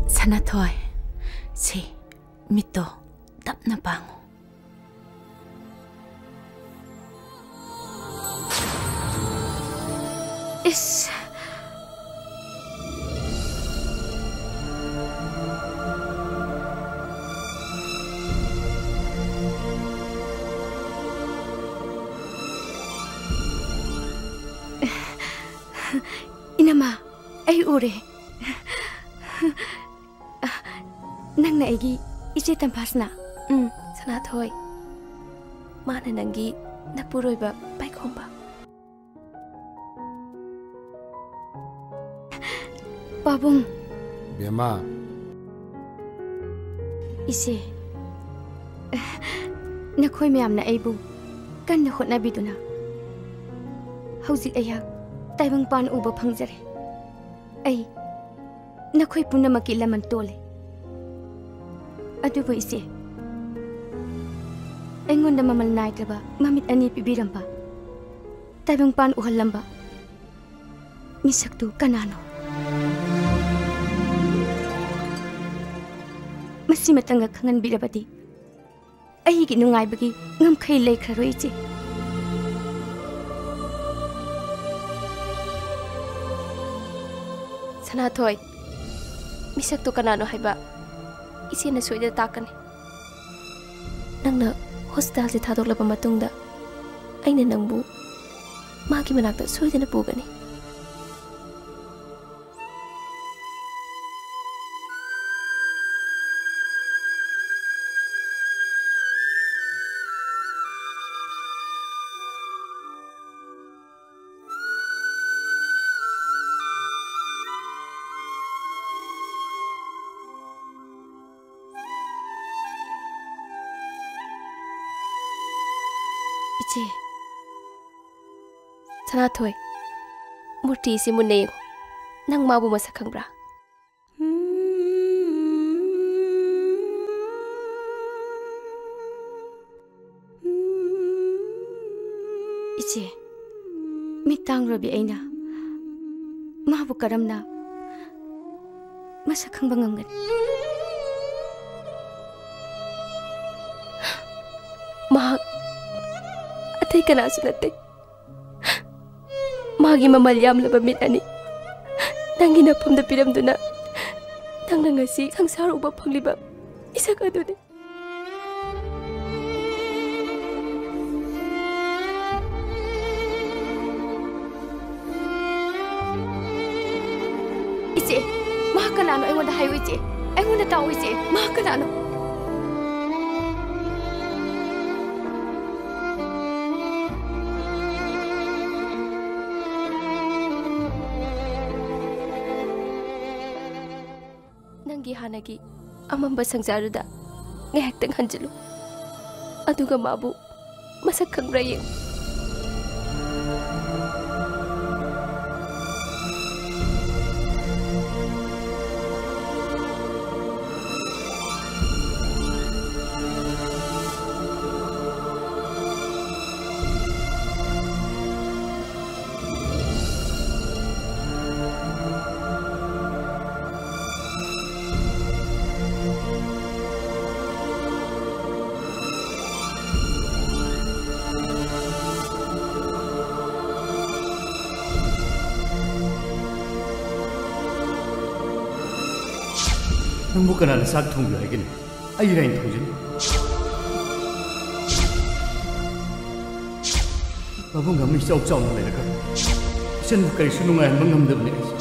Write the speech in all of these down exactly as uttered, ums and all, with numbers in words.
ꯁꯅꯥꯊꯣꯏ, ꯁꯤ ꯃꯤꯠꯇꯣ ꯇꯞꯅ ꯄꯥꯡꯉꯨ꯫ ꯏꯁ꯫ ꯏꯅꯝꯃ, ꯑꯩ ꯎꯔꯦ꯫ ꯅꯪꯅ ꯑꯩꯒꯤ ꯏꯆꯦ ꯇꯝꯐꯥꯁꯅꯥ? ꯎꯝ꯫ ꯁꯅꯥꯊꯣꯏ, ꯃꯥꯅ ꯅꯪꯒꯤ ꯅꯄꯨꯔꯣꯏꯕ ꯄꯥꯏꯈꯣꯝꯕ꯫ ꯄꯥꯕꯨꯡ꯫ ꯕꯦꯝꯃ꯫ ꯏꯆꯦ, ꯅꯈꯣꯏ ꯃꯌꯥꯝꯅ ꯑꯩꯕꯨ ꯀꯟꯅ ꯍꯣꯠꯅꯕꯤꯗꯨꯅ ꯍꯧꯖꯤꯛ ꯑꯩꯍꯥꯛ ꯇꯥꯏꯕꯪꯄꯥꯟ ꯎꯕ ꯐꯪꯖꯔꯦ꯫ ꯑꯩ ꯅꯈꯣꯏ ꯄꯨꯝꯅꯃꯛꯀꯤ ꯂꯃꯟ ꯇꯣꯜꯂꯦ꯫ ꯑꯗꯨꯕꯨ ꯏꯆꯦ, ꯑꯩꯉꯣꯟꯗ ꯃꯃꯜ ꯅꯥꯏꯗ꯭ꯔꯕ ꯃꯃꯤꯠ ꯑꯅꯤ ꯄꯤꯕꯤꯔꯝꯕ, ꯇꯥꯏꯕꯪꯄꯥꯟ ꯎꯍꯜꯂꯝꯕ ꯃꯤꯁꯛꯇꯨ ꯀꯅꯥꯅꯣ? ꯃꯁꯤꯃꯇꯪꯒ ꯈꯪꯍꯟꯕꯤꯔꯕꯗꯤ ꯑꯩꯒꯤ ꯅꯨꯡꯉꯥꯏꯕꯒꯤ ꯉꯝꯈꯩ ꯂꯩꯈ꯭ꯔꯔꯣꯏ, ꯏꯆꯦ꯫ ꯁꯅꯥꯊꯣꯏ, ꯃꯤꯁꯛꯇꯨ ꯀꯅꯥꯅꯣ ꯍꯥꯏꯕ ꯏꯆꯦꯅ ꯁꯣꯏꯗꯅ ꯇꯥꯛꯀꯅꯤ꯫ ꯅꯪꯅ ꯍꯣꯁꯄꯤꯇꯥꯜꯁꯦ ꯊꯥꯗꯣꯛꯂꯕ ꯃꯇꯨꯡꯗ ꯑꯩꯅ ꯅꯪꯕꯨ ꯃꯥꯒꯤ ꯃꯅꯥꯛꯇ ꯁꯣꯏꯗꯅ ꯄꯨꯒꯅꯤ꯫ ꯏꯆꯦ꯫ ꯁꯅꯥꯊꯣꯏ, ꯃꯨꯔꯇꯤꯁꯤ ꯃꯨꯟꯅ ꯌꯦꯡꯉꯨ꯫ ꯅꯪ ꯃꯥꯕꯨ ꯃꯁꯛ ꯈꯪꯕ꯭ꯔꯥ? ꯏꯆꯦ, ꯃꯤꯠ ꯇꯥꯡꯂꯨꯔꯕꯤ ꯑꯩꯅ ꯃꯥꯕꯨ ꯀꯔꯝꯅ? ꯃꯁꯛ ꯈꯪꯕ ꯉꯝꯒꯅꯤ꯫ ꯃꯍꯥꯛ ꯑꯇꯩ ꯀꯅꯥꯁꯨ ꯅꯠꯇꯦ꯫ ꯃꯥꯒꯤ ꯃꯃꯜ ꯌꯥꯝꯂꯕ ꯃꯤꯠ ꯑꯅꯤ ꯅꯪꯒꯤ ꯅꯐꯝꯗ ꯄꯤꯔꯝꯗꯨꯅ, ꯅꯪꯅ ꯉꯁꯤ ꯁꯪꯁꯥꯔ ꯎꯕ ꯐꯪꯂꯤꯕ ꯃꯤꯁꯛ ꯑꯗꯨꯅꯤ꯫ ꯏꯆꯦ, ꯃꯍꯥꯛ ꯀꯅꯥꯅꯣ? ꯑꯩꯉꯣꯟꯗ ꯍꯥꯏꯌꯨ, ꯏꯆꯦ꯫ ꯑꯩꯉꯣꯟꯗ ꯇꯥꯛꯑꯣ, ꯏꯆꯦ꯫ ꯃꯍꯥꯛ ꯀꯅꯥꯅꯣ? ꯅꯪꯒꯤ ꯍꯥꯟꯅꯒꯤ ꯑꯃꯝꯕ ꯁꯪꯁꯥꯔꯗꯨꯗ ꯉꯥꯏꯍꯥꯛꯇꯪ ꯍꯟꯖꯤꯜꯂꯨ, ꯑꯗꯨꯒ ꯃꯥꯕꯨ ꯃꯁꯛ ꯈꯪꯕ꯭ꯔꯥ ꯌꯦꯡꯉꯨ꯫ ꯅꯪꯕꯨ ꯀꯅꯥꯅ ꯆꯥꯛ ꯊꯣꯡꯕꯤꯌꯨ ꯍꯥꯏꯒꯅꯤ? ꯑꯩ ꯏꯔꯥꯏꯅ ꯊꯣꯡꯖꯅꯤ꯫ ꯃꯕꯨꯡ ꯑꯃ ꯏꯆꯥꯎ ꯆꯥꯎꯅ ꯂꯩꯔꯒ ꯏꯆꯟꯕꯨ ꯀꯔꯤꯁꯨ ꯅꯨꯡꯉꯥꯏꯍꯟꯕ ꯉꯝꯗꯕꯅꯤ ꯑꯩꯁꯦ꯫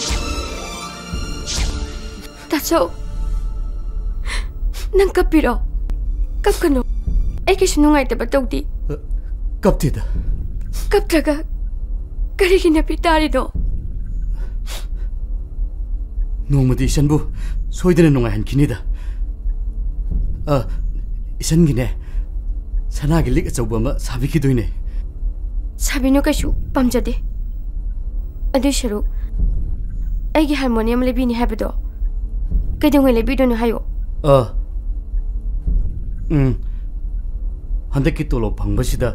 ꯇꯥꯆꯧ, ꯅꯪ ꯀꯞꯄꯤꯔꯣ? ꯀꯞꯀꯅꯨ꯫ ꯑꯩ ꯀꯩꯁꯨ ꯅꯨꯡꯉꯥꯏꯇꯕ ꯇꯧꯗꯦ꯫ ꯀꯞꯇꯦꯗ꯫ ꯀꯞꯇ꯭ꯔꯒ ꯀꯔꯤꯒꯤ ꯅꯄꯤ ꯇꯥꯔꯤꯅꯣ? ꯅꯣꯡꯃꯗꯤ ꯏꯆꯟꯕꯨ ꯁꯣꯏꯗꯅ ꯅꯨꯡꯉꯥꯏꯍꯟꯈꯤꯅꯤꯗ꯫ ꯑ, ꯏꯆꯟꯒꯤꯅꯦ, ꯁꯅꯥꯒꯤ ꯂꯤꯛ ꯑꯆꯧꯕ ꯑꯃ ꯁꯥꯕꯤꯈꯤꯗꯣꯏꯅꯦ꯫ ꯁꯥꯕꯤꯅꯨ, ꯀꯩꯁꯨ ꯄꯥꯝꯖꯗꯦ꯫ ꯑꯗꯨꯏ ꯁꯔꯨꯛ ꯑꯩꯒꯤ ꯍꯥꯔꯃꯣꯅꯤꯌꯝ ꯂꯩꯕꯤꯅꯤ ꯍꯥꯏꯕꯗꯣ ꯀꯩꯗꯧꯉꯩ ꯂꯩꯕꯤꯗꯣꯏꯅꯣ ꯍꯥꯏꯌꯣ꯫ ꯑ, ꯎꯝ, ꯍꯟꯗꯛꯀꯤ ꯇꯣꯂꯣꯞ ꯐꯪꯕꯁꯤꯗ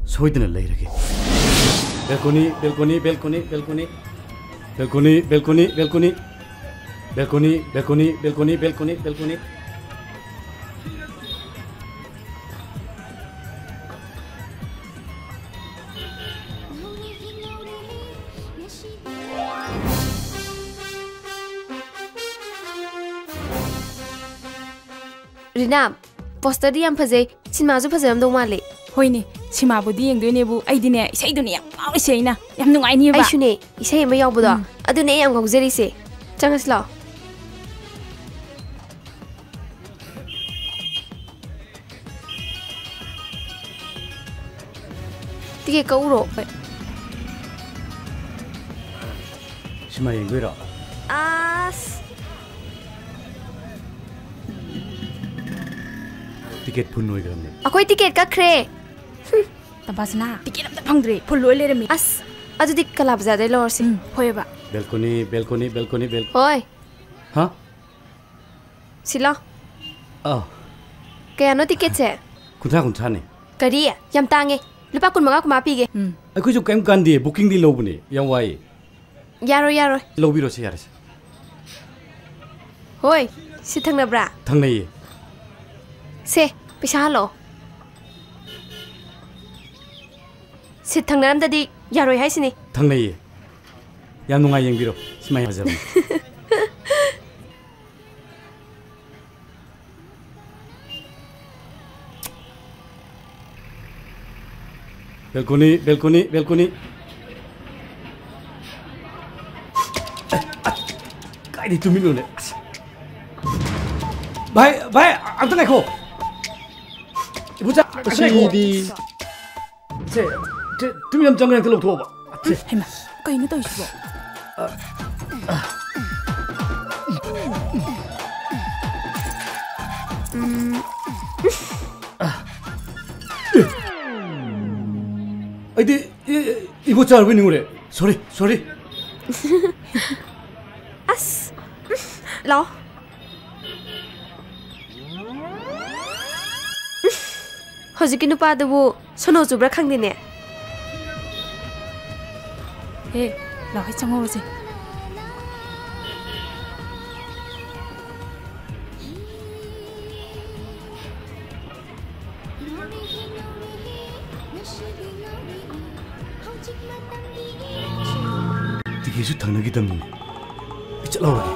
ꯁꯣꯏꯗꯅ ꯂꯩꯔꯒꯦ꯫ Balcony, balcony, balcony, balcony. Balcony, balcony, balcony. Balcony, balcony, balcony, balcony, balcony. ꯔꯤꯅꯥ, ꯄꯣꯁꯇꯔꯗꯤ ꯌꯥꯝ ꯐꯖꯩ, ꯁꯤꯅꯦꯃꯥꯁꯨ ꯐꯖꯔꯝꯗꯧ ꯃꯥꯜꯂꯦ꯫ ꯍꯣꯏꯅꯦ, ꯁꯤꯅꯦꯃꯥꯕꯨꯗꯤ ꯌꯦꯡꯗꯣꯏꯅꯦꯕꯨ, ꯑꯩꯗꯤꯅꯦ, ꯏꯁꯩꯗꯨꯅꯦ ꯌꯥꯝ ꯉꯥꯎꯔꯤꯁꯦ ꯑꯩꯅ꯫ ꯌꯥꯝ ꯅꯨꯡꯉꯥꯏꯅꯤꯕ꯫ ꯑꯩꯁꯨꯅꯦ, ꯏꯁꯩ ꯑꯃ ꯌꯥꯎꯕꯗꯣ, ꯎꯝ꯫ ꯑꯗꯨꯅꯦ ꯑꯩ ꯌꯥꯝ ꯉꯥꯎꯖꯔꯤꯁꯦ꯫ ꯆꯪꯉꯁꯤ ꯂꯥꯛꯑꯣ꯫ ꯇꯤꯀꯦꯠ ꯀꯛꯎꯔꯣ? ꯍꯣꯏ꯫ ꯁꯤꯃꯥ ꯌꯦꯡꯗꯣꯏꯔꯣ? ꯑꯁ꯫ ꯇꯤꯀꯦꯠ ꯐꯨꯜ ꯑꯣꯏꯈ꯭ꯔꯕꯅꯦ꯫ ꯑꯩꯈꯣꯏ ꯇꯤꯀꯦꯠ ꯀꯛꯈ꯭ꯔꯦ꯫ ꯇꯝꯐꯥꯁꯅꯥ, ꯇꯤꯀꯦꯠ ꯑꯝꯇ ꯐꯪꯗ꯭ꯔꯦ, ꯐꯨꯜ ꯂꯣꯏ ꯂꯩꯔꯝꯃꯤ꯫ ꯑꯁ, ꯑꯗꯨꯗꯤ ꯀꯂꯥ ꯕꯖꯥꯔꯗꯩ ꯂꯧꯔꯁꯤ꯫ ꯎꯝ, ꯍꯣꯏꯕ꯫ ꯕꯦꯜꯀꯣꯅꯤ, ꯕꯦꯜꯀꯣꯅꯤ, ꯕꯦꯜꯀꯣꯅꯤ, ꯕꯦꯜ- ꯍꯣꯏ꯫ ꯍꯥ? ꯁꯤꯂꯣ꯫ ꯑꯥ꯫ ꯀꯌꯥꯅꯣ ꯇꯤꯀꯦꯠꯁꯦ? ꯀꯨꯟꯊ꯭ꯔꯥ, ꯀꯨꯟꯊ꯭ꯔꯥꯅꯦ꯫ ꯀꯔꯤ? ꯌꯥꯝ ꯇꯥꯡꯉꯦ꯫ ꯂꯨꯄꯥ ꯀꯨꯟꯃꯉꯥ, ꯀꯨꯟꯃꯉꯥ ꯄꯤꯒꯦ꯫ ꯎꯝ꯫ ꯑꯩꯈꯣꯏꯁꯨ ꯀꯩꯝ ꯀꯥꯟꯗꯦ, ꯕꯨꯀꯤꯡꯗꯤ ꯂꯧꯕꯅꯦ꯫ ꯌꯥꯝ ꯋꯥꯏꯌꯦ꯫ ꯌꯥꯔꯣꯏ, ꯌꯥꯔꯣꯏ꯫ ꯂꯧꯕꯤꯔꯣꯁꯦ, ꯌꯥꯔꯦꯁꯦ꯫ ꯍꯣꯏ, ꯁꯤ ꯊꯪꯅꯕ꯭ꯔꯥ? ꯊꯪꯅꯩꯌꯦ꯫ ꯁꯦ, ꯄꯩꯁꯥ ꯍꯜꯂꯛꯑꯣ꯫ ꯁꯤꯠ ꯊꯪꯅꯔꯝꯗꯗꯤ ꯌꯥꯔꯣꯏ ꯍꯥꯏꯁꯤꯅꯤ꯫ ꯊꯪꯅꯩꯌꯦ꯫ ꯌꯥꯝ ꯅꯨꯡꯉꯥꯏ, ꯌꯦꯡꯕꯤꯔꯣ꯫ ꯁꯤꯃꯥ ꯌꯥꯝ ꯐꯖꯕꯅꯤ꯫ Balcony, balcony, balcony. ꯀꯥꯏꯗꯩ ꯇꯨꯃꯤꯟꯅꯣꯅꯦ? ꯑꯁ꯫ ꯚꯥꯏ, ꯚꯥꯏ, ꯑꯝꯇ ꯉꯥꯏꯈꯣ꯫ ꯏꯕꯨꯆꯥ, ꯑꯝꯇ ꯉꯥꯏꯈꯣ꯫ ꯁꯤꯗꯤ꯫ ꯁꯦ, ꯁꯦ, ꯇꯨꯃꯤꯟ ꯑꯃ ꯆꯪꯉꯒ ꯍꯦꯛꯇ ꯂꯧꯊꯣꯛꯑꯣꯕ꯫ ꯁꯦ꯫ ꯍꯩꯃꯥ, ꯀꯩꯅꯣ ꯇꯧꯔꯤꯁꯤꯕꯣ? ꯎꯝ꯫ ꯑꯩꯗꯤ ꯏ-, ꯏ-, ꯏꯕꯣ ꯆꯥꯔꯕꯣꯏ ꯅꯤꯡꯉꯨꯔꯦ꯫ Sorry, sorry꯫ ꯑꯁ, ꯂꯥꯛꯑꯣ꯫ ꯍꯧꯖꯤꯛꯀꯤ ꯅꯨꯄꯥꯗꯨꯕꯨ ꯁꯣꯅꯣ ꯆꯨꯕ꯭ꯔꯥ ꯈꯪꯗꯦꯅꯦ꯫ ꯍꯦ, ꯂꯥꯛꯑꯣ, ꯍꯦ, ꯆꯪꯍꯧꯔꯁꯦ꯫ ꯀꯩꯁꯨ ꯊꯪꯅꯈꯤꯗꯕꯅꯤ꯫ ꯑꯩ ꯆꯠꯍꯧꯔꯒꯦ꯫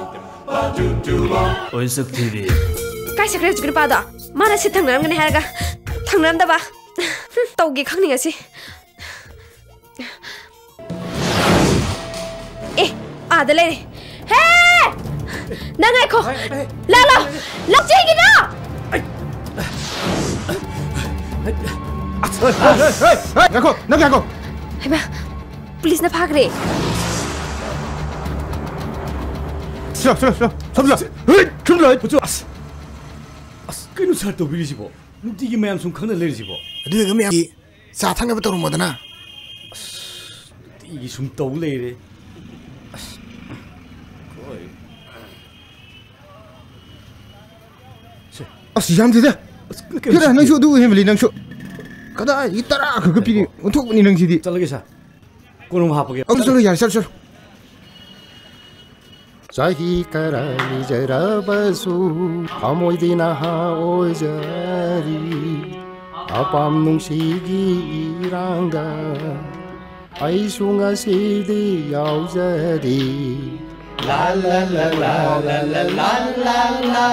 ꯑꯣꯏ ꯁꯛ ꯊꯤꯕꯤ꯫ ꯀꯥꯏ ꯆꯠꯈ꯭ꯔꯦ ꯍꯧꯖꯤꯛꯀꯤ ꯅꯨꯄꯥꯗꯣ? ꯃꯥꯅ ꯁꯤ ꯊꯪꯅꯔꯝꯒꯅꯤ ꯍꯥꯏꯔꯒ ꯊꯪꯅꯔꯝꯗꯕ꯫ ꯍꯨꯝ, ꯇꯧꯒꯦ ꯈꯪꯅꯤꯡꯉꯁꯤ꯫ ꯑꯦ, ꯑꯥꯗ ꯂꯩꯔꯦ꯫ ꯍꯦ! ꯅꯪ ꯉꯥꯏꯈꯣ꯫ ꯂꯥꯛꯂꯣ꯫ ꯂꯥꯛꯆꯩꯒꯤꯅꯣ꯫ ꯉꯥꯏꯈꯣ, ꯅꯪ ꯉꯥꯏꯈꯣ꯫ ꯍꯩꯃꯥ, ꯄꯨꯂꯤꯁꯅ ꯐꯥꯈ꯭ꯔꯦ꯫ ꯁꯤꯂꯥꯎ, ꯁꯤꯂꯥꯎ, ꯁꯤꯂꯥꯎ, ꯁꯣꯝ ꯁꯤꯂꯥꯎ꯫ ꯍꯩ, ꯁꯣꯝ ꯁꯤꯂꯥꯎ꯫ ꯑꯁ, ꯑꯁ, ꯀꯩꯅꯣ ꯁꯥꯔ ꯇꯧꯕꯤꯔꯤꯁꯤꯕꯣ? ꯅꯨꯡꯇꯤꯒꯤ ꯃꯌꯥꯝ ꯁꯨꯝ ꯈꯪꯅ ꯂꯩꯔꯤꯁꯤꯕꯣ? ꯑꯗꯨꯅ ꯃꯌꯥꯝꯒꯤ ꯆꯥ ꯊꯛꯅꯕ ꯇꯧꯔꯝꯃꯣꯗꯅ꯫ ꯑꯁ, ꯅꯨꯡꯇꯤꯒꯤ ꯁꯨꯝ ꯇꯧ ꯂꯩꯔꯦ꯫ ꯑꯁ, ꯍꯣꯏ꯫ ꯁꯦ꯫ ꯑꯁ, ꯌꯥꯝꯗꯦꯗ꯫ ꯑꯁ, ꯀꯩꯅꯣ ꯐꯤꯔꯥ, ꯁꯤꯗꯤ? ꯅꯪꯁꯨ ꯑꯗꯨ ꯍꯦꯟꯃꯜꯂꯤ, ꯅꯪꯁꯨ꯫ ꯀꯗꯥꯏꯗꯒꯤ ꯇꯔꯥ ꯈꯛꯇ ꯄꯤꯔꯤ? ꯉꯥꯏꯈꯣ꯫ ꯑꯣꯟꯊꯣꯛꯄꯅꯤ ꯅꯪꯁꯤꯗꯤ꯫ ꯆꯠꯂꯒꯦ, ꯁꯥꯔ꯫ ꯀꯣꯟꯅ ꯑꯃꯨꯛ ꯍꯥꯞꯄꯒꯦ꯫ ꯑꯧ, ꯆꯠꯂꯣ, ꯌꯥꯔꯦ, ꯆꯠꯂꯣ, ꯆꯠꯂꯣ꯫ ꯆꯍꯤ ꯈꯔ ꯂꯤꯖꯔꯕꯁꯨ ꯊꯃꯣꯏꯗꯤ ꯅꯍꯥ ꯑꯣꯏꯖꯔꯤ꯫ ꯑꯄꯥꯝ ꯅꯨꯡꯁꯤꯒꯤ ꯏꯔꯥꯡꯗ ꯑꯩꯁꯨ ꯉꯁꯤꯗꯤ ꯌꯥꯎꯖꯔꯤ꯫ ꯂꯥ ꯂꯥ ꯂꯥ ꯂꯥ ꯂꯥ ꯂꯥ ꯂꯥ ꯂꯥ꯫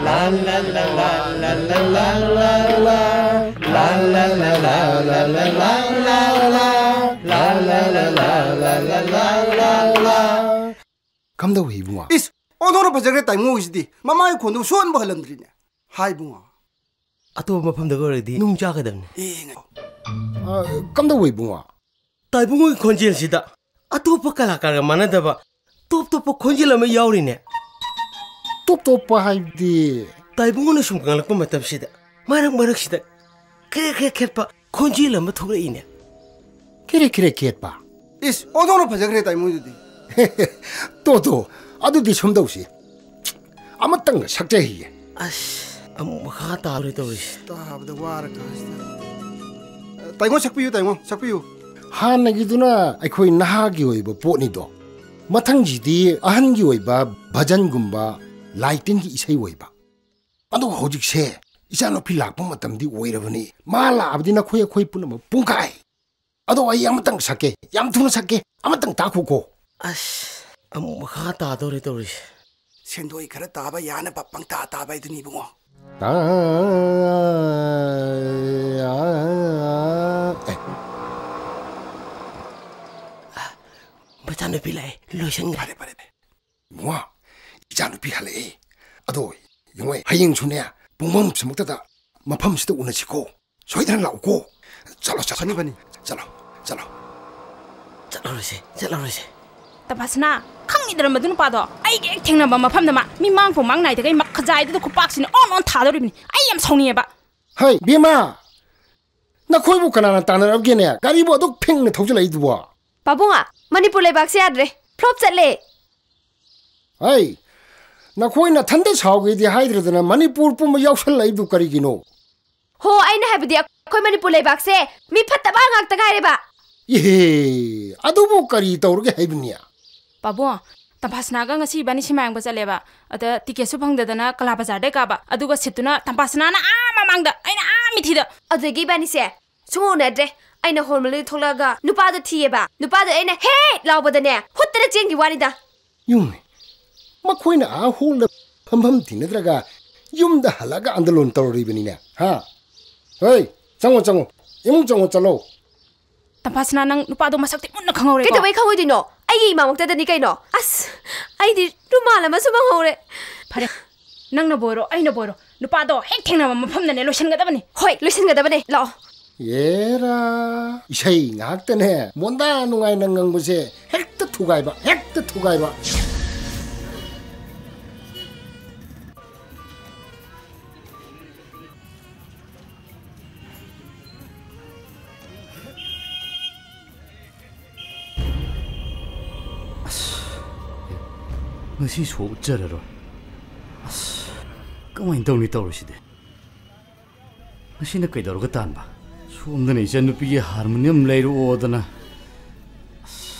ꯂꯥ ꯂꯥ ꯂꯥ ꯂꯥ ꯂꯥ ꯂꯥ ꯂꯥ ꯂꯥ꯫ ꯂꯥ ꯂꯥ ꯂꯥ ꯂꯥ ꯂꯥ ꯂꯥ ꯂꯥ ꯂꯥ ꯂꯥ꯫ ꯂꯥ ꯂꯥ ꯂꯥ ꯂꯥ ꯂꯥ ꯂꯥ ꯂꯥ ꯂꯥ ꯂꯥ꯫ ꯀꯝꯗꯧꯏ ꯏꯕꯨꯡꯉꯣ? ꯏꯁ, ꯑꯣꯟꯊꯣꯛꯅ ꯐꯖꯈ꯭ꯔꯦ ꯇꯥꯏꯃꯣꯒꯤꯁꯤꯗꯤ꯫ ꯃꯃꯥꯒꯤ ꯈꯣꯟꯗꯣ ꯁꯣꯟꯕ ꯍꯜꯂꯝꯗ꯭ꯔꯤꯅꯦ꯫ ꯍꯥꯏ ꯏꯕꯨꯡꯉꯣ꯫ ꯑꯇꯣꯞꯄ ꯃꯐꯝꯗꯒ ꯑꯣꯏꯔꯗꯤ ꯅꯨꯡ ꯆꯥꯒꯗꯕꯅꯤ꯫ ꯑꯦ, ꯉꯥꯏꯈꯣ꯫ ꯑ, ꯀꯝꯗꯧꯕ ꯏꯕꯨꯡꯉꯣ? ꯇꯥꯏꯕꯨꯡꯒꯤ ꯈꯣꯟꯖꯦꯜꯁꯤꯗ ꯑꯇꯣꯞꯄ ꯀꯂꯥꯀꯥꯔꯒ ꯃꯥꯟꯅꯗꯕ ꯇꯣꯞ ꯇꯣꯞꯄ ꯈꯣꯟꯖꯦꯜ ꯑꯃ ꯌꯥꯎꯔꯤꯅꯦ꯫ ꯇꯣꯞ ꯇꯣꯞꯄ ꯍꯥꯏꯕꯗꯤ? ꯇꯥꯏꯕꯨꯡꯅ ꯁꯨꯝ ꯉꯥꯡꯂꯛꯄ ꯃꯇꯝꯁꯤꯗ ꯃꯔꯛ ꯃꯔꯛꯁꯤꯗ ꯈꯦꯔꯦꯛ ꯈꯦꯔꯦꯛ ꯈꯦꯠꯄ ꯈꯣꯟꯖꯦꯜ ꯑꯃ ꯊꯣꯛꯂꯛꯏꯅꯦ꯫ ꯈꯦꯔꯦꯛ ꯈꯦꯔꯦꯛ ꯈꯦꯠꯄ? ꯏꯁ, ꯑꯣꯟꯊꯣꯛꯅ ꯐꯖꯈ꯭ꯔꯦ ꯇꯥꯏꯃꯣꯏꯗꯨꯗꯤ꯫ ꯇꯣ, ꯇꯣ, ꯑꯗꯨꯗꯤ ꯁꯨꯝ ꯇꯧꯁꯤ꯫ ꯑꯃꯇꯪꯒ ꯁꯛꯆꯈꯤꯒꯦ꯫ ꯑꯁ, ꯑꯃꯨꯛ ꯃꯈꯥ ꯇꯥꯔꯣꯏ ꯇꯧꯔꯤꯁꯦ꯫ ꯇꯥꯕꯗ ꯋꯥꯔ ꯀꯥꯟꯁꯤꯗ꯫ ꯇꯥꯏꯉꯣ, ꯁꯛꯄꯤꯌꯨ, ꯇꯥꯏꯉꯣ, ꯁꯛꯄꯤꯌꯨ꯫ ꯍꯥꯟꯅꯒꯤꯗꯨꯅ ꯑꯩꯈꯣꯏ ꯅꯍꯥꯒꯤ ꯑꯣꯏꯕ ꯄꯣꯠꯅꯤꯗꯣ꯫ ꯃꯊꯪꯁꯤꯗꯤ ꯑꯍꯟꯒꯤ ꯑꯣꯏꯕ ꯚꯖꯟꯒꯨꯝꯕ, ꯂꯥꯏꯇꯤꯟꯒꯤ ꯏꯁꯩ ꯑꯣꯏꯕ꯫ ꯑꯗꯣ ꯍꯧꯖꯤꯛꯁꯦ ꯏꯆꯥꯅꯨꯄꯤ ꯂꯥꯛꯄ ꯃꯇꯝꯗꯤ ꯑꯣꯏꯔꯕꯅꯤ꯫ ꯃꯥ ꯂꯥꯛꯑꯕꯗꯤ ꯅꯈꯣꯏ ꯑꯩꯈꯣꯏ ꯄꯨꯝꯅꯃꯛ ꯄꯨꯡꯈꯥꯏ꯫ ꯑꯗꯣ ꯑꯩ ꯑꯃꯇꯪ ꯁꯛꯀꯦ, ꯌꯥꯝ ꯊꯨꯅ ꯁꯛꯀꯦ, ꯑꯃꯇꯪ ꯇꯥꯈꯣꯀꯣ꯫ ꯑꯁ, ꯑꯃꯨꯛ ꯃꯈꯥ ꯇꯥꯗꯧꯔꯦ ꯇꯧꯔꯤꯁꯦ꯫ ꯁꯦꯟꯗꯣꯏ ꯈꯔ ꯇꯥꯕ ꯌꯥꯅꯕ ꯄꯪꯇꯥ ꯇꯥꯕ ꯍꯥꯏꯗꯨꯅꯤ, ꯏꯕꯨꯡꯉꯣ꯫ ꯑꯦ꯫ ꯃꯆꯥꯅꯨꯄꯤ ꯂꯥꯛꯑꯦ, ꯂꯣꯏꯁꯟꯒꯦ꯫ ꯐꯔꯦ, ꯐꯔꯦ, ꯐꯔꯦ꯫ ꯏꯕꯨꯡꯉꯣ, ꯏꯆꯥꯅꯨꯄꯤ ꯍꯜꯂꯛꯑꯦ꯫ ꯑꯗꯣ ꯌꯦꯡꯉꯣ, ꯍꯌꯦꯡꯁꯨꯅꯦ, ꯄꯨꯡ ꯃꯝꯁꯤꯃꯛꯇꯗ ꯃꯐꯝꯁꯤꯗ ꯎꯅꯁꯤꯀꯣ꯫ ꯁꯣꯏꯗꯅ ꯂꯥꯛꯎꯀꯣ꯫ ꯆꯠꯂꯣ, ꯆꯠꯂꯣ, ꯐꯅꯤ, ꯐꯅꯤ꯫ ꯆꯠꯂꯣ, ꯆꯠꯂꯣ꯫ ꯆꯠꯂꯨꯔꯁꯦ, ꯆꯠꯂꯨꯔꯁꯦ꯫ ꯇꯄꯥꯁꯅꯥ, ꯈꯪꯉꯤꯗꯅ ꯃꯗꯨ ꯅꯨꯄꯥꯗꯣ? ꯑꯩꯒ ꯍꯦꯛ ꯊꯦꯡꯅꯕ ꯃꯐꯝꯗ ꯃꯥ ꯃꯤ ꯃꯥꯡ ꯄꯨ ꯃꯥꯡ ꯅꯥꯏꯗꯒꯩ ꯃꯈꯖꯥꯏꯗꯨꯗ ꯈꯨꯄꯥꯛꯁꯤꯅ ꯑꯣꯟ ꯑꯣꯟ ꯊꯥꯗꯧꯔꯤꯕꯅꯤ꯫ ꯑꯩ ꯌꯥꯝ ꯁꯥꯎꯅꯤꯡꯉꯦꯕ꯫ ꯍꯩ, ꯕꯦꯝꯃ! ꯅꯈꯣꯏꯕꯨ ꯀꯅꯥꯅ ꯇꯥꯟꯅꯔꯛꯒꯦꯅꯦ? ꯒꯥꯔꯤꯕꯨ ꯑꯗꯨꯛ ꯐꯤꯡꯅ ꯊꯧꯖꯤꯜꯂꯛꯏꯗꯨꯕꯣ? ꯄꯥꯕꯨꯡꯉꯣ, ꯃꯅꯤꯄꯨꯔ ꯂꯩꯕꯥꯛꯁꯦ ꯌꯥꯗ꯭ꯔꯦ꯫ ꯐ꯭ꯂꯣꯞ ꯆꯠꯂꯦ꯫ ꯍꯩ, ꯅꯈꯣꯏ ꯅꯊꯟꯗ ꯁꯥꯎꯒꯦꯗꯤ ꯍꯥꯏꯗ꯭ꯔꯗꯅ ꯃꯅꯤꯄꯨꯔ ꯄꯨꯝꯕ ꯌꯥꯎꯁꯜꯂꯛꯏꯗꯨ ꯀꯔꯤꯒꯤꯅꯣ? ꯍꯣ, ꯑꯩꯅ ꯍꯥꯏꯕꯗꯤ ꯑꯩꯈꯣꯏ ꯃꯅꯤꯄꯨꯔ ꯂꯩꯕꯥꯛꯁꯦ ꯃꯤ ꯐꯠꯇꯕ ꯉꯥꯛꯇ ꯉꯥꯏꯔꯦꯕ꯫ ꯏꯍꯦ, ꯑꯗꯨꯕꯨ ꯀꯔꯤ ꯇꯧꯔꯒꯦ ꯍꯥꯏꯕꯅꯤ? ꯄꯥꯕꯨꯡ, ꯇꯝꯐꯥꯁꯅꯥꯒ ꯉꯁꯤ ꯏꯕꯥꯅꯤ ꯁꯤꯃꯥ ꯌꯦꯡꯕ ꯆꯠꯂꯦꯕ꯫ ꯑꯗ ꯇꯤꯀꯦꯠꯁꯨ ꯐꯪꯗꯗꯅ ꯀꯂꯥ ꯕꯖꯥꯔꯗꯩ ꯀꯥꯕ꯫ ꯑꯗꯨꯒ ꯁꯤꯠꯇꯨꯅ ꯇꯝꯐꯥꯁꯅꯥꯅ ꯑꯥ ꯃꯃꯥꯡꯗ, ꯑꯩꯅ ꯑꯥ ꯃꯤꯊꯤꯗ꯫ ꯑꯗꯨꯗꯒꯤ ꯏꯕꯥꯅꯤꯁꯦ ꯁꯨꯡꯎ ꯎꯅꯗ꯭ꯔꯦ꯫ ꯑꯩꯅ ꯍꯣꯜ ꯃꯅꯨꯡꯗ ꯊꯣꯛꯂꯛꯑꯒ ꯅꯨꯄꯥꯗꯣ ꯊꯤꯌꯦꯕ꯫ ꯅꯨꯄꯥꯗꯣ ꯑꯩꯅ "ꯍꯦ!" ꯂꯥꯎꯕꯗꯅꯦ, ꯍꯨꯠꯇꯅ ꯆꯦꯟꯈꯤꯕ ꯋꯥꯅꯤꯗ꯫ ꯌꯨꯝꯅꯦ꯫ ꯃꯈꯣꯏꯅ ꯑꯥ ꯍꯣꯜꯗ ꯐꯝꯐꯝ ꯊꯤꯅꯗ꯭ꯔꯒ ꯌꯨꯝꯗ ꯍꯜꯂꯛꯑꯒ ꯑꯟꯗꯂꯣꯟ ꯇꯧꯔꯤꯕꯅꯤꯅꯦ꯫ ꯍꯥ? ꯍꯣꯏ, ꯆꯪꯉꯣ, ꯆꯪꯉꯣ꯫ ꯏꯃꯨꯡ ꯆꯪꯉꯣ, ꯆꯠꯂꯣ꯫ ꯇꯝꯐꯥꯁꯅꯥ, ꯅꯪ ꯅꯨꯄꯥꯗꯣ ꯃꯁꯛꯇꯤ ꯃꯨꯟꯅ ꯈꯪꯍꯧꯔꯦꯀꯣ? ꯀꯩꯗꯧꯕꯩ ꯈꯪꯉꯣꯏꯗꯣꯏꯅꯣ? ꯑꯩꯒꯤ ꯏꯃꯥꯃꯛꯇꯗꯅꯤ ꯀꯩꯅꯣ꯫ ꯑꯁ, ꯑꯩꯗꯤ ꯔꯨꯃꯥꯜ ꯑꯃꯁꯨ ꯃꯥꯡꯍꯧꯔꯦ꯫ ꯐꯔꯦ, ꯅꯪꯅꯕꯨ ꯑꯣꯏꯔꯣ, ꯑꯩꯅꯕꯨ ꯑꯣꯏꯔꯣ, ꯅꯨꯄꯥꯗꯣ ꯍꯦꯛ ꯊꯦꯡꯅꯕ ꯃꯐꯝꯗꯅꯦ ꯂꯣꯏꯁꯤꯟꯒꯗꯕꯅꯤ꯫ ꯍꯣꯏ, ꯂꯣꯏꯁꯤꯟꯒꯗꯕꯅꯦ꯫ ꯂꯥꯛꯑꯣ꯫ ꯌꯦꯔꯥ, ꯏꯁꯩ ꯉꯥꯛꯇꯅꯦ꯫ ꯃꯣꯟꯗꯥ ꯅꯨꯡꯉꯥꯏꯅ ꯉꯪꯕꯁꯦ ꯍꯦꯛꯇ ꯊꯨꯒꯥꯏꯕ, ꯍꯦꯛꯇ ꯊꯨꯒꯥꯏꯕ꯫ ꯑꯁ, ꯉꯁꯤ ꯁꯣ ꯎꯠꯆꯔꯔꯣꯏ꯫ ꯑꯁ, ꯀꯃꯥꯏꯅ ꯇꯧꯅꯤ ꯇꯧꯔꯤꯁꯤꯗꯤ? ꯉꯁꯤꯅ ꯀꯩꯗꯧꯔꯒ ꯇꯥꯟꯕ? ꯁꯣꯝꯗꯅ ꯏꯆꯟꯅꯨꯄꯤꯒꯤ ꯍꯥꯔꯃꯣꯅꯤꯌꯝ ꯂꯩꯔꯛꯑꯣꯗꯅ꯫ ꯑꯁ꯫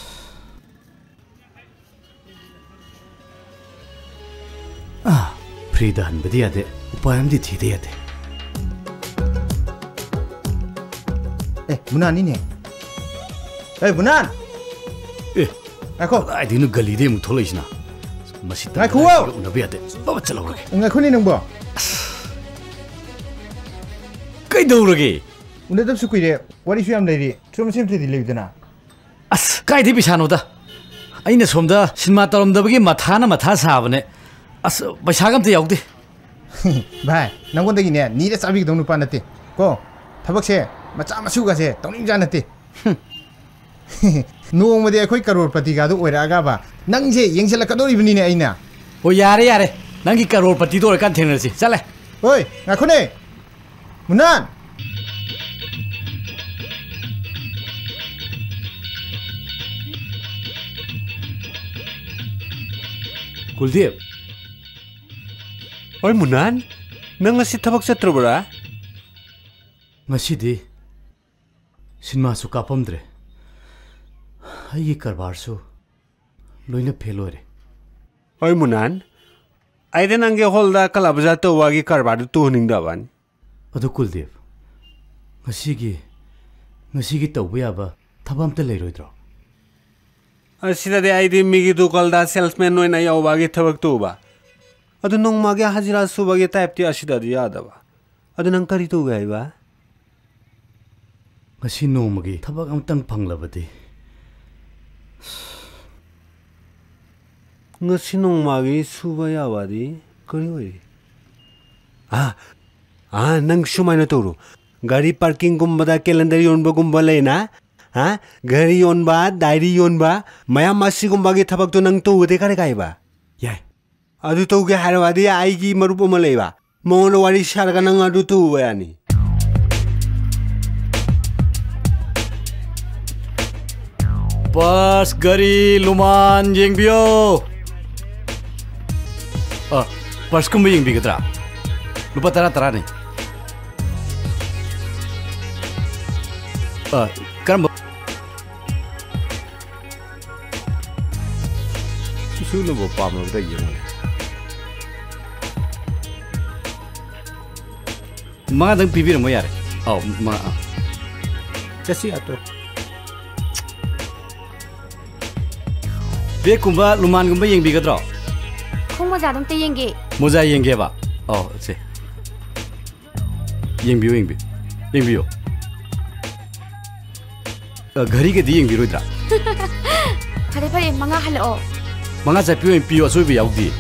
ꯑꯥ, ꯐ꯭ꯔꯤꯗ ꯍꯟꯕꯗꯤ ꯌꯥꯗꯦ꯫ ꯎꯄꯥꯏ ꯑꯃꯗꯤ ꯊꯤꯗ ꯌꯥꯗꯦ꯫ ꯑꯦ, ꯃꯨꯅꯥꯟꯅꯤꯅꯦ꯫ ꯑꯦ, ꯃꯨꯅꯥꯟ! ꯑꯦ, ꯉꯥꯏꯈꯣ꯫ ꯀꯗꯥꯏꯗꯒꯤꯅꯣ ꯒꯂꯤꯗꯩ ꯑꯃꯨꯛ ꯊꯣꯛꯂꯛꯏꯁꯤꯅ? ꯃꯁꯤ ꯉꯥꯏꯈꯨꯋꯣ꯫ ꯎꯅꯕ ꯌꯥꯗꯦ꯫ ꯐꯠ ꯐꯠ ꯆꯠꯍꯧꯔꯒꯦ꯫ ꯉꯥꯏꯈꯣꯅꯦ ꯅꯪꯕꯣ꯫ ꯀꯩꯗꯧꯔꯒꯦ? ꯎꯅꯗꯕꯁꯨ ꯀꯨꯏꯔꯦ, ꯋꯥꯔꯤꯁꯨ ꯌꯥꯝ ꯂꯩꯔꯤ꯫ ꯁꯣꯝ ꯁꯤ ꯑꯝꯇꯗꯤ ꯂꯩꯌꯨꯗꯅ꯫ ꯑꯁ, ꯀꯥꯏꯗꯩ ꯄꯩꯁꯥꯅꯣꯗ? ꯑꯩꯅ ꯁꯣꯝꯗ ꯁꯤꯅꯦꯃꯥ ꯇꯧꯔꯝꯗꯕꯒꯤ ꯃꯊꯥꯅ ꯃꯊꯥ ꯁꯥꯕꯅꯦ꯫ ꯑꯁ, ꯄꯩꯁꯥꯒ ꯑꯝꯇ ꯌꯥꯎꯗꯦ꯫ ꯚꯥꯏ, ꯅꯪꯉꯣꯟꯗꯒꯤꯅꯦ ꯅꯤꯔ ꯆꯥꯕꯤꯒꯗꯧ ꯅꯨꯄꯥ ꯅꯠꯇꯦ ꯀꯣ꯫ ꯊꯕꯛꯁꯦ ꯃꯆꯥ ꯃꯁꯨꯒꯁꯦ ꯇꯧꯅꯤꯡꯖꯥ ꯅꯠꯇꯦ꯫ ꯅꯣꯡꯃꯗꯤ ꯑꯩꯈꯣꯏ ꯀꯔꯣꯔꯄꯇꯤꯒꯗꯣ ꯑꯣꯏꯔꯛꯑꯒꯕ ꯅꯪꯁꯦ ꯌꯦꯡꯁꯤꯜꯂꯛꯀꯗꯧꯔꯤꯕꯅꯤꯅꯦ ꯑꯩꯅ꯫ ꯍꯣꯏ, ꯌꯥꯔꯦ, ꯌꯥꯔꯦ꯫ ꯅꯪꯒꯤ ꯀꯔꯣꯔꯄꯇꯤꯗꯣ ꯑꯣꯏꯔꯀꯥꯟꯗ ꯊꯦꯡꯅꯔꯁꯤ꯫ ꯆꯠꯂꯦ꯫ ꯍꯣꯏ, ꯉꯥꯏꯈꯣꯅꯦ꯫ ꯃꯨꯅꯥꯟ! ꯀꯨꯜꯗꯤꯞ! ꯍꯣꯏ, ꯃꯨꯅꯥꯟ, ꯅꯪ ꯉꯁꯤ ꯊꯕꯛ ꯆꯠꯇ꯭ꯔꯕ꯭ꯔꯥ? ꯉꯁꯤꯗꯤ ꯁꯤꯅꯦꯃꯥꯁꯨ ꯀꯥꯞꯄꯝꯗ꯭ꯔꯦ, ꯑꯩꯒꯤ ꯀꯔꯕꯥꯔꯁꯨ ꯂꯣꯏꯅ ꯐꯦꯜ ꯑꯣꯏꯔꯦ꯫ ꯍꯣꯏ, ꯃꯨꯅꯥꯟ, ꯑꯩꯗꯤ ꯅꯪꯒꯤ ꯍꯣꯜꯗ ꯀꯂꯥ ꯕꯖꯥꯔ ꯇꯧꯕꯒꯤ ꯀꯔꯕꯥꯔꯗꯨ ꯇꯨꯍꯟꯅꯤꯡꯗꯕꯅꯤ꯫ ꯑꯗꯨ ꯀꯨꯜꯗꯤꯞ, ꯉꯁꯤꯒꯤ, ꯉꯁꯤꯒꯤ ꯇꯧꯕ ꯌꯥꯕ ꯊꯕꯛ ꯑꯝꯇ ꯂꯩꯔꯣꯏꯗ꯭ꯔꯣ? ꯑꯁꯤꯗꯗꯤ ꯑꯩꯗꯤ ꯃꯤꯒꯤ ꯗꯨꯀꯥꯟꯗ ꯁꯦꯜꯁꯃꯦꯟ ꯑꯣꯏꯅ ꯌꯥꯎꯕꯒꯤ ꯊꯕꯛ ꯇꯧꯕ꯫ ꯑꯗꯨ ꯅꯣꯡꯃꯒꯤ ꯍꯖꯤꯔꯥ ꯁꯨꯕꯒꯤ ꯇꯥꯏꯞꯇꯤ ꯑꯁꯤꯗꯗꯤ ꯌꯥꯗꯕ꯫ ꯑꯗꯨ ꯅꯪ ꯀꯔꯤ ꯇꯧꯒꯦ ꯍꯥꯏꯕ? ꯉꯁꯤ ꯅꯣꯡꯃꯒꯤ ꯊꯕꯛ ꯑꯃꯇꯪ ꯐꯪꯂꯕꯗꯤ꯫ ꯉꯁꯤ ꯅꯣꯡꯃꯒꯤ ꯁꯨꯕ ꯌꯥꯕꯗꯤ ꯀꯔꯤ ꯑꯣꯏꯔꯤ? ꯑꯥ, ꯑꯥ, ꯅꯪ ꯁꯨꯃꯥꯏꯅ ꯇꯧꯔꯣ꯫ ꯒꯥꯔꯤ ꯄꯥꯔꯀꯤꯡꯒꯨꯝꯕꯗ ꯀꯦꯂꯦꯟꯗꯔ ꯌꯣꯟꯕꯒꯨꯝꯕ ꯂꯩꯅ? ꯍꯥ? ꯒꯥꯔꯤ ꯌꯣꯟꯕ, ꯗꯥꯏꯔꯤ ꯌꯣꯟꯕ, ꯃꯌꯥꯝ ꯑꯁꯤꯒꯨꯝꯕꯒꯤ ꯊꯕꯛꯇꯣ ꯅꯪ ꯇꯧꯕꯗꯤ ꯀꯔꯤ ꯀꯥꯏꯕ? ꯌꯥꯏ꯫ ꯑꯗꯨ ꯇꯧꯒꯦ ꯍꯥꯏꯔꯕꯗꯤ ꯑꯩꯒꯤ ꯃꯔꯨꯞ ꯑꯃ ꯂꯩꯕ, ꯃꯉꯣꯟꯗ ꯋꯥꯔꯤ ꯁꯥꯔꯒ ꯅꯪ ꯑꯗꯨ ꯇꯧꯕ ꯌꯥꯅꯤ꯫ ꯕꯁ, ꯒꯥꯔꯤ, ꯂꯨꯃꯥꯟ ꯌꯦꯡꯕꯤꯌꯣ꯫ ꯑ, ꯄꯔꯁꯀꯨꯝꯕ ꯌꯦꯡꯕꯤꯒꯗ꯭ꯔꯥ? ꯂꯨꯄꯥ ꯇꯔꯥ, ꯇꯔꯥꯅꯤ꯫ ꯑ, ꯀꯔꯝꯕ? ꯁꯨꯅꯕ ꯄꯥꯝꯂꯕꯗ ꯌꯦꯡꯉꯨꯅꯦ꯫ ꯃꯉꯥꯗꯪ ꯄꯤꯕꯤꯔꯝꯃꯣ ꯌꯥꯔꯦ꯫ ꯑꯧ, ꯃꯉꯥ, ꯑꯥ꯫ ꯆꯠꯁꯤ, ꯑꯇꯣ꯫ ꯕꯦꯒꯀꯨꯝꯕ ꯂꯨꯃꯥꯟꯒꯨꯝꯕ ꯌꯦꯡꯕꯤꯒꯗ꯭ꯔꯣ? ꯈꯣꯡ ꯃꯣꯖꯥꯗꯣ ꯑꯝꯇ ꯌꯦꯡꯒꯦ꯫ ꯃꯣꯖꯥ ꯌꯦꯡꯒꯦꯕ? ꯑꯣ, ꯁꯦ꯫ ꯌꯦꯡꯕꯤꯌꯨ, ꯌꯦꯡꯕꯤꯌꯨ꯫ ꯌꯦꯡꯕꯤꯌꯨ꯫ ꯑ, ꯘꯔꯤꯒꯗꯤ ꯌꯦꯡꯕꯤꯔꯣꯏꯗ꯭ꯔꯥ? ꯐꯔꯦ, ꯐꯔꯦ, ꯃꯉꯥ ꯍꯜꯂꯛꯑꯣ꯫ ꯃꯉꯥ ꯆꯠꯄꯤ ꯑꯣꯏꯅ ꯄꯤꯌꯨ, ꯑꯁꯣꯏꯕ ꯌꯥꯎꯗꯦ꯫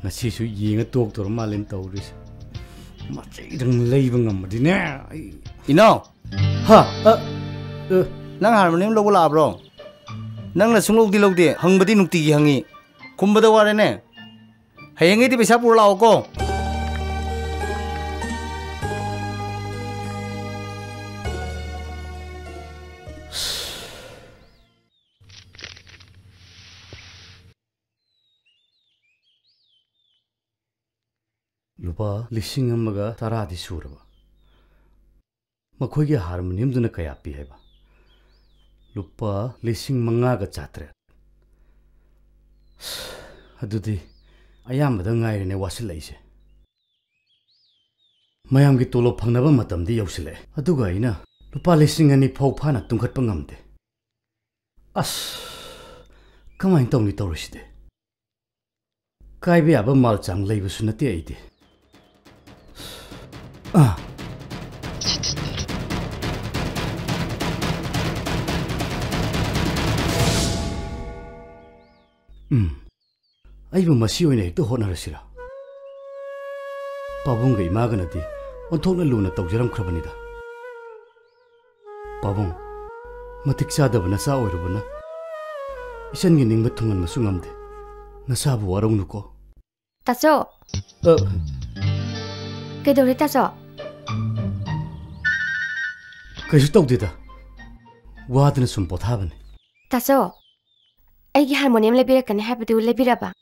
ꯉꯁꯤꯁꯨ ꯌꯦꯡꯉ ꯇꯣꯛꯇꯧꯔ ꯃꯥꯜꯂꯦꯅ ꯇꯧꯔꯤꯁꯦ꯫ ꯃꯆꯩꯗꯪ ꯂꯩꯕ ꯉꯝꯃꯗꯤꯅꯦ ꯑꯩ꯫ ꯏꯅꯥꯎ! ꯍꯥ? ꯑ, ꯑ꯫ ꯅꯪ ꯍꯥꯔꯃꯣꯅꯤꯌꯝ ꯂꯧꯕ ꯂꯥꯛꯑꯕ꯭ꯔꯣ? ꯅꯪꯅ ꯁꯨꯡꯂꯧꯗꯤ ꯂꯧꯗꯦ, ꯍꯪꯕꯗꯤ ꯅꯨꯡꯇꯤꯒꯤ ꯍꯪꯉꯤ꯫ ꯈꯨꯝꯕꯗ ꯋꯥꯔꯦꯅꯦ꯫ ꯍꯌꯦꯡꯉꯩꯗꯤ ꯄꯩꯁꯥ ꯄꯨꯔ ꯂꯥꯛꯑꯣꯀꯣ꯫ ꯂꯨꯄꯥ ꯂꯤꯁꯤꯡ ꯑꯃꯒ ꯇꯔꯥꯗꯤ ꯁꯨꯔꯕ꯫ ꯃꯈꯣꯏꯒꯤ ꯍꯥꯔꯃꯣꯅꯤꯌꯝꯗꯨꯅ ꯀꯌꯥ ꯄꯤ ꯍꯥꯏꯕ? ꯂꯨꯄꯥ ꯂꯤꯁꯤꯡ ꯃꯉꯥꯒ ꯆꯥꯇ꯭ꯔꯦꯠ꯫ ꯑꯗꯨꯗꯤ ꯑꯌꯥꯝꯕꯗ ꯉꯥꯏꯔꯦꯅꯦ ꯋꯥꯁꯤꯜꯂꯛꯏꯁꯦ꯫ ꯃꯌꯥꯝꯒꯤ ꯇꯣꯂꯣꯞ ꯐꯪꯅꯕ ꯃꯇꯝꯗꯤ ꯌꯧꯁꯤꯜꯂꯛꯑꯦ, ꯑꯗꯨꯒ ꯑꯩꯅ ꯂꯨꯄꯥ ꯂꯤꯁꯤꯡ ꯑꯅꯤ ꯐꯥꯎ ꯐꯥꯅ ꯇꯨꯡꯈꯠꯄ ꯉꯝꯗꯦ꯫ ꯑꯁ, ꯀꯃꯥꯏꯅ ꯇꯧꯅꯤ ꯇꯧꯔꯤꯁꯤꯗꯤ? ꯀꯥꯏꯕ ꯌꯥꯕ ꯃꯥꯜ ꯆꯥꯡ ꯂꯩꯕꯁꯨ ꯅꯠꯇꯦ ꯑꯩꯗꯤ꯫ ꯑꯥ꯫ ꯎꯝ꯫ ꯑꯩꯕꯨ ꯃꯁꯤ ꯑꯣꯏꯅ ꯍꯦꯛꯇ ꯍꯣꯠꯅꯔꯁꯤꯔꯥ? ꯄꯥꯕꯨꯡꯒ ꯏꯃꯥꯒꯅꯗꯤ ꯑꯣꯟꯊꯣꯛꯅ ꯂꯨꯅ ꯇꯧꯖꯔꯝꯈ꯭ꯔꯕꯅꯤꯗ꯫ ꯄꯥꯕꯨꯡ, ꯃꯇꯤꯛ ꯆꯥꯗꯕ ꯅꯆꯥ ꯑꯣꯏꯔꯨꯕꯅ ꯏꯆꯟꯒꯤ ꯅꯤꯡꯕ ꯊꯨꯡꯍꯟꯕꯁꯨ ꯉꯝꯗꯦ꯫ ꯅꯁꯥꯕꯨ ꯋꯥꯔꯧꯅꯨꯀꯣ꯫ ꯇꯥꯆꯧ! ꯑ, ꯀꯩꯗꯧꯔꯦ, ꯇꯥꯆꯧ? ꯀꯩꯁꯨ ꯇꯧꯗꯦꯗ꯫ ꯋꯥꯗꯅ ꯁꯨꯝ ꯄꯣꯊꯥꯕꯅꯤ꯫ ꯇꯥꯆꯧ, ꯑꯩꯒꯤ ꯍꯥꯔꯃꯣꯅꯤꯌꯝ ꯂꯩꯕꯤꯔꯛꯀꯅꯤ ꯍꯥꯏꯕꯗꯨ ꯂꯩꯕꯤꯔꯕ?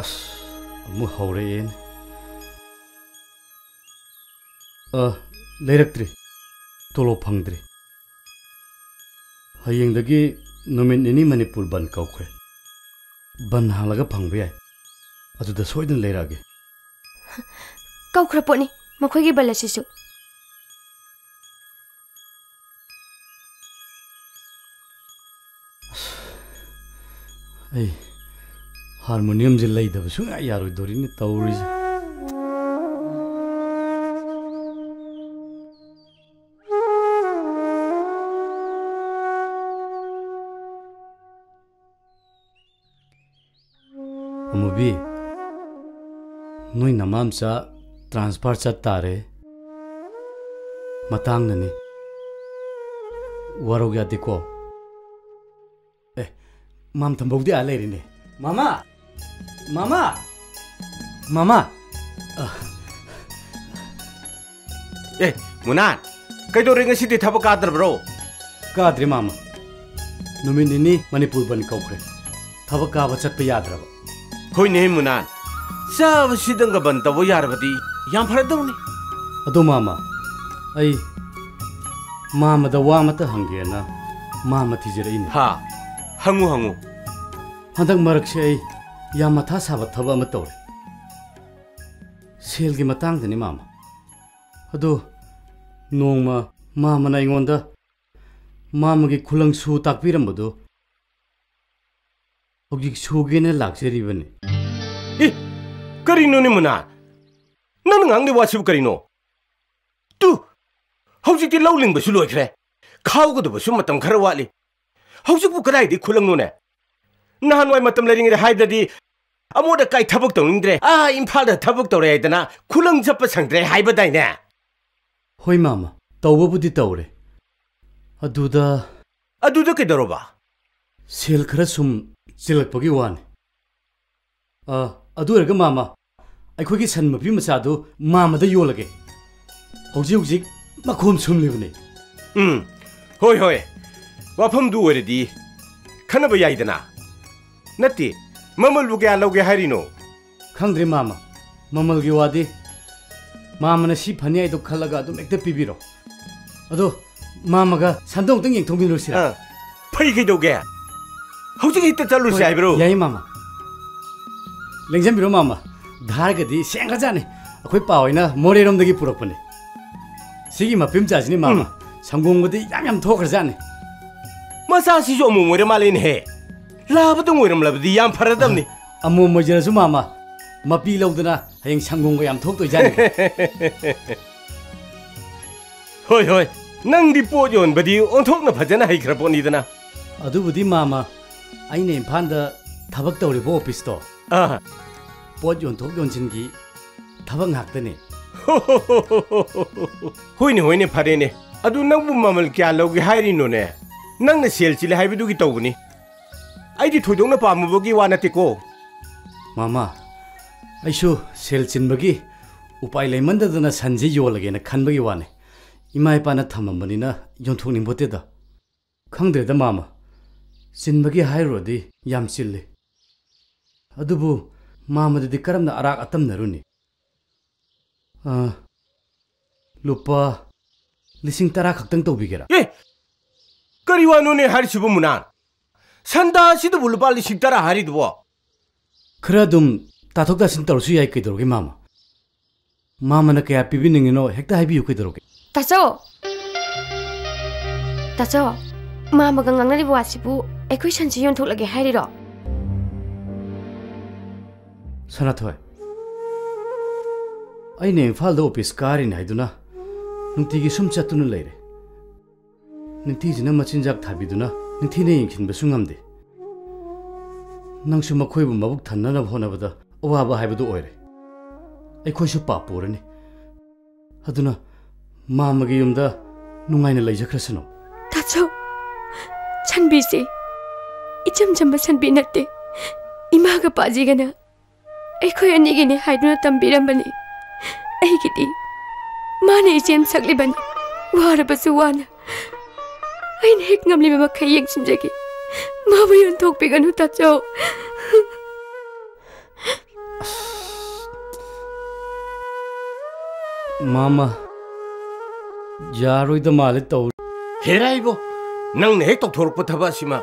ꯑꯁ, ꯑꯃꯨꯛ ꯍꯧꯔꯛꯑꯦꯅꯦ꯫ ꯑ, ꯂꯩꯔꯛꯇ꯭ꯔꯤ꯫ ꯇꯣꯂꯣꯞ ꯐꯪꯗ꯭ꯔꯤ꯫ ꯍꯌꯦꯡꯗꯒꯤ ꯅꯨꯃꯤꯠ ꯅꯤꯅꯤ ꯃꯅꯤꯄꯨꯔ ꯕꯟ ꯀꯧꯈ꯭ꯔꯦ꯫ ꯕꯟ ꯍꯥꯡꯂꯒ ꯐꯪꯕ ꯌꯥꯏ꯫ ꯑꯗꯨꯗ ꯁꯣꯏꯗꯅ ꯂꯩꯔꯛꯑꯒꯦ꯫ ꯀꯧꯈ꯭ꯔ ꯄꯣꯠꯅꯤ ꯃꯈꯣꯏꯒꯤ ꯕꯟ ꯑꯁꯤꯁꯨ꯫ ꯑꯩ ꯍꯥꯔꯃꯣꯅꯤꯌꯝꯁꯦ ꯂꯩꯗꯕ ꯁꯨꯡꯌꯥ ꯌꯥꯔꯣꯏꯗꯣꯔꯤꯅꯦ ꯇꯧꯔꯤꯁꯦ꯫ ꯑꯃꯨꯕꯤ, ꯅꯣꯏ ꯅꯃꯥꯝꯆꯥ transfer ꯆꯠ ꯇꯥꯔꯦ꯫ ꯃꯇꯥꯡꯅꯅꯤ꯫ ꯋꯥꯔꯧ ꯌꯥꯗꯦꯀꯣ꯫ ꯑꯦ, ꯃꯥꯝ ꯊꯝꯕꯧꯗꯤ ꯑꯥ ꯂꯩꯔꯤꯅꯦ꯫ ꯃꯥꯃꯥ! ꯃꯥꯃꯥ! ꯃꯥꯃꯥ! ꯑ꯫ ꯑꯦ, ꯃꯨꯅꯥꯟ, ꯀꯩꯗꯧꯔꯦ ꯉꯁꯤꯗꯤ ꯊꯕꯛ ꯀꯥꯗ꯭ꯔꯕ꯭ꯔꯣ? ꯀꯥꯗ꯭ꯔꯦ ꯃꯥꯃꯥ꯫ ꯅꯨꯃꯤꯠ ꯅꯤꯅꯤ ꯃꯅꯤꯄꯨꯔ ꯕꯟ ꯀꯧꯈ꯭ꯔꯦ꯫ ꯊꯕꯛ ꯀꯥꯕ ꯆꯠꯄ ꯌꯥꯗ꯭ꯔꯕ꯫ ꯍꯣꯏꯅꯦ ꯃꯨꯅꯥꯟ, ꯆꯥꯕ ꯁꯤꯗꯪꯒ ꯕꯟ ꯇꯧꯕ ꯌꯥꯔꯕꯗꯤ ꯌꯥꯝ ꯐꯔꯗꯧꯅꯤ꯫ ꯑꯗꯣ ꯃꯥꯃꯥ, ꯑꯩ ꯃꯥꯃꯗ ꯋꯥ ꯑꯃꯇ ꯍꯪꯒꯦꯅ ꯃꯥꯃ ꯊꯤꯖꯔꯛꯏꯅꯦ꯫ ꯍꯥ, ꯍꯪꯉꯨ ꯍꯪꯉꯨ꯫ ꯍꯟꯗꯛ ꯃꯔꯛꯁꯦ ꯑꯩ ꯌꯥꯝ ꯃꯊꯥ ꯁꯥꯕ ꯊꯕꯛ ꯑꯃ ꯇꯧꯔꯦ꯫ ꯁꯦꯜꯒꯤ ꯃꯇꯥꯡꯗꯅꯤ ꯃꯥꯃ꯫ ꯑꯗꯣ ꯅꯣꯡꯃ ꯃꯥꯃꯅ ꯑꯩꯉꯣꯟꯗ ꯃꯥꯃꯒꯤ ꯈꯨꯂꯪ ꯁꯨ ꯇꯥꯛꯄꯤꯔꯝꯕꯗꯣ ꯍꯧꯖꯤꯛ ꯁꯨꯒꯦꯅ ꯂꯥꯛꯆꯔꯤꯕꯅꯤ꯫ ꯑꯦ, ꯀꯔꯤꯅꯣꯅꯦ ꯃꯨꯅꯥ? ꯅꯪꯅ ꯉꯥꯡꯂꯤ ꯋꯥꯁꯤꯕꯨ ꯀꯔꯤꯅꯣ? ꯇꯨ, ꯍꯧꯖꯤꯛꯇꯤ ꯂꯧ ꯂꯤꯡꯕꯁꯨ ꯂꯣꯏꯈ꯭ꯔꯦ꯫ ꯈꯥꯎꯒꯗꯕꯁꯨ ꯃꯇꯝ ꯈꯔ ꯋꯥꯠꯂꯤ꯫ ꯍꯧꯖꯤꯛꯄꯨ ꯀꯗꯥꯏꯗꯒꯤ ꯈꯨꯂꯪꯅꯣꯅꯦ? ꯅꯍꯥꯟꯋꯥꯏ ꯃꯇꯝ ꯂꯩꯔꯤꯉꯩꯗ ꯍꯥꯏꯕꯗꯗꯤ ꯑꯃꯣꯠ ꯑꯀꯥꯏ ꯊꯕꯛ ꯇꯧꯅꯤꯡꯗ꯭ꯔꯦ, ꯑꯥ ꯏꯝꯐꯥꯜꯗ ꯊꯕꯛ ꯇꯧꯔꯦ ꯍꯥꯏꯗꯅ ꯈꯨꯂꯪ ꯆꯠꯄ ꯁꯪꯗ꯭ꯔꯦ ꯍꯥꯏꯕꯗꯥꯏꯅꯦ? ꯍꯣꯏ ꯃꯥꯃ, ꯇꯧꯕꯕꯨꯗꯤ ꯇꯧꯔꯦ꯫ ꯑꯗꯨꯗ ꯑꯗꯨꯗ ꯀꯩꯗꯧꯔꯕ? ꯁꯦꯜ ꯈꯔ ꯁꯨꯝ ꯆꯤꯜꯂꯛꯄꯒꯤ ꯋꯥꯅꯤ꯫ ꯑ, ꯑꯗꯨ ꯑꯣꯏꯔꯒ ꯃꯥꯃ, ꯑꯩꯈꯣꯏꯒꯤ ꯁꯟ ꯃꯄꯤ ꯃꯆꯥꯗꯨ ꯃꯥꯃꯗ ꯌꯣꯜꯂꯒꯦ꯫ ꯍꯧꯖꯤꯛ ꯍꯧꯖꯤꯛ ꯃꯈꯣꯝ ꯁꯨꯝꯂꯤꯕꯅꯤ꯫ ꯎꯝ, ꯍꯣꯏ, ꯍꯣꯏ꯫ ꯋꯥꯐꯝꯗꯨ ꯑꯣꯏꯔꯗꯤ ꯈꯟꯅꯕ ꯌꯥꯏꯗꯅ꯫ ꯅꯠꯇꯦ, ꯃꯃꯜꯕꯨ ꯀꯌꯥ ꯂꯧꯒꯦ ꯍꯥꯏꯔꯤꯅꯣ? ꯈꯪꯗ꯭ꯔꯦ ꯃꯥꯃ, ꯃꯃꯜꯒꯤ ꯋꯥꯗꯤ꯫ ꯃꯥꯃꯅ ꯁꯤ ꯐꯅꯤ ꯍꯥꯏꯗꯣ ꯈꯜꯂꯒ ꯑꯗꯨꯝ ꯍꯦꯛꯇ ꯄꯤꯕꯤꯔꯣ꯫ ꯑꯗꯣ ꯃꯥꯃꯒ ꯁꯟꯗꯣ ꯑꯃꯨꯛꯇꯪ ꯌꯦꯡꯊꯣꯛꯃꯤꯟꯅꯔꯨꯁꯤꯔꯥ? ꯑꯥ, ꯐꯩ ꯀꯩꯗꯧꯒꯦ? ꯍꯧꯖꯤꯛ ꯍꯦꯛꯇ ꯆꯠꯂꯨꯁꯤ ꯍꯣꯏ, ꯍꯥꯏꯕ꯭ꯔꯣ? ꯌꯥꯏꯌꯦ ꯃꯥꯃ꯫ ꯂꯦꯡꯖꯟꯕꯤꯔꯣ ꯃꯥꯃ, ꯙꯥꯔꯒꯗꯤ ꯁꯦꯡꯈ꯭ꯔꯖꯥꯠꯅꯤ꯫ ꯑꯩꯈꯣꯏ ꯄꯥꯍꯣꯏꯅ ꯃꯣꯔꯦꯔꯣꯝꯗꯒꯤ ꯄꯨꯔꯛꯄꯅꯤ꯫ ꯁꯤꯒꯤ ꯃꯄꯤ ꯃꯆꯥꯁꯤꯅꯤ ꯃꯥꯃ, ꯎꯝ꯫ ꯁꯪꯒꯣꯝꯒꯗꯤ ꯌꯥꯝ ꯌꯥꯝ ꯊꯣꯛꯈ꯭ꯔꯖꯥꯠꯅꯤ꯫ ꯃꯆꯥꯁꯤꯁꯨ ꯑꯃꯣꯝ ꯑꯣꯏꯔ ꯃꯥꯜꯂꯦꯅꯦꯍꯦ꯫ ꯂꯥꯕꯗꯪ ꯑꯣꯏꯔꯝꯂꯕꯗꯤ ꯌꯥꯝ ꯐꯔꯗꯕꯅꯤ꯫ ꯑꯃꯣꯝ ꯑꯣꯏꯖꯔꯁꯨ ꯃꯥꯃ, ꯃꯄꯤ ꯂꯧꯗꯅ ꯍꯌꯦꯡ ꯁꯪꯒꯣꯝꯒ ꯌꯥꯝ ꯊꯣꯛꯇꯣꯏꯖꯥꯠꯅꯤ꯫ ꯍꯣꯏ, ꯍꯣꯏ, ꯅꯪꯗꯤ ꯄꯣꯠ ꯌꯣꯟꯕꯗꯤ ꯑꯣꯟꯊꯣꯛꯅ ꯐꯖꯅ ꯍꯩꯈ꯭ꯔ ꯄꯣꯠꯅꯤꯗꯅ꯫ ꯑꯗꯨꯕꯨꯗꯤ ꯃꯥꯃ, ꯑꯩꯅ ꯏꯝꯐꯥꯜꯗ ꯊꯕꯛ ꯇꯧꯔꯤꯕ ꯑꯣꯐꯤꯁꯇꯣ, ꯑꯥ꯫ ꯄꯣꯠ ꯌꯣꯟꯊꯣꯛ ꯌꯣꯟꯁꯤꯟꯒꯤ ꯊꯕꯛ ꯉꯥꯛꯇꯅꯦ꯫ ꯍꯣꯏꯅꯦ, ꯍꯣꯏꯅꯦ, ꯐꯔꯦꯅꯦ꯫ ꯑꯗꯨ ꯅꯪꯕꯨ ꯃꯃꯜ ꯀꯌꯥ ꯂꯧꯒꯦ ꯍꯥꯏꯔꯤꯅꯣꯅꯦ? ꯅꯪꯅ ꯁꯦꯜ ꯆꯤꯜꯂꯦ ꯍꯥꯏꯕꯗꯨꯒꯤ ꯇꯧꯕꯅꯤ꯫ ꯑꯩꯗꯤ ꯊꯣꯏꯗꯣꯛꯅ ꯄꯥꯝꯃꯨꯕꯒꯤ ꯋꯥ ꯅꯠꯇꯦꯀꯣ꯫ ꯃꯥꯃ, ꯑꯩꯁꯨ ꯁꯦꯜ ꯆꯤꯟꯕꯒꯤ ꯎꯄꯥꯏ ꯂꯩꯃꯟꯗꯗꯅ ꯁꯟꯁꯤ ꯌꯣꯜꯂꯒꯦꯅ ꯈꯟꯕꯒꯤ ꯋꯥꯅꯤ꯫ ꯏꯃꯥ ꯏꯄꯥꯅ ꯊꯝꯃꯝꯕꯅꯤꯅ ꯌꯣꯟꯊꯣꯛꯅꯤꯡꯕꯣꯠꯇꯦꯗ꯫ ꯈꯪꯗ꯭ꯔꯦꯗ ꯃꯥꯃ, ꯆꯤꯟꯕꯒꯤ ꯍꯥꯏꯔꯨꯔꯗꯤ ꯌꯥꯝ ꯆꯤꯜꯂꯤ꯫ ꯑꯗꯨꯕꯨ ꯃꯥꯃꯗꯗꯤ ꯀꯔꯝꯅ ꯑꯔꯥꯛ ꯑꯇꯝꯅꯔꯨꯅꯤ? ꯑ, ꯂꯨꯄꯥ ꯂꯤꯁꯤꯡ ꯇꯔꯥ ꯈꯛꯇꯪ ꯇꯧꯕꯤꯒꯦꯔꯥ? ꯑꯦ! ꯀꯔꯤ ꯋꯥꯅꯣꯅꯦ ꯍꯥꯏꯔꯤꯁꯤꯕꯨ, ꯃꯨꯅꯥꯟ? ꯁꯟꯗꯥ ꯑꯁꯤꯗꯕꯨ ꯂꯨꯄꯥ ꯂꯤꯁꯤꯡ ꯇꯔꯥ ꯍꯥꯏꯔꯤꯗꯨꯕꯣ? ꯈꯔ ꯑꯗꯨꯝ ꯇꯥꯊꯣꯛ ꯇꯥꯁꯤꯟ ꯇꯧꯔꯁꯨ ꯌꯥꯏ, ꯀꯩꯗꯧꯔꯒꯦ ꯃꯥꯃ? ꯃꯥꯃꯅ ꯀꯌꯥ ꯄꯤꯕꯤꯅꯤꯡꯉꯤꯅꯣ ꯍꯦꯛꯇ ꯍꯥꯏꯕꯤꯌꯨ, ꯀꯩꯗꯧꯔꯒꯦ? ꯇꯥꯆꯧ! ꯇꯥꯆꯧ, ꯃꯥꯃꯒ ꯉꯥꯡꯅꯔꯤꯕ ꯋꯥꯁꯤꯕꯨ ꯑꯩꯈꯣꯏ ꯁꯟꯁꯤ ꯌꯣꯟꯊꯣꯛꯂꯒꯦ ꯍꯥꯏꯔꯤꯔꯣ? ꯁꯅꯥꯊꯣꯏ, ꯑꯩꯅ ꯏꯝꯐꯥꯜꯗ ꯑꯣꯐꯤꯁ ꯀꯥꯔꯤꯅꯦ ꯍꯥꯏꯗꯨꯅ ꯅꯨꯡꯇꯤꯒꯤ ꯁꯨꯝ ꯆꯠꯇꯨꯅ ꯂꯩꯔꯦ꯫ ꯅꯤꯡꯊꯤꯖꯅ ꯃꯆꯤꯟꯖꯥꯛ ꯊꯥꯕꯤꯗꯨꯅ ꯅꯤꯡꯊꯤꯅ ꯌꯦꯡꯁꯤꯟꯕꯁꯨ ꯉꯝꯗꯦ꯫ ꯅꯪꯁꯨ ꯃꯈꯣꯏꯕꯨ ꯃꯕꯨꯛ ꯊꯟꯅꯅꯕ ꯍꯣꯠꯅꯕꯗ ꯑꯋꯥꯕ ꯍꯥꯏꯕꯗꯨ ꯑꯣꯏꯔꯦ꯫ ꯑꯩꯈꯣꯏꯁꯨ ꯄꯥꯞ ꯄꯨꯔꯅꯤ꯫ ꯑꯗꯨꯅ ꯃꯥꯃꯒꯤ ꯌꯨꯝꯗ ꯅꯨꯡꯉꯥꯏꯅ ꯂꯩꯖꯈ꯭ꯔꯁꯅꯨ꯫ ꯇꯥꯆꯧ, ꯁꯟꯕꯤꯁꯦ ꯏꯆꯝ ꯆꯝꯕ ꯁꯟꯕꯤ ꯅꯠꯇꯦ꯫ ꯏꯃꯥꯒ ꯄꯥꯖꯤꯒꯅ ꯑꯩꯈꯣꯏ ꯑꯅꯤꯒꯤꯅꯤ ꯍꯥꯏꯗꯨꯅ ꯇꯝꯕꯤꯔꯝꯕꯅꯤ꯫ ꯑꯩꯒꯤꯗꯤ ꯃꯥꯅ ꯏꯆꯦꯝ ꯁꯛꯂꯤꯕꯅꯤ꯫ ꯋꯥꯔꯕꯁꯨ ꯋꯥꯅ ꯑꯩꯅ ꯍꯦꯛ ꯉꯝꯂꯤꯕ ꯃꯈꯩ ꯌꯦꯡꯁꯤꯟꯖꯒꯦ꯫ ꯃꯥꯕꯨ ꯌꯣꯟꯊꯣꯛꯄꯤꯒꯅꯨ, ꯇꯥꯆꯧ꯫ ꯃꯥꯃ, ꯌꯥꯔꯣꯏꯗ ꯃꯥꯜꯂꯦ ꯇꯧ꯫ ꯍꯦꯔꯥ ꯏꯕꯣ, ꯅꯪꯅ ꯍꯦꯛ ꯇꯧꯊꯣꯔꯛꯄ ꯊꯕꯛ ꯑꯁꯤꯃ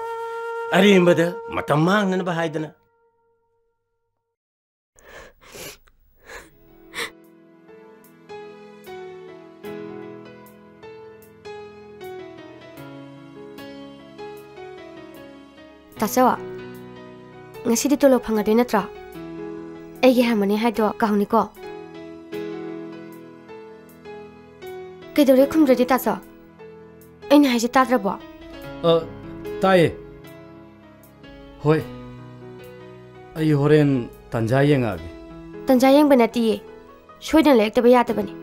ꯑꯔꯦꯝꯕꯗ ꯃꯇꯝ ꯃꯥꯡꯅꯅꯕ ꯍꯥꯏꯗꯅ꯫ ꯇꯥꯆꯧ, ꯉꯁꯤꯗꯤ ꯇꯣꯂꯣꯞ ꯐꯪꯉꯗꯣꯏ ꯅꯠꯇ꯭ꯔꯣ? ꯑꯩꯒꯤ ꯍꯥꯔꯃꯣꯅꯤ ꯍꯥꯏꯗꯣ ꯀꯥꯎꯅꯤꯀꯣ꯫ ꯀꯩꯗꯧꯔꯦ ꯈꯨꯝꯗ꯭ꯔꯗꯤ, ꯇꯥꯆꯧ? ꯑꯩꯅ ꯍꯥꯏꯁꯦ ꯇꯥꯗ꯭ꯔꯕꯣ? ꯑ, ꯇꯥꯏꯌꯦ꯫ ꯍꯣꯏ, ꯑꯩ ꯍꯣꯔꯦꯟ ꯇꯟꯖꯥ ꯌꯦꯡꯉꯛꯑꯒꯦ꯫ ꯇꯟꯖꯥ ꯌꯦꯡꯕ ꯅꯠꯇꯤꯌꯦ, ꯁꯣꯏꯗꯅ ꯂꯩꯔꯛꯇꯕ ꯌꯥꯗꯕꯅꯤ꯫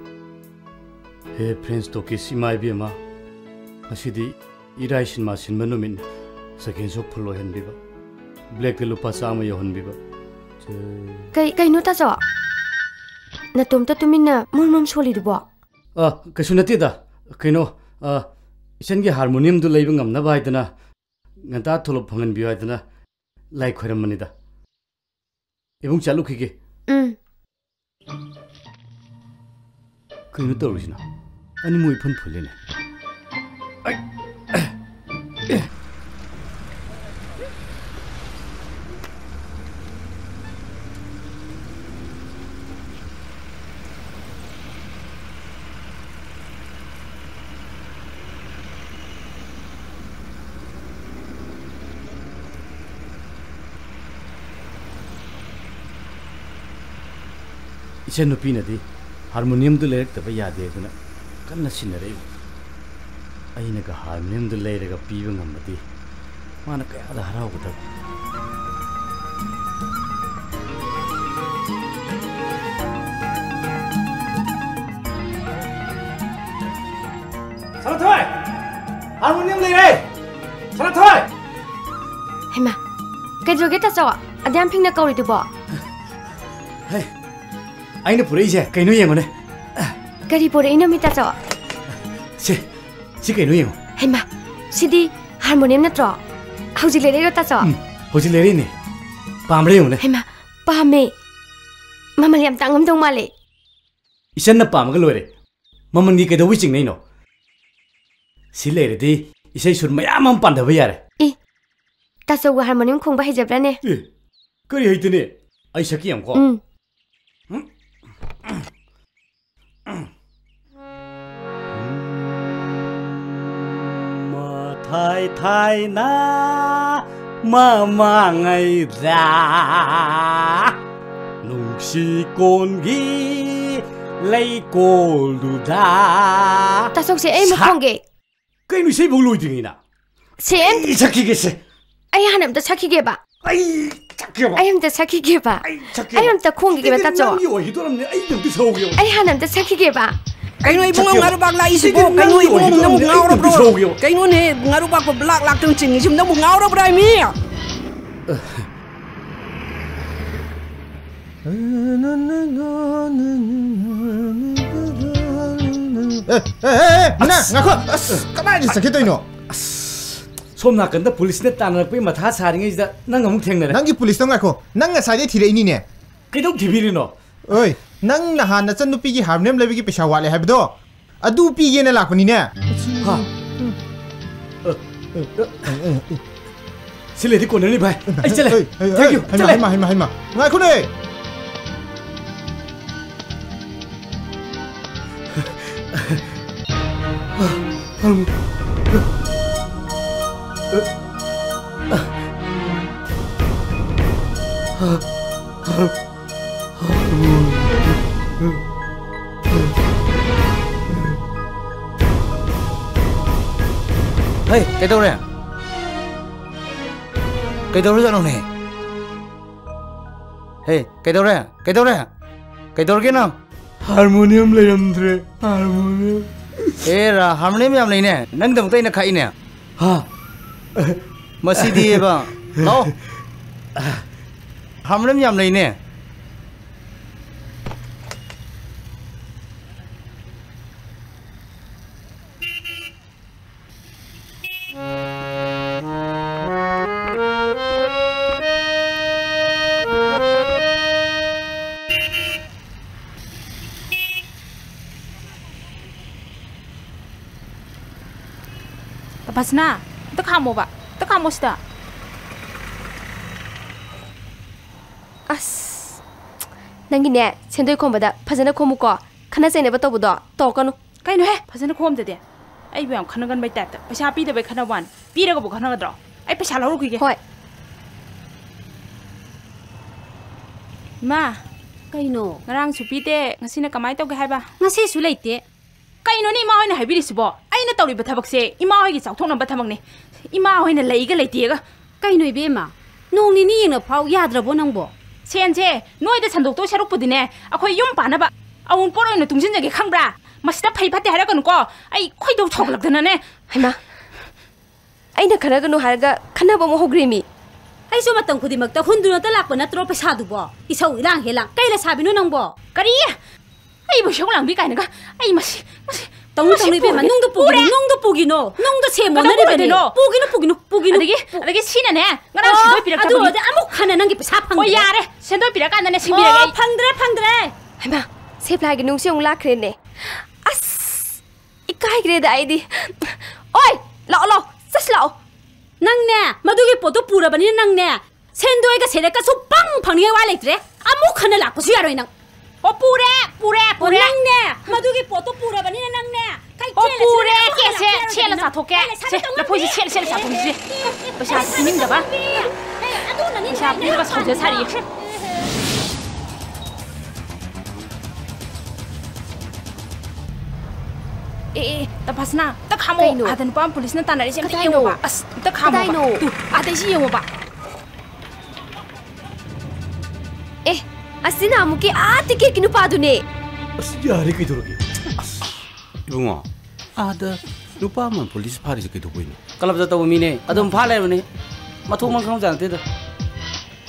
ꯍꯦ ꯐ꯭ꯔꯦꯟꯁ ꯇꯣꯀꯤꯁ, ꯏꯃꯥ ꯏꯕꯦꯝꯃ, ꯉꯁꯤꯗꯤ ꯏꯔꯥꯏ ꯁꯤꯟꯃꯥ ꯁꯤꯟꯕ ꯅꯨꯃꯤꯠꯅꯤ꯫ ꯁꯦꯀꯦꯟ ꯁꯣ ꯐꯨꯜ ꯑꯣꯏꯍꯟꯕꯤꯕ, ꯕ꯭ꯂꯦꯛꯇ ꯂꯨꯄꯥ ꯆꯥꯝꯃ ꯌꯧꯍꯟꯕꯤꯕ꯫ ꯀꯩ, ꯀꯩꯅꯣ ꯇꯥꯆꯧ? ꯅꯇꯣꯝꯇ ꯇꯨꯃꯤꯟꯅ ꯃꯨꯔꯨꯝ ꯃꯨꯔꯨꯝ ꯁꯣꯜꯂꯤꯗꯨꯕꯣ? ꯑ, ꯀꯩꯁꯨ ꯅꯠꯇꯦꯗ꯫ ꯀꯩꯅꯣ, ꯑ, ꯏꯆꯟꯒꯤ ꯍꯥꯔꯃꯣꯅꯤꯌꯝꯗꯨ ꯂꯩꯕ ꯉꯝꯅꯕ ꯍꯥꯏꯗꯅ ꯉꯟꯇꯥ ꯊꯣꯂꯣꯞ ꯐꯪꯍꯟꯕꯤꯌꯨ ꯍꯥꯏꯗꯅ ꯂꯥꯏ ꯈꯣꯏꯔꯝꯕꯅꯤꯗ꯫ ꯏꯕꯨꯡ, ꯆꯠꯂꯨꯈꯤꯒꯦ꯫ ꯎꯝ꯫ ꯀꯩꯅꯣ ꯇꯧꯔꯤꯁꯤꯅ? ꯑꯅꯤꯃꯛ ꯏꯐꯨꯟ ꯐꯨꯜꯂꯦꯅꯦ꯫ ꯑꯩ! ꯏꯆꯟꯅꯨꯄꯤꯅꯗꯤ ꯍꯥꯔꯃꯣꯅꯤꯌꯝꯗꯨ ꯂꯩꯔꯛꯇꯕ ꯌꯥꯗꯦ ꯑꯗꯨꯅ ꯀꯟꯅ ꯁꯤꯟꯅꯔꯛꯏ꯫ ꯑꯩꯅꯒ ꯍꯥꯔꯃꯣꯅꯤꯌꯝꯗꯨ ꯂꯩꯔꯒ ꯄꯤꯕ ꯉꯝꯃꯗꯤ ꯃꯥꯅ ꯀꯌꯥꯗ ꯍꯔꯥꯎꯒꯗꯕ꯫ ꯁꯅꯥꯊꯣꯏ! ꯍꯥꯔꯃꯣꯅꯤꯌꯝ ꯂꯩꯔꯦ! ꯁꯅꯥꯊꯣꯏ! ꯍꯩꯃꯥ, ꯀꯩꯗꯧꯔꯒꯦ ꯇꯥꯆꯧ? ꯑꯗꯨꯌꯥꯝ ꯐꯤꯡꯅ ꯀꯧꯔꯤꯗꯨꯕꯣ? ꯍꯩ, ꯑꯩꯅ ꯄꯨꯔꯛꯏꯁꯦ ꯀꯩꯅꯣ ꯌꯦꯡꯉꯨꯅꯦ꯫ ꯀꯔꯤ ꯄꯨꯔꯛꯏꯅꯣ ꯃꯤ ꯇꯥꯆꯧ? ꯁꯤ, ꯁꯤ ꯀꯩꯅꯣ ꯌꯦꯡꯉꯨ꯫ ꯍꯩꯃꯥ, ꯁꯤꯗꯤ ꯍꯥꯔꯃꯣꯅꯤꯌꯝ ꯅꯠꯇ꯭ꯔꯣ? ꯍꯧꯖꯤꯛ ꯂꯩꯔꯛꯏꯔꯣ ꯇꯥꯆꯧ? ꯎꯝ, ꯍꯧꯖꯤꯛ ꯂꯩꯔꯛꯏꯅꯦ꯫ ꯄꯥꯝꯕ꯭ꯔꯥ ꯌꯦꯡꯉꯨꯅꯦ꯫ ꯍꯩꯃꯥ, ꯄꯥꯝꯃꯦ꯫ ꯃꯃꯜ ꯌꯥꯝ ꯇꯥꯡꯉꯝꯗꯧ ꯃꯥꯜꯂꯦ꯫ ꯏꯆꯟꯅ ꯄꯥꯝꯃꯒ ꯂꯣꯏꯔꯦ꯫ ꯃꯃꯜꯒꯤ ꯀꯩꯗꯧꯕꯩ ꯆꯤꯡꯅꯩꯅꯣ? ꯁꯤ ꯂꯩꯔꯗꯤ ꯏꯁꯩ ꯁꯨꯔ ꯃꯌꯥꯝ ꯑꯃ ꯄꯥꯟꯊꯕ ꯌꯥꯔꯦ꯫ ꯑꯦ, ꯇꯥꯆꯧꯒ ꯍꯥꯔꯃꯣꯅꯤꯌꯝ ꯈꯣꯡꯕ ꯍꯩꯖꯕ꯭ꯔꯥꯅꯦ? ꯑꯦ, ꯀꯔꯤ ꯍꯩꯇꯅꯤ? ꯑꯩ ꯁꯛꯀꯦ ꯌꯦꯡꯉꯨꯀꯣ꯫ ꯎꯝ꯫ ꯃꯊꯥꯏ ꯊꯥꯏꯅ ꯃꯃꯥꯡꯉꯩꯗ ꯅꯨꯡꯁꯤ ꯀꯣꯟꯒꯤ ꯂꯩꯀꯣꯜꯗꯨꯗ꯫ ꯇꯥꯆꯧꯁꯦ, ꯑꯩ ꯑꯃꯨꯛ ꯁꯥ-, ꯈꯣꯡꯒꯦ꯫ ꯀꯩꯅꯣ, ꯏꯁꯩꯐꯧ ꯂꯣꯏꯗ꯭ꯔꯤꯉꯩꯅ? ꯁꯦ, ꯑꯩ ꯁꯛꯈꯤꯒꯦꯁꯦ꯫ ꯑꯩ ꯍꯥꯟꯅ ꯑꯝꯇ ꯁꯛꯈꯤꯒꯦꯕ꯫ ꯑꯩ ꯁꯛꯀꯦꯕ꯫ ꯑꯩ ꯑꯝꯇ ꯁꯛꯈꯤꯒꯦꯕ꯫ ꯑꯩ ꯁꯛꯀꯦꯕ꯫ ꯑꯩ ꯑꯝꯇ ꯈꯣꯡꯈꯤꯒꯦꯕ, ꯁꯤꯗꯤ ꯇꯥꯆꯧ꯫ ꯅꯪꯒꯤ ꯑꯣꯏꯈꯤꯗꯣꯔꯝꯅꯦ, ꯑꯩ ꯑꯝꯇ ꯁꯧꯒꯦꯕ꯫ ꯑꯩ ꯍꯥꯟꯅ ꯑꯝꯇ ꯁꯛꯈꯤꯒꯦꯕ꯫ ꯀꯩꯅꯣ, ꯏꯕꯨꯡꯉꯣ, ꯁꯛꯀꯦꯕ꯫ ꯉꯥꯔꯨꯕꯥꯛ ꯂꯥꯛꯏꯁꯤꯕꯣ? ꯁꯤꯗꯤ ꯀꯩꯅꯣ, ꯅꯪꯒꯤ ꯏꯕꯨꯡꯉꯣ, ꯅꯪꯕꯨ ꯑꯣꯏꯈꯤꯗꯣꯔꯝꯅꯦ, ꯑꯩ ꯑꯝꯇ ꯉꯥꯎꯔꯕ꯭ꯔꯣ? ꯁꯧꯒꯦꯕ꯫ ꯀꯩꯅꯣꯅꯦ, ꯉꯥꯔꯨꯕꯥꯛꯄꯨ ꯕ꯭ꯂꯥꯛ ꯂꯥꯛꯇꯅ ꯆꯤꯡꯉꯤꯁꯤꯕꯨ? ꯅꯪꯕꯨ ꯉꯥꯎꯔꯕ꯭ꯔꯥ, ꯃꯤ? ꯑꯦ, ꯑꯦ, ꯑꯦ, ꯑꯦ, ꯃꯨꯅꯥ, ꯑꯁ! ꯉꯥꯏꯈꯣ! ꯑꯁ, ꯀꯗꯥꯏꯗ ꯆꯠꯈꯤꯗꯣꯏꯅꯣ? ꯑꯁ! ꯁꯣꯝ ꯅꯥꯀꯟꯗ ꯄꯨꯂꯤꯁꯅ ꯇꯥꯟꯅꯔꯛꯄꯒꯤ ꯃꯊꯥ ꯁꯥꯔꯤꯉꯩꯁꯤꯗ ꯅꯪ ꯑꯃꯨꯛ ꯊꯦꯡꯅꯔꯦ꯫ ꯅꯪꯒꯤ ꯄꯨꯂꯤꯁꯇꯣ ꯉꯥꯏꯈꯣ, ꯅꯪ ꯉꯁꯥꯏꯗꯩ ꯊꯤꯔꯛꯏꯅꯤꯅꯦ꯫ ꯀꯩꯗꯧ ꯊꯤꯕꯤꯔꯤꯅꯣ? ꯑꯣꯏ, ꯅꯪ ꯅꯍꯥꯟ ꯅꯆꯟꯅꯨꯄꯤꯒꯤ ꯍꯥꯔꯃꯣꯅꯤꯌꯝ ꯂꯩꯕꯒꯤ ꯄꯩꯁꯥ ꯋꯥꯠꯂꯦ ꯍꯥꯏꯕꯗꯣ? ꯑꯗꯨ ꯄꯤꯒꯦꯅ ꯂꯥꯛꯄꯅꯤꯅꯦ꯫ ꯍꯥ? ꯁꯤ ꯂꯩꯗꯤ ꯀꯣꯟꯅꯅꯤ, ꯚꯥꯏ꯫ ꯑꯩ ꯆꯠꯂꯦ꯫ ꯑꯩ, ꯑꯩ, Thank you꯫ ꯍꯩꯃꯥ, ꯆꯠꯂꯦ꯫ ꯍꯩꯃꯥ, ꯍꯩꯃꯥ, ꯍꯩꯃꯥ꯫ ꯉꯥꯏꯈꯣꯅꯦ꯫ ꯍꯩ, ꯀꯩꯗꯧꯔꯦ? ꯀꯩꯗꯧꯔꯖꯥꯠꯅꯣꯅꯦ? ꯍꯦ, ꯀꯩꯗꯧꯔꯦ? ꯀꯩꯗꯧꯔꯦ? ꯀꯩꯗꯧꯔꯒꯦ ꯅꯪ? Harmonium ꯂꯩꯔꯝꯗ꯭ꯔꯦ, harmonium. ꯑꯦ ꯔꯥ, ꯍꯥꯔꯃꯣꯅꯤꯌꯝ ꯌꯥꯝ ꯂꯩꯅꯦ꯫ ꯅꯪꯒꯤꯗꯃꯛꯇ ꯑꯩꯅ ꯈꯥꯛꯏꯅꯦ꯫ ꯍꯥ? ꯃꯁꯤꯗꯤꯕ, ꯂꯥꯛꯑꯣ꯫ ꯍꯥꯔꯃꯣꯅꯤꯌꯝ ꯌꯥꯝ ꯂꯩꯅꯦ꯫ ꯄꯁꯅꯥ, ꯑꯝꯇ ꯈꯥꯝꯃꯣꯕ, ꯑꯝꯇ ꯈꯥꯝꯃꯣ ꯁꯤꯗ꯫ ꯑꯁ, ꯅꯪꯒꯤꯅꯦ, ꯁꯦꯟꯗꯣꯏ ꯈꯣꯝꯕꯗ ꯐꯖꯅ ꯈꯣꯝꯃꯨꯀꯣ꯫ ꯈꯠꯅ ꯆꯩꯅꯕ ꯇꯧꯕꯗꯣ ꯇꯧꯔꯛꯀꯅꯨ꯫ ꯀꯩꯅꯣꯍꯦ, ꯐꯖꯅ ꯈꯣꯝꯗꯗꯤ? ꯑꯩꯕꯨ ꯌꯥꯝ ꯈꯠꯅꯒꯟꯕꯩ ꯇꯥꯏꯞꯇ꯫ ꯄꯩꯁꯥ ꯄꯤꯗꯕꯩ ꯈꯠꯅꯕ ꯋꯥꯅꯤ꯫ ꯄꯤꯔꯒꯕꯨ ꯈꯠꯅꯒꯗ꯭ꯔꯣ? ꯑꯩ ꯄꯩꯁꯥ ꯂꯧꯔꯨꯈꯤꯒꯦ꯫ ꯍꯣꯏ꯫ ꯏꯃꯥ꯫ ꯀꯩꯅꯣ? ꯉꯔꯥꯡꯁꯨ ꯄꯤꯗꯦ, ꯉꯁꯤꯅ ꯀꯃꯥꯏꯅ ꯇꯧꯒꯦ ꯍꯥꯏꯕ? ꯉꯁꯤꯁꯨ ꯂꯩꯇꯦ꯫ ꯀꯩꯅꯣꯅꯦ ꯏꯃꯥ ꯍꯣꯏꯅ ꯍꯥꯏꯕꯤꯔꯤꯁꯤꯕꯣ? ꯑꯩꯅ ꯇꯧꯔꯤꯕ ꯊꯕꯛꯁꯦ ꯏꯃꯥ ꯍꯣꯏꯒꯤ ꯆꯥꯎꯊꯣꯛꯅꯕ ꯊꯕꯛꯅꯦ꯫ ꯏꯃꯥ ꯍꯣꯏꯅ ꯂꯩꯒ ꯂꯩꯇꯦꯒ꯫ ꯀꯩꯅꯣ ꯏꯕꯦꯝꯃ? ꯅꯣꯡ ꯅꯤꯅꯤ ꯌꯦꯡꯅ ꯐꯥꯎ ꯌꯥꯗ꯭ꯔꯕꯣ ꯅꯪꯕꯣ? ꯁꯦꯟꯁꯦ ꯅꯣꯏꯗ ꯁꯟꯗꯣꯛꯇꯣꯏ ꯁꯔꯨꯛꯄꯨꯗꯤꯅꯦ, ꯑꯩꯈꯣꯏ ꯌꯨꯝ ꯄꯥꯟꯅꯕ ꯑꯋꯨꯟꯄꯣꯠ ꯑꯣꯏꯅ ꯇꯨꯡꯁꯤꯟꯖꯒꯦ ꯈꯪꯕ꯭ꯔꯥ? ꯃꯁꯤꯗ ꯐꯩ ꯐꯠꯇꯦ ꯍꯥꯏꯔꯛꯀꯅꯨꯀꯣ, ꯑꯩ ꯈꯣꯏꯗꯧ ꯁꯥꯎꯒꯠꯂꯛꯇꯅꯅꯦ꯫ ꯍꯩꯃꯥ, ꯑꯩꯅ ꯈꯠꯅꯒꯅꯨ ꯍꯥꯏꯔꯒ ꯈꯠꯅꯕ ꯑꯃꯨꯛ ꯍꯧꯈ꯭ꯔꯦꯃꯤ꯫ ꯑꯩꯁꯨ ꯃꯇꯝ ꯈꯨꯗꯤꯡꯃꯛꯇ ꯍꯨꯟꯗꯨꯅꯇ ꯂꯥꯛꯄ ꯅꯠꯇ꯭ꯔꯣ ꯄꯩꯁꯥꯗꯨꯕꯣ? ꯏꯁꯧ ꯏꯂꯥꯡ ꯍꯦ ꯂꯥꯡ꯫ ꯀꯩ ꯂꯩꯁꯥꯕꯤꯅꯣ ꯅꯪꯕꯣ? ꯀꯔꯤ? ꯑꯩꯕꯨ ꯏꯁꯧ ꯂꯥꯡꯕꯤ ꯀꯥꯏꯅꯒ? ꯑꯩ ꯃꯁꯤ, ꯃꯁꯤ, ꯇꯧꯅꯨ, ꯃꯁꯤ ꯇꯧꯅꯨ ꯏꯕꯦꯝꯃ, ꯄꯨꯔꯦ꯫ ꯅꯨꯡꯗꯣ ꯄꯨꯈꯤꯅꯨ, ꯄꯨꯔꯦ꯫ ꯅꯨꯡꯗꯣ ꯄꯨꯈꯤꯅꯨ, ꯅꯨꯡꯗꯣ ꯁꯦꯝꯃꯣ ꯀꯩꯗꯧꯕ ꯅꯔꯤꯕꯅꯤ꯫ ꯑꯣꯏꯗꯣꯏꯅꯣ? ꯄꯨꯈꯤꯅꯨ, ꯄꯨꯈꯤꯅꯨ, ꯄꯨꯈꯤꯅꯨ꯫ ꯑꯗꯒꯤ, ꯄꯨ- ꯑꯗꯒꯤ ꯁꯤꯅꯅꯦ, ꯉꯔꯥꯡ ꯑꯣ, ꯁꯦꯟꯗꯣꯏ ꯑꯗꯨ ꯄꯤꯔꯛꯇꯕꯅꯤ꯫ ꯑꯣꯏꯔꯗꯤ ꯑꯃꯨꯛ ꯍꯟꯅ ꯅꯪꯒꯤ ꯄꯩꯁꯥ ꯐꯪꯗ꯭ꯔꯦ꯫ ꯍꯣꯏ, ꯌꯥꯔꯦ, ꯁꯦꯟꯗꯣꯏ ꯄꯤꯔꯛꯀꯥꯟꯗꯅꯦ ꯁꯤꯡꯕꯤꯔꯒꯦ ꯑꯣ, ꯑꯩ꯫ ꯐꯪꯗ꯭ꯔꯦ, ꯐꯪꯗ꯭ꯔꯦ꯫ ꯍꯩꯃꯥ, ꯁꯦ ꯐ꯭ꯂꯥꯏꯒꯤ ꯅꯨꯡꯁꯤ ꯑꯃꯨꯛ ꯂꯥꯛꯈ꯭ꯔꯦꯅꯦ꯫ ꯑꯁ, ꯏꯀꯥꯏꯈ꯭ꯔꯦꯗ ꯑꯩꯗꯤ꯫ ꯑꯣꯏ, ꯂꯥꯛꯑꯣ, ꯂꯥꯛꯑꯣ, ꯆꯠꯁꯤ ꯂꯥꯛꯑꯣ꯫ ꯅꯪꯅꯦ, ꯃꯗꯨꯒꯤ ꯄꯣꯠꯇꯣ ꯄꯨꯔꯕꯅꯤꯅ ꯅꯪꯅꯦ, ꯁꯦꯟꯗꯣꯏꯒ ꯁꯦꯟꯗꯣꯏꯒ ꯁꯨꯡꯐꯪ ꯐꯪꯅꯤꯡꯉꯥꯏ ꯋꯥ ꯂꯩꯇ꯭ꯔꯦ꯫ ꯑꯃꯨꯛ ꯍꯟꯅ ꯂꯥꯛꯄꯁꯨ ꯌꯥꯔꯣꯏ ꯅꯪ꯫ ꯑꯣ, ꯄꯨꯔꯦ, ꯄꯨꯔꯦ, ꯑꯣ, ꯄꯨꯔꯦ꯫ ꯅꯪꯅꯦ, ꯃꯗꯨꯒꯤ ꯄꯣꯠꯇꯣ ꯄꯨꯔꯕꯅꯤꯅ ꯅꯪꯅꯦ, ꯑꯣ, ꯀꯩꯊꯦꯜ ꯑꯁꯤꯗ ꯄꯨꯔꯦ, ꯑꯃꯨꯛ ꯍꯟꯅ ꯀꯦꯁꯦ, ꯂꯥꯛꯄ ꯌꯥꯔꯣꯏꯗꯕꯅꯤ ꯁꯦꯠꯂ ꯅꯪ꯫ ꯆꯥꯊꯣꯛꯀꯦ꯫ ꯀꯩ ꯂꯩꯁꯥꯕꯤ ꯁꯦ, ꯇꯧꯅꯨ ꯂꯐꯣꯏꯁꯦ ꯍꯥꯏꯕꯅꯦ? ꯁꯦꯠꯂ ꯁꯦꯠꯂ ꯆꯥꯊꯣꯛꯁꯤꯁꯦ꯫ ꯑꯦ, ꯄꯩꯁꯥꯁꯦ ꯄꯤꯅꯤꯡꯗꯕ꯫ ꯑꯦ, ꯑꯗꯨꯅꯅꯤ ꯄꯩꯁꯥ ꯉꯥꯏꯅ ꯄꯤꯔꯒ ꯁꯥꯎꯖ ꯁꯥꯔꯤꯌꯦ꯫ ꯑꯦ, ꯑꯦ, ꯇꯄꯥꯁꯅꯥ, ꯑꯝꯇ ꯈꯥꯝꯃꯣ꯫ ꯀꯩꯅꯣ? ꯑꯥꯗ ꯅꯨꯄꯥ ꯑꯃ ꯄꯨꯂꯤꯁꯅ ꯇꯥꯟꯅꯔꯤꯁꯦ ꯑꯝꯇ ꯀꯗꯥꯏꯅꯣ? ꯌꯦꯡꯉꯣꯕ꯫ ꯑꯁ, ꯑꯝꯇ ꯈꯥꯝꯃꯣꯕ꯫ ꯀꯗꯥꯏꯅꯣ? ꯇꯨ, ꯑꯥꯗꯩꯁꯤ ꯌꯦꯡꯉꯣꯕ꯫ ꯑꯦ, ꯑꯁꯤ ꯅꯍꯥꯟꯃꯨꯛꯀꯤ ꯑꯥ ꯇꯤꯀꯦꯠꯀꯤ ꯅꯨꯄꯥꯗꯨꯅꯦ꯫ ꯑꯁ, ꯌꯥꯔꯦ, ꯀꯩꯗꯧꯔꯒꯦ? ꯑꯁ, ꯏꯕꯨꯡꯉꯣ, ꯑꯥꯗ ꯅꯨꯄꯥ ꯑꯃ ꯄꯨꯂꯤꯁ ꯐꯥꯔꯤꯁꯦ ꯀꯩꯗꯧꯕꯩꯅꯣ? ꯀ꯭ꯂꯕꯇ ꯇꯧꯕ ꯃꯤꯅꯦ, ꯑꯗꯨꯝ ꯐꯥ ꯂꯩꯔꯕꯅꯦ꯫ ꯃꯊꯣꯡ ꯃꯔꯝ ꯈꯪꯕꯖꯥꯠ ꯅꯠꯇꯦꯗ꯫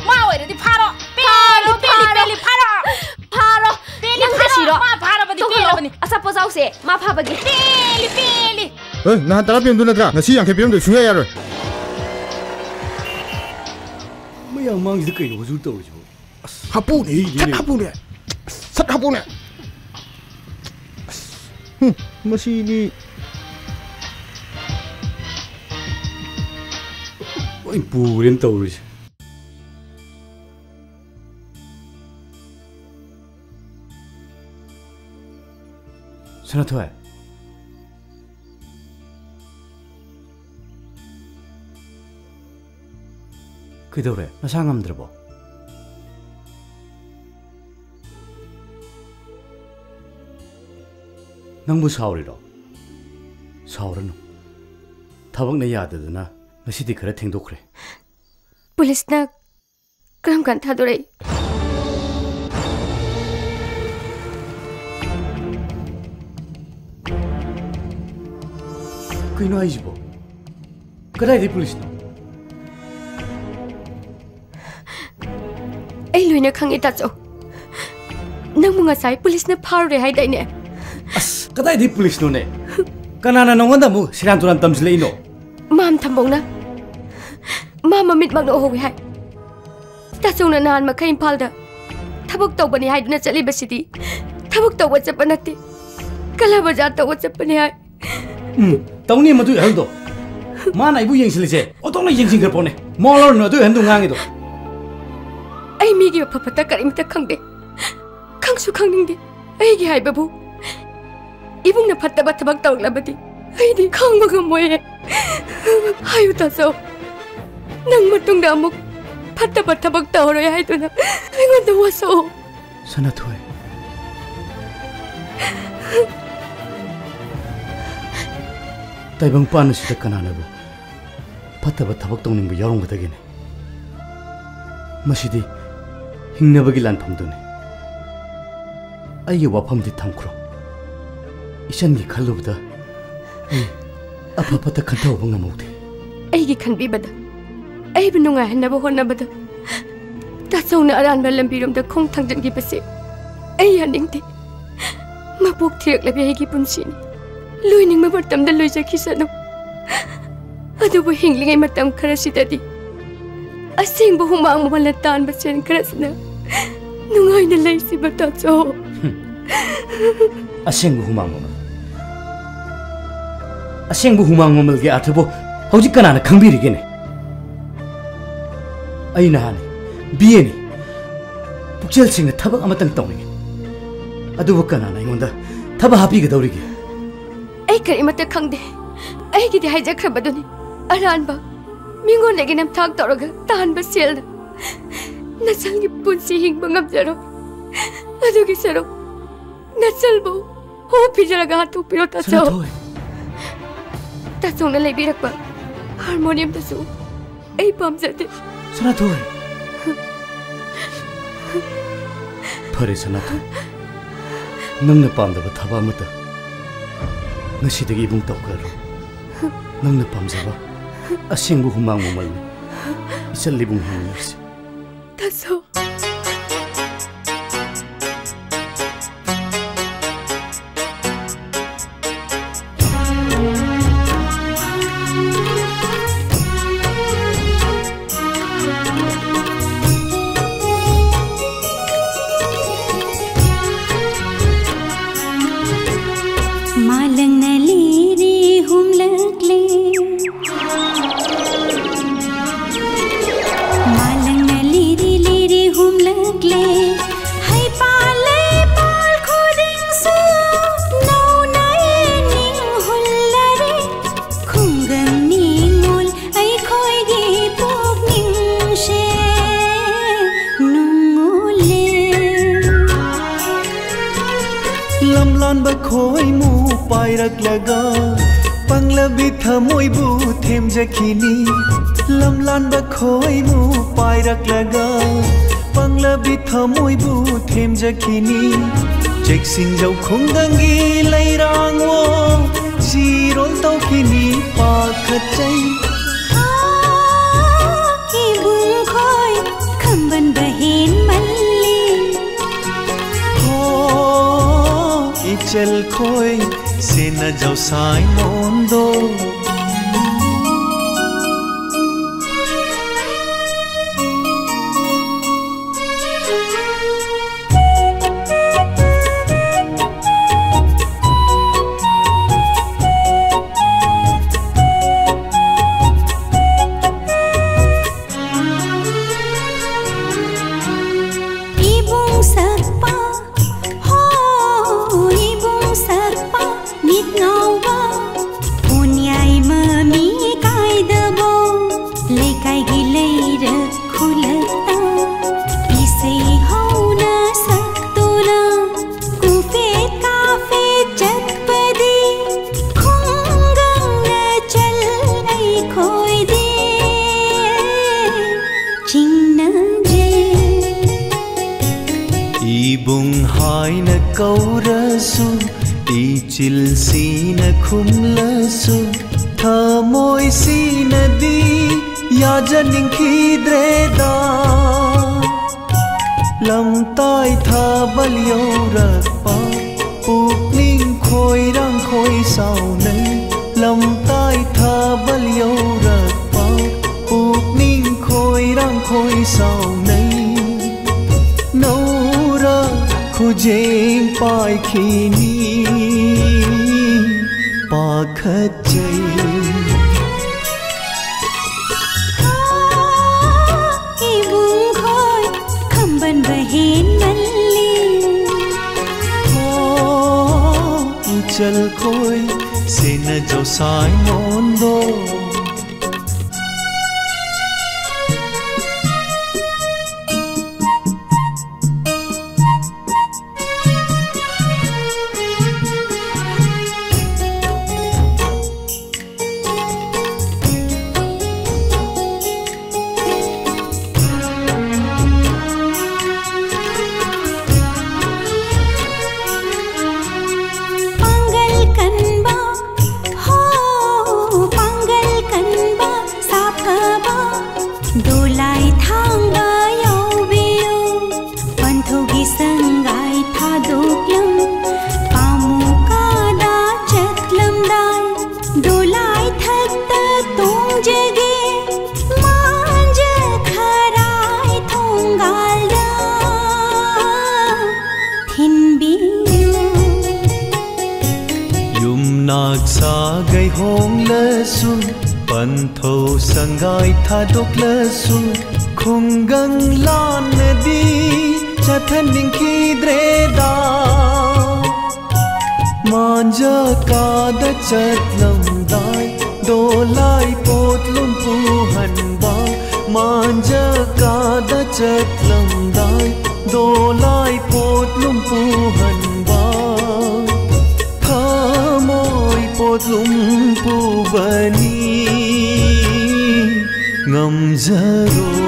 ꯃꯥ ꯑꯣꯏꯔꯗꯤ ꯐꯥꯔꯣ꯫ ꯄꯦꯜꯂꯤ, ꯐꯥꯔꯣ, ꯄꯦꯜꯂꯤ, ꯐꯥꯔꯣ꯫ ꯄꯦꯜꯂꯤ, ꯐꯥꯔꯣ꯫ ꯐꯥꯔꯣ꯫ ꯄꯦꯜꯂꯤ, ꯅꯪ ꯐꯥꯔꯣ꯫ ꯀꯁꯤꯔꯣ? ꯃꯥ ꯐꯥꯔꯕꯅꯤ, ꯇꯣꯛꯍꯜꯂꯣ꯫ ꯄꯦꯜꯂꯕꯅꯤ꯫ ꯑꯆꯥꯄꯣꯠ ꯆꯥꯎꯁꯦ, ꯃꯥ ꯐꯥꯕꯒꯤ꯫ ꯄꯦꯜꯂꯤ, ꯄꯦꯜꯂꯤ꯫ ꯑꯦ, ꯅꯍꯥꯟ ꯇꯔꯥ ꯄꯤꯔꯝꯗꯣꯏ ꯅꯠꯇ꯭ꯔꯥ? ꯉꯁꯤ ꯌꯥꯡꯈꯩ ꯄꯤꯔꯝꯗꯣꯏ ꯁꯨꯡꯌꯥ ꯌꯥꯔꯣꯏ꯫ ꯃꯌꯥꯝ ꯃꯥꯡꯁꯤꯗ ꯀꯩꯅꯣ ꯍꯨꯖꯨꯔ ꯇꯧꯔꯤꯁꯤꯕꯣ? ꯑꯁ, ꯍꯥꯄꯨꯅꯦ, ꯑꯩꯒꯤꯅꯤꯅꯦ꯫ ꯁꯠ ꯍꯥꯄꯨꯅꯦ꯫ ꯁꯠ ꯍꯥꯄꯨꯅꯦ꯫ ꯑꯁ, ꯍꯨꯝ, ꯃꯁꯤꯗꯤ꯫ ꯂꯣꯏ ꯄꯨꯔꯦꯅ ꯇꯧꯔꯤꯁꯦ꯫ ꯁꯅꯥꯊꯣꯏ꯫ ꯀꯩꯗꯧꯔꯦ? ꯅꯁꯥ ꯉꯝꯗ꯭ꯔꯕꯣ? ꯅꯪꯕꯨ ꯁꯥꯎꯔꯤꯔꯣ? ꯁꯥꯎꯔꯅꯨ꯫ ꯊꯕꯛꯅ ꯌꯥꯗꯗꯅ ꯉꯁꯤꯗꯤ ꯈꯔ ꯊꯦꯡꯗꯣꯛꯈ꯭ꯔꯦ꯫ ꯄꯨꯂꯤꯁꯅ ꯀꯔꯝ ꯀꯥꯟ ꯊꯥꯗꯣꯔꯛꯏ? ꯀꯩꯅꯣ ꯍꯥꯏꯁꯤꯕꯣ? ꯀꯗꯥꯏꯗꯩ ꯄꯨꯂꯤꯁꯅꯣ? ꯑꯩ ꯂꯣꯏꯅ ꯈꯪꯉꯦ, ꯇꯥꯆꯧ꯫ ꯅꯪꯕꯨ ꯉꯁꯥꯏ ꯄꯨꯂꯤꯁꯅ ꯐꯥꯔꯨꯔꯦ ꯍꯥꯏꯗꯥꯏꯅꯦ? ꯑꯁ, ꯀꯗꯥꯏꯗꯩ ꯄꯨꯂꯤꯁꯅꯣꯅꯦ? ꯀꯅꯥꯅ ꯅꯉꯣꯟꯗ ꯑꯃꯨꯛ ꯁꯦꯔꯥꯟ ꯇꯨꯔꯥꯟ ꯇꯝꯁꯤꯜꯂꯛꯏꯅꯣ? ꯃꯥꯝ ꯊꯝꯕꯧꯅ ꯃꯥ ꯃꯃꯤꯠꯃꯛꯅ ꯎꯍꯧꯏ ꯍꯥꯏ꯫ ꯇꯥꯆꯧꯅ ꯅꯍꯥꯟ ꯃꯈꯩ ꯏꯝꯐꯥꯜꯗ ꯊꯕꯛ ꯇꯧꯕꯅꯤ ꯍꯥꯏꯗꯨꯅ ꯆꯠꯂꯤꯕꯁꯤꯗꯤ ꯊꯕꯛ ꯇꯧꯕ ꯆꯠꯄ ꯅꯠꯇꯦ, ꯀꯂꯥ ꯕꯖꯥꯔ ꯇꯧꯕ ꯆꯠꯄꯅꯤ ꯍꯥꯏ꯫ ꯎꯝ, ꯇꯧꯅꯤ ꯃꯗꯨꯏ ꯑꯍꯜꯗꯣ꯫ ꯃꯥꯅ ꯑꯩꯕꯨ ꯌꯦꯡꯁꯤꯜꯂꯤꯁꯦ ꯑꯣꯟꯊꯣꯛꯅ ꯌꯦꯡꯁꯤꯟꯈ꯭ꯔ ꯄꯣꯠꯅꯦ꯫ ꯃꯋꯥ ꯂꯧꯔꯨꯅꯨ ꯑꯗꯨꯏ ꯑꯍꯟꯗꯣ ꯉꯥꯡꯉꯤꯗꯣ꯫ ꯑꯩ ꯃꯤꯒꯤ ꯑꯐ ꯐꯠꯇ ꯀꯔꯤꯝꯇ ꯈꯪꯗꯦ, ꯈꯪꯁꯨ ꯈꯪꯅꯤꯡꯗꯦ꯫ ꯑꯩꯒꯤ ꯍꯥꯏꯕꯕꯨ ꯏꯕꯨꯡꯅ ꯐꯠꯇꯕ ꯊꯕꯛ ꯇꯧꯔꯛꯂꯕꯗꯤ ꯑꯩꯗꯤ ꯈꯥꯡꯕ ꯉꯝꯃꯣꯏꯌꯦ꯫ ꯍꯥꯏꯌꯨ ꯇꯥꯆꯧ, ꯅꯪ ꯃꯇꯨꯡꯗ ꯑꯃꯨꯛ ꯐꯠꯇꯕ ꯊꯕꯛ ꯇꯧꯔꯣꯏ ꯍꯥꯏꯗꯨꯅ ꯑꯩꯉꯣꯟꯗ ꯋꯥꯁꯛꯑꯣ꯫ ꯁꯅꯥꯊꯣꯏ꯫ ꯇꯥꯏꯕꯪꯄꯥꯟ ꯑꯁꯤꯗ ꯀꯅꯥꯅꯕꯨ ꯐꯠꯇꯕ ꯊꯕꯛ ꯇꯧꯅꯤꯡꯕ ꯌꯥꯎꯔꯝꯒꯗꯒꯦꯅꯦ? ꯃꯁꯤꯗꯤ ꯍꯤꯡꯅꯕꯒꯤ ꯂꯥꯟꯐꯝꯗꯨꯅꯤ꯫ ꯑꯩꯒꯤ ꯋꯥꯐꯝꯗꯤ ꯊꯝꯈ꯭ꯔꯣ꯫ ꯏꯆꯟꯒꯤ ꯈꯜꯂꯨꯕꯗ ꯑꯩ ꯑꯐ ꯐꯠꯇ ꯈꯟꯊꯍꯧꯕ ꯉꯝꯍꯧꯗꯦ꯫ ꯑꯩꯒꯤ ꯈꯟꯕꯤꯕꯗ, ꯑꯩꯕꯨ ꯅꯨꯡꯉꯥꯏꯍꯟꯅꯕ ꯍꯣꯠꯅꯕꯗ ꯇꯥꯆꯧꯅ ꯑꯔꯥꯟꯕ ꯂꯝꯕꯤꯔꯣꯝꯗ ꯈꯣꯡ ꯊꯥꯡꯖꯤꯟꯈꯤꯕꯁꯦ ꯑꯩ ꯌꯥꯅꯤꯡꯗꯦ꯫ ꯃꯄꯣꯛ ꯊꯤꯔꯛꯂꯕꯤ ꯑꯩꯒꯤ ꯄꯨꯟꯁꯤꯅꯤ꯫ ꯂꯣꯏꯅꯤꯡꯕ ꯃꯇꯝꯗ ꯂꯣꯏꯖꯈꯤꯁꯅꯨ꯫ ꯑꯗꯨꯕꯨ ꯍꯤꯡꯂꯤꯉꯩ ꯃꯇꯝ ꯈꯔꯁꯤꯗꯗꯤ ꯑꯁꯦꯡꯕ ꯍꯨꯃꯥꯡ ꯃꯃꯜꯅ ꯇꯥꯟꯕ ꯁꯦꯟ ꯈꯔꯁꯤꯅ ꯅꯨꯡꯉꯥꯏꯅ ꯂꯩꯁꯤꯕ ꯇꯥꯆꯧ꯫ ꯑꯁꯦꯡꯕ ꯍꯨꯃꯥꯡ ꯃꯃꯜ꯫ ꯑꯁꯦꯡꯕ ꯍꯨꯃꯥꯡ ꯃꯃꯜꯒꯤ ꯑꯥꯔꯊꯕꯨ ꯍꯧꯖꯤꯛ ꯀꯅꯥꯅ ꯈꯪꯕꯤꯔꯤꯒꯦꯅꯦ? ꯑꯩ ꯅꯍꯥꯅꯤ, ꯕꯤ ꯑꯦꯅꯤ꯫ ꯄꯨꯛꯆꯦꯜ ꯁꯦꯡꯅ ꯊꯕꯛ ꯑꯃꯇꯪ ꯇꯧꯅꯤꯡꯉꯤ꯫ ꯑꯗꯨꯕꯨ ꯀꯅꯥꯅ ꯑꯩꯉꯣꯟꯗ ꯊꯕꯛ ꯍꯥꯞꯄꯤꯒꯗꯧꯔꯤꯒꯦ? ꯑꯩ ꯀꯔꯤꯃꯠꯇ ꯈꯪꯗꯦ꯫ ꯑꯩꯒꯤꯗꯤ ꯍꯥꯏꯖꯈ꯭ꯔꯕꯗꯨꯅꯤ, ꯑꯔꯥꯟꯕ ꯃꯤꯉꯣꯟꯗꯒꯤ ꯅꯝꯊꯥꯛ ꯇꯧꯔꯒ ꯇꯥꯟꯕ ꯁꯦꯜꯅ ꯅꯆꯜꯒꯤ ꯄꯨꯟꯁꯤ ꯍꯤꯡꯕ ꯉꯝꯖꯔꯣꯏ꯫ ꯑꯗꯨꯒꯤ ꯁꯔꯨꯛ ꯅꯆꯜꯕꯨ ꯍꯣ ꯄꯤꯖꯔꯒ ꯍꯥꯠꯇꯣꯛꯄꯤꯔꯣ, ꯇꯥꯆꯧ꯫ ꯁꯅꯥꯊꯣꯏ꯫ ꯇꯥꯆꯧꯅ ꯂꯩꯕꯤꯔꯛꯄ ꯍꯥꯔꯃꯣꯅꯤꯌꯝꯗꯨꯁꯨ ꯑꯩ ꯄꯥꯝꯖꯗꯦ꯫ ꯁꯅꯥꯊꯣꯏ꯫ ꯐꯔꯦ ꯁꯅꯥꯊꯣꯏ, ꯅꯪꯅ ꯄꯥꯝꯗꯕ ꯊꯕꯛ ꯑꯃꯠꯇ ꯉꯁꯤꯗꯒꯤ ꯏꯕꯨꯡ ꯇꯧꯈ꯭ꯔꯔꯣꯏ꯫ ꯅꯪꯅ ꯄꯥꯝꯖꯕ ꯑꯁꯦꯡꯕ ꯍꯨꯃꯥꯡ ꯃꯃꯜꯅꯤ ꯏꯆꯜ ꯏꯕꯨꯡ ꯍꯤꯡꯃꯤꯟꯅꯔꯤꯁꯦ꯫ ꯇꯥꯆꯧ꯫ ꯃꯥꯂꯪꯅ ꯂꯤꯔꯤ ꯍꯨꯝꯂꯛꯂꯦ꯫ ꯃꯥꯂꯪꯅ ꯂꯤꯔꯤ ꯂꯤꯔꯤ ꯍꯨꯝꯂꯛꯂꯦ꯫ ꯍꯩꯄꯥꯜ ꯂꯩꯄꯥꯜ ꯈꯨꯗꯤꯡꯁꯨ ꯅꯧꯅ ꯌꯦꯡꯅꯤꯡ ꯍꯨꯜꯂꯔꯦ꯫ ꯈꯨꯡꯒꯪ ꯅꯤꯉꯣꯜ ꯑꯩꯈꯣꯏꯒꯤ ꯄꯨꯛꯅꯤꯡꯁꯦ ꯅꯨꯡꯉꯣꯜꯂꯦ꯫ ꯂꯝꯂꯥꯟꯕ ꯈꯣꯏꯃꯨ ꯄꯥꯏꯔꯛꯂꯒ ꯄꯪꯂꯕꯤ ꯊꯃꯣꯏꯕꯨ ꯊꯦꯝꯖꯈꯤꯅꯤ꯫ ꯂꯝꯂꯥꯟꯕ ꯈꯣꯏꯃꯨ ꯄꯥꯏꯔꯛꯂꯒ ꯄꯪꯂꯕꯤ ꯊꯃꯣꯏꯕꯨ ꯊꯦꯝꯖꯈꯤꯅꯤ꯫ ꯆꯦꯛꯁꯤꯟꯖꯧ ꯈꯨꯡꯒꯪꯒꯤ ꯂꯩꯔꯥꯡꯋꯣ, ꯆꯤꯔꯣꯜ ꯇꯧꯈꯤꯅꯤ ꯄꯥꯈꯠꯆꯩ꯫ ꯍꯥ, ꯏꯕꯨꯡ ꯈꯣꯏ ꯈꯝꯕꯟꯕ ꯍꯦꯟꯃꯜꯂꯤ꯫ ꯍꯣ, ꯏꯆꯜ ꯈꯣꯏ ꯁꯦꯟꯅꯖꯧ ꯁꯥꯏꯃꯣꯟꯗꯣ꯫ ꯏꯕꯨꯡ ꯍꯥꯏꯅ ꯀꯧꯔꯁꯨ, ꯏꯆꯤꯜꯁꯤꯅ ꯈꯨꯝꯂꯁꯨ, ꯊꯃꯣꯏꯁꯤꯅꯗꯤ ꯌꯥꯖꯅꯤꯡꯈꯤꯗ꯭ꯔꯦꯗ꯫ ꯂꯝꯇꯥꯏ ꯊꯥꯕꯜ ꯌꯧꯔꯛꯄ, ꯄꯨꯛꯅꯤꯡ ꯈꯣꯏꯔꯥꯡ ꯈꯣꯏ ꯁꯥꯎꯅꯩ꯫ ꯂꯝꯇꯥꯏ ꯊꯥꯕꯜ ꯌꯧꯔꯛꯄ, ꯄꯨꯛꯅꯤꯡ ꯈꯣꯏꯔꯥꯡ ꯈꯣꯏ ꯁꯥꯎꯅꯩ꯫ ꯅꯧꯔ ꯈꯨꯖꯦꯡ ꯄꯥꯏꯈꯤꯅꯤ ꯄꯥꯈꯠꯆꯩ꯫ ꯏꯕꯨꯡ ꯈꯣꯏ ꯈꯝꯕꯟꯕ ꯍꯦꯟꯃꯜꯂꯤ꯫ ꯍꯣ, ꯏꯆꯜ ꯈꯣꯏ ꯁꯦꯟꯅꯖꯧ ꯁꯥꯏꯃꯣꯟꯗꯣ꯫ ꯄꯥꯡꯒꯜ ꯀꯟꯕ, ꯍꯣ, ꯄꯥꯡꯒꯜ ꯀꯟꯕ, ꯁꯥꯐꯕ, ꯗꯣꯂꯥꯏ ꯊꯥꯡꯕ ꯌꯥꯎꯕꯤꯌꯨ꯫ ꯄꯟꯊꯧꯒꯤ ꯁꯪꯒꯥꯏ ꯊꯥꯗꯣꯛꯂꯝ, ꯄꯥꯃꯨꯀꯥꯗ ꯆꯠꯂꯝꯗꯥꯏ, ꯗꯣꯂꯥꯏ ꯊꯛꯇ ꯇꯣꯡꯖꯒꯦ, ꯃꯥꯟꯖ ꯈꯔꯥꯏ ꯊꯣꯡꯒꯥꯜꯗ ꯊꯤꯟꯕꯤꯌꯨ꯫ ꯌꯨꯝꯅꯥꯛ ꯁꯥꯒꯩ ꯍꯣꯡꯂꯁꯨ, ꯄꯟꯊꯧ ꯁꯪꯒꯥꯏ ꯊꯥꯗꯣꯛꯂꯁꯨ, ꯈꯨꯡꯒꯪ ꯂꯥꯟꯅꯗꯤ ꯆꯠꯍꯟꯅꯤꯡꯈꯤꯗ꯭ꯔꯦꯗ꯫ ꯃꯥꯟꯖ ꯀꯥꯗ ꯆꯠꯂꯝꯗꯥꯏ, ꯗꯣꯂꯥꯏ ꯄꯣꯠꯂꯨꯝ ꯄꯨꯍꯟꯕ, ꯃꯥꯟꯖ ꯀꯥꯗ ꯆꯠꯂꯝꯗꯥꯏ, ꯗꯣꯂꯥꯏ ꯄꯣꯠꯂꯨꯝ ꯄꯨꯍꯟꯕ, ꯊꯃꯣꯏ ꯄꯣꯠꯂꯨꯝ ꯄꯨꯕꯅꯤ ꯉꯝꯖꯔꯣꯏ꯫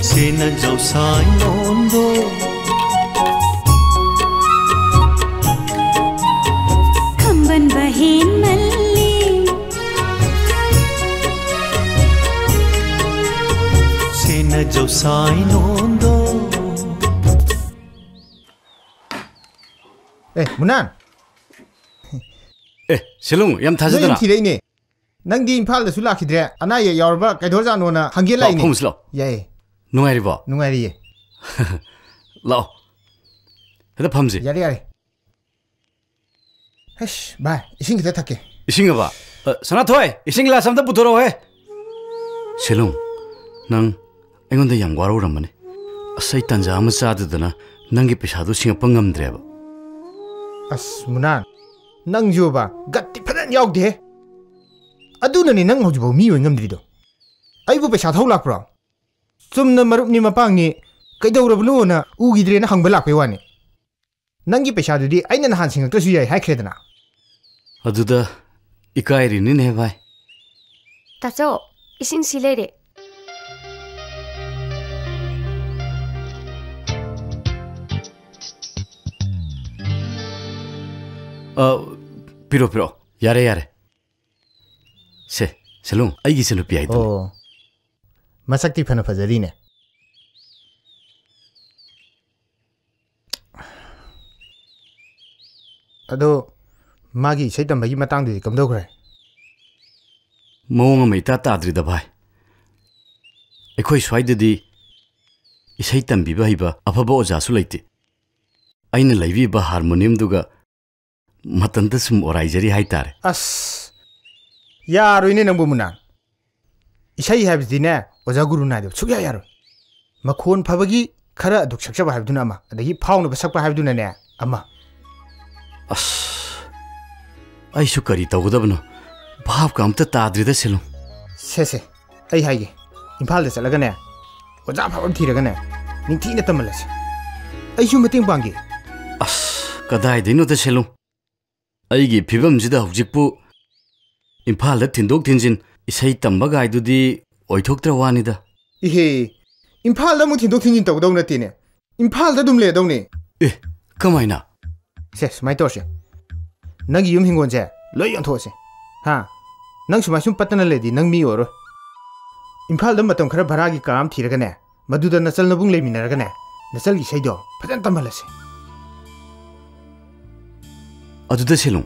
ꯁꯦꯅ ꯖꯧꯁꯥꯏ ꯂꯣꯟꯗꯣ꯫ ꯈꯝꯕꯟꯕ ꯍꯦꯟꯃꯜꯂꯤ꯫ ꯁꯦꯅ ꯖꯧꯁꯥꯏ ꯂꯣꯟꯗꯣ꯫ ꯑꯦ, ꯃꯨꯅꯥꯟ꯫ ꯑꯦ, ꯁꯤꯂꯨꯡ, ꯌꯥꯝ ꯅꯣꯏ ꯌꯨꯝ ꯊꯥꯖꯗꯅ꯫ ꯊꯤꯔꯛꯏꯅꯦ꯫ ꯅꯪꯗꯤ ꯏꯝꯐꯥꯜꯗꯁꯨ ꯂꯥꯛꯈꯤꯗ꯭ꯔꯦ꯫ ꯑꯅꯥ ꯑꯌꯦꯛ ꯌꯥꯎꯔꯕ ꯀꯩꯗꯧꯔꯖꯥꯠꯅꯣꯅ ꯍꯪꯒꯦ ꯂꯥꯛꯑꯣ, ꯂꯥꯛꯏꯅꯦ꯫ ꯐꯝꯁꯤ ꯂꯥꯛꯑꯣ꯫ ꯌꯥꯏꯌꯦ꯫ ꯅꯨꯡꯉꯥꯏꯔꯤꯕꯣ? ꯅꯨꯡꯉꯥꯏꯔꯤꯌꯦ꯫ ꯂꯥꯛꯑꯣ꯫ ꯍꯦꯛꯇ ꯐꯝꯁꯤ꯫ ꯌꯥꯔꯦ, ꯌꯥꯔꯦ꯫ ꯍꯩꯁ, ꯚꯥꯏ, ꯏꯁꯤꯡ ꯈꯤꯇ ꯊꯛꯀꯦ꯫ ꯏꯁꯤꯡ ꯑꯕ? ꯑ, ꯁꯅꯥꯊꯣꯏ, ꯏꯁꯤꯡ ꯒꯤꯂꯥꯁ ꯑꯝꯇ ꯄꯨꯊꯣꯔꯛꯑꯣꯍꯦ꯫ ꯁꯦꯂꯨꯡ, ꯅꯪ ꯑꯩꯉꯣꯟꯗ ꯌꯥꯝ ꯋꯥꯔꯧꯔꯝꯕꯅꯤ꯫ ꯑꯁ, ꯑꯩ ꯇꯟꯖꯥ ꯑꯃ ꯆꯥꯗꯗꯅ ꯅꯪꯒꯤ ꯄꯩꯁꯥꯗꯨ ꯁꯤꯡꯉꯛꯄ ꯉꯝꯗ꯭ꯔꯦꯕ꯫ ꯑꯁ, ꯃꯨꯅꯥꯟ, ꯅꯪꯁꯨꯕ ꯒꯠꯇꯤ ꯐꯖꯅ ꯌꯥꯎꯗꯦꯍꯦ꯫ ꯑꯗꯨꯅꯅꯦ ꯅꯪ ꯍꯧꯖꯤꯛꯐꯥꯎ ꯃꯤ ꯑꯣꯏ ꯉꯝꯗ꯭ꯔꯤꯗꯣ꯫ ꯑꯩꯕꯨ ꯄꯩꯁꯥ ꯊꯧ ꯂꯥꯛꯄ꯭ꯔꯣ? ꯆꯨꯝꯅ ꯃꯔꯨꯞꯅꯤ ꯃꯄꯥꯡꯅꯤ, ꯀꯩꯗꯧꯔꯕꯅꯣꯅ ꯎꯈꯤꯗ꯭ꯔꯦꯅ ꯍꯪꯕ ꯂꯥꯛꯄꯩ ꯋꯥꯅꯤ꯫ ꯅꯪꯒꯤ ꯄꯩꯁꯥꯗꯨꯗꯤ ꯑꯩꯅ ꯅꯍꯥꯟ ꯁꯤꯡꯉꯛꯇ꯭ꯔꯁꯨ ꯌꯥꯏ ꯍꯥꯏꯈ꯭ꯔꯦꯗꯅ꯫ ꯑꯗꯨꯗ ꯏꯀꯥꯏꯔꯤꯅꯤꯅꯦ, ꯚꯥꯏ꯫ ꯇꯥꯆꯧ, ꯏꯁꯤꯡ ꯁꯤ ꯂꯩꯔꯦ꯫ ꯑ, ꯄꯤꯔꯣ, ꯄꯤꯔꯣ꯫ ꯌꯥꯔꯦ, ꯌꯥꯔꯦ꯫ ꯁꯦ, ꯁꯦꯂꯨꯡ, ꯑꯩꯒꯤ ꯏꯆꯟꯅꯨꯄꯤ ꯍꯥꯏꯗꯨꯅꯤ꯫ ꯑꯣ, ꯃꯁꯛꯇꯤ ꯐꯅ ꯐꯖꯔꯤꯅꯦ꯫ ꯑꯗꯣ ꯃꯥꯒꯤ ꯏꯁꯩ ꯇꯝꯕꯒꯤ ꯃꯇꯥꯡꯗꯨꯗꯤ ꯀꯝꯗꯧꯈ꯭ꯔꯦ? ꯃꯑꯣꯡ ꯑꯃ ꯏꯇꯥ ꯇꯥꯗ꯭ꯔꯤꯗ ꯚꯥꯏ꯫ ꯑꯩꯈꯣꯏ ꯁ꯭ꯋꯥꯏꯗꯗꯤ ꯏꯁꯩ ꯇꯝꯕꯤꯕ ꯍꯩꯕ ꯑꯐꯕ ꯑꯣꯖꯥꯁꯨ ꯂꯩꯇꯦ꯫ ꯑꯩꯅ ꯂꯩꯕꯤꯕ ꯍꯥꯔꯃꯣꯅꯤꯌꯝꯗꯨꯒ ꯃꯇꯟꯗ ꯁꯨꯝ ꯑꯣꯔꯥꯏꯖꯔꯤ ꯍꯥꯏꯇꯥꯔꯦ꯫ ꯑꯁ, ꯌꯥꯔꯣꯏꯅꯦ ꯅꯪꯕꯨ, ꯃꯨꯅꯥꯟ꯫ ꯏꯁꯩ ꯍꯥꯏꯕꯁꯤꯗꯤꯅꯦ, ꯑꯣꯖꯥ ꯒꯨꯔꯨ ꯅꯥꯏꯗꯕ ꯁꯨꯛꯌꯥ ꯌꯥꯔꯣꯏ꯫ ꯃꯈꯣꯟ ꯐꯕꯒꯤ ꯈꯔ ꯑꯗꯨꯛ ꯁꯛꯆꯕ ꯍꯥꯏꯕꯗꯨꯅ ꯑꯃ, ꯑꯗꯒꯤ ꯐꯥꯎꯅꯕ ꯁꯛꯄ ꯍꯥꯏꯕꯗꯨꯅꯅꯦ ꯑꯃ꯫ ꯑꯁ, ꯑꯩꯁꯨ ꯀꯔꯤ ꯇꯧꯒꯗꯕꯅꯣ? ꯚꯥꯞꯀ ꯑꯝꯇ ꯇꯥꯗ꯭ꯔꯤꯗ, ꯁꯦꯂꯨꯡ꯫ ꯁꯦ, ꯁꯦ, ꯑꯩ ꯍꯥꯏꯒꯦ, ꯏꯝꯐꯥꯜꯗ ꯆꯠꯂꯒꯅꯦ, ꯑꯣꯖꯥ ꯑꯐꯕ ꯑꯃ ꯊꯤꯔꯒꯅꯦ, ꯅꯤꯡꯊꯤꯅ ꯇꯝꯍꯜꯂꯁꯦ꯫ ꯑꯩꯁꯨ ꯃꯇꯦꯡ ꯄꯥꯡꯒꯦ꯫ ꯑꯁ, ꯀꯗꯥꯏꯗꯩꯅꯣꯗ, ꯁꯦꯂꯨꯡ꯫ ꯑꯩꯒꯤ ꯐꯤꯕꯝꯁꯤꯗ ꯍꯧꯖꯤꯛꯄꯨ ꯏꯝꯐꯥꯜꯗ ꯊꯤꯟꯗꯣꯛ ꯊꯤꯟꯖꯤꯟ, ꯏꯁꯩ ꯇꯝꯕ ꯒꯥꯏꯗꯨꯗꯤ ꯑꯣꯏꯊꯣꯛꯇ꯭ꯔ ꯋꯥꯅꯤꯗ꯫ ꯏꯍꯦ, ꯏꯝꯐꯥꯜꯗ ꯑꯃꯨꯛ ꯊꯤꯟꯗꯣꯛ ꯊꯤꯟꯖꯤꯟ ꯇꯧꯒꯗꯧ ꯅꯠꯇꯦꯅꯦ꯫ ꯏꯝꯐꯥꯜꯗ ꯑꯗꯨꯝ ꯂꯩꯔꯗꯧꯅꯦ꯫ ꯑꯦ, ꯀꯃꯥꯏꯅ? ꯁꯦ, ꯁꯨꯃꯥꯏꯅ ꯇꯧꯔꯁꯦ꯫ ꯅꯪꯒꯤ ꯌꯨꯝ ꯍꯤꯡꯒꯣꯜꯁꯦ ꯂꯣꯏ ꯌꯣꯟꯊꯣꯛꯑꯁꯦ꯫ ꯍꯥ? ꯅꯪ ꯁꯨꯃꯥꯏ ꯁꯨꯝ ꯄꯠꯇꯅ ꯂꯩꯔꯗꯤ ꯅꯪ ꯃꯤ ꯑꯣꯏꯔꯣꯏ꯫ ꯏꯝꯐꯥꯜꯗ ꯃꯇꯝ ꯈꯔ ꯚꯔꯥꯒꯤ ꯀꯥ ꯑꯃ ꯊꯤꯔꯒꯅꯦ, ꯃꯗꯨꯗ ꯅꯆꯜ ꯅꯕꯨꯡ ꯂꯩꯃꯤꯟꯅꯔꯒꯅꯦ, ꯅꯆꯜꯒꯤ ꯏꯁꯩꯗꯣ ꯐꯖꯅ ꯇꯝꯍꯜꯂꯁꯦ꯫ ꯑꯗꯨꯗ ꯁꯦꯂꯨꯡ,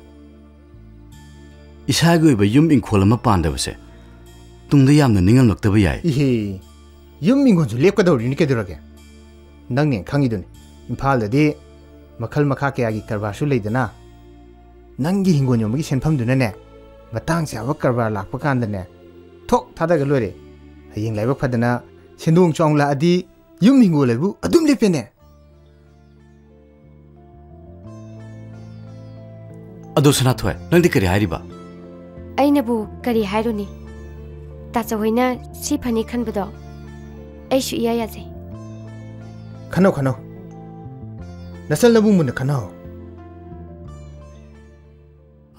ꯏꯁꯥꯒꯤ ꯑꯣꯏꯕ ꯌꯨꯝ ꯏꯪꯈꯣꯜ ꯑꯃ ꯄꯥꯟꯗꯕꯁꯦ ꯇꯨꯡꯗ ꯌꯥꯝꯅ ꯅꯤꯡꯉꯝꯂꯛꯇꯕ ꯌꯥꯏ꯫ ꯏꯍꯦ, ꯌꯨꯝ ꯏꯪꯈꯣꯜꯁꯨ ꯂꯦꯞꯀꯗꯧꯔꯤꯅꯤ ꯀꯩꯗꯧꯔꯒꯦ? ꯅꯪꯅꯦ ꯈꯪꯉꯤꯗꯨꯅꯤ, ꯏꯝꯐꯥꯜꯗꯗꯤ ꯃꯈꯜ ꯃꯈꯥ ꯀꯌꯥꯒꯤ ꯀꯔꯕꯥꯔꯁꯨ ꯂꯩꯗꯅ꯫ ꯅꯪꯒꯤ ꯍꯤꯡꯒꯣꯜ ꯌꯣꯟꯕꯒꯤ ꯁꯦꯟꯐꯝꯗꯨꯅꯅꯦ, ꯃꯇꯥꯡ ꯆꯥꯕ ꯀꯔꯕꯥꯔ ꯂꯥꯛꯄ ꯀꯥꯟꯗꯅꯦ, ꯊꯣꯛ ꯊꯥꯗꯒ ꯂꯣꯏꯔꯦ꯫ ꯍꯌꯦꯡ ꯂꯥꯏꯕꯛ ꯐꯗꯅ ꯁꯦꯟꯗꯣꯡ ꯆꯥꯎꯅ ꯂꯥꯛꯑꯗꯤ ꯌꯨꯝ ꯍꯤꯡꯒꯣꯜ ꯍꯥꯏꯕꯨ ꯑꯗꯨꯝ ꯂꯦꯞꯄꯦꯅꯦ꯫ ꯑꯗꯣ ꯁꯅꯥꯊꯣꯏ, ꯅꯪꯗꯤ ꯀꯔꯤ ꯍꯥꯏꯔꯤꯕ? ꯑꯩꯅꯕꯨ ꯀꯔꯤ ꯍꯥꯏꯔꯨꯅꯤ? ꯇꯥꯆꯧꯍꯣꯏꯅ ꯁꯤ ꯐꯅꯤ ꯈꯟꯕꯗꯣ ꯑꯩꯁꯨ ꯏꯌꯥ ꯌꯥꯖꯩ꯫ ꯈꯟꯅꯧ, ꯈꯟꯅꯧ꯫ ꯅꯆꯜ ꯅꯕꯨꯡ ꯃꯨꯟꯅ ꯈꯟꯅꯧ꯫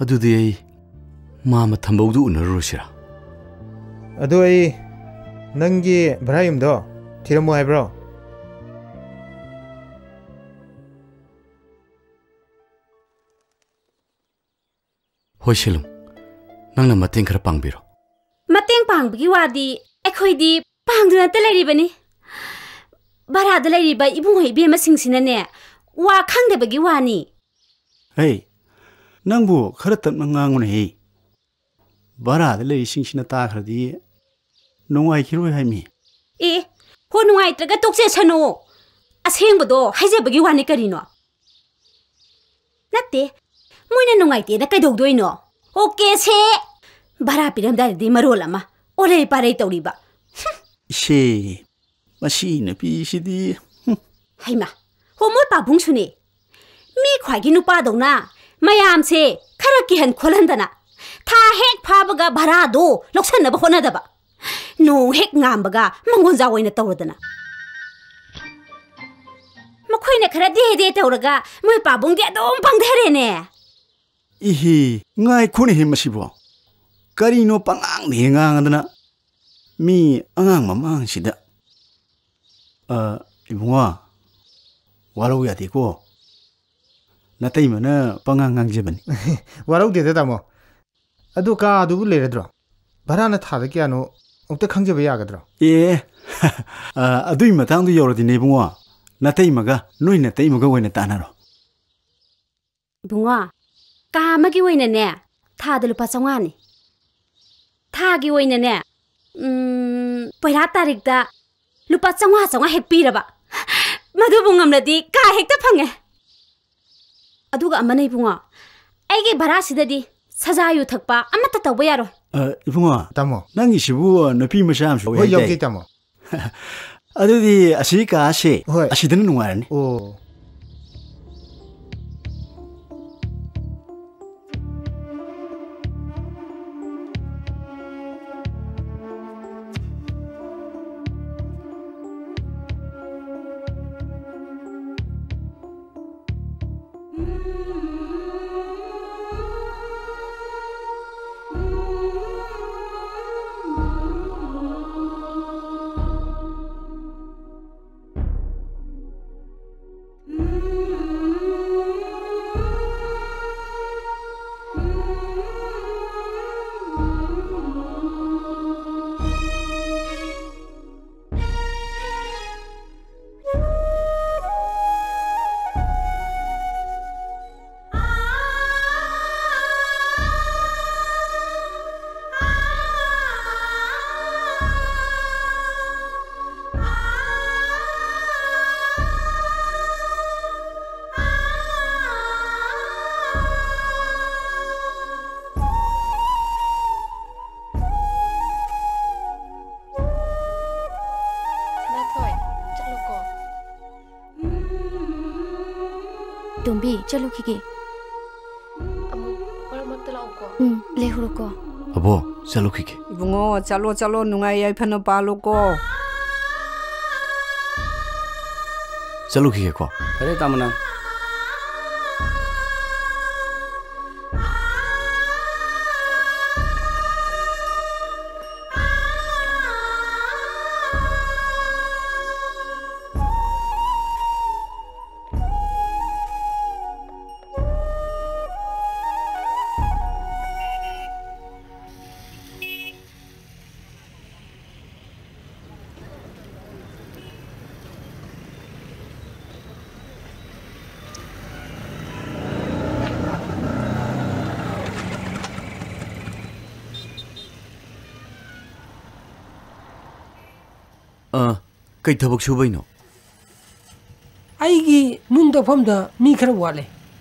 ꯑꯗꯨꯗꯤ ꯑꯩ ꯃꯥ ꯃꯊꯝꯕꯧꯗꯨ ꯎꯅꯔꯨꯔꯁꯤꯔꯥ? ꯑꯗꯨ ꯑꯩ ꯅꯪꯒꯤ ꯚꯔꯥ ꯌꯨꯝꯗꯣ ꯊꯤꯔꯝꯃꯣ ꯍꯥꯏꯕ꯭ꯔꯣ? ꯍꯣꯏ, ꯁꯤꯂꯨꯡ, ꯅꯪꯅ ꯃꯇꯦꯡ ꯈꯔ ꯄꯥꯡꯕꯤꯔꯣ꯫ ꯃꯇꯦꯡ ꯄꯥꯡꯕꯒꯤ ꯋꯥꯗꯤ ꯑꯩꯈꯣꯏꯗꯤ ꯄꯥꯡꯗꯨꯅꯇ ꯂꯩꯔꯤꯕꯅꯤ꯫ ꯚꯔꯥꯗ ꯂꯩꯔꯤꯕ ꯏꯕꯨꯡꯉꯣ ꯏꯕꯦꯝꯃꯁꯤꯡꯁꯤꯅꯅꯦ, ꯋꯥ ꯈꯪꯗꯕꯒꯤ ꯋꯥꯅꯤ꯫ ꯍꯦ, ꯅꯪꯕꯨ ꯈꯔ ꯇꯞꯅ ꯉꯥꯡꯉꯨꯅꯦꯍꯦ꯫ ꯚꯔꯥꯗ ꯂꯩꯔꯤꯁꯤꯡꯁꯤꯅ ꯇꯥꯈ꯭ꯔꯗꯤ ꯅꯨꯡꯉꯥꯏꯈꯤꯔꯣꯏ ꯍꯥꯏꯃꯤ꯫ ꯑꯦ, ꯍꯣ, ꯅꯨꯡꯉꯥꯏꯇ꯭ꯔꯒ ꯇꯣꯛꯆꯁꯅꯨ꯫ ꯑꯁꯦꯡꯕꯗꯣ ꯍꯥꯏꯖꯕꯒꯤ ꯋꯥꯅꯤ ꯀꯔꯤꯅꯣ? ꯅꯠꯇꯦ, ꯃꯣꯏꯅ ꯅꯨꯡꯉꯥꯏꯇꯦꯅ ꯀꯩꯗꯧꯗꯣꯏꯅꯣ? ꯑꯣꯀꯦꯁꯦ, ꯚꯔꯥ ꯄꯤꯔꯝꯗꯥꯏꯗꯗꯤ ꯃꯔꯣꯜ ꯑꯃ ꯑꯣꯔꯩ ꯄꯥꯔꯩ ꯇꯧꯔꯤꯕ꯫ ꯍꯨꯝ꯫ ꯏꯁꯦ, ꯃꯁꯤ ꯅꯨꯄꯤꯁꯤꯗꯤ꯫ ꯍꯨꯝ꯫ ꯍꯩꯃꯥ, ꯍꯣ, ꯃꯣꯏ ꯄꯥꯕꯨꯡꯁꯨꯅꯦ꯫ ꯃꯤ ꯈ꯭ꯋꯥꯏꯒꯤ ꯅꯨꯄꯥꯗꯧꯅ ꯃꯌꯥꯝꯁꯦ ꯈꯔ ꯀꯤꯍꯟ ꯈꯣꯠꯍꯟꯗꯅ, ꯊꯥ ꯍꯦꯛ ꯐꯥꯕꯒ ꯚꯔꯥꯗꯣ ꯂꯧꯁꯟꯅꯕ ꯍꯣꯠꯅꯗꯕ, ꯅꯣꯡ ꯍꯦꯛ ꯉꯥꯟꯕꯒ ꯃꯪꯒꯣꯟꯖꯥꯎ ꯑꯣꯏꯅ ꯇꯧꯔꯗꯅ꯫ ꯃꯈꯣꯏꯅ ꯈꯔ ꯗꯦ ꯗꯦ ꯇꯧꯔꯒ ꯃꯣꯏ ꯄꯥꯕꯨꯡꯗꯤ ꯑꯗꯨꯝ ꯄꯪꯊꯔꯦꯅꯦ꯫ ꯏꯍꯦ, ꯉꯥꯏꯈꯣꯅꯦꯍꯦ ꯃꯁꯤꯕꯣ꯫ ꯀꯔꯤꯅꯣ ꯄꯉꯥꯡꯗ ꯍꯦꯛ ꯉꯥꯡꯉꯗꯅ? ꯃꯤ ꯑꯉꯥꯡ ꯃꯃꯥꯡꯁꯤꯗ꯫ ꯑ, ꯏꯕꯨꯡꯉꯣ, ꯋꯥꯔꯧ ꯌꯥꯗꯦꯀꯣ꯫ ꯅꯇꯩꯃꯅ ꯄꯉꯥꯡ ꯉꯥꯡꯖꯕꯅꯤ꯫ ꯋꯥꯔꯧꯗꯦꯗ, ꯇꯥꯃꯣ꯫ ꯑꯗꯨ ꯀꯥꯗꯨꯕꯨ ꯂꯩꯔꯗ꯭ꯔꯣ? ꯚꯔꯥꯅ ꯊꯥꯗ ꯀꯌꯥꯅꯣ ꯑꯃꯨꯛꯇ ꯈꯪꯖꯕ ꯌꯥꯒꯗ꯭ꯔꯣ? ꯑꯦ, ꯑ, ꯑꯗꯨꯏ ꯃꯇꯥꯡꯗꯨ ꯌꯧꯔꯗꯤꯅꯦ ꯏꯕꯨꯡꯉꯣ, ꯅꯇꯩꯃꯒ, ꯅꯣꯏ ꯅꯇꯩꯃꯒ ꯑꯣꯏꯅ ꯇꯥꯟꯅꯔꯣ꯫ ꯏꯕꯨꯡꯉꯣ, ꯀꯥ ꯑꯃꯒꯤ ꯑꯣꯏꯅꯅꯦ, ꯊꯥꯗ ꯂꯨꯄꯥ ꯆꯥꯝꯃꯉꯥꯅꯤ꯫ ꯊꯥꯒꯤ ꯑꯣꯏꯅꯅꯦ, ꯎꯝ, ꯄꯣꯏꯔꯥ ꯇꯥꯔꯤꯛꯇ ꯂꯨꯄꯥ ꯆꯥꯝꯃꯉꯥ, ꯆꯥꯝꯃꯉꯥ ꯍꯦꯛ ꯄꯤꯔꯕ, ꯃꯗꯨꯕꯨ ꯉꯝꯂꯗꯤ ꯀꯥ ꯍꯦꯛꯇ ꯐꯪꯉꯦ꯫ ꯑꯗꯨꯒ ꯑꯃꯅ ꯏꯕꯨꯡꯉꯣ, ꯑꯩꯒꯤ ꯚꯔꯥꯁꯤꯗꯗꯤ ꯁꯖꯥ ꯌꯨ ꯊꯛꯄ ꯑꯃꯠꯇ ꯇꯧꯕ ꯌꯥꯔꯣꯏ꯫ ꯑ, ꯏꯕꯨꯡꯉꯣ, ꯇꯥꯃꯣ꯫ ꯅꯪꯒꯤꯁꯤꯕꯨ ꯅꯨꯄꯤ ꯃꯆꯥ ꯑꯃꯁꯨ ꯌꯥꯎꯏ ꯍꯣꯏ, ꯍꯥꯏꯗꯥꯏ? ꯌꯥꯎꯖꯩ, ꯇꯥꯃꯣ꯫ ꯑꯗꯨꯗꯤ ꯑꯁꯤ ꯀꯥꯁꯦ ꯍꯣꯏ꯫ ꯑꯁꯤꯗꯅ ꯅꯨꯡꯉꯥꯏꯔꯅꯤ꯫ ꯑꯣ꯫ ꯅꯥꯊꯣꯏ, ꯆꯠꯂꯣꯀꯣ꯫ ꯇꯣꯝꯕꯤ, ꯆꯠꯂꯨꯈꯤꯒꯦ꯫ ꯑꯃꯨꯛ ꯃꯔꯛ ꯃꯔꯛꯇ ꯂꯥꯛꯎꯀꯣ꯫ ꯎꯝ, ꯂꯩꯍꯧꯔꯣꯀꯣ꯫ ꯑꯕꯣ, ꯆꯠꯂꯨꯈꯤꯒꯦ꯫ ꯏꯕꯨꯡꯉꯣ, ꯆꯠꯂꯣ, ꯆꯠꯂꯣ, ꯅꯨꯡꯉꯥꯏ ꯌꯥꯏꯐꯅ ꯄꯥꯜꯂꯨꯀꯣ꯫ ꯆꯠꯂꯨꯈꯤꯒꯦꯀꯣ꯫ ꯐꯔꯦ, ꯇꯥꯃꯣ, ꯅꯪ꯫ ꯀꯩ ꯊꯕꯛ ꯁꯨꯕꯩꯅꯣ? ꯑꯩꯒꯤ ꯅꯨꯡ ꯇꯛꯐꯝꯗ ꯃꯤ ꯈꯔ ꯋꯥꯠꯂꯦ꯫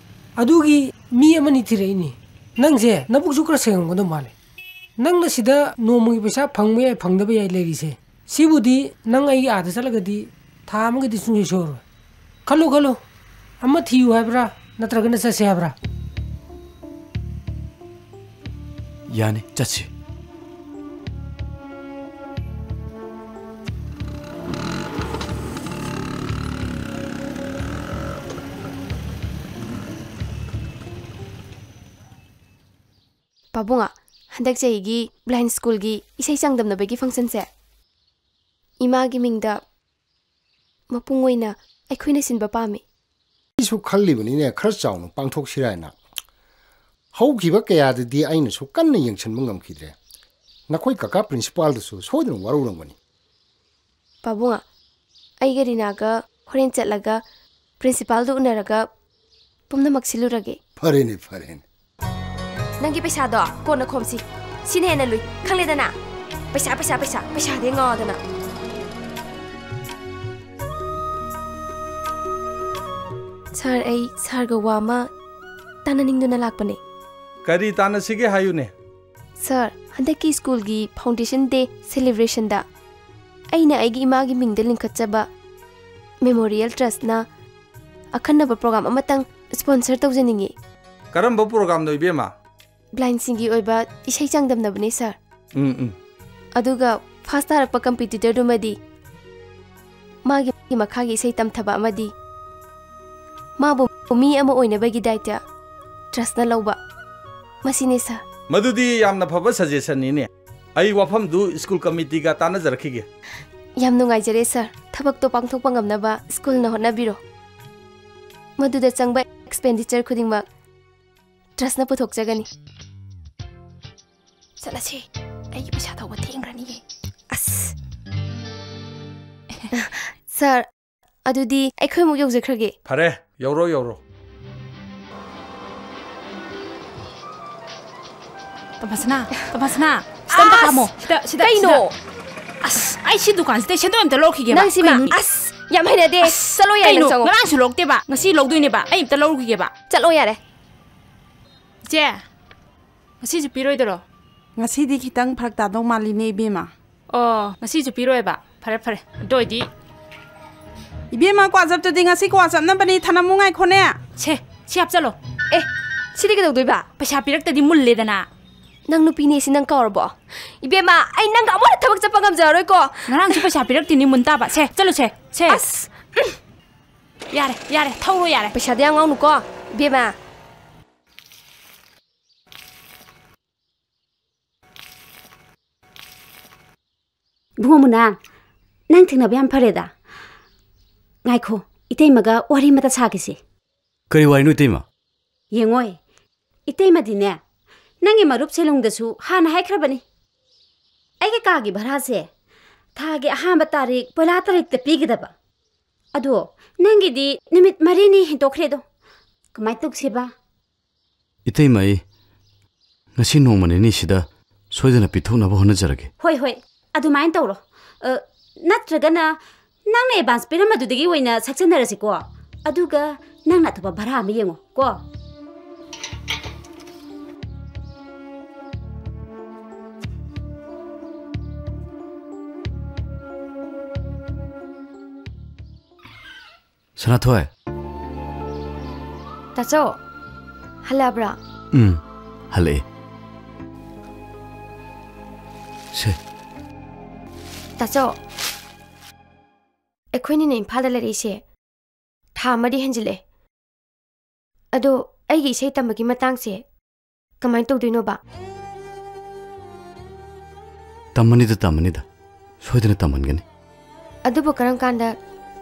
ꯑꯗꯨꯒꯤ ꯃꯤ ꯑꯃꯅꯤ ꯊꯤꯔꯛꯏꯅꯤ꯫ ꯅꯪꯁꯦ ꯅꯕꯨꯛꯁꯨ ꯈꯔ ꯁꯦꯡꯉꯝꯒꯗꯧ ꯃꯥꯜꯂꯦ꯫ ꯅꯪꯅ ꯁꯤꯗ ꯅꯣꯡꯃꯒꯤ ꯄꯩꯁꯥ ꯐꯪꯕ ꯌꯥꯏ, ꯐꯪꯗꯕ ꯌꯥꯏ ꯂꯩꯔꯤꯁꯦ꯫ ꯁꯤꯕꯨꯗꯤ ꯅꯪ ꯑꯩꯒꯤ ꯑꯥꯗ ꯆꯠꯂꯒꯗꯤ ꯊꯥ ꯑꯃꯒꯤꯗꯤ ꯁꯨꯡꯁꯣꯏ ꯁꯣꯏꯔꯣꯏ꯫ ꯈꯜꯂꯨ, ꯈꯜꯂꯨ꯫ ꯑꯃ ꯊꯤꯌꯨ ꯍꯥꯏꯕ꯭ꯔꯥ, ꯅꯠꯇ꯭ꯔꯒꯅ ꯆꯠꯁꯦ ꯍꯥꯏꯕ꯭ꯔꯥ? ꯌꯥꯅꯤ, ꯆꯠꯁꯤ꯫ ꯄꯥꯕꯨꯡꯉꯣ, ꯍꯟꯗꯛ ꯆꯍꯤꯒꯤ blind schoolꯒꯤ ꯏꯁꯩ ꯆꯥꯡꯗꯝꯅꯕꯒꯤ functionꯁꯦ ꯏꯃꯥꯒꯤ ꯃꯤꯡꯗ ꯃꯄꯨꯡ ꯑꯣꯏꯅ ꯑꯩꯈꯣꯏꯅ ꯁꯤꯟꯕ ꯄꯥꯝꯃꯤ꯫ ꯑꯩꯁꯨ ꯈꯜꯂꯤꯕꯅꯤꯅꯦ, ꯈꯔ ꯆꯥꯎꯅ ꯄꯥꯡꯊꯣꯛꯁꯤꯔꯥ ꯍꯥꯏꯅ꯫ ꯍꯧꯈꯤꯕ ꯀꯌꯥꯗꯗꯤ ꯑꯩꯅꯁꯨ ꯀꯟꯅ ꯌꯦꯡꯁꯤꯟꯕ ꯉꯝꯈꯤꯗ꯭ꯔꯦ꯫ ꯅꯈꯣꯏ ꯀꯀꯥ principalꯗꯨꯁꯨ ꯁꯣꯏꯗꯅ ꯋꯥꯔꯧꯔꯝꯒꯅꯤ꯫ ꯄꯥꯕꯨꯡꯉꯣ, ꯑꯩꯒ ꯔꯤꯅꯥꯒ ꯍꯣꯔꯦꯟ ꯆꯠꯂꯒ principalꯗꯨ ꯎꯅꯔꯒ ꯄꯨꯝꯅꯃꯛ ꯁꯤꯜꯂꯨꯔꯒꯦ꯫ ꯐꯔꯦꯅꯦ, ꯐꯔꯦꯅꯦ꯫ ꯅꯪꯒꯤ ꯄꯩꯁꯥꯗꯣ ꯀꯣꯟꯅ ꯈꯣꯝꯁꯤ꯫ ꯁꯤꯅ ꯍꯦꯟꯅ ꯂꯨꯏ, ꯈꯪꯂꯦꯗꯅ? ꯄꯩꯁꯥ, ꯄꯩꯁꯥ, ꯄꯩꯁꯥ, ꯄꯩꯁꯥꯗꯤ ꯉꯥꯎꯗꯅ꯫ Sir, ꯑꯩ sirꯒ ꯋꯥ ꯑꯃ ꯇꯥꯟꯅꯅꯤꯡꯗꯨꯅ ꯂꯥꯛꯄꯅꯦ꯫ ꯀꯔꯤ ꯇꯥꯟꯅꯁꯤꯒꯦ ꯍꯥꯏꯌꯨꯅꯦ? Sir, ꯍꯟꯗꯛꯀꯤ schoolꯒꯤ foundation day celebrationꯗ ꯑꯩꯅ ꯑꯩꯒꯤ ꯏꯃꯥꯒꯤ ꯃꯤꯡꯗ ꯂꯤꯡꯈꯠꯆꯕ Memorial Trustꯅ ꯑꯈꯟꯅꯕ program ꯑꯃꯇꯪ sponsor ꯇꯧꯖꯅꯤꯡꯉꯤ꯫ ꯀꯔꯝꯕ programꯅꯣ, ꯏꯕꯦꯝꯃ? Blindꯁꯤꯡꯒꯤ ꯑꯣꯏꯕ ꯏꯁꯩ ꯆꯥꯡꯗꯝꯅꯕꯅꯦ, sir꯫ ꯎꯝ, ꯎꯝ꯫ ꯑꯗꯨꯒ first ꯇꯥꯔꯛꯄ competitorꯗꯨꯃꯗꯤ ꯃꯥꯒꯤ ꯃꯈꯥꯒꯤ ꯏꯁꯩ ꯇꯝꯊꯕ ꯑꯃꯗꯤ ꯃꯥꯕꯨ ꯃꯤ ꯑꯃ ꯑꯣꯏꯅꯕꯒꯤ ꯗꯥꯏꯇ꯭ꯌ trustꯅ ꯂꯧꯕ꯫ ꯃꯁꯤꯅꯤ, sir꯫ ꯃꯗꯨꯗꯤ ꯌꯥꯝꯅ ꯐꯕ suggestionꯅꯤꯅꯦ꯫ ꯑꯩ ꯋꯥꯐꯝꯗꯨ school committeeꯒ ꯇꯥꯟꯅꯖꯔꯛꯈꯤꯒꯦ꯫ ꯌꯥꯝ ꯅꯨꯡꯉꯥꯏꯖꯔꯦ, sir꯫ ꯊꯕꯛꯇꯣ ꯄꯥꯡꯊꯣꯛꯄ ꯉꯝꯅꯕ schoolꯅ ꯍꯣꯠꯅꯕꯤꯔꯣ꯫ ꯃꯗꯨꯗ ꯆꯪꯕ expenditure ꯈꯨꯗꯤꯡꯃꯛ trustꯅ ꯄꯨꯊꯣꯛꯆꯒꯅꯤ꯫ ꯆꯠꯂꯁꯤ꯫ ꯑꯩꯒꯤ ꯄꯩꯁꯥ ꯊꯧꯕ ꯊꯦꯡꯈ꯭ꯔꯅꯤꯌꯦ꯫ ꯑꯁ꯫ Sir, ꯑꯗꯨꯗꯤ ꯑꯩꯈꯣꯏ ꯑꯃꯨꯛ ꯌꯧꯖꯈ꯭ꯔꯒꯦ꯫ ꯐꯔꯦ, ꯌꯧꯔꯣ, ꯌꯧꯔꯣ꯫ ꯇꯝꯐꯥꯁꯅꯥ, ꯇꯝꯐꯥꯁꯅꯥ, ꯁꯤꯗ ꯑꯝꯇ ꯑꯁ! ꯈꯥꯝꯃꯣ꯫ ꯁꯤꯗ, ꯁꯤꯗ, ꯀꯩꯅꯣ? ꯁꯤꯗ꯫ ꯑꯁ, ꯑꯩ ꯁꯤ ꯗꯨꯀꯥꯟꯁꯤꯗꯩ ꯁꯦꯟꯗꯣꯏ ꯑꯝꯇ ꯂꯧꯔꯛꯈꯤꯒꯦꯕ꯫ ꯅꯪ ꯁꯤꯃ, ꯀꯩꯅꯣ? ꯑꯁ, ꯌꯥꯝ ꯍꯩꯅꯗꯦ꯫ ꯑꯁ, ꯆꯠꯂꯣ ꯌꯥꯔꯦ, ꯀꯩꯅꯣ? ꯅꯪ ꯆꯪꯉꯣ꯫ ꯉꯔꯥꯡꯁꯨ ꯂꯧꯔꯛꯇꯦꯕ, ꯉꯁꯤ ꯂꯧꯗꯣꯏꯅꯦꯕ꯫ ꯑꯩ ꯑꯝꯇ ꯂꯧꯔꯨꯈꯤꯒꯦꯕ꯫ ꯆꯠꯂꯣ ꯌꯥꯔꯦ꯫ ꯏꯆꯦ, ꯉꯁꯤꯁꯨ ꯄꯤꯔꯣꯏꯗꯔꯣ? ꯉꯁꯤꯗꯤ ꯈꯤꯇꯪ ꯐꯔꯛ ꯇꯥꯗꯧ ꯃꯥꯜꯂꯤꯅꯦ, ꯏꯕꯦꯝꯃ꯫ ꯑꯣ, ꯉꯁꯤꯁꯨ ꯄꯤꯔꯣꯏꯕ꯫ ꯐꯔꯦ, ꯐꯔꯦ꯫ ꯑꯗꯨ ꯑꯣꯏꯗꯤ ꯏꯕꯦꯝꯃ, ꯀ꯭ꯋꯥ ꯆꯞꯇꯨꯗꯤ ꯉꯁꯤ ꯀ꯭ꯋꯥ ꯆꯞꯅꯕꯅꯤ, ꯊꯅꯝꯃꯨ ꯉꯥꯏꯈꯣꯅꯦ꯫ ꯁꯦ, ꯁꯤ ꯍꯥꯞꯆꯜꯂꯣ꯫ ꯑꯦ, ꯁꯤꯗꯤ ꯀꯩꯗꯧꯗꯣꯏꯕ? ꯄꯩꯁꯥ ꯄꯤꯔꯛꯇꯗꯤ ꯃꯨꯜꯂꯦꯗꯅ꯫ ꯅꯪ ꯅꯨꯄꯤꯅꯦ ꯁꯤ ꯅꯪ ꯀꯥꯎꯔꯕꯣ? ꯏꯕꯦꯝꯃ, ꯑꯩ ꯅꯪꯒ ꯑꯃꯨꯛ ꯍꯟꯅ ꯊꯕꯛ ꯆꯠꯄ ꯉꯝꯖꯔꯔꯣꯏꯀꯣ꯫ ꯉꯔꯥꯡꯁꯨ ꯄꯩꯁꯥ ꯄꯤꯔꯛꯇꯦꯅꯦ, ꯃꯨꯟ ꯇꯥꯕ꯫ ꯁꯦ, ꯆꯠꯂꯨꯁꯦ, ꯁꯦ꯫ ꯑꯁ! ꯌꯥꯔꯦ, ꯌꯥꯔꯦ, ꯊꯧꯔꯣ ꯌꯥꯔꯦ꯫ ꯄꯩꯁꯥꯗꯤ ꯌꯥꯝ ꯉꯥꯡꯅꯨꯀꯣ, ꯏꯕꯦꯝꯃ꯫ ꯏꯕꯨꯡꯉꯣ ꯃꯨꯅꯥ, ꯅꯪ ꯊꯦꯡꯅꯕ ꯌꯥꯝ ꯐꯔꯦꯗ꯫ ꯉꯥꯏꯈꯣ, ꯏꯇꯩꯃꯒ ꯋꯥꯔꯤ ꯑꯃꯇ ꯁꯥꯒꯦꯁꯦ꯫ ꯀꯔꯤ ꯋꯥꯔꯤꯅꯣ, ꯏꯇꯩꯃ? ꯌꯦꯡꯉꯣꯏ, ꯏꯇꯩꯃꯗꯤꯅꯦ, ꯅꯪꯒꯤ ꯃꯔꯨꯞ ꯁꯦꯂꯨꯡꯗꯁꯨ ꯍꯥꯟꯅ ꯍꯥꯏꯈ꯭ꯔꯕꯅꯤ, ꯑꯩꯒꯤ ꯀꯥꯒꯤ ꯚꯔꯥꯁꯦ ꯊꯥꯒꯤ ꯑꯍꯥꯟꯕ ꯇꯥꯔꯤꯛ ꯄꯣꯏꯂꯥ ꯇꯥꯔꯤꯛꯇ ꯄꯤꯒꯗꯕ꯫ ꯑꯗꯣ ꯅꯪꯒꯤꯗꯤ ꯅꯨꯃꯤꯠ ꯃꯔꯤꯅꯤ ꯍꯦꯟꯇꯣꯛꯈ꯭ꯔꯦꯗꯣ꯫ ꯀꯃꯥꯏꯅ ꯇꯧꯁꯦꯕ? ꯏꯇꯩꯃ, ꯑꯩ ꯉꯁꯤ ꯅꯣꯡꯃ ꯅꯤꯅꯤꯁꯤꯗ ꯁꯣꯏꯗꯅ ꯄꯤꯊꯣꯛꯅꯕ ꯍꯣꯠꯅꯖꯔꯒꯦ꯫ ꯍꯣꯏ, ꯍꯣꯏ, ꯑꯗꯨꯃꯥꯏꯅ ꯇꯧꯔꯣ꯫ ꯑ, ꯅꯠꯇ꯭ꯔꯒꯅ ꯅꯪꯅ ꯑꯦꯗꯚꯥꯟꯁ ꯄꯤꯔꯝꯕꯗꯨꯗꯒꯤ ꯑꯣꯏꯅ ꯁꯛꯆꯟꯅꯔꯁꯤꯀꯣ꯫ ꯑꯗꯨꯒ ꯅꯪꯅ ꯑꯇꯣꯞꯄ ꯚꯔꯥ ꯑꯃ ꯌꯦꯡꯉꯣ ꯀꯣ꯫ ꯁꯅꯥꯊꯣꯏ꯫ ꯇꯥꯆꯧ, ꯍꯜꯂꯛꯑꯕ꯭ꯔꯥ? ꯎꯝ, ꯍꯜꯂꯛꯑꯦ꯫ ꯁꯦ꯫ ꯇꯥꯆꯧ, ꯑꯩꯈꯣꯏꯅꯤꯅ ꯏꯝꯐꯥꯜꯗ ꯂꯩꯔꯛꯏꯁꯦ ꯊꯥ ꯑꯃꯗꯤ ꯍꯦꯟꯖꯤꯜꯂꯛꯑꯦ꯫ ꯑꯗꯣ ꯑꯩꯒꯤ ꯏꯁꯩ ꯇꯝꯕꯒꯤ ꯃꯇꯥꯡꯁꯦ ꯀꯃꯥꯏꯅ ꯇꯧꯗꯣꯏꯅꯣꯕ? ꯇꯝꯃꯅꯤꯗ, ꯇꯝꯃꯅꯤꯗ꯫ ꯁꯣꯏꯗꯅ ꯇꯝꯍꯟꯒꯅꯤ꯫ ꯑꯗꯨꯕꯨ ꯀꯔꯝ ꯀꯥꯟꯗ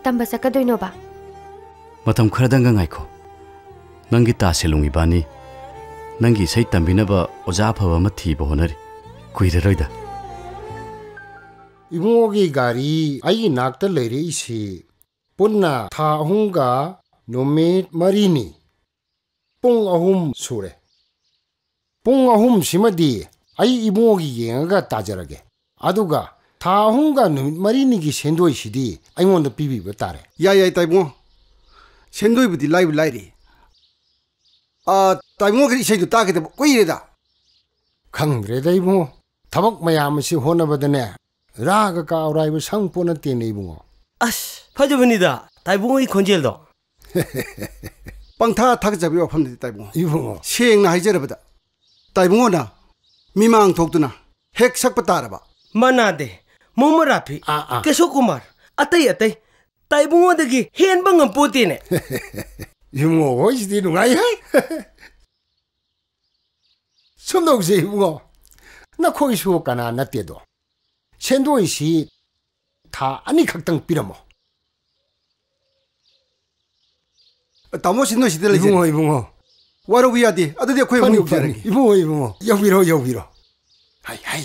ꯇꯝꯕ ꯆꯠꯀꯗꯣꯏꯅꯣꯕ? ꯃꯇꯝ ꯈꯔꯗꯪꯒ ꯉꯥꯏꯈꯣ꯫ ꯅꯪꯒꯤ ꯇꯥ ꯁꯦꯂꯨꯡ ꯏꯕꯥꯅꯤ ꯅꯪꯒꯤ ꯏꯁꯩ ꯇꯝꯕꯤꯅꯕ ꯑꯣꯖꯥ ꯑꯐꯕ ꯑꯃ ꯊꯤꯕ ꯍꯣꯠꯅꯔꯤ꯫ ꯀꯨꯏꯔꯔꯣꯏꯗ꯫ ꯏꯕꯨꯡꯉꯣꯒꯤ ꯒꯥꯔꯤ ꯑꯩꯒꯤ ꯅꯥꯛꯇ ꯂꯩꯔꯛꯏꯁꯤ ꯄꯨꯟꯅ ꯊꯥ ꯑꯍꯨꯝꯒ ꯅꯨꯃꯤꯠ ꯃꯔꯤꯅꯤ꯫ ꯄꯨꯡ ꯑꯍꯨꯝ ꯁꯨꯔꯦ꯫ ꯄꯨꯡ ꯑꯍꯨꯝꯁꯤꯃꯗꯤ ꯑꯩ ꯏꯕꯨꯡꯉꯣꯒꯤ ꯌꯦꯡꯉꯒ ꯇꯥꯖꯔꯒꯦ꯫ ꯑꯗꯨꯒ ꯊꯥ ꯑꯍꯨꯝꯒ ꯅꯨꯃꯤꯠ ꯃꯔꯤꯅꯤꯒꯤ ꯁꯦꯟꯗꯣꯏꯁꯤꯗꯤ ꯑꯩꯉꯣꯟꯗ ꯄꯤꯕꯤꯕ ꯇꯥꯔꯦ꯫ ꯌꯥꯏ, ꯌꯥꯏ, ꯇꯥꯏꯕꯨꯡꯉꯣ꯫ ꯁꯦꯟꯗꯣꯏꯕꯨꯗꯤ ꯂꯥꯏꯕꯨ ꯂꯥꯏꯔꯤ꯫ ꯑ, ꯇꯥꯏꯕꯨꯡꯉꯣꯒꯤ ꯏꯁꯩꯗꯨ ꯇꯥꯈꯤꯗꯕ ꯀꯨꯏꯔꯦꯗ꯫ ꯈꯪꯗ꯭ꯔꯦꯗ ꯏꯕꯨꯡꯉꯣ, ꯊꯕꯛ ꯃꯌꯥꯝ ꯑꯁꯤ ꯍꯣꯠꯅꯕꯗꯅꯦ, ꯔꯥꯒ ꯀꯥꯎꯔꯥꯏꯕ ꯁꯪ ꯄꯣꯠ ꯅꯠꯇꯦꯅꯦ ꯏꯕꯨꯡꯉꯣ꯫ ꯑꯁ, ꯐꯖꯕꯅꯤꯗ ꯇꯥꯏꯕꯨꯡꯉꯣꯒꯤ ꯈꯣꯟꯖꯦꯜꯗꯣ꯫ ꯄꯪꯊꯥ ꯊꯥꯒꯠꯆꯕꯒꯤ ꯋꯥꯐꯝꯗꯤ ꯇꯥꯏꯕꯨꯡꯉꯣ꯫ ꯏꯕꯨꯡꯉꯣ꯫ ꯁꯦꯡꯅ ꯍꯥꯏꯖꯔꯕꯗ, ꯇꯥꯏꯕꯨꯡꯉꯣꯅ ꯃꯤꯃꯥꯡ ꯊꯣꯛꯇꯨꯅ ꯍꯦꯛ ꯁꯛꯄ ꯇꯥꯔꯕ꯫ ꯃꯅꯥꯗꯦ, ꯃꯣꯃꯔꯥꯐꯤ, ꯑꯥ, ꯑꯥ꯫ ꯀꯦꯁꯣ ꯀꯨꯃꯥꯔ, ꯑꯇꯩ ꯑꯇꯩ ꯇꯥꯏꯕꯨꯡꯉꯣꯗꯒꯤ ꯍꯦꯟꯕ ꯉꯝꯄꯣꯠꯇꯦꯅꯦ꯫ ꯏꯕꯨꯡꯉꯣ ꯍꯣꯏꯁꯤꯗꯤ ꯅꯨꯡꯉꯥꯏꯍꯦ꯫ ꯁꯨꯝ ꯇꯧꯁꯦ ꯏꯕꯨꯡꯉꯣ, ꯅꯈꯣꯏꯁꯨ ꯀꯅꯥ ꯅꯠꯇꯦꯗꯣ꯫ ꯁꯦꯟꯗꯣꯏꯁꯤ ꯊꯥ ꯑꯅꯤꯈꯛꯇꯪ ꯄꯤꯔꯝꯃꯣ꯫ ꯇꯥꯃꯣ, ꯁꯤ ꯅꯣꯏ ꯁꯤꯗ ꯂꯩꯖꯔꯦ꯫ ꯏꯕꯨꯡꯉꯣ, ꯏꯕꯨꯡꯉꯣ꯫ ꯋꯥꯔꯧꯕ ꯌꯥꯗꯦ꯫ ꯑꯗꯨꯗꯤ ꯑꯩꯈꯣꯏ ꯑꯍꯨꯝ ꯐꯅꯤ, ꯌꯧꯖꯔꯒꯦ꯫ ꯐꯅꯤ꯫ ꯏꯕꯨꯡꯉꯣ, ꯏꯕꯨꯡꯉꯣ꯫ ꯌꯧꯕꯤꯔꯣ, ꯌꯧꯕꯤꯔꯣ꯫ ꯍꯥꯏ, ꯍꯥꯏ꯫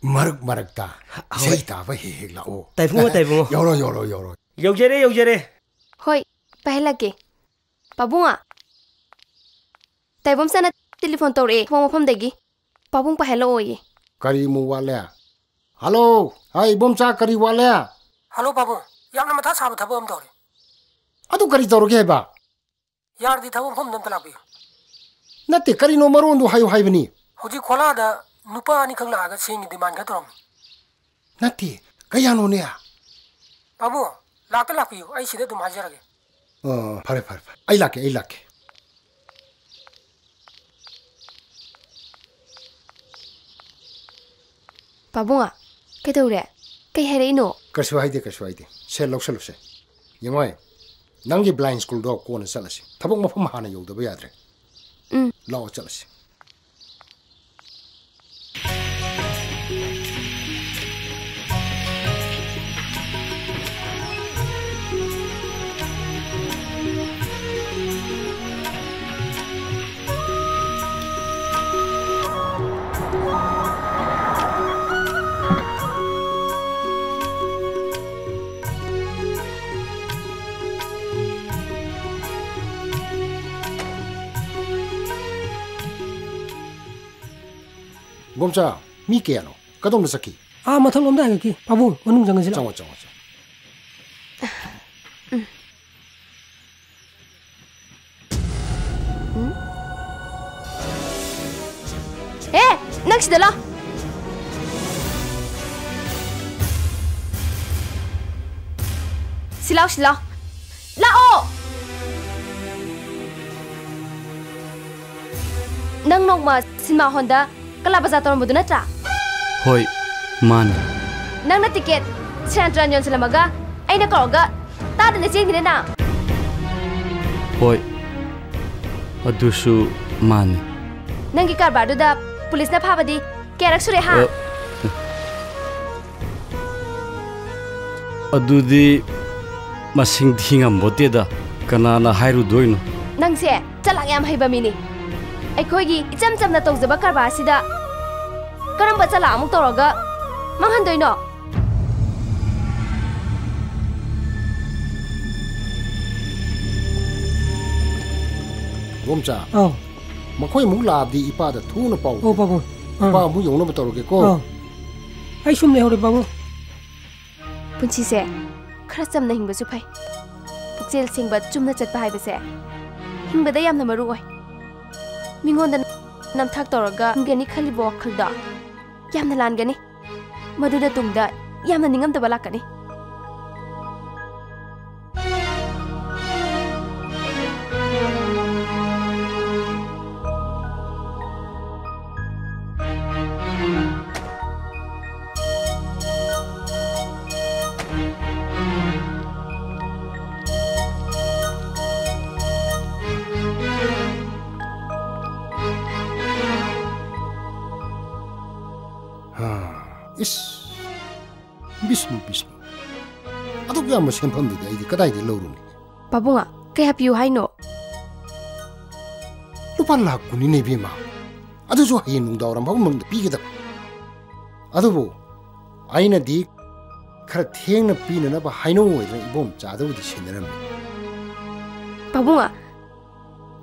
ꯃꯔꯛ ꯃꯔꯛꯇ ꯍꯣꯏ꯫ ꯏꯁꯩ ꯇꯥꯕ ꯍꯦꯛ ꯍꯦꯛ ꯂꯥꯛꯑꯣ꯫ ꯇꯥꯏꯕꯨꯡꯉꯣ, ꯇꯥꯏꯕꯨꯡꯉꯣ꯫ ꯌꯧꯔꯣ, ꯌꯧꯔꯣ, ꯌꯧꯔꯣ꯫ ꯌꯧꯖꯔꯦ, ꯌꯧꯖꯔꯦ꯫ ꯍꯣꯏ, ꯄꯥꯏꯍꯜꯂꯛꯀꯦ꯫ ꯄꯥꯕꯨꯡꯉꯣ, ꯇꯥꯏꯕꯝꯆꯥꯅ ꯇꯦꯂꯤꯐꯣꯟ ꯇꯧꯔꯛꯑꯦ, ꯊꯕꯛ ꯃꯐꯝꯗꯒꯤ꯫ ꯄꯥꯕꯨꯡ ꯄꯥꯏꯍꯜꯂꯛꯑꯣꯌꯦ꯫ ꯀꯔꯤ ꯑꯃꯨꯛ ꯋꯥꯠꯂꯦ? ꯍꯜꯂꯣ! ꯍꯥꯏ, ꯏꯕꯣꯝꯆꯥ, ꯀꯔꯤ ꯋꯥꯠꯂꯦ? ꯍꯜꯂꯣ, ꯄꯥꯕꯨꯡ꯫ ꯌꯥꯝꯅ ꯃꯊꯥ ꯁꯥꯕ ꯊꯕꯛ ꯑꯃ ꯇꯧꯔꯦ꯫ ꯑꯗꯨ ꯀꯔꯤ ꯇꯧꯔꯒꯦ ꯍꯥꯏꯕ? ꯌꯥꯔꯗꯤ ꯊꯕꯛ ꯃꯐꯝꯗ ꯑꯝꯇ ꯂꯥꯛꯄꯤꯌꯨ꯫ ꯅꯠꯇꯦ, ꯀꯔꯤꯅꯣ ꯃꯔꯣꯟꯗꯨ ꯍꯥꯏꯌꯨ ꯍꯥꯏꯕꯅꯤ꯫ ꯍꯧꯖꯤꯛ ꯈꯣꯂꯥꯗ ꯅꯨꯄꯥ ꯑꯅꯤꯈꯛ ꯂꯥꯛꯑꯒ ꯁꯦꯟꯒꯤ ꯗꯤꯃꯥꯟ ꯈꯔ ꯇꯧꯔꯝꯃꯤ꯫ ꯅꯠꯇꯦ, ꯀꯌꯥꯅꯣꯅꯦ? ꯄꯥꯕꯨꯡ, ꯂꯥꯛꯇ ꯂꯥꯛꯄꯤꯌꯨ, ꯑꯩ ꯁꯤꯗ ꯑꯗꯨꯝ ꯍꯥꯏꯖꯔꯒꯦ꯫ ꯑꯣ, ꯐꯔꯦ, ꯐꯔꯦ, ꯐꯔꯦ꯫ ꯑꯩ ꯂꯥꯛꯀꯦ, ꯑꯩ ꯂꯥꯛꯀꯦ꯫ ꯄꯥꯕꯨꯡ, ꯀꯩꯗꯧꯔꯦ? ꯀꯩ ꯍꯥꯏꯔꯛꯏꯅꯣ? ꯀꯩꯁꯨ ꯍꯥꯏꯗꯦ, ꯀꯩꯁꯨ ꯍꯥꯏꯗꯦ꯫ ꯁꯦ, ꯂꯧꯁꯜꯂꯨꯁꯦ꯫ ꯌꯦꯡꯉꯣꯏ, ꯅꯪꯒꯤ blind schoolꯗꯣ ꯀꯣꯟꯅ ꯆꯠꯂꯁꯤ꯫ ꯊꯕꯛ ꯃꯐꯝ ꯍꯥꯟꯅ ꯌꯧꯗꯕ ꯌꯥꯗ꯭ꯔꯦ꯫ ꯎꯝ꯫ ꯂꯥꯛꯑꯣ, ꯆꯠꯂꯁꯤ꯫ ꯕꯣꯝꯆꯥ, ꯃꯤ ꯀꯌꯥꯅꯣ? ꯀꯗꯣꯝꯗ ꯆꯠꯈꯤ? ꯑꯥ, ꯃꯊꯛꯂꯣꯝꯗ ꯍꯥꯏꯒꯠꯈꯤ꯫ ꯄꯥꯕꯨꯡ, ꯃꯅꯨꯡ ꯆꯪꯉꯁꯤ ꯂꯥꯎ꯫ ꯆꯪꯉꯣ, ꯆꯪꯉꯣ, ꯆꯪꯉꯣ꯫ ꯑꯦ, ꯅꯪ ꯁꯤꯗ ꯂꯥꯎ꯫ ꯁꯤ ꯂꯥꯎ, ꯁꯤ ꯂꯥꯎ꯫ ꯂꯥꯛꯑꯣ꯫ ꯅꯪ ꯅꯣꯡꯃ ꯁꯤꯅꯦꯃꯥ ꯍꯣꯜꯗ ꯀꯂꯥ ꯕꯖꯥꯔ ꯇꯧꯔꯝꯕꯗꯨ ꯅꯠꯇ꯭ꯔꯥ? ꯍꯣꯏ, ꯃꯥꯅꯤ꯫ ꯅꯪꯅ ꯇꯤꯀꯦꯠ ꯁꯦꯔꯥꯟ ꯇꯨꯔꯥꯟ ꯌꯣꯟꯁꯤꯜꯂꯝꯃꯒ ꯑꯩꯅ ꯀꯧꯔꯒ ꯇꯥꯗꯅ ꯆꯦꯟꯈꯤꯅꯦ ꯅꯪ꯫ ꯍꯣꯏ, ꯑꯗꯨꯁꯨ ꯃꯥꯅꯤ꯫ ꯅꯪꯒꯤ ꯀꯔꯕꯥꯔꯗꯨꯗ ꯄꯨꯂꯤꯁꯅ ꯐꯥꯕꯗꯤ ꯀꯌꯥꯔꯛ ꯁꯨꯔꯦ, ꯍꯥ? ꯑ, ꯑꯗꯨꯗꯤ ꯃꯁꯤꯡ ꯊꯤꯉꯝꯕꯣꯠꯇꯦꯗ, ꯀꯅꯥꯅ ꯍꯥꯏꯔꯨꯗꯣꯏꯅꯣ? ꯅꯪꯁꯦ ꯆꯂꯥꯛ ꯌꯥꯝ ꯍꯩꯕ ꯃꯤꯅꯤ꯫ ꯑꯩꯈꯣꯏꯒꯤ ꯏꯆꯝ ꯆꯝꯅ ꯇꯧꯖꯕ ꯀꯔꯕꯥꯔꯁꯤꯗ ꯀꯔꯝꯕ ꯆꯂꯥꯛ ꯑꯃꯨꯛ ꯇꯧꯔꯒ ꯃꯥꯡꯍꯟꯗꯣꯏꯅꯣ? ꯏꯕꯣꯝꯆꯥ, ꯑꯧ꯫ ꯃꯈꯣꯏ ꯑꯃꯨꯛ ꯂꯥꯛꯑꯕꯗꯤ ꯏꯄꯥꯗ ꯊꯨꯅ ꯄꯥꯎ ꯑꯣ, ꯄꯥꯕꯨꯡ꯫ ꯑꯥ꯫ ꯏꯄꯥ ꯑꯃꯨꯛ ꯌꯧꯅꯕ ꯇꯧꯔꯒꯦꯀꯣ꯫ ꯑꯥ꯫ ꯑꯩ ꯁꯨꯝ ꯂꯩꯍꯧꯔꯦ, ꯄꯥꯕꯨꯡ꯫ ꯄꯨꯟꯁꯤꯁꯦ ꯈꯔ ꯆꯝꯅ ꯍꯤꯡꯕꯁꯨ ꯐꯩ꯫ ꯄꯨꯛꯆꯦꯜ ꯁꯦꯡꯕ, ꯆꯨꯝꯅ ꯆꯠꯄ ꯍꯥꯏꯕꯁꯦ ꯍꯤꯡꯕꯗ ꯌꯥꯝꯅ ꯃꯔꯨ ꯑꯣꯏ꯫ ꯃꯤꯉꯣꯟꯗ ꯅꯝꯊꯥꯛ ꯇꯧꯔꯒ ꯍꯤꯡꯒꯅꯤ ꯈꯜꯂꯤꯕ ꯋꯥꯈꯜꯗꯣ ꯌꯥꯝꯅ ꯂꯥꯟꯒꯅꯤ꯫ ꯃꯗꯨꯅ ꯇꯨꯡꯗ ꯌꯥꯝꯅ ꯅꯤꯡꯉꯝꯗꯕ ꯂꯥꯛꯀꯅꯤ꯫ ꯍꯥ, ꯏꯁ, ꯕꯤꯁꯅꯨ, ꯕꯤꯁꯅꯨ, ꯑꯗꯨꯛ ꯌꯥꯝꯕ ꯁꯦꯟꯐꯝꯗꯨꯗꯤ ꯑꯩꯗꯤ ꯀꯗꯥꯏꯗꯒꯤ ꯂꯧꯔꯨꯅꯤ? ꯄꯥꯕꯨꯡ, ꯀꯌꯥ ꯄꯤꯌꯨ ꯍꯥꯏꯅꯣ? ꯂꯨꯄꯥ ꯂꯥꯈ ꯀꯨꯟꯅꯤꯅꯦ ꯏꯕꯦꯝꯃ, ꯑꯗꯨꯁꯨ ꯍꯌꯦꯡ ꯅꯨꯡꯗꯥꯡꯋꯥꯏꯔꯝ ꯐꯥꯎ ꯃꯅꯨꯡꯗ ꯄꯤꯒꯗꯕ꯫ ꯑꯗꯨꯕꯨ ꯑꯩꯅꯗꯤ ꯈꯔ ꯊꯦꯡꯅ ꯄꯤꯅꯅꯕ ꯍꯥꯏꯅꯧ ꯑꯣꯏꯗꯅ ꯏꯕꯣꯝꯆꯥꯗꯕꯨꯗꯤ ꯁꯤꯟꯅꯔꯝꯃꯤ꯫ ꯄꯥꯕꯨꯡ,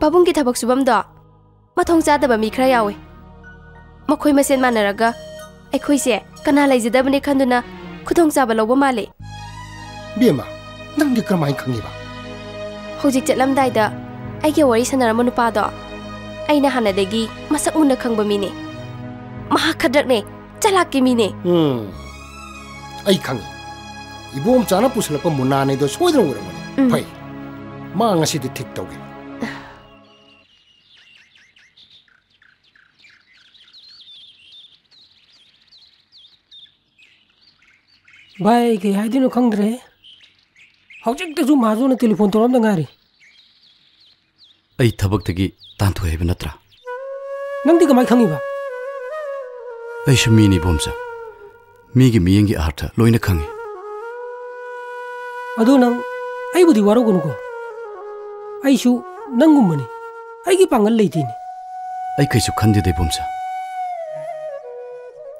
ꯄꯥꯕꯨꯡꯒꯤ ꯊꯕꯛ ꯁꯨꯐꯝꯗꯣ ꯃꯊꯣꯡ ꯆꯥꯗꯕ ꯃꯤ ꯈꯔ ꯌꯥꯎꯏ꯫ ꯃꯈꯣꯏ ꯃꯁꯦꯟ ꯃꯥꯟꯅꯔꯒ ꯑꯩꯈꯣꯏꯁꯦ ꯀꯅꯥ ꯂꯩꯖꯗꯕꯅꯤ ꯈꯟꯗꯨꯅ ꯈꯨꯗꯣꯡꯆꯥꯕ ꯂꯧꯕ ꯃꯥꯜꯂꯤ꯫ ꯕꯦꯝꯃ, ꯅꯪꯗꯤ ꯀꯔꯝꯍꯥꯏꯅ ꯈꯪꯉꯤꯕ? ꯍꯧꯖꯤꯛ ꯆꯠꯂꯝꯗꯥꯏꯗ ꯑꯩꯒ ꯋꯥꯔꯤ ꯁꯥꯟꯅꯔꯝꯕ ꯅꯨꯄꯥꯗꯣ ꯑꯩꯅ ꯍꯥꯟꯅꯗꯒꯤ ꯃꯁꯛ ꯃꯨꯟꯅ ꯈꯪꯕ ꯃꯤꯅꯦ꯫ ꯃꯍꯥꯛ ꯈꯗ꯭ꯔꯛꯅꯦ, ꯆꯂꯥꯛꯀꯤ ꯃꯤꯅꯦ꯫ ꯎꯝ, ꯑꯩ ꯈꯪꯉꯤ꯫ ꯏꯕꯣꯝꯆꯥꯅ ꯄꯨꯁꯤꯜꯂꯛꯄ ꯃꯨꯟꯅꯥꯅꯦꯗꯣ ꯁꯣꯏꯗꯅ ꯑꯣꯏꯔꯝꯒꯅꯤ꯫ ꯎꯝ꯫ ꯐꯩ, ꯃꯥ ꯉꯁꯤꯗꯤ ꯊꯤꯛ ꯇꯧꯒꯦ꯫ ꯚꯥꯏ, ꯑꯩ ꯀꯩ ꯍꯥꯏꯗꯣꯏꯅꯣ ꯈꯪꯗ꯭ꯔꯦ꯫ ꯍꯧꯖꯤꯛꯇꯁꯨ ꯃꯍꯥꯖꯣꯟꯅ ꯇꯦꯂꯤꯐꯣꯟ ꯇꯧꯔꯛꯑꯝꯗ ꯉꯥꯏꯔꯤ꯫ ꯑꯩ ꯊꯕꯛꯇꯒꯤ ꯇꯥꯟꯊꯣꯛꯑꯦ ꯍꯥꯏꯕ ꯅꯠꯇ꯭ꯔꯥ? ꯅꯪꯗꯤ ꯀꯃꯥꯏ ꯈꯪꯉꯤꯕ? ꯑꯩꯁꯨ ꯃꯤꯅꯤ, ꯏꯕꯣꯝꯆꯥ꯫ ꯃꯤꯒꯤ ꯃꯤꯠꯌꯦꯡꯒꯤ ꯑꯥꯔꯊ ꯂꯣꯏꯅ ꯈꯪꯉꯤ꯫ ꯑꯗꯨ ꯅꯪ ꯑꯩꯕꯨꯗꯤ ꯋꯥꯔꯧꯒꯅꯨꯀꯣ꯫ ꯑꯩꯁꯨ ꯅꯪꯒꯨꯝꯕꯅꯤ꯫ ꯑꯩꯒꯤ ꯄꯥꯡꯒꯜ ꯂꯩꯇꯦꯅꯦ꯫ ꯑꯩ ꯀꯩꯁꯨ ꯈꯟꯗꯦꯗ, ꯏꯕꯣꯝꯆꯥ꯫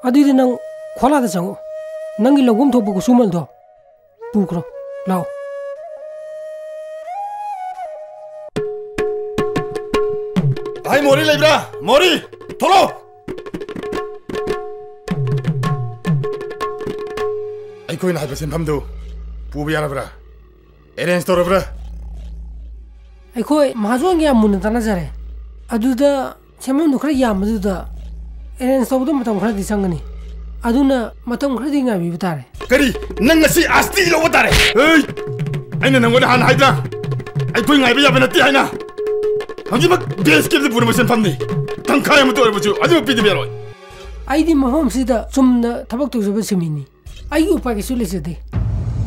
ꯑꯗꯨꯏꯗꯤ ꯅꯪ ꯈꯣꯂꯥꯗ ꯆꯪꯉꯛꯑꯣ꯫ ꯅꯪꯒꯤ ꯂꯧꯐꯝ ꯊꯣꯛꯄ ꯈꯨꯠꯁꯨꯃꯜꯗꯣ ꯄꯨꯈ꯭ꯔꯣ꯫ ꯂꯥꯛꯑꯣ꯫ ꯚꯥꯏ, ꯃꯣꯔꯤ ꯂꯩꯕ꯭ꯔꯥ? ꯃꯣꯔꯤ! ꯊꯣꯛꯂꯛꯑꯣ! ꯑꯩꯈꯣꯏꯅ ꯍꯥꯏꯕ ꯁꯦꯟꯐꯝꯗꯨ ꯄꯨꯕ ꯌꯥꯔꯕ꯭ꯔꯥ? ꯑꯦꯔꯦꯟꯖ ꯇꯧꯔꯕ꯭ꯔꯥ? ꯑꯩꯈꯣꯏ ꯃꯍꯥꯖꯣꯟꯒ ꯌꯥꯝ ꯃꯨꯟꯅ ꯇꯥꯟꯅꯖꯔꯦ꯫ ꯑꯗꯨꯗ ꯁꯦꯟꯐꯝꯗꯨ ꯈꯔ ꯌꯥꯝꯕꯗꯨꯗ ꯑꯦꯔꯦꯟꯖ ꯇꯧꯕꯗ ꯃꯇꯝ ꯈꯔꯗꯤ ꯆꯪꯒꯅꯤ꯫ ꯑꯗꯨꯅ ꯃꯇꯝ ꯈꯔꯗꯤ ꯉꯥꯏꯕꯤꯕ ꯇꯥꯔꯦ꯫ ꯀꯔꯤ? ꯅꯪ ꯉꯁꯤ ꯑꯥꯁꯇꯤ ꯂꯧꯕ ꯇꯥꯔꯦ? ꯑꯩ, ꯑꯩꯅ ꯅꯪꯉꯣꯟꯗ ꯍꯥꯟꯅ ꯍꯥꯏꯗ꯭ꯔꯥ? ꯑꯩꯈꯣꯏ ꯉꯥꯏꯕ ꯌꯥꯕ ꯅꯠꯇꯦ ꯍꯥꯏꯅ꯫ ꯍꯧꯖꯤꯛꯃꯛ ꯕꯦꯁ ꯀꯦꯝꯞꯇ ꯄꯨꯅꯕ ꯁꯦꯟꯐꯝꯅꯤ꯫ ꯇꯪꯈꯥꯏ ꯑꯃꯇ ꯑꯣꯏꯔꯕꯁꯨ ꯑꯗꯨꯃꯛ ꯄꯤꯗꯕ ꯌꯥꯔꯣꯏ꯫ ꯑꯩꯗꯤ ꯃꯐꯝꯁꯤꯗ ꯆꯨꯝꯅ ꯊꯕꯛ ꯇꯧꯖꯕ ꯁꯤꯟꯃꯤꯅꯤ꯫ ꯑꯩꯒꯤ ꯎꯄꯥꯏ ꯀꯩꯁꯨ ꯂꯩꯖꯗꯦ꯫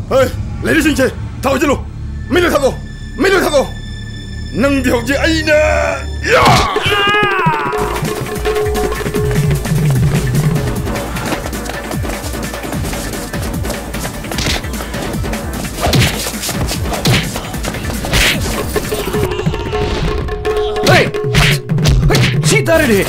ꯍꯣꯏ, ꯂꯩꯔꯤꯁꯤꯡꯁꯦ, ꯊꯥꯎ ꯍꯩꯖꯤꯜꯂꯨ꯫ ꯃꯩ ꯂꯣꯏ ꯊꯥꯗꯣꯛꯑꯣ꯫ ꯃꯩ ꯂꯣꯏ ꯊꯥꯗꯣꯛꯑꯣ꯫ ꯅꯪꯗꯤ ꯍꯧꯖꯤꯛ ꯑꯩꯅ, ꯌꯥ! ꯍꯦ! ꯍꯩ! ꯁꯤ ꯇꯥꯔꯦꯅꯦ!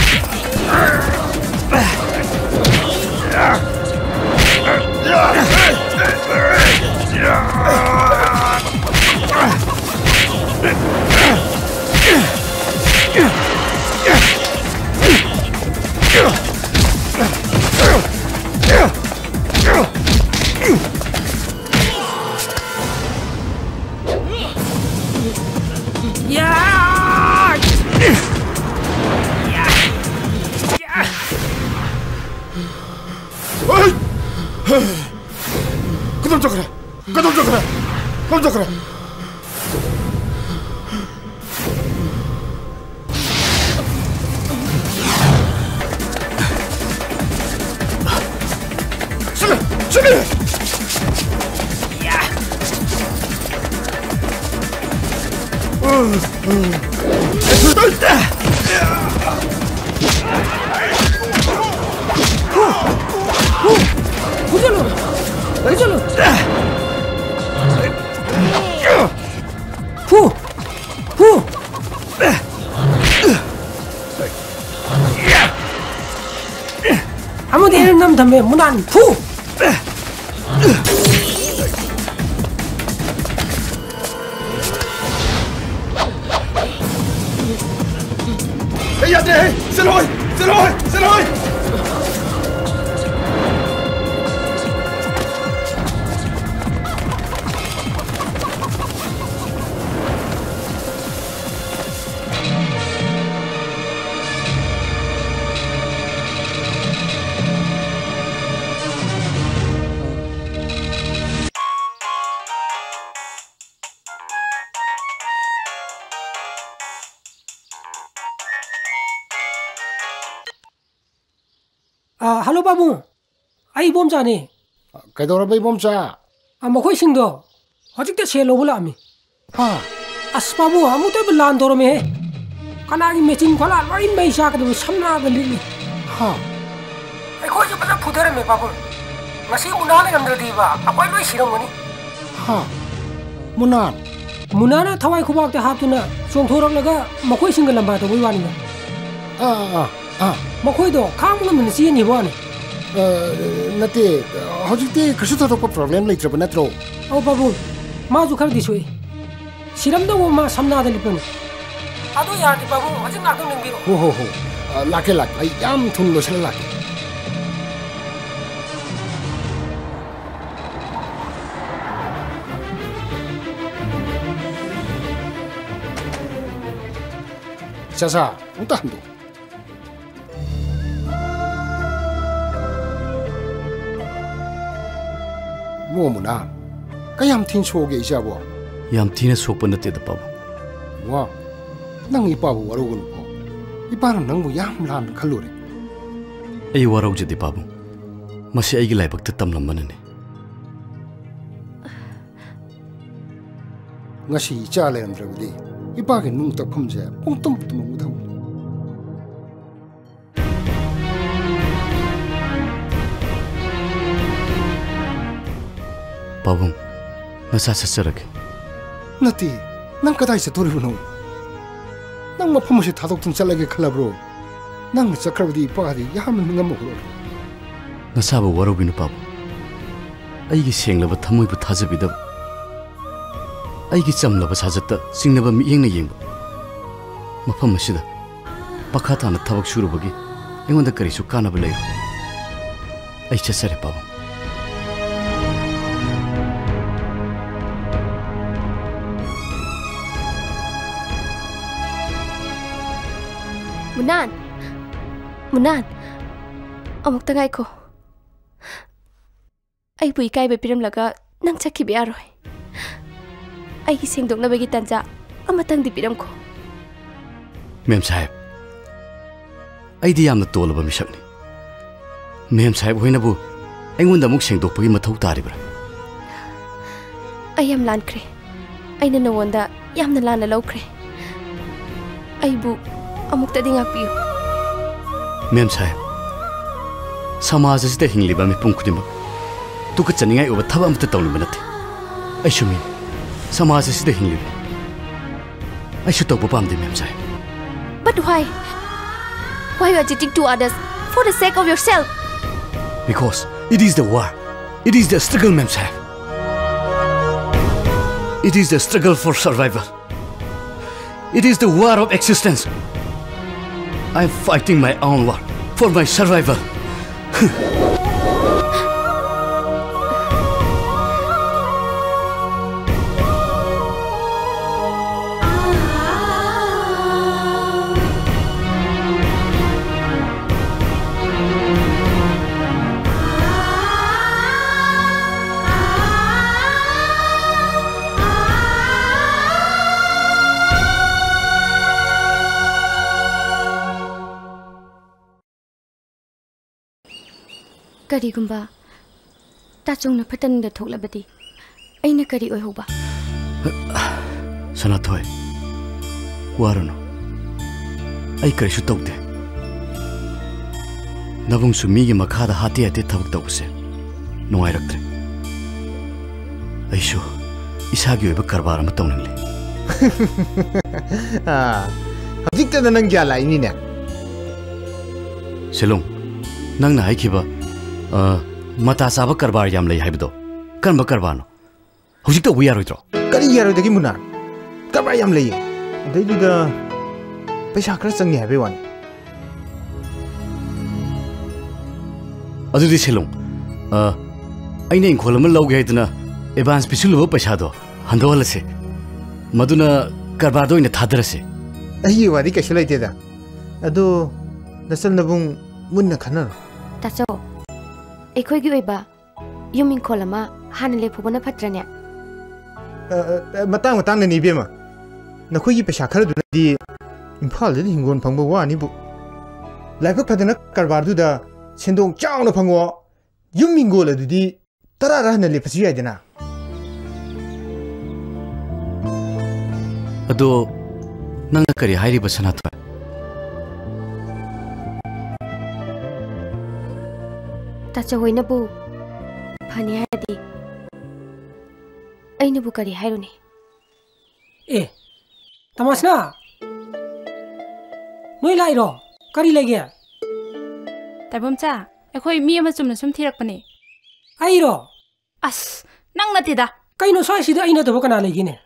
ꯌꯥ! ꯌꯥ! ꯌꯥ! ꯍꯩ! ꯀꯗꯣꯝ ꯆꯠꯈ꯭ꯔꯦ? ꯀꯗꯣꯝ ꯆꯠꯈ꯭ꯔꯦ? ꯀꯗꯣꯝ ꯆꯠꯈ꯭ꯔꯦ? ꯆꯠꯂꯦ! ꯆꯠꯂꯦ! ꯐꯨꯖꯜꯂꯨ! ꯐꯨꯖꯜꯂꯨ! ꯐꯨ! ꯐꯨ! ꯑꯃꯗꯤ ꯑꯩꯅ ꯅꯝ ꯊꯝꯃꯦ, ꯃꯨꯅꯥꯟ, ꯐꯨ! ꯑꯩ ꯌꯥꯗ꯭ꯔꯦ, ꯍꯦ! ꯆꯠꯂꯣ, ꯍꯦ! ꯆꯠꯂꯣ, ꯍꯦ! ꯆꯠꯂꯣ, ꯍꯦ! ꯑ, ꯍꯜꯂꯣ, ꯄꯥꯕꯨꯡ꯫ ꯑꯩ ꯏꯕꯣꯝꯆꯥꯅꯦ꯫ ꯀꯩꯗꯧꯔꯕ, ꯏꯕꯣꯝꯆꯥ? ꯑ, ꯃꯈꯣꯏꯁꯤꯡꯗꯣ ꯍꯧꯖꯤꯛꯇ ꯁꯦꯜ ꯂꯧꯕ ꯂꯥꯛꯑꯝꯃꯤ꯫ ꯍꯥ? ꯑꯁ, ꯄꯥꯕꯨꯡ, ꯑꯃꯨꯛꯇꯣꯏꯕ ꯂꯥꯟ ꯇꯧꯔꯝꯃꯦꯍꯦ꯫ ꯀꯅꯥꯒꯤ ꯃꯦꯆꯤꯟ ꯈꯣꯂꯥ ꯂꯣꯏ ꯃꯩ ꯆꯥꯛꯀꯗꯕ ꯁꯝꯅꯥꯗ ꯂꯤꯠꯂꯤ꯫ ꯍꯥ? ꯑꯩꯈꯣꯏꯁꯨ ꯐꯖ ꯐꯨꯊꯔꯝꯃꯦ, ꯄꯥꯕꯨꯡ꯫ ꯉꯁꯤ ꯎꯅꯥ ꯂꯩꯔꯝꯗ꯭ꯔꯗꯤꯕ, ꯑꯩꯈꯣꯏ ꯂꯣꯏ ꯁꯤꯔꯝꯒꯅꯤ꯫ ꯍꯥ? ꯃꯨꯅꯥꯟ? ꯃꯨꯅꯥꯅ ꯊꯋꯥꯏ ꯈꯨꯕꯥꯛꯇ ꯍꯥꯞꯇꯨꯅ ꯆꯣꯡꯊꯣꯔꯛꯂꯒ ꯃꯈꯣꯏꯁꯤꯡꯒ ꯂꯝꯕꯥ ꯇꯧꯕꯩ ꯋꯥꯅꯤꯗ꯫ ꯑꯥ, ꯑꯥ, ꯑꯥ꯫ ꯃꯈꯣꯏꯗꯣ ꯈꯥꯡꯕ ꯉꯝꯗꯅ ꯆꯦꯟꯈꯤꯕ ꯋꯥꯅꯤ꯫ ꯑ, ꯅꯠꯇꯦ, ꯍꯧꯖꯤꯛꯇꯤ ꯀꯩꯁꯨ ꯊꯣꯏꯗꯣꯛꯄ problem ꯂꯩꯇ꯭ꯔꯕ ꯅꯠꯇ꯭ꯔꯣ? ꯑꯧ, ꯄꯥꯕꯨꯡ, ꯃꯥꯁꯨ ꯈꯔꯗꯤ ꯁꯣꯛꯏ꯫ ꯁꯤꯔꯝꯗꯧꯕ ꯃꯥ ꯁꯝꯅꯥꯗ ꯂꯤꯠꯄꯅꯤ꯫ ꯑꯗꯨ ꯌꯥꯔꯗꯤ, ꯄꯥꯕꯨꯡ, ꯍꯧꯖꯤꯛ ꯉꯥꯛꯇꯪ ꯂꯦꯡꯕꯤꯔꯣ꯫ ꯍꯣ, ꯍꯣ, ꯍꯣ꯫ ꯑ, ꯂꯥꯛꯀꯦ, ꯂꯥꯛꯀꯦ꯫ ꯑꯩ ꯌꯥꯝ ꯊꯨꯅ ꯂꯣꯏꯁꯤꯜꯂ ꯂꯥꯛꯀꯦ꯫ ꯆꯥꯆꯥ, ꯑꯃꯨꯛꯇ ꯍꯟꯗꯣꯛ꯫ ꯏꯕꯨꯡꯉꯣ ꯃꯨꯅꯥ, ꯀꯌꯥꯝ ꯊꯤꯅ ꯁꯣꯛꯑꯒꯦ ꯏꯆꯥꯕꯣ? ꯌꯥꯝ ꯊꯤꯅ ꯁꯣꯛꯄ ꯅꯠꯇꯦꯗ, ꯄꯥꯕꯨꯡ꯫ ꯏꯕꯨꯡꯉꯣ, ꯅꯪ ꯏꯄꯥꯕꯨ ꯋꯥꯔꯧꯒꯅꯨꯀꯣ꯫ ꯏꯄꯥꯅ ꯅꯪꯕꯨ ꯌꯥꯝ ꯂꯥꯟꯅ ꯈꯜꯂꯨꯔꯦ꯫ ꯑꯩ ꯋꯥꯔꯧꯖꯗꯦ, ꯄꯥꯕꯨꯡ꯫ ꯃꯁꯤ ꯑꯩꯒꯤ ꯂꯥꯏꯕꯛꯇ ꯇꯝꯂꯝꯕꯅꯅꯤ꯫ ꯉꯁꯤ ꯏꯆꯥ ꯂꯩꯔꯝꯗ꯭ꯔꯕꯗꯤ ꯏꯄꯥꯒꯤ ꯅꯨꯡ ꯇꯛꯐꯝꯁꯦ ꯄꯨꯡꯇꯨꯝ ꯇꯨꯝꯃꯝꯒꯗꯧꯅꯤ꯫ ꯄꯥꯕꯨꯡ, ꯅꯆꯥ ꯆꯠꯆꯔꯒꯦ꯫ ꯅꯠꯇꯦ, ꯅꯪ ꯀꯗꯥꯏ ꯆꯠꯇꯣꯔꯤꯕꯅꯣ? ꯅꯪ ꯃꯐꯝ ꯑꯁꯤ ꯊꯥꯗꯣꯛꯇꯨꯅ ꯆꯠꯂꯒꯦ ꯈꯜꯂꯕ꯭ꯔꯣ? ꯅꯪꯅ ꯆꯠꯈ꯭ꯔꯕꯗꯤ ꯏꯄꯥꯗꯤ ꯌꯥꯝꯅ ꯅꯤꯡꯉꯝꯃꯔꯣꯏ꯫ ꯅꯁꯥꯕꯨ ꯋꯥꯔꯧꯕꯤꯅꯨ, ꯄꯥꯕꯨꯡ꯫ ꯑꯩꯒꯤ ꯁꯦꯡꯂꯕ ꯊꯃꯣꯏꯕꯨ ꯊꯥꯖꯕꯤꯗꯕ, ꯑꯩꯒꯤ ꯆꯝꯂꯕ ꯁꯥꯖꯠꯇ ꯆꯤꯡꯅꯕ ꯃꯤꯠꯌꯦꯡꯅ ꯌꯦꯡꯕ, ꯃꯐꯝ ꯑꯁꯤꯗ ꯃꯈꯥ ꯇꯥꯅ ꯊꯕꯛ ꯁꯨꯔꯨꯕꯒꯤ ꯑꯩꯉꯣꯟꯗ ꯀꯔꯤꯁꯨ ꯀꯥꯟꯅꯕ ꯂꯩꯔꯣꯏ꯫ ꯑꯩ ꯆꯠꯆꯔꯦ, ꯄꯥꯕꯨꯡ꯫ ꯃꯨꯅꯥꯟ! ꯃꯨꯅꯥꯟ! ꯑꯃꯨꯛꯇ ꯉꯥꯏꯈꯣ꯫ ꯑꯩꯕꯨ ꯏꯀꯥꯏꯕ ꯄꯤꯔꯝꯂꯒ ꯅꯪ ꯆꯠꯈꯤꯕ ꯌꯥꯔꯣꯏ꯫ ꯑꯩꯒꯤ ꯁꯦꯡꯗꯣꯛꯅꯕꯒꯤ ꯇꯥꯟꯖꯥ ꯑꯃꯇꯪꯗꯤ ꯄꯤꯔꯝꯈꯣ꯫ ꯃꯦꯝ ꯁꯥꯍꯦꯕ, ꯑꯩꯗꯤ ꯌꯥꯝꯅ ꯇꯣꯜꯂꯕ ꯃꯤꯁꯛꯅꯤ꯫ ꯃꯦꯝ ꯁꯥꯍꯦꯕ ꯍꯣꯏꯅꯕꯨ ꯑꯩꯉꯣꯟꯗ ꯑꯃꯨꯛ ꯁꯦꯡꯗꯣꯛꯄꯒꯤ ꯃꯊꯧ ꯇꯥꯔꯤꯕ꯭ꯔꯥ? ꯑꯩ ꯌꯥꯝ ꯂꯥꯟꯈ꯭ꯔꯦ꯫ ꯑꯩꯅ ꯅꯉꯣꯟꯗ ꯌꯥꯝꯅ ꯂꯥꯟꯅ ꯂꯧꯈ꯭ꯔꯦ꯫ ꯑꯩꯕꯨ ꯑꯃꯨꯛꯇꯗꯤ ꯉꯥꯛꯄꯤꯌꯨ꯫ ꯃꯦꯝ ꯁꯥꯍꯦꯕ, ꯁꯃꯥꯖ ꯑꯁꯤꯗ ꯍꯤꯡꯂꯤꯕ ꯃꯤꯄꯨꯝ ꯈꯨꯗꯤꯡꯃꯛ ꯇꯨꯀꯠꯆꯅꯤꯡꯉꯥꯏ ꯑꯣꯏꯕ ꯊꯕꯛ ꯑꯃꯠꯇ ꯇꯧꯅꯤꯡꯕ ꯅꯠꯇꯦ꯫ ꯑꯩꯁꯨ ꯃꯤꯅꯤ꯫ ꯁꯃꯥꯖ ꯑꯁꯤꯗ ꯍꯤꯡꯂꯤꯕꯅꯤ꯫ ꯑꯩꯁꯨ ꯇꯧꯕ ꯄꯥꯝꯗꯦ, ꯃꯦꯝ ꯁꯥꯍꯦꯕ꯫ But why? Why you are cheating to others for the sake of yourself? Because it is the war. It is the struggle, ma'am saheb. It is the struggle for survival. It is the war of existence. I am fighting my own war for my survival. ꯀꯔꯤꯒꯨꯝꯕ ꯇꯥꯆꯧꯅ ꯐꯠꯇꯅꯨꯡꯗ ꯊꯣꯛꯂꯕꯗꯤ ꯑꯩꯅ ꯀꯔꯤ ꯑꯣꯏꯍꯧꯕ? ꯁꯅꯥꯊꯣꯏ, ꯋꯥꯔꯨꯅꯨ꯫ ꯑꯩ ꯀꯔꯤꯁꯨ ꯇꯧꯗꯦ꯫ ꯅꯕꯨꯡꯁꯨ ꯃꯤꯒꯤ ꯃꯈꯥꯗ ꯍꯥꯠꯇꯦ ꯍꯥꯠꯇꯦ ꯊꯕꯛ ꯇꯧꯕꯁꯦ ꯅꯨꯡꯉꯥꯏꯔꯛꯇ꯭ꯔꯦ꯫ ꯑꯩꯁꯨ ꯏꯁꯥꯒꯤ ꯑꯣꯏꯕ ꯀꯔꯕꯥꯔ ꯑꯃ ꯇꯧꯅꯤꯡꯂꯦ꯫ ꯑꯥ, ꯍꯧꯖꯤꯛꯇꯗ ꯅꯪ ꯒ꯭ꯌꯥꯟ ꯂꯥꯛꯏꯅꯤꯅꯦ꯫ ꯁꯦꯂꯨꯡ, ꯅꯪꯅ ꯍꯥꯏꯈꯤꯕ, ꯑ, ꯃꯇꯥ ꯆꯥꯕ ꯀꯔꯕꯥꯔ ꯌꯥꯝ ꯂꯩ ꯍꯥꯏꯕꯗꯣ, ꯀꯔꯝꯕ ꯀꯔꯕꯥꯔꯅꯣ? ꯍꯧꯖꯤꯛ ꯇꯧꯕ ꯌꯥꯔꯣꯏꯗ꯭ꯔꯣ? ꯀꯔꯤ ꯌꯥꯔꯣꯏꯗꯒꯦ ꯃꯨꯅꯥꯟ? ꯀꯔꯕꯥꯔ ꯌꯥꯝ ꯂꯩꯌꯦ꯫ ꯑꯗꯩꯗꯨꯗ ꯄꯩꯁꯥ ꯈꯔ ꯆꯪꯉꯦ ꯍꯥꯏꯕꯩ ꯋꯥꯅꯤ꯫ ꯑꯗꯨꯗꯤ ꯁꯦꯂꯨꯡ, ꯑ, ꯑꯩꯅ ꯏꯪꯈꯣꯜ ꯑꯃ ꯂꯧꯒꯦ ꯍꯥꯏꯗꯅ ꯑꯦꯗꯚꯥꯟꯁ ꯄꯤꯁꯤꯜꯂꯨꯕ ꯄꯩꯁꯥꯗꯣ ꯍꯟꯗꯣꯛꯍꯜꯂꯁꯦ꯫ ꯃꯗꯨꯅ ꯀꯔꯕꯥꯔꯗ ꯑꯣꯏꯅ ꯊꯥꯗꯔꯁꯦ꯫ ꯑꯩꯒꯤ ꯋꯥꯗꯤ ꯀꯩꯁꯨ ꯂꯩꯇꯦꯗ꯫ ꯑꯗꯣ ꯅꯆꯜ ꯅꯕꯨꯡ ꯃꯨꯟꯅ ꯈꯟꯅꯔꯣ꯫ ꯇꯥꯆꯧ, ꯑꯩꯈꯣꯏꯒꯤ ꯑꯣꯏꯕ ꯌꯨꯝ ꯏꯪꯈꯣꯜ ꯑꯃ ꯍꯥꯟꯅ ꯂꯦꯞꯍꯧꯕꯅ ꯐꯠꯇ꯭ꯔꯅꯦ? ꯑ, ꯑ, ꯑ, ꯃꯇꯥꯡ ꯃꯇꯥꯡꯅꯅꯤ ꯏꯕꯦꯝꯃ꯫ ꯅꯈꯣꯏꯒꯤ ꯄꯩꯁꯥ ꯈꯔꯗꯨꯅꯗꯤ ꯏꯝꯐꯥꯜꯗꯗꯤ ꯍꯤꯡꯒꯣꯜ ꯐꯪꯕ ꯋꯥꯅꯤꯕꯨ꯫ ꯂꯥꯏꯕꯛ ꯐꯗꯅ ꯀꯔꯕꯥꯔꯗꯨꯗ ꯁꯦꯟꯗꯣꯡ ꯆꯥꯎꯅ ꯐꯪꯉꯣ꯫ ꯌꯨꯝ ꯍꯤꯡꯒꯣꯜ ꯑꯗꯨꯗꯤ ꯇꯔꯥꯔ ꯍꯟꯅ ꯂꯦꯞꯄꯁꯨ ꯌꯥꯏꯗꯅ꯫ ꯑꯗꯣ ꯅꯪꯅ ꯀꯔꯤ ꯍꯥꯏꯔꯤꯕ, ꯁꯅꯥꯊꯣꯏ? ꯇꯥꯆꯧ ꯍꯣꯏꯅꯕꯨ ꯐꯅꯤ ꯍꯥꯏꯔꯗꯤ ꯑꯩꯅꯕꯨ ꯀꯔꯤ ꯍꯥꯏꯔꯨꯅꯤ? ꯑꯦ, ꯇꯃꯥꯁꯅꯥ! ꯅꯣꯏ ꯂꯥꯛꯏꯔꯣ? ꯀꯔꯤ ꯂꯩꯒꯦ? ꯇꯥꯏꯕꯣꯝꯆꯥ, ꯑꯩꯈꯣꯏ ꯃꯤ ꯑꯃ ꯆꯨꯝꯅ ꯁꯨꯝ ꯊꯤꯔꯛꯄꯅꯦ꯫ ꯑꯩꯔꯣ? ꯑꯁ, ꯅꯪ ꯅꯠꯇꯦꯗ꯫ ꯀꯩꯅꯣ ꯁ꯭ꯋꯥꯏꯁꯤꯗ ꯑꯩ ꯅꯠꯇꯕ ꯀꯅꯥ ꯂꯩꯒꯦꯅꯦ?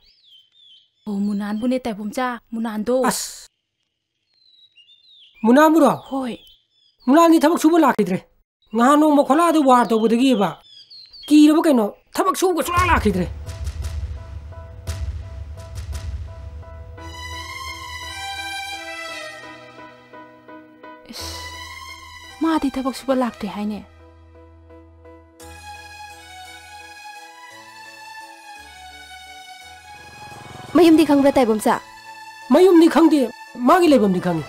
ꯑꯣ, ꯃꯨꯅꯥꯟꯕꯨꯅꯦ, ꯇꯥꯏꯕꯣꯝꯆꯥ, ꯃꯨꯅꯥꯟꯗꯣ꯫ ꯑꯁ! ꯃꯨꯅꯥꯟꯕꯨꯔꯣ? ꯍꯣꯏ꯫ ꯃꯨꯅꯥꯟꯗꯤ ꯊꯕꯛ ꯁꯨꯕ ꯂꯥꯛꯈꯤꯗ꯭ꯔꯦ꯫ ꯉꯍꯥꯟ ꯅꯣꯡꯃ ꯈꯣꯂꯥꯗ ꯋꯥꯔ ꯇꯧꯕꯗꯒꯤꯕ ꯀꯤꯔꯕ ꯀꯩꯅꯣ, ꯊꯕꯛ ꯁꯨꯕꯒ ꯁꯨꯡꯂꯥꯛ ꯂꯥꯛꯈꯤꯗ꯭ꯔꯦ꯫ ꯏꯁ, ꯃꯥꯗꯤ ꯊꯕꯛ ꯁꯨꯕ ꯂꯥꯛꯇꯦ ꯍꯥꯏꯅꯦ꯫ ꯃꯌꯨꯝꯗꯤ ꯈꯪꯕ꯭ꯔꯥ, ꯇꯥꯏꯕꯣꯝꯆꯥ? ꯃꯌꯨꯝꯗꯤ ꯈꯪꯗꯦ, ꯃꯥꯒꯤ ꯂꯩꯐꯝꯗꯤ ꯈꯪꯉꯤ꯫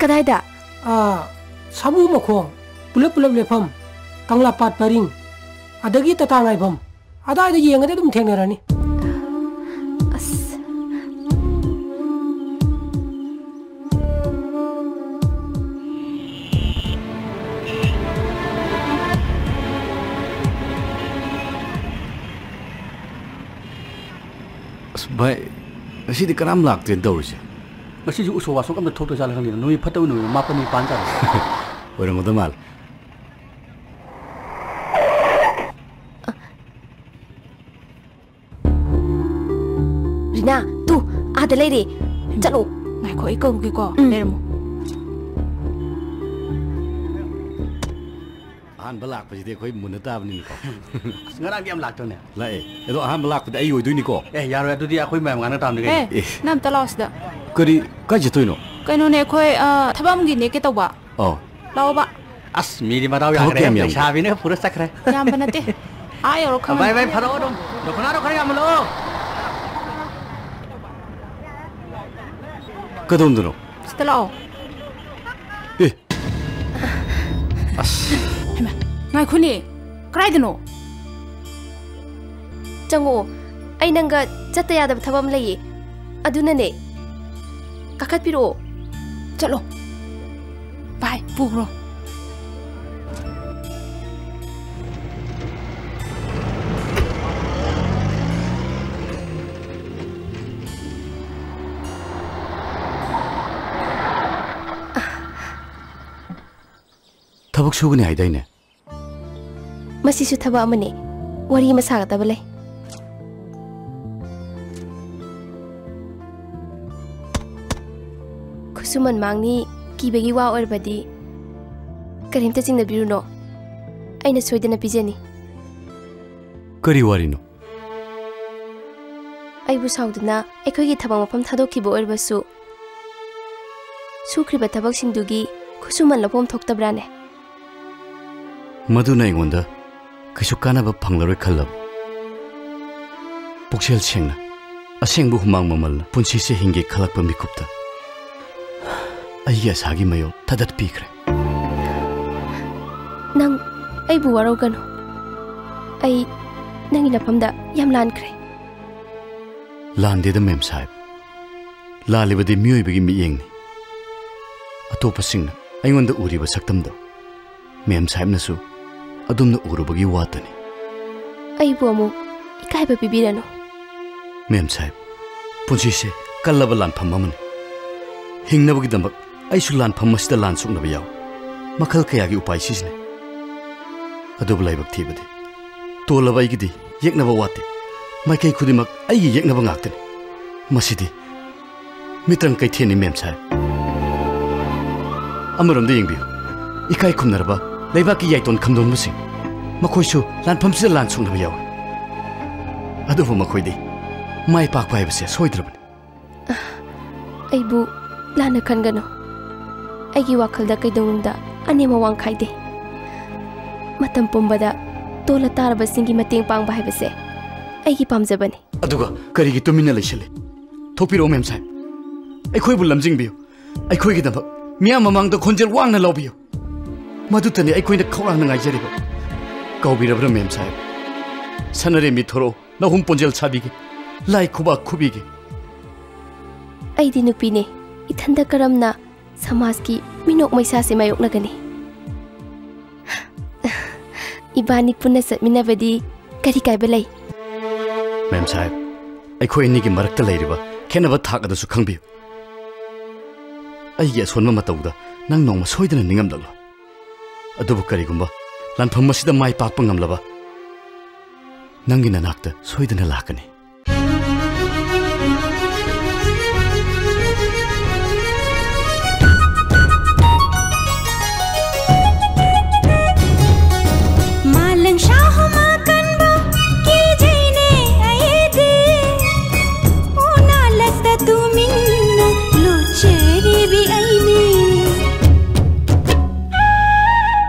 ꯀꯗꯥꯏꯗ? ꯑꯥ, ꯁꯥꯃꯨ ꯃꯈꯣꯡ꯫ ꯄꯨꯂꯞ ꯄꯨꯂꯞ ꯂꯦꯞꯐꯝ, ꯀꯪꯂꯥ ꯄꯥꯠ ꯄꯔꯤꯡ, ꯑꯗꯒꯤ ꯇꯥꯇꯥ ꯉꯥꯏꯐꯝ, ꯑꯗꯥꯏꯗ ꯌꯦꯡꯉꯗꯤ ꯑꯗꯨꯝ ꯊꯦꯡꯅꯔꯅꯤ꯫ ꯑꯁ꯫ ꯑꯁ, ꯚꯥꯏ, ꯉꯁꯤꯗꯤ ꯀꯅꯥꯝ ꯂꯥꯛꯇꯦꯅ ꯇꯧꯔꯤꯁꯦ꯫ ꯉꯁꯤꯁꯨ ꯎꯁꯣꯞ ꯋꯥꯁꯣꯞ ꯑꯝꯇ ꯊꯣꯛꯇ ꯖꯥꯠꯂ ꯈꯪꯗꯦ꯫ ꯅꯨꯃꯤꯠ ꯐꯠꯇꯕ ꯅꯨꯃꯤꯠ ꯃꯥꯄꯟ ꯅꯤꯄꯥꯟ ꯖꯥꯠꯂ? ꯑꯣꯏꯔꯝꯒꯗꯕ ꯃꯥꯜꯂꯦ꯫ ꯔꯤꯅꯥ, ꯇꯨ, ꯑꯥꯗ ꯂꯩꯔꯦ꯫ ꯆꯠꯂꯣ꯫ ꯉꯥꯏꯈꯣ, ꯑꯩ ꯀꯧꯒꯦꯀꯣ꯫ ꯎꯝ꯫ ꯂꯩꯔꯝꯃꯣ꯫ ꯑꯍꯥꯟꯕ ꯂꯥꯛꯄꯁꯤꯗꯤ ꯑꯩꯈꯣꯏ ꯃꯨꯟꯅ ꯇꯥꯕꯅꯤꯅꯀꯣ꯫ ꯑꯁ, ꯉꯔꯥꯡꯗꯤ ꯌꯥꯝ ꯂꯥꯛꯇ꯭ꯔꯅꯦ? ꯂꯥꯛꯑꯦ꯫ ꯑꯗꯣ ꯑꯍꯥꯟꯕ ꯂꯥꯛꯄꯗꯤ ꯑꯩ ꯑꯣꯏꯗꯣꯏꯅꯤꯀꯣ? ꯑꯦ, ꯌꯥꯔꯣꯏ, ꯑꯗꯨꯗꯤ ꯑꯩꯈꯣꯏ ꯃꯌꯥꯝ ꯉꯥꯡꯅ ꯇꯥꯕꯅꯤ ꯀꯩꯅꯣ꯫ ꯑꯦ, ꯑꯦ꯫ ꯅꯪ ꯑꯝꯇ ꯂꯥꯛꯑꯣ ꯁꯤꯗ꯫ ꯀꯔꯤ, ꯀꯥꯏ ꯆꯠꯇꯣꯏꯅꯣ? ꯀꯩꯅꯣꯅꯦ, ꯑꯩꯈꯣꯏ, ꯑ, ꯊꯕꯛ ꯑꯃꯒꯤꯅꯦ ꯀꯦ ꯇꯧꯕ꯫ ꯑꯧ꯫ ꯂꯥꯛꯑꯣꯕ꯫ ꯑꯁ, ꯃꯤꯗꯤ ꯃꯗꯥꯎ ꯊꯕꯛ ꯌꯥꯈ꯭ꯔꯦ꯫ ꯀꯌꯥꯝ ꯌꯥꯝꯒꯦ? ꯂꯩꯁꯥꯕꯤꯅ ꯄꯨꯔ ꯆꯠꯈ꯭ꯔꯦ꯫ ꯌꯥꯝꯕ ꯅꯠꯇꯦ꯫ ꯑꯥ ꯌꯧꯔꯣ ꯈꯪꯉꯅꯤ꯫ ꯚꯥꯏ, ꯚꯥꯏ, ꯐꯔꯛꯑꯣ ꯑꯗꯨꯝ꯫ ꯗꯈꯤꯅꯥꯗꯣ ꯈꯔ ꯌꯥꯝꯅ ꯂꯧꯑꯣ꯫ ꯀꯗꯣꯝꯗꯅꯣ? ꯁꯤꯗ ꯂꯥꯛꯑꯣ꯫ ꯑꯦ꯫ ꯑꯁ꯫ ꯍꯩꯃꯥ, ꯉꯥꯏꯈꯣꯅꯦ꯫ ꯀꯗꯥꯏꯗꯅꯣ? ꯆꯪꯉꯛꯑꯣ꯫ ꯑꯩ ꯅꯪꯒ ꯆꯠꯇ ꯌꯥꯗꯕ ꯊꯕꯛ ꯑꯃ ꯂꯩꯌꯦ꯫ ꯑꯗꯨꯅꯅꯦ꯫ ꯀꯥꯈꯠꯄꯤꯔꯛꯑꯣ꯫ ꯆꯠꯂꯣ꯫ ꯚꯥꯏ, ꯄꯨꯈ꯭ꯔꯣ꯫ ꯊꯕꯛ ꯁꯨꯒꯅꯤ ꯍꯥꯏꯗꯥꯏꯅꯦ? ꯃꯁꯤꯁꯨ ꯊꯕꯛ ꯑꯃꯅꯤ꯫ ꯋꯥꯔꯤ ꯑꯃ ꯁꯥꯒꯗꯕ ꯂꯩ꯫ ꯈꯨꯠꯁꯨꯃꯟ ꯃꯥꯡꯅꯤ ꯀꯤꯕꯒꯤ ꯋꯥ ꯑꯣꯏꯔꯕꯗꯤ ꯀꯔꯤꯝꯇ ꯆꯤꯡꯅꯕꯤꯔꯨꯅꯣ꯫ ꯑꯩꯅ ꯁꯣꯏꯗꯅ ꯄꯤꯖꯅꯤ꯫ ꯀꯔꯤ ꯋꯥꯔꯤꯅꯣ? ꯑꯩꯕꯨ ꯁꯥꯎꯗꯨꯅ ꯑꯩꯈꯣꯏꯒꯤ ꯊꯕꯛ ꯃꯐꯝ ꯊꯥꯗꯣꯛꯈꯤꯕ ꯑꯣꯏꯔꯕꯁꯨ, ꯁꯨꯈ꯭ꯔꯤꯕ ꯊꯕꯛꯁꯤꯡꯗꯨꯒꯤ ꯈꯨꯠꯁꯨꯃꯟ ꯂꯧꯐꯝ ꯊꯣꯛꯇꯕ꯭ꯔꯥꯅꯦ? ꯃꯗꯨꯅ ꯑꯩꯉꯣꯟꯗ ꯀꯩꯁꯨ ꯀꯥꯟꯅꯕ ꯐꯪꯂꯔꯣꯏ ꯈꯜꯂꯕ? ꯄꯨꯛꯆꯦꯜ ꯁꯦꯡꯅ, ꯑꯁꯦꯡꯕ ꯍꯨꯃꯥꯡ ꯃꯃꯜꯅ ꯄꯨꯟꯁꯤꯁꯦ ꯍꯤꯡꯒꯦ ꯈꯜꯂꯛꯄ ꯃꯤꯀꯨꯞꯇ ꯑꯩꯒꯤ ꯑꯁꯥꯒꯤ ꯃꯌꯣꯜ ꯊꯗꯠꯄꯤꯈ꯭ꯔꯦ꯫ ꯑꯩꯕꯨ ꯋꯥꯔꯧꯒꯅꯨ꯫ ꯑꯩ ꯅꯪꯒꯤ ꯅꯐꯝꯗ ꯌꯥꯝ ꯂꯥꯟꯈ꯭ꯔꯦ꯫ ꯂꯥꯟꯗꯦꯗ, ꯃꯦꯝ ꯁꯥꯍꯦꯕ꯫ ꯂꯥꯜꯂꯤꯕꯗꯤ ꯃꯤꯑꯣꯏꯕꯒꯤ ꯃꯤꯠꯌꯦꯡꯅꯤ꯫ ꯑꯇꯣꯞꯄꯁꯤꯡꯅ ꯑꯩꯉꯣꯟꯗ ꯎꯔꯤꯕ ꯁꯛꯇꯝꯗꯣ ꯃꯦꯝ ꯁꯥꯍꯦꯕꯅꯁꯨ ꯑꯗꯨꯝꯅ ꯎꯔꯨꯕꯒꯤ ꯋꯥꯇꯅꯤ꯫ ꯑꯩꯕꯨ ꯑꯃꯨꯛ ꯏꯀꯥꯏꯕ ꯄꯤꯕꯤꯔꯅꯨ꯫ ꯃꯦꯝ ꯁꯥꯍꯦꯕ, ꯄꯨꯟꯁꯤꯁꯦ ꯀꯜꯂꯕ ꯂꯥꯟꯐꯝ ꯑꯃꯅꯤ꯫ ꯍꯤꯡꯅꯕꯒꯤꯗꯃꯛ ꯑꯩꯁꯨ ꯂꯥꯟꯐꯝ ꯑꯁꯤꯗ ꯂꯥꯟ ꯁꯣꯛꯅꯕ ꯌꯥꯎꯏ꯫ ꯃꯈꯜ ꯀꯌꯥꯒꯤ ꯎꯄꯥꯏ ꯁꯤꯖꯤꯟꯅꯩ꯫ ꯑꯗꯨꯕꯨ ꯂꯥꯏꯕꯛ ꯊꯤꯕꯗꯤ, ꯇꯣꯜꯂꯕ ꯑꯩꯒꯤꯗꯤ ꯌꯦꯛꯅꯕ ꯋꯥꯠꯇꯦ꯫ ꯃꯥꯏꯀꯩ ꯈꯨꯗꯤꯡꯃꯛ ꯑꯩꯒꯤ ꯌꯦꯛꯅꯕ ꯉꯥꯛꯇꯅꯤ꯫ ꯃꯁꯤꯗꯤ ꯃꯤꯇ꯭ꯔꯪ ꯀꯩꯊꯦꯟꯅꯤ, ꯃꯦꯝ ꯁꯥꯍꯦꯕ꯫ ꯑꯃꯔꯣꯝꯗ ꯌꯦꯡꯕꯤꯌꯨ, ꯏꯀꯥꯏ ꯈꯨꯝꯅꯔꯕ ꯂꯩꯕꯥꯛꯀꯤ ꯌꯥꯏꯇꯣꯟ ꯈꯝꯗꯣꯟꯕꯁꯤꯡ, ꯃꯈꯣꯏꯁꯨ ꯂꯥꯟꯐꯝꯁꯤꯗ ꯂꯥꯟ ꯁꯣꯛꯅꯕ ꯌꯥꯎꯏ꯫ ꯑꯗꯨꯕꯨ ꯃꯈꯣꯏꯗꯤ ꯃꯥꯏ ꯄꯥꯛꯄ ꯍꯥꯏꯕꯁꯦ ꯁꯣꯏꯗ꯭ꯔꯕꯅꯤ꯫ ꯑꯩꯕꯨ ꯂꯥꯟꯅ ꯈꯟꯒꯅꯨ꯫ ꯑꯩꯒꯤ ꯋꯥꯈꯜꯗ ꯀꯩꯗꯧꯅꯨꯡꯗ ꯑꯅꯦꯝ ꯑꯋꯥꯡ ꯈꯥꯏꯗꯦ꯫ ꯃꯇꯝ ꯄꯨꯝꯕꯗ ꯇꯣꯜꯂ ꯇꯥꯔꯕꯁꯤꯡꯒꯤ ꯃꯇꯦꯡ ꯄꯥꯡꯕ ꯍꯥꯏꯕꯁꯦ ꯑꯩꯒꯤ ꯄꯥꯝꯖꯕꯅꯤ꯫ ꯑꯗꯨꯒ ꯀꯔꯤꯒꯤ ꯇꯨꯃꯤꯟꯅ ꯂꯩꯁꯤꯜꯂꯤ? ꯊꯣꯛꯄꯤꯔꯛꯑꯣ, ꯃꯦꯝ ꯁꯥꯍꯦꯕ꯫ ꯑꯩꯈꯣꯏꯕꯨ ꯂꯝꯖꯤꯡꯕꯤꯌꯨ꯫ ꯑꯩꯈꯣꯏꯒꯤꯗꯃꯛ ꯃꯤꯌꯥꯝ ꯃꯃꯥꯡꯗ ꯈꯣꯟꯖꯦꯜ ꯋꯥꯡꯅ ꯂꯥꯎꯕꯤꯌꯨ꯫ ꯃꯗꯨꯇꯅꯤ ꯑꯩꯈꯣꯏꯅ ꯈꯧꯔꯥꯡꯅ ꯉꯥꯏꯖꯔꯤꯕ꯫ ꯀꯥꯎꯕꯤꯔꯕ꯭ꯔꯥ, ꯃꯦꯝ ꯁꯥꯍꯦꯕ? ꯁꯅꯥꯔꯦꯝꯕꯤ, ꯊꯣꯔꯛꯑꯣ, ꯅꯍꯨꯝ ꯄꯣꯟꯖꯦꯜ ꯁꯥꯕꯤꯒꯦ꯫ ꯂꯥꯏ ꯈꯨꯕꯥꯛ ꯈꯨꯕꯤꯒꯦ꯫ ꯑꯩꯗꯤ ꯅꯨꯄꯤꯅꯦ꯫ ꯏꯊꯟꯗ ꯀꯔꯝꯅ ꯁꯃꯥꯖꯀꯤ ꯃꯤꯅꯣꯛ ꯃꯩꯁꯥꯁꯦ ꯃꯥꯌꯣꯛꯅꯒꯅꯤ? ꯏꯕꯥꯅꯤ ꯄꯨꯟꯅ ꯆꯠꯃꯤꯟꯅꯕꯗꯤ ꯀꯔꯤ ꯀꯥꯏꯕ ꯂꯩ? ꯃꯦꯝ ꯁꯥꯍꯦꯕ, ꯑꯩꯈꯣꯏ ꯑꯅꯤꯒꯤ ꯃꯔꯛꯇ ꯂꯩꯔꯤꯕ ꯈꯦꯠꯅꯕ ꯊꯥꯛ ꯑꯗꯨꯁꯨ ꯈꯪꯕꯤꯌꯨ꯫ ꯑꯩꯒꯤ ꯑꯁꯣꯟꯕ ꯃꯇꯧꯗ ꯅꯪ ꯅꯣꯡꯃ ꯁꯣꯏꯗꯅ ꯅꯤꯡꯉꯝꯂꯛꯂꯣꯏ꯫ ꯑꯗꯨꯕꯨ ꯀꯔꯤꯒꯨꯝꯕ ꯂꯥꯟꯐꯝ ꯑꯁꯤꯗ ꯃꯥꯏ ꯄꯥꯛꯄ ꯉꯝꯂꯕ, ꯅꯪꯒꯤ ꯅꯅꯥꯛꯇ ꯁꯣꯏꯗꯅ ꯂꯥꯛꯀꯅꯤ꯫ मालंग शाह मा कनबो की जैने अये दे। ओ नालत तुमिन लो चेरी भी अइने।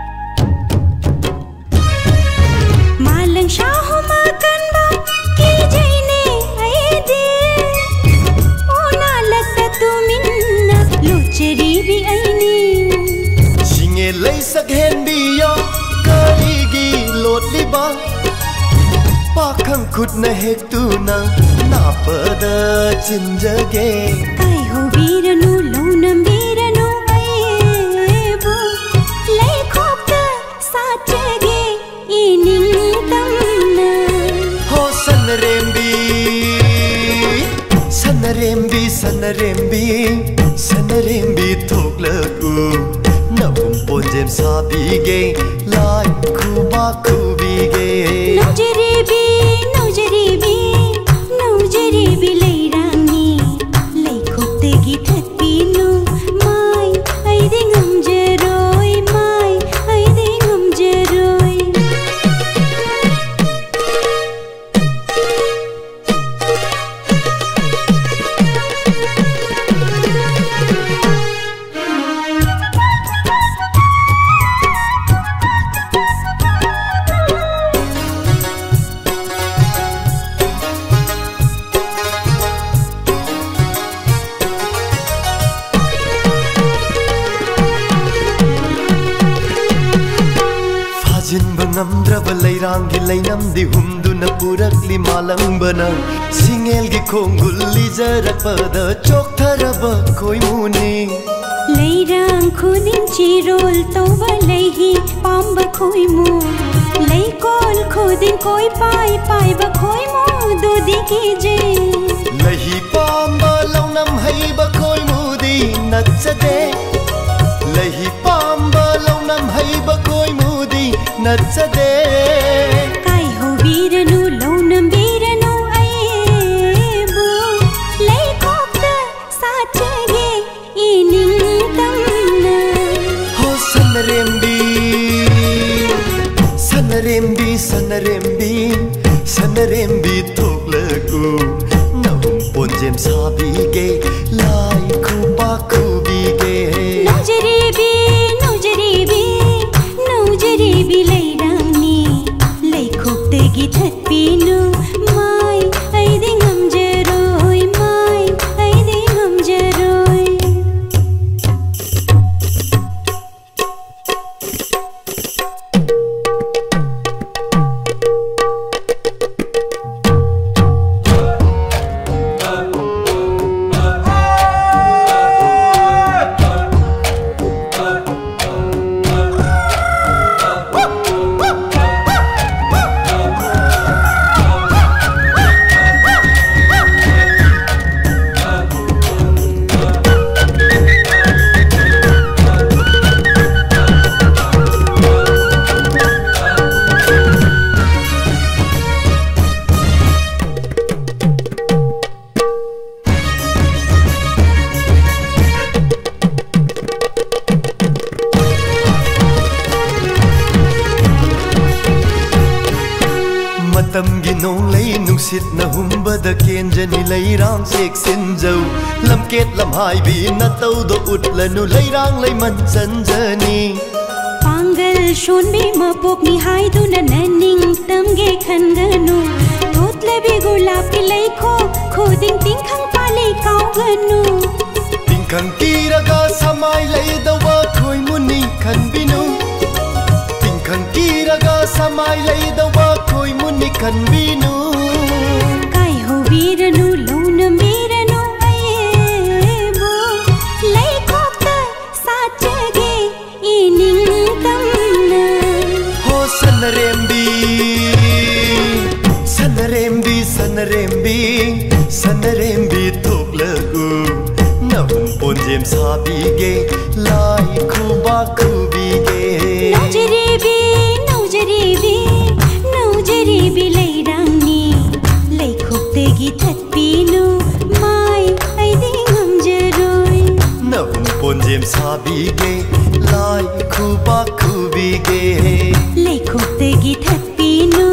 मालंग शाह मा कनबो की जैने अये दे। ओ नालत तुमिन लो चेरी भी अइने। ꯁꯤꯡꯉꯦ ꯂꯩꯁꯛ ꯍꯦꯟꯕꯤꯌꯣ, ꯀꯔꯤ ꯄꯥꯈꯪ ꯈꯨꯠꯅ ꯍꯦꯛꯇꯨꯅ ꯅꯥꯞꯄꯗ ꯆꯤꯟꯖꯒꯦ꯫ ꯀꯥꯏꯍꯧꯕꯤꯔꯅꯨ, ꯂꯧꯅꯝꯕꯤꯔꯅꯨ ꯑꯩꯕꯨ, ꯂꯩꯈꯣꯛꯇ ꯁꯥꯠꯆꯒꯦ ꯏꯅꯤꯡꯇꯝꯅ꯫ ꯍꯣ ꯁꯅꯔꯦꯝꯕꯤ, ꯁꯅꯔꯦꯝꯕꯤ, ꯁꯅꯔꯦꯝꯕꯤ, ꯁꯅꯔꯦꯝꯕꯤ ꯊꯣꯛꯂꯛꯎ, ꯅꯕꯨꯝ ꯄꯣꯟꯖꯦꯝ ꯁꯥꯕꯤꯒꯦ, ꯂꯥꯏ ꯈꯨꯕꯥꯛ ꯈꯨꯕꯤꯒꯦ꯫ ꯅꯧꯖꯔꯤꯕꯤ, ꯅꯧꯖꯔꯤꯕꯤ, ꯅꯧꯖꯔꯤꯕꯤ ꯂꯩꯔꯥꯡꯅꯤ, ꯂꯩꯈꯣꯛꯇꯒꯤ ꯊꯠꯄꯤꯅꯨ ꯃꯥꯏ, ꯑꯩꯗꯤ ꯉꯝꯖꯔꯣꯏ ꯃꯥꯏ, ꯑꯩꯗꯤ ꯉꯝꯖꯔꯣꯏ꯫ ꯐꯥꯖꯤꯟꯕ ꯉꯝꯗ꯭ꯔꯕ ꯂꯩꯔꯥꯡꯒꯤ ꯂꯩꯅꯝꯗꯤ ꯍꯨꯝꯗꯨꯅ ꯄꯨꯔꯛꯂꯤ ꯃꯥꯂꯪꯕꯅ꯫ ꯁꯤꯡꯉꯦꯜꯒꯤ ꯈꯣꯡꯒꯨꯜ ꯂꯤꯖꯔꯛꯄꯗ ꯆꯣꯛꯊꯔꯕ ꯈꯣꯏꯃꯨꯅꯤ꯫ ꯂꯩꯔꯥꯡ ꯈꯨꯗꯤꯡ ꯆꯤꯔꯣꯜ ꯇꯧꯕ ꯂꯩꯍꯤ ꯄꯥꯝꯕ ꯈꯣꯏꯃꯨ, ꯂꯩꯀꯣꯜ ꯈꯨꯗꯤꯡ ꯀꯣꯏ ꯄꯥꯏ ꯄꯥꯏꯕ ꯈꯣꯏꯃꯨꯗꯨꯗꯤ ꯀꯤꯖꯩ꯫ ꯂꯩꯍꯤ ꯄꯥꯝꯕ ꯂꯧꯅꯝ ꯍꯩꯕ ꯈꯣꯏꯃꯨꯗꯤ ꯅꯠꯆꯗꯦ꯫ ꯂꯩꯍꯤ ꯄꯥꯝꯕ ꯂꯧꯅꯝ ꯍꯩꯕ ꯈꯣꯏꯃꯨꯗꯤ ꯅꯠꯆꯗꯦ꯫ ꯀꯥꯏꯍꯧꯕꯤꯔꯅꯨ, ꯂꯧꯅꯝꯕꯤꯔꯅꯨ ꯑꯩꯕꯨ, ꯂꯩꯈꯣꯛꯇ ꯁꯥꯠꯆꯒꯦ ꯏꯅꯤꯡꯇꯝꯅ꯫ ꯍꯣ ꯁꯅꯔꯦꯝꯕꯤ, ꯁꯅꯔꯦꯝꯕꯤ, ꯁꯅꯔꯦꯝꯕꯤ, ꯁꯅꯔꯦꯝꯕꯤ ꯊꯣꯛꯂꯛꯎ, ꯅꯍꯨꯝ ꯄꯣꯟꯖꯦꯝ ꯁꯥꯕꯤꯒꯦ, ꯂꯥꯏ ꯈꯨꯕꯥꯛ ꯈꯨꯕꯤꯒꯦ꯫ ꯅꯧꯖꯔꯤꯕꯤ, ꯅꯧꯖꯔꯤꯕꯤ, ꯅꯧꯖꯔꯤꯕꯤ ꯂꯩꯔꯥꯡꯅꯤ, ꯂꯩꯈꯣꯛꯇꯒꯤ ꯊꯠꯄꯤꯅꯨ ꯃꯥꯏ, ꯑꯩꯗꯤ ꯉꯝꯖꯔꯣꯏ ꯃꯥꯏ, ꯑꯩꯗꯤ ꯉꯝꯖꯔꯣꯏ꯫ ꯁꯤꯠꯅ ꯍꯨꯝꯕꯗ ꯀꯦꯟꯖꯅꯤ ꯂꯩꯔꯥꯡ ꯆꯦꯛꯁꯤꯟꯖꯧ꯫ ꯂꯝꯀꯦꯠ ꯂꯝꯍꯥꯏꯕꯤ ꯅꯇꯧꯗꯣ ꯎꯠꯂꯅꯨ ꯂꯩꯔꯥꯡ ꯂꯩꯃꯟ ꯆꯟꯖꯅꯤ꯫ ꯄꯥꯡꯒꯜ ꯁꯣꯟꯕꯤ ꯃꯄꯣꯛꯅꯤ ꯍꯥꯏꯗꯨꯅ ꯅꯅꯤꯡꯇꯝꯒꯦ ꯈꯟꯒꯅꯨ꯫ ꯊꯣꯠꯂꯕꯤ ꯒꯨꯂꯥꯞꯀꯤ ꯂꯩꯈꯣꯛ ꯈꯨꯗꯤꯡ ꯇꯤꯡꯈꯪ ꯄꯥꯜꯂꯤ ꯀꯥꯎꯒꯅꯨ꯫ ꯇꯤꯡꯈꯪ ꯀꯤꯔꯒ ꯁꯃꯥꯏ ꯂꯩꯗꯧꯕ ꯈꯣꯏꯃꯨꯅꯤ ꯈꯟꯕꯤꯅꯨ꯫ ꯇꯤꯡꯈꯪ ꯀꯤꯔꯒ ꯁꯃꯥꯏ ꯂꯩꯗꯧꯕ ꯈꯣꯏꯃꯨꯅꯤ ꯈꯟꯕꯤꯅꯨ꯫ ꯀꯥꯏꯍꯧꯕꯤꯔꯅꯨ ꯂꯧꯅꯝꯕꯤꯔꯅꯨ ꯑꯩꯕꯨ꯫ ꯂꯩꯈꯣꯛꯇ ꯁꯥꯠꯆꯒꯦ ꯏꯅꯤꯡꯇꯝꯅ꯫ ꯍꯣ ꯁꯅꯔꯦꯝꯕꯤ, ꯁꯅꯔꯦꯝꯕꯤ, ꯁꯅꯔꯦꯝꯕꯤ, ꯁꯅꯔꯦꯝꯕꯤ ꯊꯣꯛꯂꯒꯨ꯫ ꯅꯍꯨꯝ ꯄꯣꯟꯖꯦꯝ ꯁꯥꯕꯤꯒꯦ, ꯂꯥꯏ ꯈꯨꯕꯥꯛ ꯈꯨꯕꯤꯒꯦ꯫ ꯅꯧꯖꯔꯤꯕꯤ, ꯅꯧꯖꯔꯤꯕꯤ, ꯅꯧꯖꯔꯤꯕꯤ ꯂꯩꯔꯥꯡꯅꯤ꯫ ꯂꯩꯈꯣꯛꯇꯒꯤ ꯊꯠꯄꯤꯅꯨ, ꯃꯥꯏ ꯑꯩꯗꯤ ꯉꯝꯖꯔꯣꯏ꯫ ꯅꯍꯨꯝ ꯄꯣꯟꯖꯦꯝ ꯁꯥꯕꯤꯒꯦ, ꯂꯥꯏ ꯈꯨꯕꯥꯛ ꯈꯨꯕꯤꯒꯦ꯫ ꯂꯩꯈꯣꯛꯇꯒꯤ ꯊꯠꯄꯤꯅꯨ,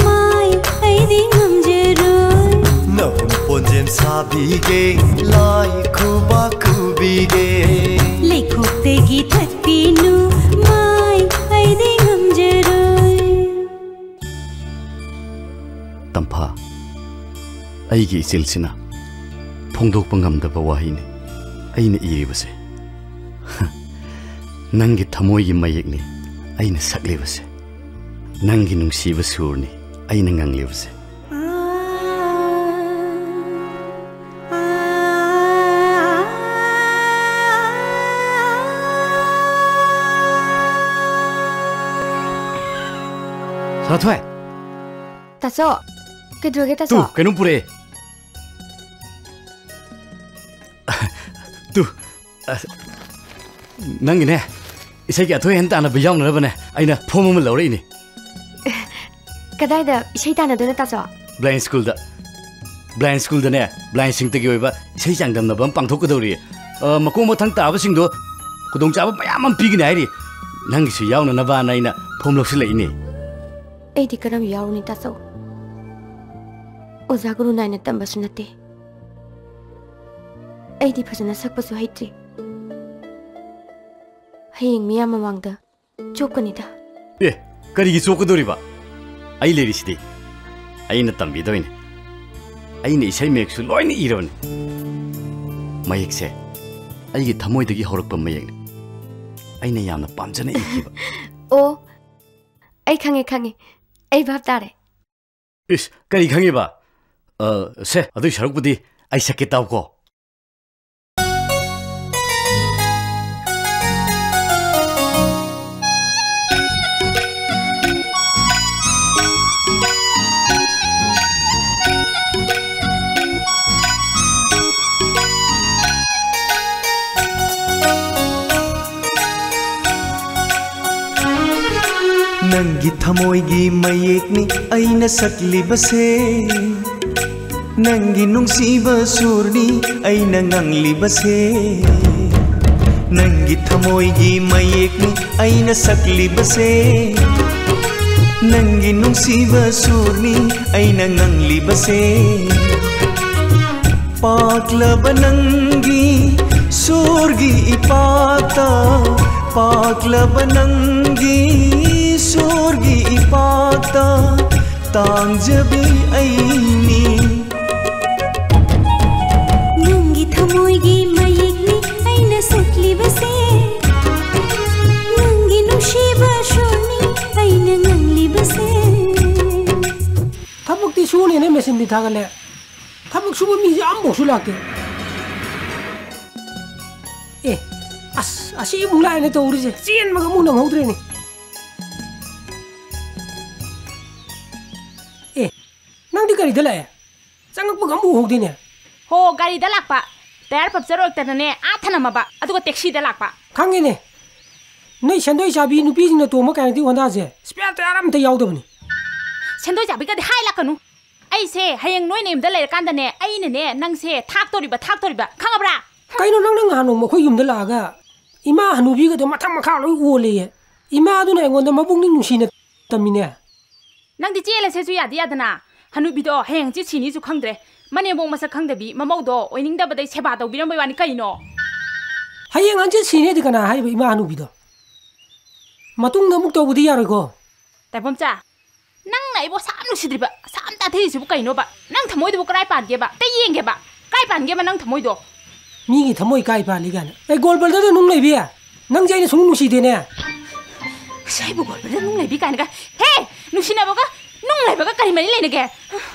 ꯃꯥꯏ ꯑꯩꯗꯤ ꯉꯝꯖꯔꯣꯏ꯫ ꯅꯍꯨꯝ ꯄꯣꯟꯖꯦꯝ ꯁꯥꯕꯤꯒꯦ, ꯂꯥꯏ ꯈꯨꯕꯥꯛ ꯈꯨꯕꯤꯒꯦ꯫ ꯂꯩꯈꯣꯛꯇꯒꯤ ꯊꯠꯄꯤꯅꯨ, ꯃꯥꯏ ꯑꯩꯗꯤ ꯉꯝꯖꯔꯣꯏ꯫ ꯇꯝꯐꯥ, ꯑꯩꯒꯤ ꯏꯆꯤꯜꯁꯤꯅ ꯐꯣꯡꯗꯣꯛꯄ ꯉꯝꯗꯕ ꯋꯥꯍꯩꯅꯤ ꯑꯩꯅ ꯏꯔꯤꯕꯁꯦ꯫ ꯅꯪꯒꯤ ꯊꯃꯣꯏꯒꯤ ꯃꯌꯦꯛꯅꯤ ꯑꯩꯅ ꯁꯛꯂꯤꯕꯁꯦ꯫ ꯅꯪꯒꯤ ꯅꯨꯡꯁꯤꯕ ꯁꯨꯔꯅꯤ ꯑꯩꯅ ꯉꯪꯂꯤꯕꯁꯦ꯫ ꯁꯥꯊꯣꯏ꯫ ꯇꯥꯆꯧ, ꯀꯩꯗꯧꯔꯒꯦ ꯇꯥꯆꯧ? ꯇꯨ, ꯀꯩꯅꯣꯝ ꯄꯨꯔꯛꯑꯦ꯫ ꯇꯨ, ꯑ, ꯅꯪꯒꯤꯅꯦ, ꯏꯁꯩꯒꯤ ꯑꯊꯣꯏ ꯑꯍꯦꯟ ꯇꯥꯟꯅꯕ ꯌꯥꯎꯅꯅꯕꯅꯦ ꯑꯩꯅ ꯐꯣꯝ ꯑꯃ ꯂꯧꯔꯛꯏꯅꯦ꯫ ꯀꯗꯥꯏꯗ ꯏꯁꯩ ꯇꯥꯟꯅꯗꯣꯏꯅꯣ ꯇꯥꯆꯧ? ꯕ꯭ꯂꯥꯏꯟ ꯁ꯭ꯀꯨꯜꯗ꯫ ꯕ꯭ꯂꯥꯏꯟ ꯁ꯭ꯀꯨꯜꯗꯅꯦ, ꯕ꯭ꯂꯥꯏꯟꯁꯤꯡꯇꯒꯤ ꯑꯣꯏꯕ ꯏꯁꯩ ꯆꯥꯡꯗꯝꯅꯕ ꯑꯃ ꯄꯥꯡꯊꯣꯛꯀꯗꯧꯔꯤ꯫ ꯑ, ꯃꯀꯣꯛ ꯃꯊꯪ ꯇꯥꯕꯁꯤꯡꯗꯣ ꯈꯨꯗꯣꯡꯆꯥꯕ ꯃꯌꯥꯝ ꯑꯃ ꯄꯤꯒꯅꯤ ꯍꯥꯏꯔꯤ꯫ ꯅꯪꯒꯤꯁꯨ ꯌꯥꯎꯅꯅꯕꯅ ꯑꯩꯅ ꯐꯣꯝ ꯂꯧꯁꯤꯜꯂꯛꯏꯅꯦ꯫ ꯑꯩꯗꯤ ꯀꯔꯝ ꯌꯥꯎꯔꯨꯅꯤ ꯇꯥꯆꯧ? ꯑꯣꯖꯥ ꯒꯨꯔꯨ ꯅꯥꯏꯅ ꯇꯝꯕꯁꯨ ꯅꯠꯇꯦ꯫ ꯑꯩꯗꯤ ꯐꯖꯅ ꯁꯛꯄꯁꯨ ꯍꯩꯇ꯭ꯔꯤ꯫ ꯍꯌꯦꯡ ꯃꯤꯌꯥꯝ ꯃꯃꯥꯡꯗ ꯆꯣꯞꯀꯅꯤꯗ꯫ ꯑꯦ, ꯀꯔꯤꯒꯤ ꯆꯣꯞꯀꯗꯧꯔꯤꯕ? ꯑꯩ ꯂꯩꯔꯤꯁꯤꯗꯤ꯫ ꯑꯩꯅ ꯇꯝꯕꯤꯗꯣꯏꯅꯦ꯫ ꯑꯩꯅ ꯏꯁꯩ ꯃꯌꯦꯛꯁꯨ ꯂꯣꯏꯅ ꯏꯔꯕꯅꯤ꯫ ꯃꯌꯦꯛꯁꯦ ꯑꯩꯒꯤ ꯊꯃꯣꯏꯗꯒꯤ ꯍꯧꯔꯛꯄ ꯃꯌꯦꯛꯅꯤ꯫ ꯑꯩꯅ ꯌꯥꯝꯅ ꯄꯥꯝꯖꯅ ꯏꯈꯤꯕ꯫ ꯑꯣ, ꯑꯩ ꯈꯪꯉꯦ, ꯈꯪꯉꯦ꯫ ꯑꯩ ꯚꯥꯞ ꯇꯥꯔꯦ꯫ ꯏꯁ, ꯀꯔꯤ ꯈꯪꯉꯤꯕ? ꯑ, ꯁꯦ, ꯑꯗꯨꯏ ꯁꯔꯨꯛꯄꯨꯗꯤ ꯑꯩ ꯁꯛꯀꯦ ꯇꯥꯎꯀꯣ꯫ ꯅꯪꯒꯤ ꯊꯃꯣꯏꯒꯤ ꯃꯌꯦꯛꯅꯤ ꯑꯩꯅ ꯁꯛꯂꯤꯕꯁꯦ꯫ ꯅꯪꯒꯤ ꯅꯨꯡꯁꯤꯕ ꯁꯨꯔꯅꯤ ꯑꯩꯅ ꯉꯪꯂꯤꯕꯁꯦ꯫ ꯅꯪꯒꯤ ꯊꯃꯣꯏꯒꯤ ꯃꯌꯦꯛꯅꯤ ꯑꯩꯅ ꯁꯛꯂꯤꯕꯁꯦ꯫ ꯅꯪꯒꯤ ꯅꯨꯡꯁꯤꯕ ꯁꯨꯔꯅꯤ ꯑꯩꯅ ꯉꯪꯂꯤꯕꯁꯦ꯫ ꯄꯥꯛꯂꯕ ꯅꯪꯒꯤ ꯁꯨꯔꯒꯤ ꯏꯄꯥꯛꯇ, ꯄꯥꯛꯂꯕ ꯅꯪꯒꯤ ꯁꯨꯔꯒꯤ ꯏꯄꯥꯛꯇ ꯇꯥꯡꯖꯕꯤ ꯑꯩꯅꯤ꯫ ꯅꯪꯒꯤ ꯊꯃꯣꯏꯒꯤ ꯃꯌꯦꯛꯅꯤ ꯑꯩꯅ ꯁꯛꯂꯤꯕꯁꯦ꯫ ꯅꯪꯒꯤ ꯅꯨꯡꯁꯤꯕ ꯁꯨꯔꯅꯤ ꯑꯩꯅ ꯉꯪꯂꯤꯕꯁꯦ꯫ ꯊꯕꯛꯇꯤ ꯁꯨꯅꯦꯅ ꯃꯦꯆꯤꯟꯗꯤ ꯊꯥꯒꯠꯂꯦ꯫ ꯊꯕꯛ ꯁꯨꯕ ꯃꯤꯁꯦ ꯑꯃꯐꯥꯎꯁꯨ ꯂꯥꯛꯇꯦ꯫ ꯑꯦ, ꯑꯁ, ꯑꯁꯤ ꯑꯃꯨꯛ ꯂꯥꯛꯑꯦꯅꯦ ꯇꯧꯔꯤꯁꯦ꯫ ꯆꯦꯟꯕꯒ ꯑꯃꯨꯛ ꯅꯪꯍꯧꯗ꯭ꯔꯦꯅꯦ꯫ ꯑꯦ, ꯅꯪꯗꯤ ꯀꯔꯤꯗ ꯂꯥꯛꯑꯦ? ꯆꯪꯉꯛꯄꯒ ꯑꯃꯨꯛ ꯎꯍꯧꯗꯦꯅꯦ꯫ ꯍꯣ, ꯒꯥꯔꯤꯗ ꯂꯥꯛꯄ꯫ ꯇꯌꯥꯔ ꯄꯝꯆꯔ ꯑꯣꯏꯔꯛꯇꯅꯅꯦ, ꯑꯥ ꯊꯅꯝꯃꯕ꯫ ꯑꯗꯨꯒ ꯇꯦꯛꯁꯤꯗ ꯂꯥꯛꯄ꯫ ꯈꯪꯉꯦꯅꯦ꯫ ꯅꯣꯏ ꯁꯦꯟꯗꯣꯏ ꯆꯥꯕꯤ ꯅꯨꯄꯤꯁꯤꯡꯅ ꯇꯣꯡꯕ ꯀꯥꯏꯅꯗꯤ ꯍꯣꯟꯗꯥꯁꯦ ꯁ꯭ꯄꯦꯌꯥꯔ ꯇꯌꯥꯔ ꯑꯝꯇ ꯌꯥꯎꯗꯕꯅꯤ꯫ ꯁꯦꯟꯗꯣꯏ ꯆꯥꯕꯤꯒꯗꯤ ꯍꯥꯏ ꯂꯥꯛꯀꯅꯨ꯫ ꯑꯩꯁꯦ ꯍꯌꯦꯡ ꯅꯣꯏ ꯅꯌꯨꯝꯗ ꯂꯩꯔꯀꯥꯟꯗꯅꯦ, ꯑꯩꯅꯅꯦ ꯅꯪꯁꯦ ꯊꯥꯛꯇꯣꯔꯤꯕ, ꯊꯥꯛꯇꯣꯔꯤꯕ, ꯈꯪꯉꯕ꯭ꯔꯥ? ꯀꯩꯅꯣ, ꯅꯪꯅ ꯉꯍꯥꯟ ꯅꯣꯡꯃ ꯑꯩꯈꯣꯏ ꯌꯨꯝꯗ ꯂꯥꯛꯑꯒ ꯏꯃꯥ ꯍꯅꯨꯕꯤꯒꯗꯣ ꯃꯊꯛ ꯃꯈꯥ ꯂꯣꯏ ꯑꯣꯜꯂꯦꯌꯦ꯫ ꯏꯃꯥꯗꯨꯅ ꯑꯩꯉꯣꯟꯗ ꯃꯕꯨꯛꯅꯤꯡ ꯅꯨꯡꯁꯤꯅ ꯇꯝꯃꯤꯅꯦ꯫ ꯅꯪꯗꯤ ꯆꯦꯜꯂꯁꯦꯁꯨ ꯌꯥꯗꯤ ꯌꯥꯗꯅ, ꯍꯅꯨꯕꯤꯗꯣ ꯍꯌꯦꯡ ꯍꯪꯆꯤꯠ ꯁꯤꯅꯤꯁꯨ ꯈꯪꯗ꯭ꯔꯦ꯫ ꯃꯅꯦꯝꯕꯣꯛ ꯃꯁꯛ ꯈꯪꯗꯕꯤ, ꯃꯃꯧꯗꯣ ꯑꯣꯏꯅꯤꯡꯗꯕꯗꯩ ꯁꯦꯕꯥ ꯇꯧꯕꯤꯔꯝꯕꯩ ꯋꯥꯅꯤ ꯀꯩꯅꯣ? ꯍꯌꯦꯡ ꯍꯪꯆꯤꯠ ꯁꯤꯅꯦꯗꯤ ꯀꯅꯥ ꯍꯥꯏꯕ, ꯏꯃꯥ ꯍꯅꯨꯕꯤꯗꯣ? ꯃꯇꯨꯡꯗ ꯑꯃꯨꯛ ꯇꯧꯕꯗꯤ ꯌꯥꯔꯣꯏꯀꯣ꯫ ꯇꯥꯏꯕꯣꯝꯆꯥ, ꯅꯪꯅ ꯑꯩꯕꯨ ꯑꯁꯥꯝ ꯅꯨꯡꯁꯤꯗ꯭ꯔꯤꯕ, ꯑꯁꯥꯝ ꯇꯥꯊꯩꯔꯤꯁꯤꯕꯨ ꯀꯩꯅꯣꯕ? ꯅꯪ ꯊꯃꯣꯏꯗꯨꯕꯨ ꯀꯔꯥꯏ ꯄꯥꯟꯒꯦꯕ? ꯑꯝꯇ ꯌꯦꯡꯒꯦꯕ꯫ ꯀꯥꯏ ꯄꯥꯟꯒꯦꯕ ꯅꯪ ꯊꯃꯣꯏꯗꯣ? ꯃꯤꯒꯤ ꯊꯃꯣꯏ ꯀꯥꯏ ꯄꯥꯜꯂꯤ ꯀꯥꯏꯅ꯫ ꯑꯩ ꯒꯣꯜ ꯕꯜꯗꯔꯗ ꯅꯨꯡ ꯂꯩꯕꯤ? ꯅꯪꯁꯦ ꯑꯩꯅ ꯁꯨꯡꯅꯨꯡ ꯅꯨꯡꯁꯤꯗꯦꯅꯦ꯫ ꯑꯁ, ꯑꯩꯕꯨ ꯒꯣꯜ ꯕꯜꯗꯔ ꯅꯨꯡ ꯂꯩꯕꯤ ꯀꯥꯏꯅꯒ꯫ ꯍꯦ! ꯅꯨꯡꯁꯤꯅꯕꯒ ꯅꯨꯡ ꯂꯩꯕꯒ ꯀꯔꯤ ꯃꯔꯤ ꯂꯩꯅꯒꯦ?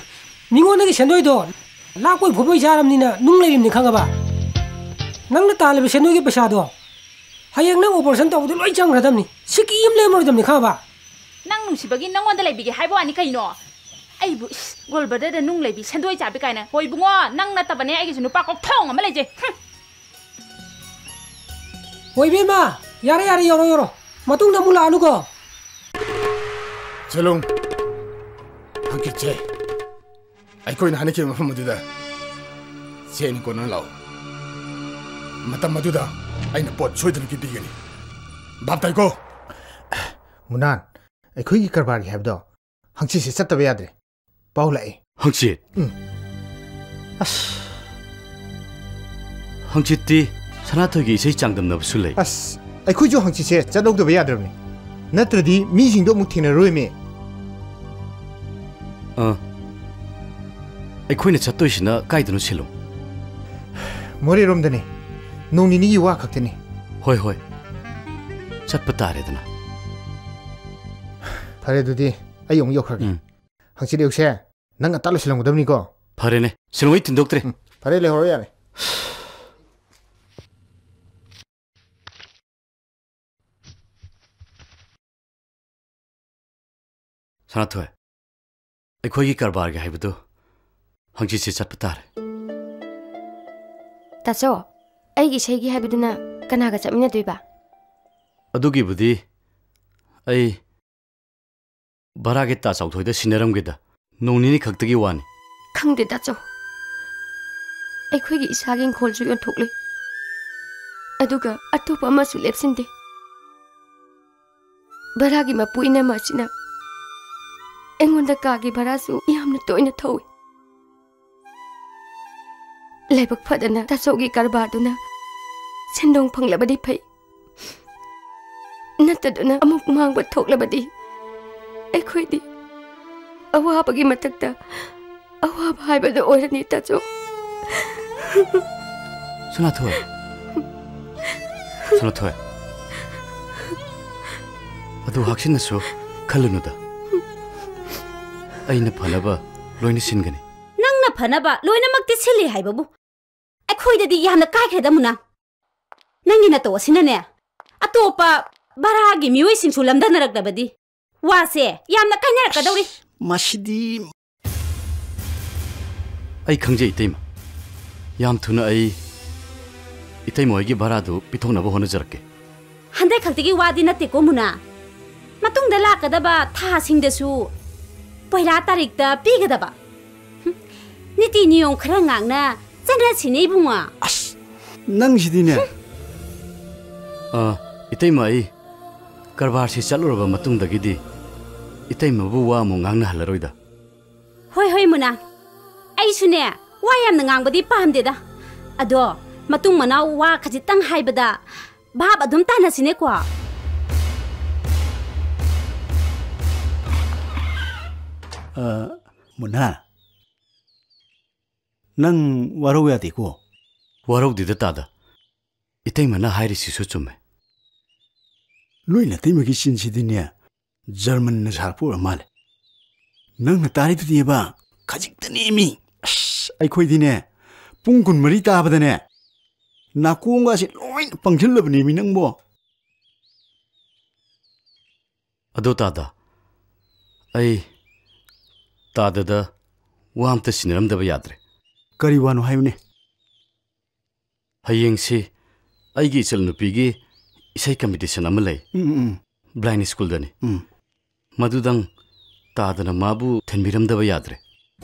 ꯃꯤꯉꯣꯟꯗꯒꯤ ꯁꯦꯟꯗꯣꯏꯗꯣ ꯂꯥꯛꯄꯣꯏ ꯐꯨꯕꯣꯏ ꯆꯥꯔꯕꯅꯤꯅ ꯅꯨꯡ ꯂꯩꯔꯤꯕꯅꯤ ꯈꯪꯉꯕ? ꯅꯪꯅ ꯇꯥꯜꯂꯤꯕ ꯁꯦꯟꯗꯣꯏꯒꯤ ꯄꯩꯁꯥꯗꯣ ꯍꯌꯦꯡ ꯅꯪ ꯑꯣꯄꯔꯦꯁꯟ ꯇꯧꯕꯗ ꯂꯣꯏ ꯆꯪꯈ꯭ꯔꯗꯕꯅꯤ꯫ ꯁꯤꯀꯤ ꯑꯃ ꯂꯦꯝꯃꯔꯣꯏꯗꯕꯅꯤ ꯈꯪꯉꯕ? ꯅꯪ ꯅꯨꯡꯁꯤꯕꯒꯤ ꯅꯪꯉꯣꯟꯗ ꯂꯩꯕꯤꯒꯦ ꯍꯥꯏꯕ ꯋꯥꯅꯤ ꯀꯩꯅꯣ? ꯑꯩꯕꯨ, ꯏꯁ, ꯒꯣꯜ ꯕ꯭ꯔꯗꯔꯗ ꯅꯨꯡ ꯂꯩꯕꯤ, ꯁꯦꯟꯗꯣꯏ ꯆꯥꯕꯤ ꯀꯥꯏꯅ꯫ ꯍꯣꯏ ꯏꯕꯨꯡꯉꯣ, ꯅꯪ ꯅꯠꯇꯕꯅꯦ ꯑꯩꯒꯤꯁꯨ ꯅꯨꯄꯥ ꯀꯣꯛꯊꯣꯡ ꯑꯃ ꯂꯩꯖꯩ꯫ ꯍꯨꯝ꯫ ꯍꯣꯏ ꯏꯕꯦꯝꯃ, ꯌꯥꯔꯦ, ꯌꯥꯔꯦ, ꯌꯧꯔꯣ, ꯌꯧꯔꯣ꯫ ꯃꯇꯨꯡꯗ ꯑꯃꯨꯛ ꯂꯥꯛꯑꯅꯨꯀꯣ꯫ ꯆꯠꯂꯨ꯫ ꯍꯪꯆꯤꯠꯁꯦ ꯑꯩꯈꯣꯏꯅ ꯍꯥꯏꯅꯈꯤꯕ ꯃꯐꯝ ꯑꯗꯨꯗ ꯆꯦ ꯑꯅꯤ ꯀꯣꯟꯅꯅ ꯂꯥꯛꯑꯣ꯫ ꯃꯇꯝ ꯑꯗꯨꯗ ꯑꯩꯅ ꯄꯣꯠ ꯁꯣꯏꯗꯅ ꯄꯤꯕꯤꯒꯅꯤ꯫ ꯚꯥꯞ ꯇꯥꯏꯀꯣ? ꯃꯨꯅꯥꯟ, ꯑꯩꯈꯣꯏꯒꯤ ꯀꯔꯕꯥꯔꯒꯤ ꯍꯥꯏꯕꯗꯣ ꯍꯪꯆꯤꯠꯁꯦ ꯆꯠꯇꯕ ꯌꯥꯗ꯭ꯔꯦ꯫ ꯄꯥꯎ ꯂꯥꯛꯑꯦ꯫ ꯍꯪꯆꯤꯠ? ꯎꯝ꯫ ꯑꯁ, ꯍꯪꯆꯤꯠꯇꯤ ꯁꯅꯥꯊꯣꯏꯒꯤ ꯏꯁꯩ ꯆꯥꯡꯗꯝꯅꯕꯁꯨ ꯂꯩ꯫ ꯑꯁ, ꯑꯩꯈꯣꯏꯁꯨ ꯍꯪꯆꯤꯠꯁꯦ ꯆꯠꯍꯧꯗꯕ ꯌꯥꯗ꯭ꯔꯕꯅꯤ꯫ ꯅꯠꯇ꯭ꯔꯗꯤ ꯃꯤꯁꯤꯡꯗꯣ ꯑꯃꯨꯛ ꯊꯦꯡꯅꯔꯣꯏꯃꯤ꯫ ꯑ, ꯑꯩꯈꯣꯏꯅ ꯆꯠꯇꯣꯏꯁꯤꯅ ꯀꯥꯏꯗꯅꯣ, ꯁꯤꯂꯣꯡ? ꯃꯣꯔꯦꯔꯣꯝꯗꯅꯦ꯫ ꯅꯣꯡ ꯅꯤꯅꯤꯒꯤ ꯋꯥ ꯈꯛꯇꯅꯤ꯫ ꯍꯣꯏ, ꯍꯣꯏ꯫ ꯆꯠꯄ ꯇꯥꯔꯦꯗꯅ꯫ ꯐꯔꯦ, ꯑꯗꯨꯗꯤ ꯑꯩ ꯑꯃꯨꯛ ꯌꯧꯈ꯭ꯔꯒꯦ꯫ ꯎꯝ꯫ ꯍꯪꯆꯤꯠ ꯑꯌꯨꯛꯁꯦ ꯅꯪ ꯉꯟꯇꯥ ꯂꯣꯏꯁꯤꯜꯂꯝꯒꯗꯕꯅꯤꯀꯣ꯫ ꯐꯔꯦꯅꯦ, ꯁꯤꯂꯣꯡ, ꯑꯩ ꯊꯤꯟꯗꯣꯛꯇ꯭ꯔꯦ꯫ ꯎꯝ, ꯐꯔꯦ, ꯂꯩꯍꯧꯔꯣ ꯌꯥꯔꯦ꯫ ꯁꯅꯥꯊꯣꯏ, ꯑꯩꯈꯣꯏꯒꯤ ꯀꯔꯕꯥꯔꯒꯤ ꯍꯥꯏꯕꯗꯨ ꯍꯪꯆꯤꯠꯁꯦ ꯆꯠꯄ ꯇꯥꯔꯦ꯫ ꯇꯥꯆꯧ, ꯑꯩꯒꯤ ꯏꯁꯩꯒꯤ ꯍꯥꯏꯕꯗꯨꯅ ꯀꯅꯥꯒ ꯆꯠꯃꯤꯟꯅꯗꯣꯏꯕ? ꯑꯗꯨꯒꯤꯕꯨꯗꯤ ꯑꯩ ꯚꯔꯥꯒꯤ ꯇꯥ ꯆꯥꯎꯊꯣꯏꯗ ꯁꯤꯟꯅꯔꯝꯒꯦꯗ꯫ ꯅꯣꯡ ꯅꯤꯅꯤ ꯈꯛꯇꯒꯤ ꯋꯥꯅꯤ꯫ ꯈꯪꯗꯦ ꯇꯥꯆꯧ, ꯑꯩꯈꯣꯏꯒꯤ ꯏꯁꯥꯒꯤ ꯏꯪꯈꯣꯜꯁꯨ ꯌꯣꯟꯊꯣꯛꯂꯦ, ꯑꯗꯨꯒ ꯑꯇꯣꯞꯄ ꯑꯃꯁꯨ ꯂꯦꯞꯁꯤꯟꯗꯦ꯫ ꯚꯔꯥꯒꯤ ꯃꯄꯨ ꯏꯅꯝꯃ ꯑꯁꯤꯅ ꯑꯩꯉꯣꯟꯗ ꯀꯥꯒꯤ ꯚꯔꯥꯁꯨ ꯌꯥꯝꯅ ꯇꯣꯏꯅ ꯊꯧꯏ꯫ ꯂꯥꯏꯕꯛ ꯐꯗꯅ ꯇꯥꯆꯧꯒꯤ ꯀꯔꯕꯥꯔꯗꯨꯅ ꯁꯦꯟꯗꯣꯡ ꯐꯪꯂꯕꯗꯤ ꯐꯩ, ꯅꯠꯇꯗꯨꯅ ꯑꯃꯨꯛ ꯃꯥꯡꯕ ꯊꯣꯛꯂꯕꯗꯤ ꯑꯩꯈꯣꯏꯗꯤ ꯑꯋꯥꯕꯒꯤ ꯃꯊꯛꯇ ꯑꯋꯥꯕ ꯍꯥꯏꯕꯗꯨ ꯑꯣꯏꯔꯅꯤ, ꯇꯥꯆꯧ꯫ ꯁꯅꯥꯊꯣꯏ, ꯁꯅꯥꯊꯣꯏ, ꯑꯗꯨ ꯍꯛꯆꯤꯟꯅꯁꯨ ꯈꯜꯂꯨꯅꯨꯗ꯫ ꯑꯩꯅ ꯐꯅꯕ ꯂꯣꯏꯅ ꯁꯤꯟꯒꯅꯤ꯫ ꯅꯪꯅ ꯐꯅꯕ ꯂꯣꯏꯅꯃꯛꯇꯤ ꯁꯤꯜꯂꯤ ꯍꯥꯏꯕꯕꯨ ꯑꯩꯈꯣꯏꯗꯗꯤ ꯌꯥꯝꯅ ꯀꯥꯏꯈ꯭ꯔꯦꯗ, ꯃꯨꯅꯥ꯫ ꯅꯪꯒꯤ ꯅꯇꯧ ꯑꯁꯤꯅꯅꯦ, ꯑꯇꯣꯞꯄ ꯚꯔꯥꯒꯤ ꯃꯤꯑꯣꯏꯁꯤꯡꯁꯨ ꯂꯝꯗꯅꯔꯛꯂꯕꯗꯤ ꯋꯥꯁꯦ ꯌꯥꯝꯅ ꯀꯥꯏꯅꯔꯛꯀꯗꯧꯔꯤ꯫ ꯃꯁꯤꯗꯤ ꯑꯩ ꯈꯪꯖꯩ, ꯏꯇꯩꯃ꯫ ꯌꯥꯝ ꯊꯨꯅ ꯑꯩ ꯏꯇꯩꯃ ꯍꯣꯏꯒꯤ ꯚꯔꯥꯗꯨ ꯄꯤꯊꯣꯛꯅꯕ ꯍꯣꯠꯅꯖꯔꯛꯀꯦ꯫ ꯍꯟꯗꯛ ꯈꯛꯇꯒꯤ ꯋꯥꯗꯤ ꯅꯠꯇꯦꯀꯣ, ꯃꯨꯅꯥ꯫ ꯃꯇꯨꯡꯗ ꯂꯥꯛꯀꯗꯕ ꯊꯥꯁꯤꯡꯗꯁꯨ ꯄꯣꯏꯂꯥ ꯇꯥꯔꯤꯛꯇ ꯄꯤꯒꯗꯕ꯫ ꯍꯨꯝ, ꯅꯤꯇꯤ ꯅꯤꯌꯣꯝ ꯈꯔ ꯉꯥꯛꯅ ꯆꯠꯅꯁꯤꯅꯦ, ꯏꯕꯨꯡꯉꯣ꯫ ꯑꯁ, ꯅꯪꯁꯤꯗꯤꯅꯦ꯫ ꯑ, ꯏꯇꯩꯃ, ꯑꯩ ꯀꯔꯕꯥꯔꯁꯤ ꯆꯠꯂꯨꯔꯕ ꯃꯇꯨꯡꯗꯒꯤꯗꯤ ꯏꯇꯩꯃꯕꯨ ꯋꯥ ꯑꯃꯨꯛ ꯉꯥꯡꯅꯍꯜꯂꯔꯣꯏꯗ꯫ ꯍꯣꯏ, ꯍꯣꯏ, ꯃꯨꯅꯥ꯫ ꯑꯩꯁꯨꯅꯦ, ꯋꯥ ꯌꯥꯝꯅ ꯉꯥꯡꯕꯗꯤ ꯄꯥꯝꯗꯦꯗ꯫ ꯑꯗꯣ, ꯃꯇꯨꯡ ꯃꯅꯥꯎ ꯋꯥ ꯈꯖꯤꯛꯇꯪ ꯍꯥꯏꯕꯗ ꯚꯥꯞ ꯑꯗꯨꯝ ꯇꯥꯅꯁꯤꯅꯦꯀꯣ꯫ ꯑ, ꯃꯨꯅꯥ, ꯅꯪ ꯋꯥꯔꯧ ꯌꯥꯗꯦꯀꯣ꯫ ꯋꯥꯔꯧꯗꯦꯗ, ꯇꯥꯗ꯫ ꯏꯇꯩꯃꯅ ꯍꯥꯏꯔꯤꯁꯤꯁꯨ ꯆꯨꯝꯃꯦ꯫ ꯅꯣꯏ ꯅꯇꯩꯃꯒꯤ ꯆꯤꯟꯁꯤꯗꯤꯅꯦ, ꯖꯔꯃꯟꯅ ꯁꯥꯔꯛꯄ ꯑꯣꯏꯔ ꯃꯥꯜꯂꯦ꯫ ꯅꯪꯅ ꯇꯥꯔꯤꯗꯨꯗꯤꯕ, ꯈꯖꯤꯛꯇꯅꯦꯃꯤ꯫ ꯑꯁ, ꯑꯩꯈꯣꯏꯗꯤꯅꯦ, ꯄꯨꯡ ꯀꯨꯟꯃꯔꯤ ꯇꯥꯕꯗꯅꯦ, ꯅꯥꯀꯣꯡꯒꯁꯦ ꯂꯣꯏ ꯄꯪꯁꯤꯜꯂꯕꯅꯦꯃꯤ ꯅꯪꯕꯣ꯫ ꯑꯗꯣ ꯇꯥꯗ, ꯑꯩ ꯇꯥꯗꯗ ꯋꯥ ꯑꯝꯇ ꯁꯤꯟꯅꯔꯝꯗꯕ ꯌꯥꯗ꯭ꯔꯦ꯫ ꯀꯔꯤ ꯋꯥꯅꯣ ꯍꯥꯏꯌꯨꯅꯦ? ꯍꯌꯦꯡꯁꯤ ꯑꯩꯒꯤ ꯏꯆꯜꯅꯨꯄꯤꯒꯤ ꯏꯁꯩ competition ꯑꯃ ꯂꯩ꯫ ꯎꯝ, ꯎꯝ, ꯎꯝ꯫ Blind schoolꯗꯅꯤ꯫ ꯎꯝ꯫ ꯃꯗꯨꯗꯪ ꯇꯥꯗꯅ ꯃꯥꯕꯨ ꯊꯤꯟꯕꯤꯔꯝꯗꯕ ꯌꯥꯗ꯭ꯔꯦ꯫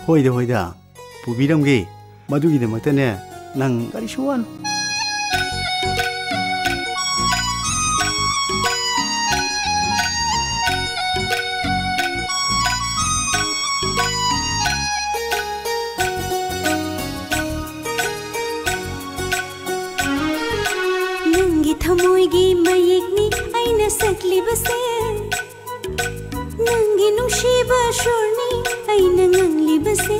ꯍꯣꯏꯗ, ꯍꯣꯏꯗ, ꯄꯨꯕꯤꯔꯝꯒꯦ꯫ ꯃꯗꯨꯒꯤꯗꯃꯛꯇꯅꯦ ꯅꯪ ꯀꯔꯤꯁꯨ ꯋꯥꯅꯨ꯫ ꯊꯃꯣꯏꯒꯤ ꯃꯌꯦꯛꯅꯤ ꯑꯩꯅ ꯁꯛꯂꯤꯕꯁꯦ, ꯅꯪꯒꯤ ꯅꯨꯡꯁꯤꯕ ꯁꯨꯔꯅꯤ ꯑꯩꯅ ꯉꯪꯂꯤꯕꯁꯦ꯫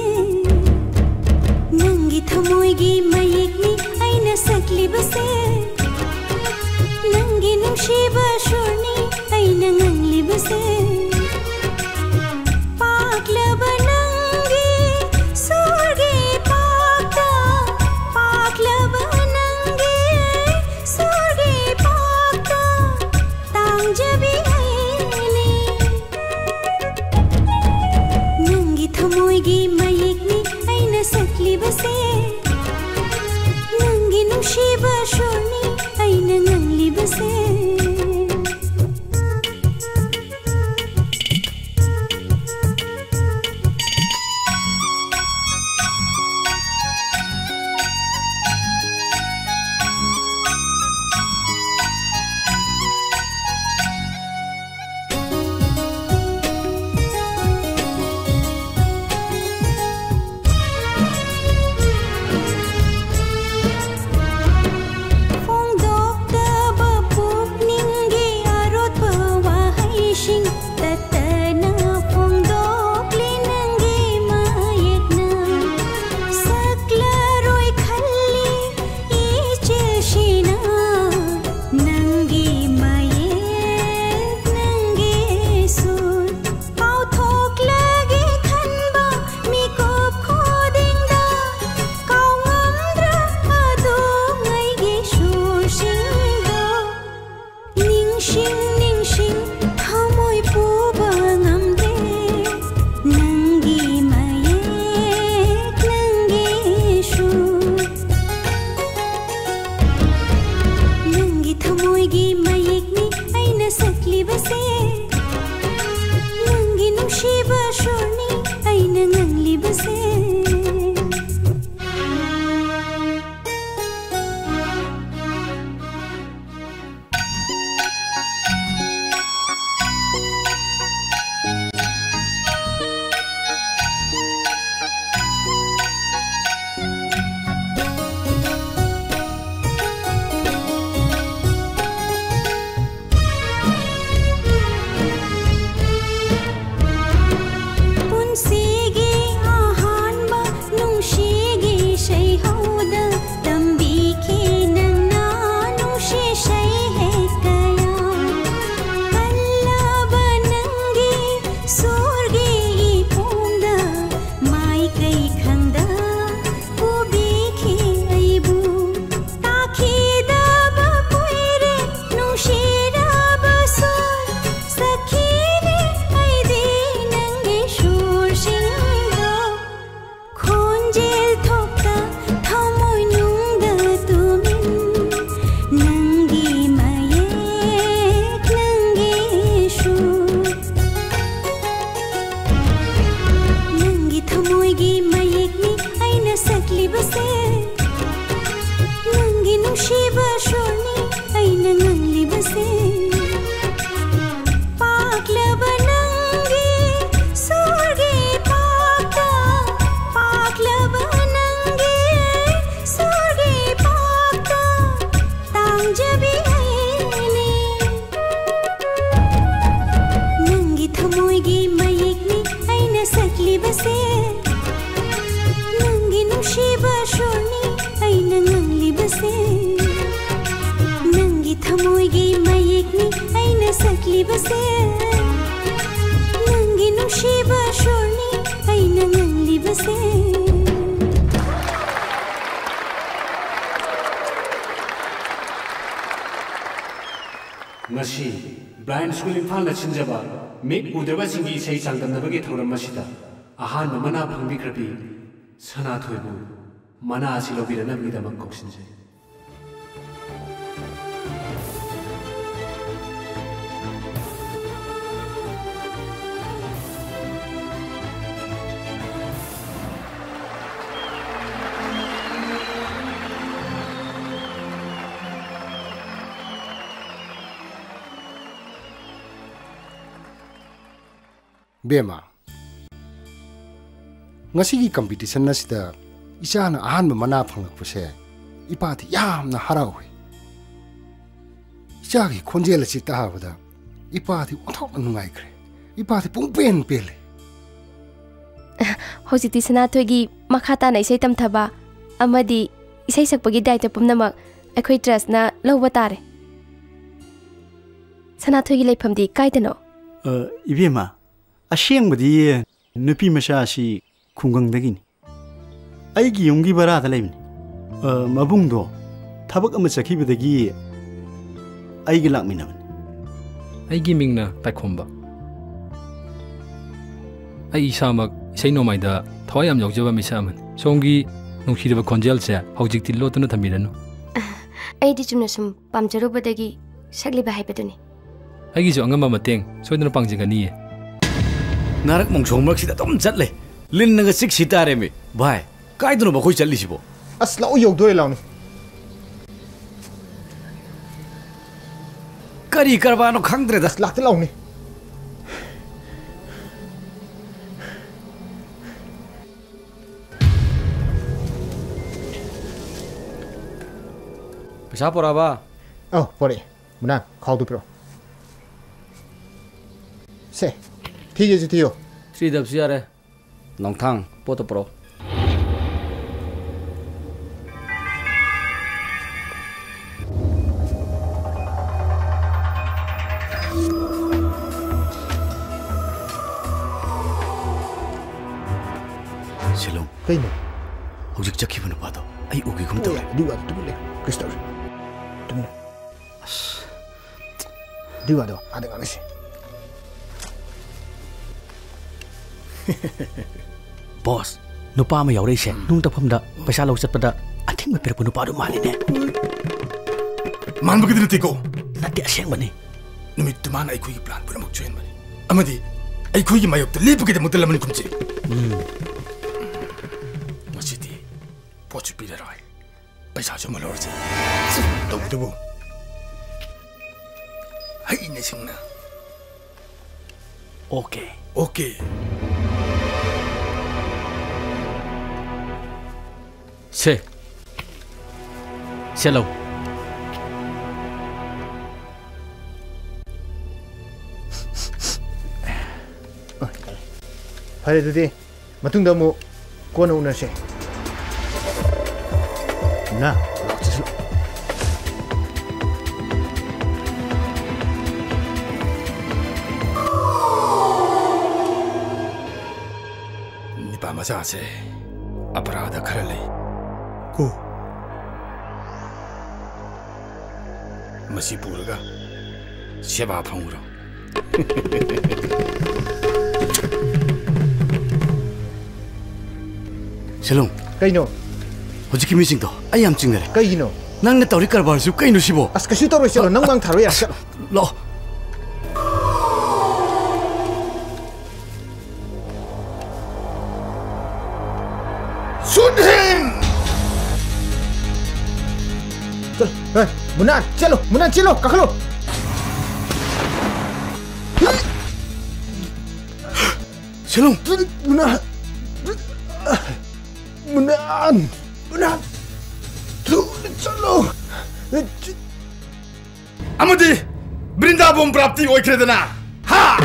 ꯅꯪꯒꯤ ꯊꯃꯣꯏꯒꯤ ꯃꯌꯦꯛꯅꯤ ꯑꯩꯅ ꯁꯛꯂꯤꯕꯁꯦ, ꯅꯪꯒꯤ ꯅꯨꯡꯁꯤꯕ ꯁꯨꯔꯅꯤ ꯑꯩꯅ ꯉꯪꯂꯤꯕꯁꯦ꯫ ꯄꯥꯛꯂꯕ ꯅꯪꯒꯤ ꯁꯨꯔꯒꯤ ꯄꯥꯛꯇ, ꯄꯥꯛꯂꯕ ꯅꯪꯒꯤ ꯁꯨꯔꯒꯤ ꯄꯥꯛꯇ ꯇꯥꯡꯖꯕꯤ ꯑꯩꯅꯤ꯫ ꯅꯪꯒꯤ ꯊꯃꯣꯏꯒꯤ ꯃꯌꯦꯛꯅꯤ ꯑꯩꯅ ꯁꯛꯂꯤꯕꯁꯦ, ꯅꯪꯒꯤ ꯅꯨꯡꯁꯤꯕ ꯁꯨꯔꯅꯤ ꯑꯩꯅ ꯉꯪꯂꯤꯕꯁꯦ꯫ ꯅꯨꯡꯁꯤꯕ ꯁꯨꯔꯅꯤ ꯑꯩꯅ ꯉꯥꯡꯂꯤꯕꯁꯦ꯫ ꯄꯥꯛꯂꯕ ꯅꯪꯒꯤ ꯁꯣꯔꯒꯤ ꯄꯥꯛꯇ, ꯄꯥꯛꯂꯕ ꯅꯪꯒꯤ ꯁꯣꯔꯒꯤ ꯄꯥꯛꯇ ꯇꯥꯡꯖꯕꯤ ꯑꯩꯅꯦ꯫ ꯅꯪꯒꯤ ꯊꯃꯣꯏꯒꯤ ꯃꯌꯦꯛꯅꯤ ꯑꯩꯅ ꯁꯛꯂꯤꯕꯁꯦ꯫ ꯅꯪꯒꯤ ꯅꯨꯡꯁꯤꯕ ꯁꯨꯔꯅꯤ ꯑꯩꯅ ꯉꯥꯡꯂꯤꯕꯁꯦ꯫ ꯅꯪꯒꯤ ꯊꯃꯣꯏꯒꯤ ꯃꯌꯦꯛꯅꯤ ꯑꯩꯅ ꯁꯛꯂꯤꯕꯁꯦ꯫ ꯅꯪꯒꯤ ꯅꯨꯡꯁꯤꯕ ꯁꯨꯔꯅꯤ ꯑꯩꯅ ꯉꯥꯡꯂꯤꯕꯁꯦ꯫ ꯉꯁꯤ Blind School ꯏꯝꯐꯥꯜꯅ ꯁꯤꯟꯖꯕ ꯃꯤꯠ ꯎꯗ꯭ꯔꯕꯁꯤꯡꯒꯤ ꯏꯁꯩ ꯆꯥꯡꯗꯝꯅꯕꯒꯤ ꯊꯧꯔꯝ ꯑꯁꯤꯗ ꯑꯍꯥꯟꯕ ꯃꯅꯥ ꯐꯪꯕꯤꯈ꯭ꯔꯕꯤ ꯁꯅꯥꯊꯣꯏꯕꯨ ꯃꯅꯥ ꯑꯁꯤ ꯂꯧꯕꯤꯔꯛꯅꯕꯒꯤꯗꯃꯛ ꯀꯧꯁꯤꯟꯖꯔꯤ꯫ ꯕꯦꯝꯃ, ꯉꯁꯤꯒꯤ competition ꯑꯁꯤꯗ ꯏꯆꯥꯅ ꯑꯍꯥꯟꯕ ꯃꯅꯥ ꯐꯪꯂꯛꯄꯁꯦ ꯏꯄꯥꯗꯤ ꯌꯥꯝꯅ ꯍꯔꯥꯎꯏ꯫ ꯏꯆꯥꯒꯤ ꯈꯣꯟꯖꯦꯜ ꯑꯁꯤ ꯇꯥꯕꯗ ꯏꯄꯥꯗꯤ ꯑꯣꯟꯊꯣꯛꯅ ꯅꯨꯡꯉꯥꯏꯈ꯭ꯔꯦ꯫ ꯏꯄꯥꯗꯤ ꯄꯨꯡꯄꯦꯟ ꯄꯦꯜꯂꯦ꯫ ꯍꯧꯖꯤꯛꯇꯤ ꯁꯅꯥꯊꯣꯏꯒꯤ ꯃꯈꯥ ꯇꯥꯅ ꯏꯁꯩ ꯇꯝꯊꯕ ꯑꯃꯗꯤ ꯏꯁꯩ ꯁꯛꯄꯒꯤ ꯗꯥꯏꯇ ꯄꯨꯝꯅꯃꯛ ꯑꯩꯈꯣꯏ trustꯅ ꯂꯧꯕ ꯇꯥꯔꯦ꯫ ꯁꯅꯥꯊꯣꯏꯒꯤ ꯂꯩꯐꯝꯗꯤ ꯀꯥꯏꯗꯅꯣ? ꯑ, ꯏꯕꯦꯝꯃ, ꯑꯁꯦꯡꯕꯗꯤ ꯅꯨꯄꯤ ꯃꯆꯥ ꯑꯁꯤ ꯈꯨꯡꯒꯪꯗꯒꯤꯅꯤ꯫ ꯑꯩꯒꯤ ꯌꯨꯝꯒꯤ ꯚꯔꯥꯗ ꯂꯩꯕꯅꯤ꯫ ꯑ, ꯃꯕꯨꯡꯗꯣ ꯊꯕꯛ ꯑꯃ ꯆꯠꯈꯤꯕꯗꯒꯤ ꯑꯩꯒ ꯂꯥꯛꯃꯤꯟꯅꯕꯅꯤ꯫ ꯑꯩꯒꯤ ꯃꯤꯡꯅ ꯇꯥꯏꯈꯣꯝꯕ꯫ ꯑꯩ ꯏꯁꯥꯃꯛ ꯏꯁꯩ ꯅꯣꯡꯃꯥꯏꯗ ꯊꯋꯥꯏ ꯌꯥꯝ ꯌꯥꯎꯖꯕ ꯃꯤꯁꯛ ꯑꯃꯅꯤ꯫ ꯁꯣꯝꯒꯤ ꯅꯨꯡꯁꯤꯔꯕ ꯈꯣꯟꯖꯦꯜꯁꯦ ꯍꯧꯖꯤꯛꯇꯤ ꯂꯣꯠꯇꯨꯅ ꯊꯝꯕꯤꯔꯅꯨ꯫ ꯑꯩꯗꯤ ꯆꯨꯝꯅ ꯁꯨꯝ ꯄꯥꯝꯖꯔꯨꯕꯗꯒꯤ ꯁꯛꯂꯤꯕ ꯍꯥꯏꯕꯗꯨꯅꯤ꯫ ꯑꯩꯒꯤꯁꯨ ꯑꯉꯝꯕ ꯃꯇꯦꯡ ꯁꯣꯏꯗꯅ ꯄꯥꯡꯖꯒꯅꯤꯌꯦ꯫ ꯅꯥꯔꯛ ꯃꯣꯡꯁꯣꯡ ꯃꯔꯛꯁꯤꯗ ꯑꯗꯨꯝ ꯆꯠꯂꯦ꯫ ꯂꯤꯟꯅꯒ ꯆꯤꯛꯁꯤ ꯇꯥꯔꯦꯃꯤ꯫ ꯚꯥꯏ, ꯀꯥꯏꯗꯅꯣꯕ ꯑꯩꯈꯣꯏ ꯆꯠꯂꯤꯁꯤꯕꯣ? ꯑꯁ, ꯂꯥꯛꯑꯣ, ꯌꯧꯗꯣꯔꯦ, ꯂꯥꯎꯅꯦ꯫ ꯀꯔꯤ ꯀꯔꯕꯥꯔꯅꯣ ꯈꯪꯗ꯭ꯔꯦꯗ꯫ ꯑꯁ, ꯂꯥꯛꯇ ꯂꯥꯎꯅꯤ꯫ ꯄꯩꯁꯥ ꯄꯣꯔꯛꯑꯕ? ꯑꯧ, ꯄꯣꯔꯛꯑꯦ꯫ ꯃꯨꯅꯥ, ꯈꯥꯎꯗꯨ ꯄꯤꯔꯛꯑꯣ꯫ ꯁꯦ, ꯊꯤꯒꯦꯁꯨ ꯊꯤꯌꯣ꯫ ꯊ꯭ꯔꯤꯗꯕꯁꯨ ꯌꯥꯔꯦ꯫ ꯅꯣꯡꯊꯥꯡ, ꯄꯣꯠꯇꯣ ꯄꯨꯔꯛꯑꯣ꯫ ꯁꯤꯂꯣꯡ꯫ ꯀꯩꯅꯣ? ꯍꯧꯖꯤꯛ ꯆꯠꯈꯤꯕ ꯅꯨꯄꯥꯗꯣ ꯑꯩ ꯎꯈꯤꯒꯨꯝ ꯇꯧꯔꯦ꯫ ꯑꯗꯨ ꯋꯥꯗꯣ ꯇꯨꯃꯤꯟ ꯂꯩꯌꯨ꯫ ꯀꯩꯁꯨ ꯇꯧꯔꯣꯏ꯫ ꯇꯨꯃꯤꯟ ꯂꯩꯌꯨ꯫ ꯑꯁ꯫ ꯑꯗꯨꯏ ꯋꯥꯗꯣ ꯑꯥꯗ ꯉꯥꯡꯅꯁꯤ꯫ ꯕꯣꯁ, ꯅꯨꯄꯥ ꯑꯃ ꯌꯥꯎꯔꯛꯏꯁꯦ ꯅꯨꯡ ꯇꯛꯐꯝꯗ ꯄꯩꯁꯥ ꯂꯧ ꯆꯠꯄꯗ ꯑꯊꯤꯡꯕ ꯄꯤꯔꯛꯄ ꯅꯨꯄꯥꯗꯨ ꯃꯥꯜꯂꯤꯅꯦ꯫ ꯃꯥꯟꯕꯒꯤꯗꯤ ꯅꯠꯇꯦꯀꯣ꯫ ꯅꯠꯇꯦ, ꯑꯁꯦꯡꯕꯅꯤ꯫ ꯅꯨꯃꯤꯠꯇꯨ ꯃꯥꯅ ꯑꯩꯈꯣꯏꯒꯤ ꯄ꯭ꯂꯥꯟ ꯄꯨꯝꯅꯃꯛ ꯁꯣꯏꯍꯟꯕꯅꯤ꯫ ꯑꯃꯗꯤ ꯑꯩꯈꯣꯏꯒꯤ ꯃꯥꯌꯣꯛꯇ ꯂꯦꯞꯄꯒꯤꯗꯃꯛꯇ ꯂꯃꯟ ꯈꯨꯝꯁꯤ꯫ ꯎꯝ꯫ ꯉꯁꯤꯗꯤ ꯄꯣꯠꯁꯨ ꯄꯤꯔꯔꯣꯏ꯫ ꯄꯩꯁꯥꯁꯨ ꯑꯃ ꯂꯧꯔꯁꯤ꯫ ꯇꯧꯕꯇꯕꯨ ꯍꯩꯅ ꯁꯤꯡꯅ꯫ ꯑꯣꯀꯦ꯫ ꯑꯣꯀꯦ꯫ ꯁꯦ꯫ ꯁꯦ ꯂꯧ꯫ ꯐꯔꯦ ꯑꯗꯨꯗꯤ꯫ ꯃꯇꯨꯡꯗ ꯑꯃꯨꯛ ꯀꯣꯟꯅ ꯎꯅꯁꯦ꯫ ꯅ, ꯂꯥꯛꯆꯁꯅꯨ꯫ ꯅꯤꯄꯥ ꯃꯆꯥꯁꯦ ꯑꯄꯔꯥꯙ ꯈꯔ ꯂꯩ꯫ ꯀꯣ꯫ ꯃꯁꯤ ꯄꯨꯔꯒ ꯁꯦꯕꯥ ꯐꯪꯉꯨꯔꯣ꯫ ꯁꯦꯂꯨꯡ꯫ ꯀꯩꯅꯣ? ꯍꯧꯖꯤꯛꯀꯤ ꯃꯤꯁꯤꯡꯗꯣ ꯑꯩ ꯌꯥꯝ ꯆꯤꯡꯅꯔꯦ꯫ ꯀꯩꯒꯤꯅꯣ? ꯅꯪꯅ ꯇꯧꯔꯤ ꯀꯔꯕꯥꯔꯁꯤꯕꯨ ꯀꯩꯅꯣ ꯁꯤꯕꯣ? ꯑꯁ, ꯀꯩꯁꯨ ꯇꯧꯔꯣꯏ, ꯆꯠꯂꯣ꯫ ꯅꯪ ꯃꯥꯡ ꯊꯥꯔꯣ, ꯌꯥꯔꯦ, ꯆꯠꯂꯣ꯫ ꯂꯥꯛꯑꯣ꯫ Shoot him! ꯆꯠꯂꯣ꯫ ꯍꯦ, ꯃꯨꯅꯥꯟ, ꯆꯠꯂꯣ꯫ ꯃꯨꯅꯥꯟ, ꯆꯦꯜꯂꯣ, ꯀꯥꯈꯠꯂꯣ꯫ ꯆꯠꯂꯨ꯫ ꯃꯨꯅꯥꯟ! ꯃꯨꯅꯥꯟ! ꯃꯨꯅꯥꯟ! ꯊꯨꯅ ꯆꯠꯂꯣ! ꯑꯃꯗꯤ ꯕ꯭ꯔꯤꯟꯗꯥꯕꯣꯟ ꯄ꯭ꯔꯥꯞꯇꯤ ꯑꯣꯏꯈ꯭ꯔꯦꯗꯅ꯫ ꯍꯥ!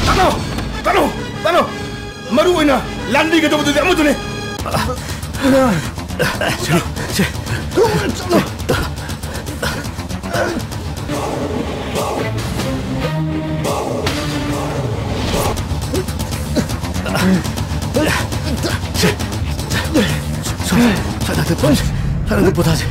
ꯇꯥꯅꯣ! ꯇꯥꯅꯣ! ꯇꯥꯅꯣ! ꯃꯔꯨ ꯑꯣꯏꯅ ꯂꯥꯟꯕꯤꯒꯗꯧꯕꯗꯨꯗꯤ ꯑꯃꯗꯨꯅꯤ꯫ ꯁꯦ, ꯁꯦ꯫ ꯊꯨꯅ ꯆꯠꯂꯣ꯫ ꯁ꯭ꯋꯥꯏꯗ ꯄꯣꯊꯥꯁꯤ꯫ ꯁ꯭ꯋꯥꯏꯗ ꯄꯣꯊꯥꯁꯤ꯫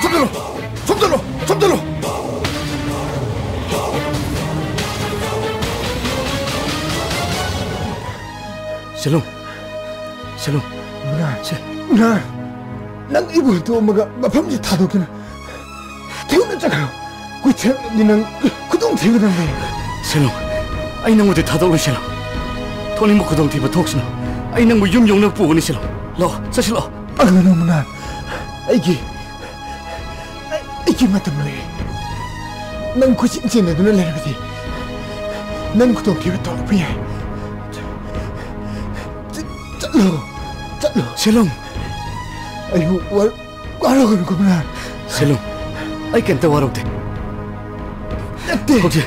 ꯁꯣꯝꯗ ꯂꯥꯛꯑꯣ! ꯁꯣꯝꯗ ꯂꯥꯛꯑꯣ! ꯁꯣꯝꯗ ꯂꯥꯛꯑꯣ! ꯁꯦꯂꯨꯡ! ꯁꯦꯂꯨꯡ! ꯃꯨꯅꯥꯟ! ꯁꯦ- ꯃꯨꯅꯥꯟ! ꯅꯪ ꯑꯩꯕꯨ ꯍꯨꯟꯗꯣꯛꯑꯝꯃꯒ ꯃꯐꯝꯁꯤ ꯊꯥꯗꯣꯛꯇꯨꯅ ꯊꯨꯅ ꯆꯠꯈ꯭ꯔꯣ꯫ ꯀꯨꯏꯊꯦꯛꯂꯗꯤ ꯅꯪ ꯈꯨꯗꯣꯡ ꯊꯤꯒꯗꯕꯅꯤ꯫ ꯁꯦꯂꯨꯡ, ꯑꯩ ꯅꯪꯕꯨꯗꯤ ꯊꯥꯗꯣꯛꯂꯣꯏ ꯁꯦꯂꯨꯡ꯫ ꯊꯣꯛꯅꯤꯡꯕ ꯈꯨꯗꯣꯡꯊꯤꯕ ꯊꯣꯛꯁꯅꯨ꯫ ꯑꯩ ꯅꯪꯕꯨ ꯌꯨꯝ ꯌꯧꯅꯕ ꯄꯨꯒꯅꯤ ꯁꯦꯂꯨꯡ꯫ ꯂꯥꯛꯑꯣ, ꯆꯠꯁꯤ ꯂꯥꯛꯑꯣ꯫ ꯄꯥꯡꯒꯅꯨ ꯃꯨꯅꯥꯟ꯫ ꯑꯩꯒꯤ, ꯑꯩꯒꯤ ꯃꯇꯝ ꯂꯣꯏꯔꯦ꯫ ꯅꯪ ꯀꯣꯏꯆꯦꯟ ꯆꯦꯟꯅꯗꯨꯅ ꯂꯩꯔꯕꯗꯤ ꯅꯪ ꯈꯨꯗꯣꯡꯊꯤꯕ ꯇꯧꯔꯛꯄ ꯌꯥꯏ꯫ ꯆꯠ-, ꯆꯠꯂꯣ, ꯆꯠꯂꯣ꯫ ꯁꯦꯂꯨꯡ꯫ ꯑꯩꯕꯨ ꯋꯥ-, ꯋꯥꯔꯧꯒꯅꯨꯀꯣ ꯃꯨꯅꯥꯟ꯫ ꯁꯦꯂꯨꯡ, ꯑꯩ ꯀꯩꯝꯇ ꯋꯥꯔꯧꯗꯦ꯫ ꯅꯠꯇꯦ꯫ ꯍꯧꯖꯤꯛ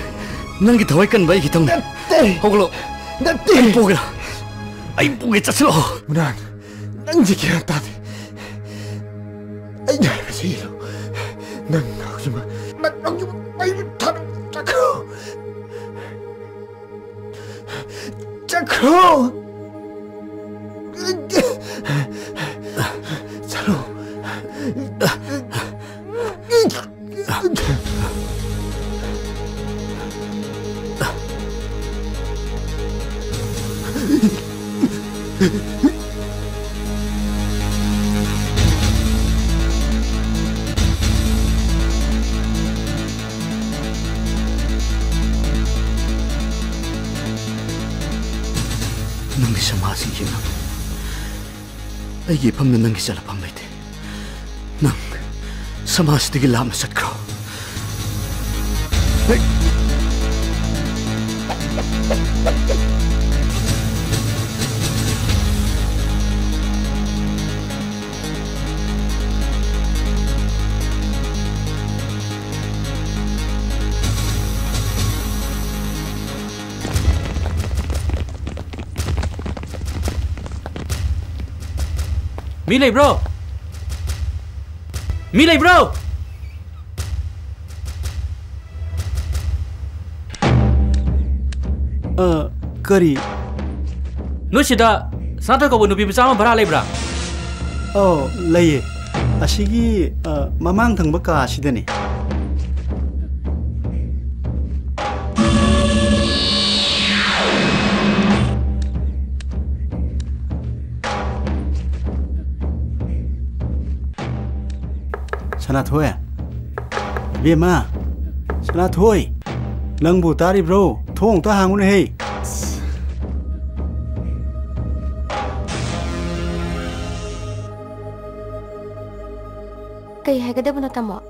ꯅꯪꯒꯤ ꯊꯋꯥꯏ ꯀꯟꯕ ꯑꯩꯒꯤ ꯊꯧꯅꯤ꯫ ꯅꯠꯇꯦ꯫ ꯍꯧꯒꯠꯂꯣ꯫ ꯅꯠꯇꯦ꯫ ꯑꯩ ꯄꯨꯒꯦꯔꯥ? ꯑꯩ ꯄꯨꯒꯦ, ꯆꯠꯁꯤꯜꯂꯛꯑꯣ꯫ ꯃꯨꯅꯥꯟ, ꯅꯪꯁꯦ ꯒ꯭ꯌꯥꯟ ꯇꯥꯗꯦ꯫ ꯑꯩꯅ ꯍꯥꯏꯕꯁꯤ ꯏꯜꯂꯨ꯫ ꯅꯪ ꯍꯧꯖꯤꯛꯃꯛ, ꯅꯪ ꯍꯧꯖꯤꯛꯃꯛ ꯑꯩ ꯊꯥꯗꯣꯛ ꯆꯠꯈ꯭ꯔꯣ꯫ ꯆꯠꯈ꯭ꯔꯣ! ꯆꯠꯂꯣ! ꯅꯪꯒꯤ ꯁꯃꯥꯖꯁꯤ ꯌꯦꯡꯉꯨ꯫ ꯑꯩꯒꯤ ꯏꯐꯝꯗ ꯅꯪꯒꯤ ꯆꯠꯂꯐꯝ ꯂꯩꯇꯦ꯫ ꯅꯪ ꯁꯃꯥꯖꯁꯤꯗꯒꯤ ꯂꯥꯞꯅ ꯆꯠꯈ꯭ꯔꯣ꯫ ꯍꯦꯛ꯫ ꯃꯤ ꯂꯩꯕ꯭ꯔꯣ? ꯃꯤ ꯂꯩꯕ꯭ꯔꯣ? ꯑ, ꯀꯔꯤ? ꯅꯣꯏ ꯁꯤꯗ ꯁꯅꯥꯊꯣꯏ ꯀꯧꯕ ꯅꯨꯄꯤ ꯃꯆꯥ ꯑꯃ ꯚꯔꯥ ꯂꯩꯕ꯭ꯔꯥ? ꯑꯧ, ꯂꯩꯌꯦ꯫ ꯑꯁꯤꯒꯤ, ꯑ, ꯃꯃꯥꯡ ꯊꯪꯕ ꯀꯥ ꯑꯁꯤꯗꯅꯦ꯫ ꯁꯅꯥꯊꯣꯏ, ꯏꯕꯦꯝꯃ, ꯁꯅꯥꯊꯣꯏ, ꯅꯪꯕꯨ ꯇꯥꯔꯤꯕ꯭ꯔꯣ? ꯊꯣꯡ ꯑꯝꯇ ꯍꯥꯡꯉꯨꯅꯦꯍꯦ꯫ ꯀꯩ ꯍꯥꯏꯒꯗꯕꯅꯣ, ꯇꯥꯃꯣ?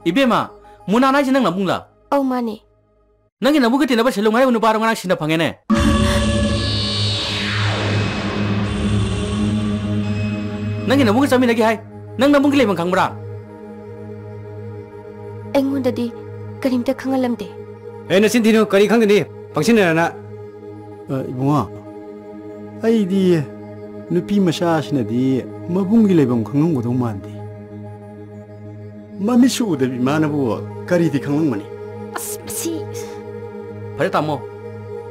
ꯏꯕꯦꯝꯃ, ꯃꯨꯅꯥꯟ ꯍꯥꯏꯁꯦ ꯅꯪ ꯅꯕꯨꯡꯂꯥ? ꯑꯧ, ꯃꯥꯅꯦ꯫ ꯅꯪꯒꯤ ꯅꯕꯨꯡꯒ ꯇꯤꯟꯅꯕ ꯁꯦꯂꯨꯡ ꯍꯥꯏꯔꯤꯕ ꯅꯨꯄꯥꯗꯣ ꯉꯔꯥꯡ ꯁꯤꯅ ꯐꯪꯉꯦꯅꯦ꯫ ꯅꯪꯒꯤ ꯅꯕꯨꯡꯒ ꯆꯠꯃꯤꯟꯅꯒꯦ ꯍꯥꯏ꯫ ꯅꯪ ꯅꯕꯨꯡꯒꯤ ꯂꯩꯐꯝ ꯈꯪꯕ꯭ꯔꯥ? ꯑꯩꯉꯣꯟꯗꯗꯤ ꯀꯔꯤꯝꯇ ꯈꯪꯍꯜꯂꯝꯗꯦ꯫ ꯑꯦ, ꯅꯆꯤꯟ ꯊꯤꯅꯨ, ꯀꯔꯤ ꯈꯪꯒꯅꯤ? ꯄꯪꯁꯤꯟꯅꯔꯅ꯫ ꯑ, ꯏꯕꯨꯡꯉꯣ, ꯑꯩꯗꯤ ꯅꯨꯄꯤ ꯃꯆꯥꯁꯤꯅꯗꯤ ꯃꯕꯨꯡꯒꯤ ꯂꯩꯐꯝ ꯈꯪꯉꯝꯒꯗꯧ ꯃꯥꯟꯗꯦ꯫ ꯃꯃꯤꯠꯁꯨ ꯎꯗꯕꯤ ꯃꯥꯅꯕꯨ ꯀꯔꯤꯗꯤ ꯈꯪꯂꯝꯒꯅꯤ? ꯑꯁ, ꯃꯁꯤ꯫ ꯐꯔꯦ, ꯇꯥꯃꯣ꯫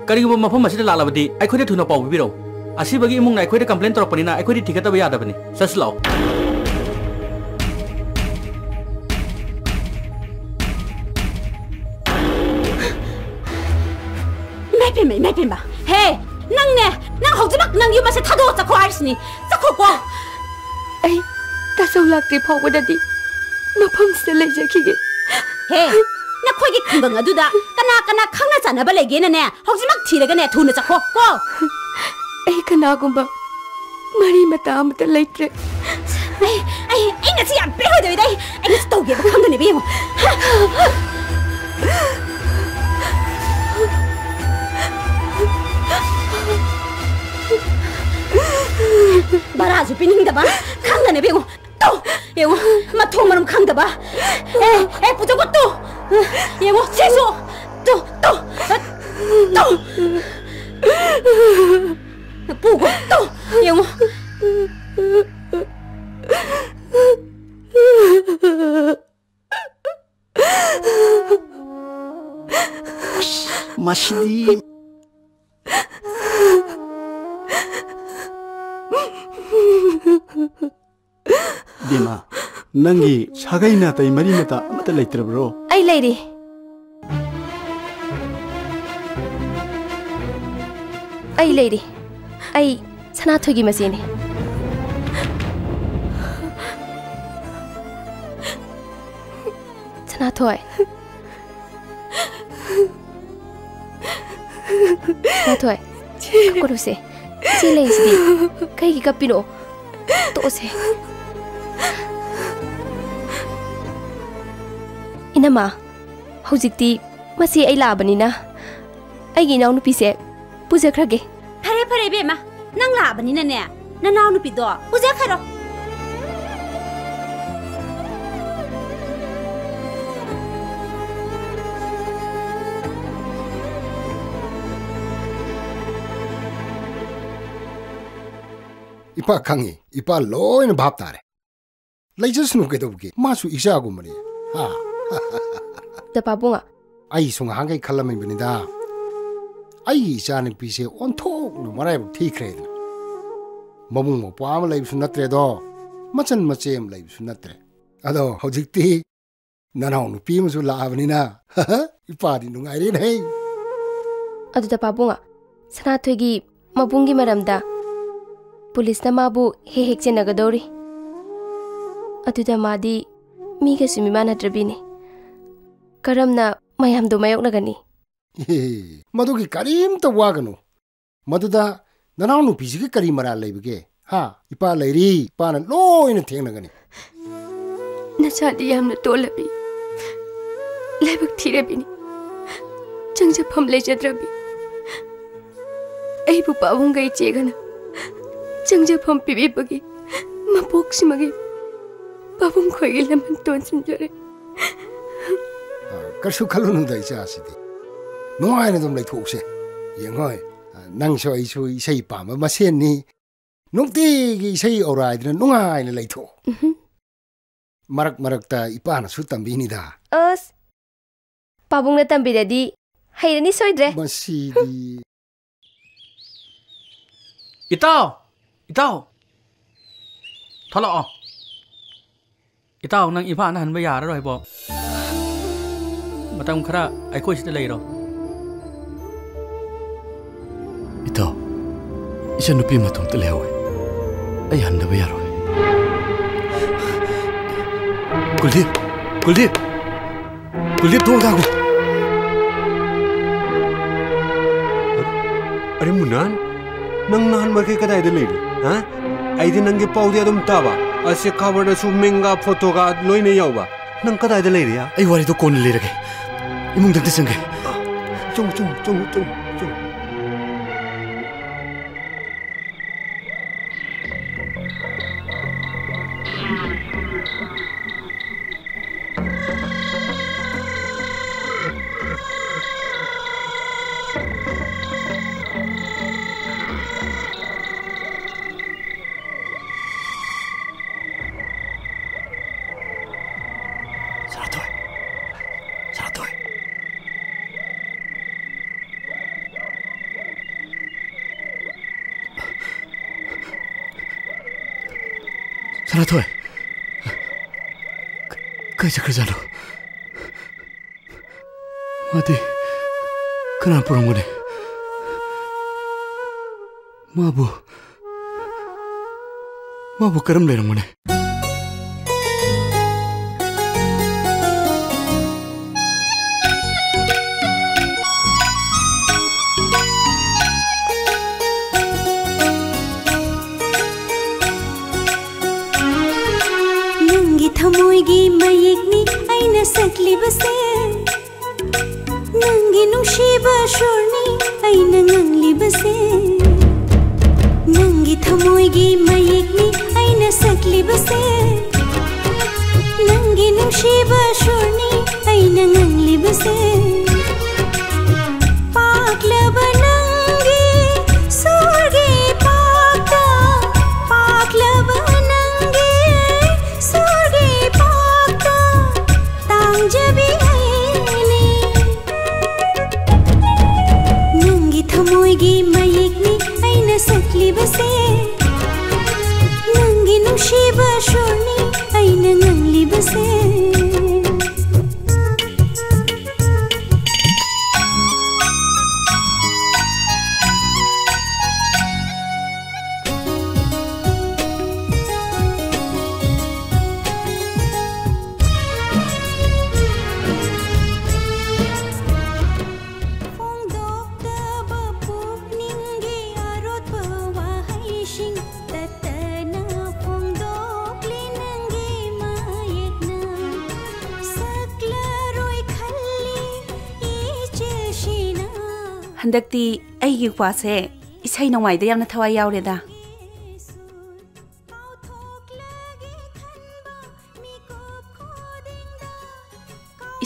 ꯀꯔꯤꯒꯨꯝꯕ ꯃꯐꯝ ꯑꯁꯤꯗ ꯂꯥꯛꯂꯕꯗꯤ ꯑꯩꯈꯣꯏꯗ ꯊꯨꯅ ꯄꯥꯎ ꯄꯤꯕꯤꯔꯛꯎ꯫ ꯑꯁꯤꯕꯒꯤ ꯏꯃꯨꯡꯅ ꯑꯩꯈꯣꯏꯗ complain ꯇꯧꯔꯛꯄꯅꯤꯅ ꯑꯩꯈꯣꯏꯗꯤ ꯊꯤꯒꯠꯇꯕ ꯌꯥꯗꯕꯅꯤ꯫ ꯆꯠꯁꯤ ꯂꯥꯛꯑꯣ꯫ ꯏꯃꯥꯏ ꯄꯦꯝꯃ, ꯏꯃꯥꯏ ꯄꯦꯝꯃ꯫ ꯍꯦ, ꯅꯪꯅꯦ, ꯅꯪ ꯍꯧꯖꯤꯛꯃꯛ ꯅꯪ ꯌꯨꯝ ꯑꯁꯦ ꯊꯥꯗꯣꯛꯑ ꯆꯠꯈꯣ ꯍꯥꯏꯔꯤꯁꯤꯅꯤ꯫ ꯆꯠꯈꯣꯀꯣ꯫ ꯑꯩ ꯇꯥꯆꯧ ꯂꯥꯛꯇ꯭ꯔꯤ ꯐꯥꯎꯕꯗꯗꯤ ꯃꯐꯝꯁꯤꯗ ꯂꯩꯖꯈꯤꯒꯦ꯫ ꯍꯦ, ꯅꯈꯣꯏꯒꯤ ꯈꯨꯡꯒꯪ ꯑꯗꯨꯗ ꯀꯅꯥ ꯀꯅꯥ ꯈꯪꯅ ꯆꯥꯟꯅꯕ ꯂꯩꯒꯦꯅꯅꯦ, ꯍꯧꯖꯤꯛꯃꯛ ꯊꯤꯔꯒꯅꯦ ꯊꯨꯅ ꯆꯠꯈꯣ ꯀꯣ꯫ ꯑꯩ ꯀꯅꯥꯒꯨꯝꯕ ꯃꯔꯤ ꯃꯇꯥ ꯑꯃꯠꯇ ꯂꯩꯇ꯭ꯔꯦ꯫ ꯑꯩ ꯑꯩ ꯑꯩ ꯉꯁꯤ ꯌꯥꯝ ꯄꯦꯜꯂꯣꯏꯗꯧꯔꯤꯗ꯫ ꯑꯩ ꯑꯩ ꯉꯁꯤ ꯇꯧꯒꯦꯕ ꯈꯪꯒꯅꯦꯕ, ꯌꯦꯡꯉꯣ꯫ ꯚꯔꯥꯁꯨ ꯄꯤꯅꯤꯡꯗꯕ, ꯈꯪꯒꯅꯦꯕ, ꯌꯦꯡꯉꯣ꯫ ꯇꯨ, ꯌꯦꯡꯉꯣ, ꯃꯊꯣꯡ ꯃꯔꯝ ꯈꯪꯗꯕ꯫ ꯑꯦ, ꯑꯦ, ꯄꯨꯖꯧꯀꯣ, ꯇꯨ꯫ ꯌꯦꯡꯉꯣ, ꯁꯤꯁꯨ꯫ ꯇꯨ, ꯇꯨ, ꯇꯨ꯫ ꯄꯨꯒꯣ, ꯇꯨ꯫ ꯌꯦꯡꯉꯣ꯫ ꯃꯁꯤꯗꯤ꯫ ꯕꯦꯝꯃ, ꯅꯪꯒꯤ ꯁꯥꯒꯩ ꯅꯥꯇꯩ ꯃꯔꯤ ꯃꯇꯥ ꯑꯃꯠꯇ ꯂꯩꯇ꯭ꯔꯕ꯭ꯔꯣ? ꯑꯩ ꯂꯩꯔꯤ꯫ ꯑꯩ ꯂꯩꯔꯤ꯫ ꯑꯩ ꯁꯅꯥꯊꯣꯏꯒꯤ ꯃꯆꯦꯅꯤ꯫ ꯁꯅꯥꯊꯣꯏ꯫ ꯁꯅꯥꯊꯣꯏ, ꯀꯞꯀꯅꯨꯁꯦ꯫ ꯏꯆꯦ ꯂꯩꯔꯤꯁꯤꯗꯤ꯫ ꯀꯩꯒꯤ ꯀꯞꯄꯤꯅꯣ? ꯇꯣꯛꯑꯣꯁꯦ꯫ ꯏꯅꯝꯃ, ꯍꯧꯖꯤꯛꯇꯤ ꯃꯆꯦ ꯑꯩ ꯂꯥꯛꯑꯕꯅꯤꯅ ꯑꯩꯒꯤ ꯏꯅꯥꯎꯅꯨꯄꯤꯁꯦ ꯄꯨꯖꯈ꯭ꯔꯒꯦ꯫ ꯐꯔꯦ, ꯐꯔꯦ, ꯏꯕꯦꯝꯃ꯫ ꯅꯪ ꯂꯥꯛꯑꯕꯅꯤꯅꯅꯦ, ꯅꯅꯥꯎ ꯅꯨꯄꯤꯗꯣ ꯄꯨꯖꯈ꯭ꯔꯣ꯫ ꯏꯄꯥ ꯈꯪꯉꯤ, ꯏꯄꯥ ꯂꯣꯏꯅ ꯚꯥꯞ ꯇꯥꯔꯦ꯫ ꯂꯩꯖꯁꯅꯨ ꯀꯩꯗꯧꯕꯒꯦ, ꯃꯥꯁꯨ ꯏꯆꯥꯒꯨꯝꯕꯅꯤ꯫ ꯍꯥ? ꯗ ꯄꯥꯕꯨꯡ꯫ ꯑꯩꯁꯨ ꯉꯍꯥꯟꯈꯩ ꯈꯜꯂꯝꯃꯤꯕꯅꯤꯗ, ꯑꯩꯒꯤ ꯏꯆꯥꯅꯨꯄꯤꯁꯦ ꯑꯣꯟꯊꯣꯛꯅ ꯃꯔꯥꯏꯕꯛ ꯊꯤꯈ꯭ꯔꯦꯗꯅ꯫ ꯃꯕꯨꯡ ꯃꯧꯄ꯭ꯋꯥ ꯑꯃ ꯂꯩꯕꯁꯨ ꯅꯠꯇ꯭ꯔꯦꯗꯣ, ꯃꯆꯟ ꯃꯆꯦ ꯑꯃ ꯂꯩꯕꯁꯨ ꯅꯠꯇ꯭ꯔꯦ꯫ ꯑꯗꯣ ꯍꯧꯖꯤꯛꯇꯤ ꯅꯅꯥꯎ ꯅꯨꯄꯤ ꯑꯃꯁꯨ ꯂꯥꯛꯑꯕꯅꯤꯅ, ꯏꯄꯥꯗꯤ ꯅꯨꯡꯉꯥꯏꯔꯦꯅꯦ꯫ ꯑꯗꯨꯗ ꯄꯥꯕꯨꯡ, ꯁꯅꯥꯊꯣꯏꯒꯤ ꯃꯕꯨꯡꯒꯤ ꯃꯔꯝꯗ ꯄꯨꯂꯤꯁꯅ ꯃꯥꯕꯨ ꯍꯦꯛ ꯍꯦꯛ ꯆꯦꯟꯅꯒꯗꯧꯔꯤ꯫ ꯑꯗꯨꯗ ꯃꯥꯗꯤ ꯃꯤꯒꯁꯨ ꯃꯤꯃꯥꯟꯅꯗ꯭ꯔꯕꯤꯅꯤ꯫ ꯀꯔꯝꯅ ꯃꯌꯥꯝꯗꯣ ꯃꯥꯌꯣꯛꯅꯒꯅꯤ? ꯃꯗꯨꯒꯤ ꯀꯔꯤꯝꯇ ꯋꯥꯒꯅꯨ꯫ ꯃꯗꯨꯗ ꯅꯅꯥꯎ ꯅꯨꯄꯤꯁꯤꯒꯤ ꯀꯔꯤ ꯃꯔꯥꯜ ꯂꯩꯕꯒꯦ? ꯍꯥ? ꯏꯄꯥ ꯂꯩꯔꯤ, ꯏꯄꯥꯅ ꯂꯣꯏꯅ ꯊꯦꯡꯅꯒꯅꯤ꯫ ꯅꯆꯥꯗꯤ ꯌꯥꯝꯅ ꯇꯣꯜꯂꯕꯤ, ꯂꯥꯏꯕꯛ ꯊꯤꯔꯕꯤꯅꯤ꯫ ꯆꯪꯖꯐꯝ ꯂꯩꯖꯗ꯭ꯔꯕꯤ꯫ ꯑꯩꯕꯨ ꯄꯥꯕꯨꯡꯒ ꯏꯆꯦꯒꯅ ꯆꯪꯖꯐꯝ ꯄꯤꯕꯤꯕꯒꯤ ꯃꯄꯣꯛꯁꯤꯃꯒꯤ ꯄꯥꯕꯨꯡ ꯈꯣꯏꯒꯤ ꯂꯃꯟ ꯇꯣꯟꯁꯤꯟꯖꯔꯦ꯫ ꯑ, ꯀꯩꯁꯨ ꯈꯜꯂꯨꯅꯨꯗ, ꯏꯆꯥꯁꯤꯗꯤ꯫ ꯅꯨꯡꯉꯥꯏꯅ ꯑꯗꯨꯝ ꯂꯩꯊꯣꯛꯎꯁꯦ꯫ ꯌꯦꯡꯉꯣꯏ, ꯑ, ꯅꯪꯁꯨ ꯑꯩꯁꯨ ꯏꯁꯩ ꯄꯥꯝꯕ ꯃꯁꯦꯟꯅꯤ꯫ ꯅꯨꯡꯇꯤꯒꯤ ꯏꯁꯩ ꯑꯧꯔꯥꯏꯗꯅ ꯅꯨꯡꯉꯥꯏꯅ ꯂꯩꯊꯣꯛꯑꯣ꯫ ꯎꯝꯍꯨꯝ꯫ ꯃꯔꯛ ꯃꯔꯛꯇ ꯏꯄꯥꯅꯁꯨ ꯇꯝꯕꯤꯅꯤꯗ꯫ ꯑꯁ, ꯄꯥꯕꯨꯡꯅ ꯇꯝꯕꯤꯔꯗꯤ ꯍꯩꯔꯅꯤ ꯁꯣꯏꯗ꯭ꯔꯦ꯫ ꯃꯁꯤꯗꯤ꯫ ꯏꯇꯥꯎ! ꯏꯇꯥꯎ! ꯊꯣꯛꯂꯛꯑꯣ꯫ ꯏꯇꯥꯎ, ꯅꯪ ꯏꯝꯐꯥꯜꯗ ꯍꯟꯕ ꯌꯥꯔꯔꯣꯏꯕꯣ꯫ ꯃꯇꯝ ꯈꯔ ꯑꯩꯈꯣꯏ ꯁꯤꯗ ꯂꯩꯔꯣ꯫ ꯏꯇꯥꯎ, ꯏꯆꯟꯅꯨꯄꯤ ꯃꯇꯣꯝꯇ ꯂꯩꯍꯧꯋꯦ꯫ ꯑꯩ ꯍꯟꯗꯕ ꯌꯥꯔꯣꯏ꯫ ꯀꯨꯜꯗꯤꯞ! ꯀꯨꯜꯗꯤꯞ! ꯀꯨꯜꯗꯤꯞ, ꯊꯣꯡ ꯊꯥꯈꯣ꯫ ꯑꯔꯦ ꯃꯨꯅꯥꯟ, ꯅꯪ ꯅꯍꯥꯟ ꯃꯈꯩ ꯀꯗꯥꯏꯗ ꯂꯩꯔꯤ? ꯍꯥ? ꯑꯩꯗꯤ ꯅꯪꯒꯤ ꯄꯥꯎꯗꯤ ꯑꯗꯨꯝ ꯇꯥꯕ꯫ ꯑꯁꯤ ꯈꯕꯔꯗꯁꯨ ꯃꯤꯡꯒ ꯐꯣꯇꯣꯒ ꯂꯣꯏꯅ ꯌꯥꯎꯕ꯫ ꯅꯪ ꯀꯗꯥꯏꯗ ꯂꯩꯔꯤ, ꯍꯥ? ꯑꯩ ꯋꯥꯔꯤꯗꯣ ꯀꯣꯟꯅ ꯂꯤꯔꯒꯦ꯫ ꯏꯃꯨꯡꯗ ꯑꯝꯇ ꯆꯪꯒꯦ꯫ ꯆꯪꯉꯨ, ꯆꯪꯉꯨ, ꯆꯪꯉꯨ, ꯆꯪꯉꯨ, ꯆꯪꯉꯨ꯫ ꯁꯅꯥꯊꯣꯏ! ꯁꯅꯥꯊꯣꯏ! ꯁꯅꯥꯊꯣꯏ! ꯀ-, ꯀꯥꯏ ꯆꯠꯈ꯭ꯔꯖꯥꯠꯅꯣ? ꯃꯥꯗꯤ ꯀꯅꯥ ꯄꯨꯔꯝꯒꯅꯤ? ꯃꯥꯕꯨ, ꯃꯥꯕꯨ ꯀꯔꯝ ꯂꯩꯔꯝꯒꯅꯤ? ꯁꯦ, ꯅꯪꯒꯤ ꯅꯨꯡꯁꯤꯕ ꯁꯨꯔꯅꯤ ꯑꯩꯅ ꯉꯥꯡꯂꯤꯕꯁꯦ꯫ ꯅꯪꯒꯤ ꯊꯃꯣꯏꯒꯤ ꯃꯌꯦꯛꯅꯤ ꯑꯩꯅ ꯁꯛꯂꯤꯕꯁꯦ꯫ ꯅꯪꯒꯤ ꯅꯨꯡꯁꯤꯕ ꯁꯨꯔꯅꯤ ꯑꯩꯅ ꯉꯥꯡꯂꯤꯕꯁꯦ꯫ ꯄꯥꯛꯂꯕ ꯅꯪꯒꯤ ꯁꯨꯔꯒꯤ ꯄꯥꯛꯇ, ꯄꯥꯛꯂꯕ ꯅꯪꯒꯤ ꯁꯨꯔꯒꯤ ꯄꯥꯛꯇ ꯇꯥꯡꯖꯕꯤ ꯑꯩꯅꯤ꯫ ꯅꯪꯒꯤ ꯊꯃꯣꯏꯒꯤ ꯃꯌꯦꯛꯅꯤ ꯑꯩꯅ ꯁꯛꯂꯤꯕꯁꯦ꯫ ꯅꯪꯒꯤ ꯅꯨꯡꯁꯤꯕ ꯁꯨꯔꯅꯤ ꯑꯩꯅ ꯉꯥꯡꯂꯤꯕꯁꯦ꯫ ꯐꯣꯡꯗꯣꯛꯇꯕ ꯄꯨꯛꯅꯤꯡꯒꯤ ꯑꯔꯣꯠꯄ ꯋꯥꯍꯩꯁꯤꯡ ꯇꯠꯇꯅ ꯐꯣꯡꯗꯣꯛꯂꯤ ꯅꯪꯒꯤ ꯃꯌꯦꯛꯅ꯫ ꯁꯛꯂꯔꯣꯏ ꯈꯜꯂꯤ ꯏꯆꯦꯜꯁꯤꯅ꯫ ꯍꯟꯗꯛꯇꯤ ꯑꯩꯒꯤ ꯋꯥꯁꯦ ꯏꯁꯩ ꯅꯣꯡꯃꯥꯏꯗ ꯌꯥꯝꯅ ꯊꯋꯥꯏ ꯌꯥꯎꯔꯦꯗ꯫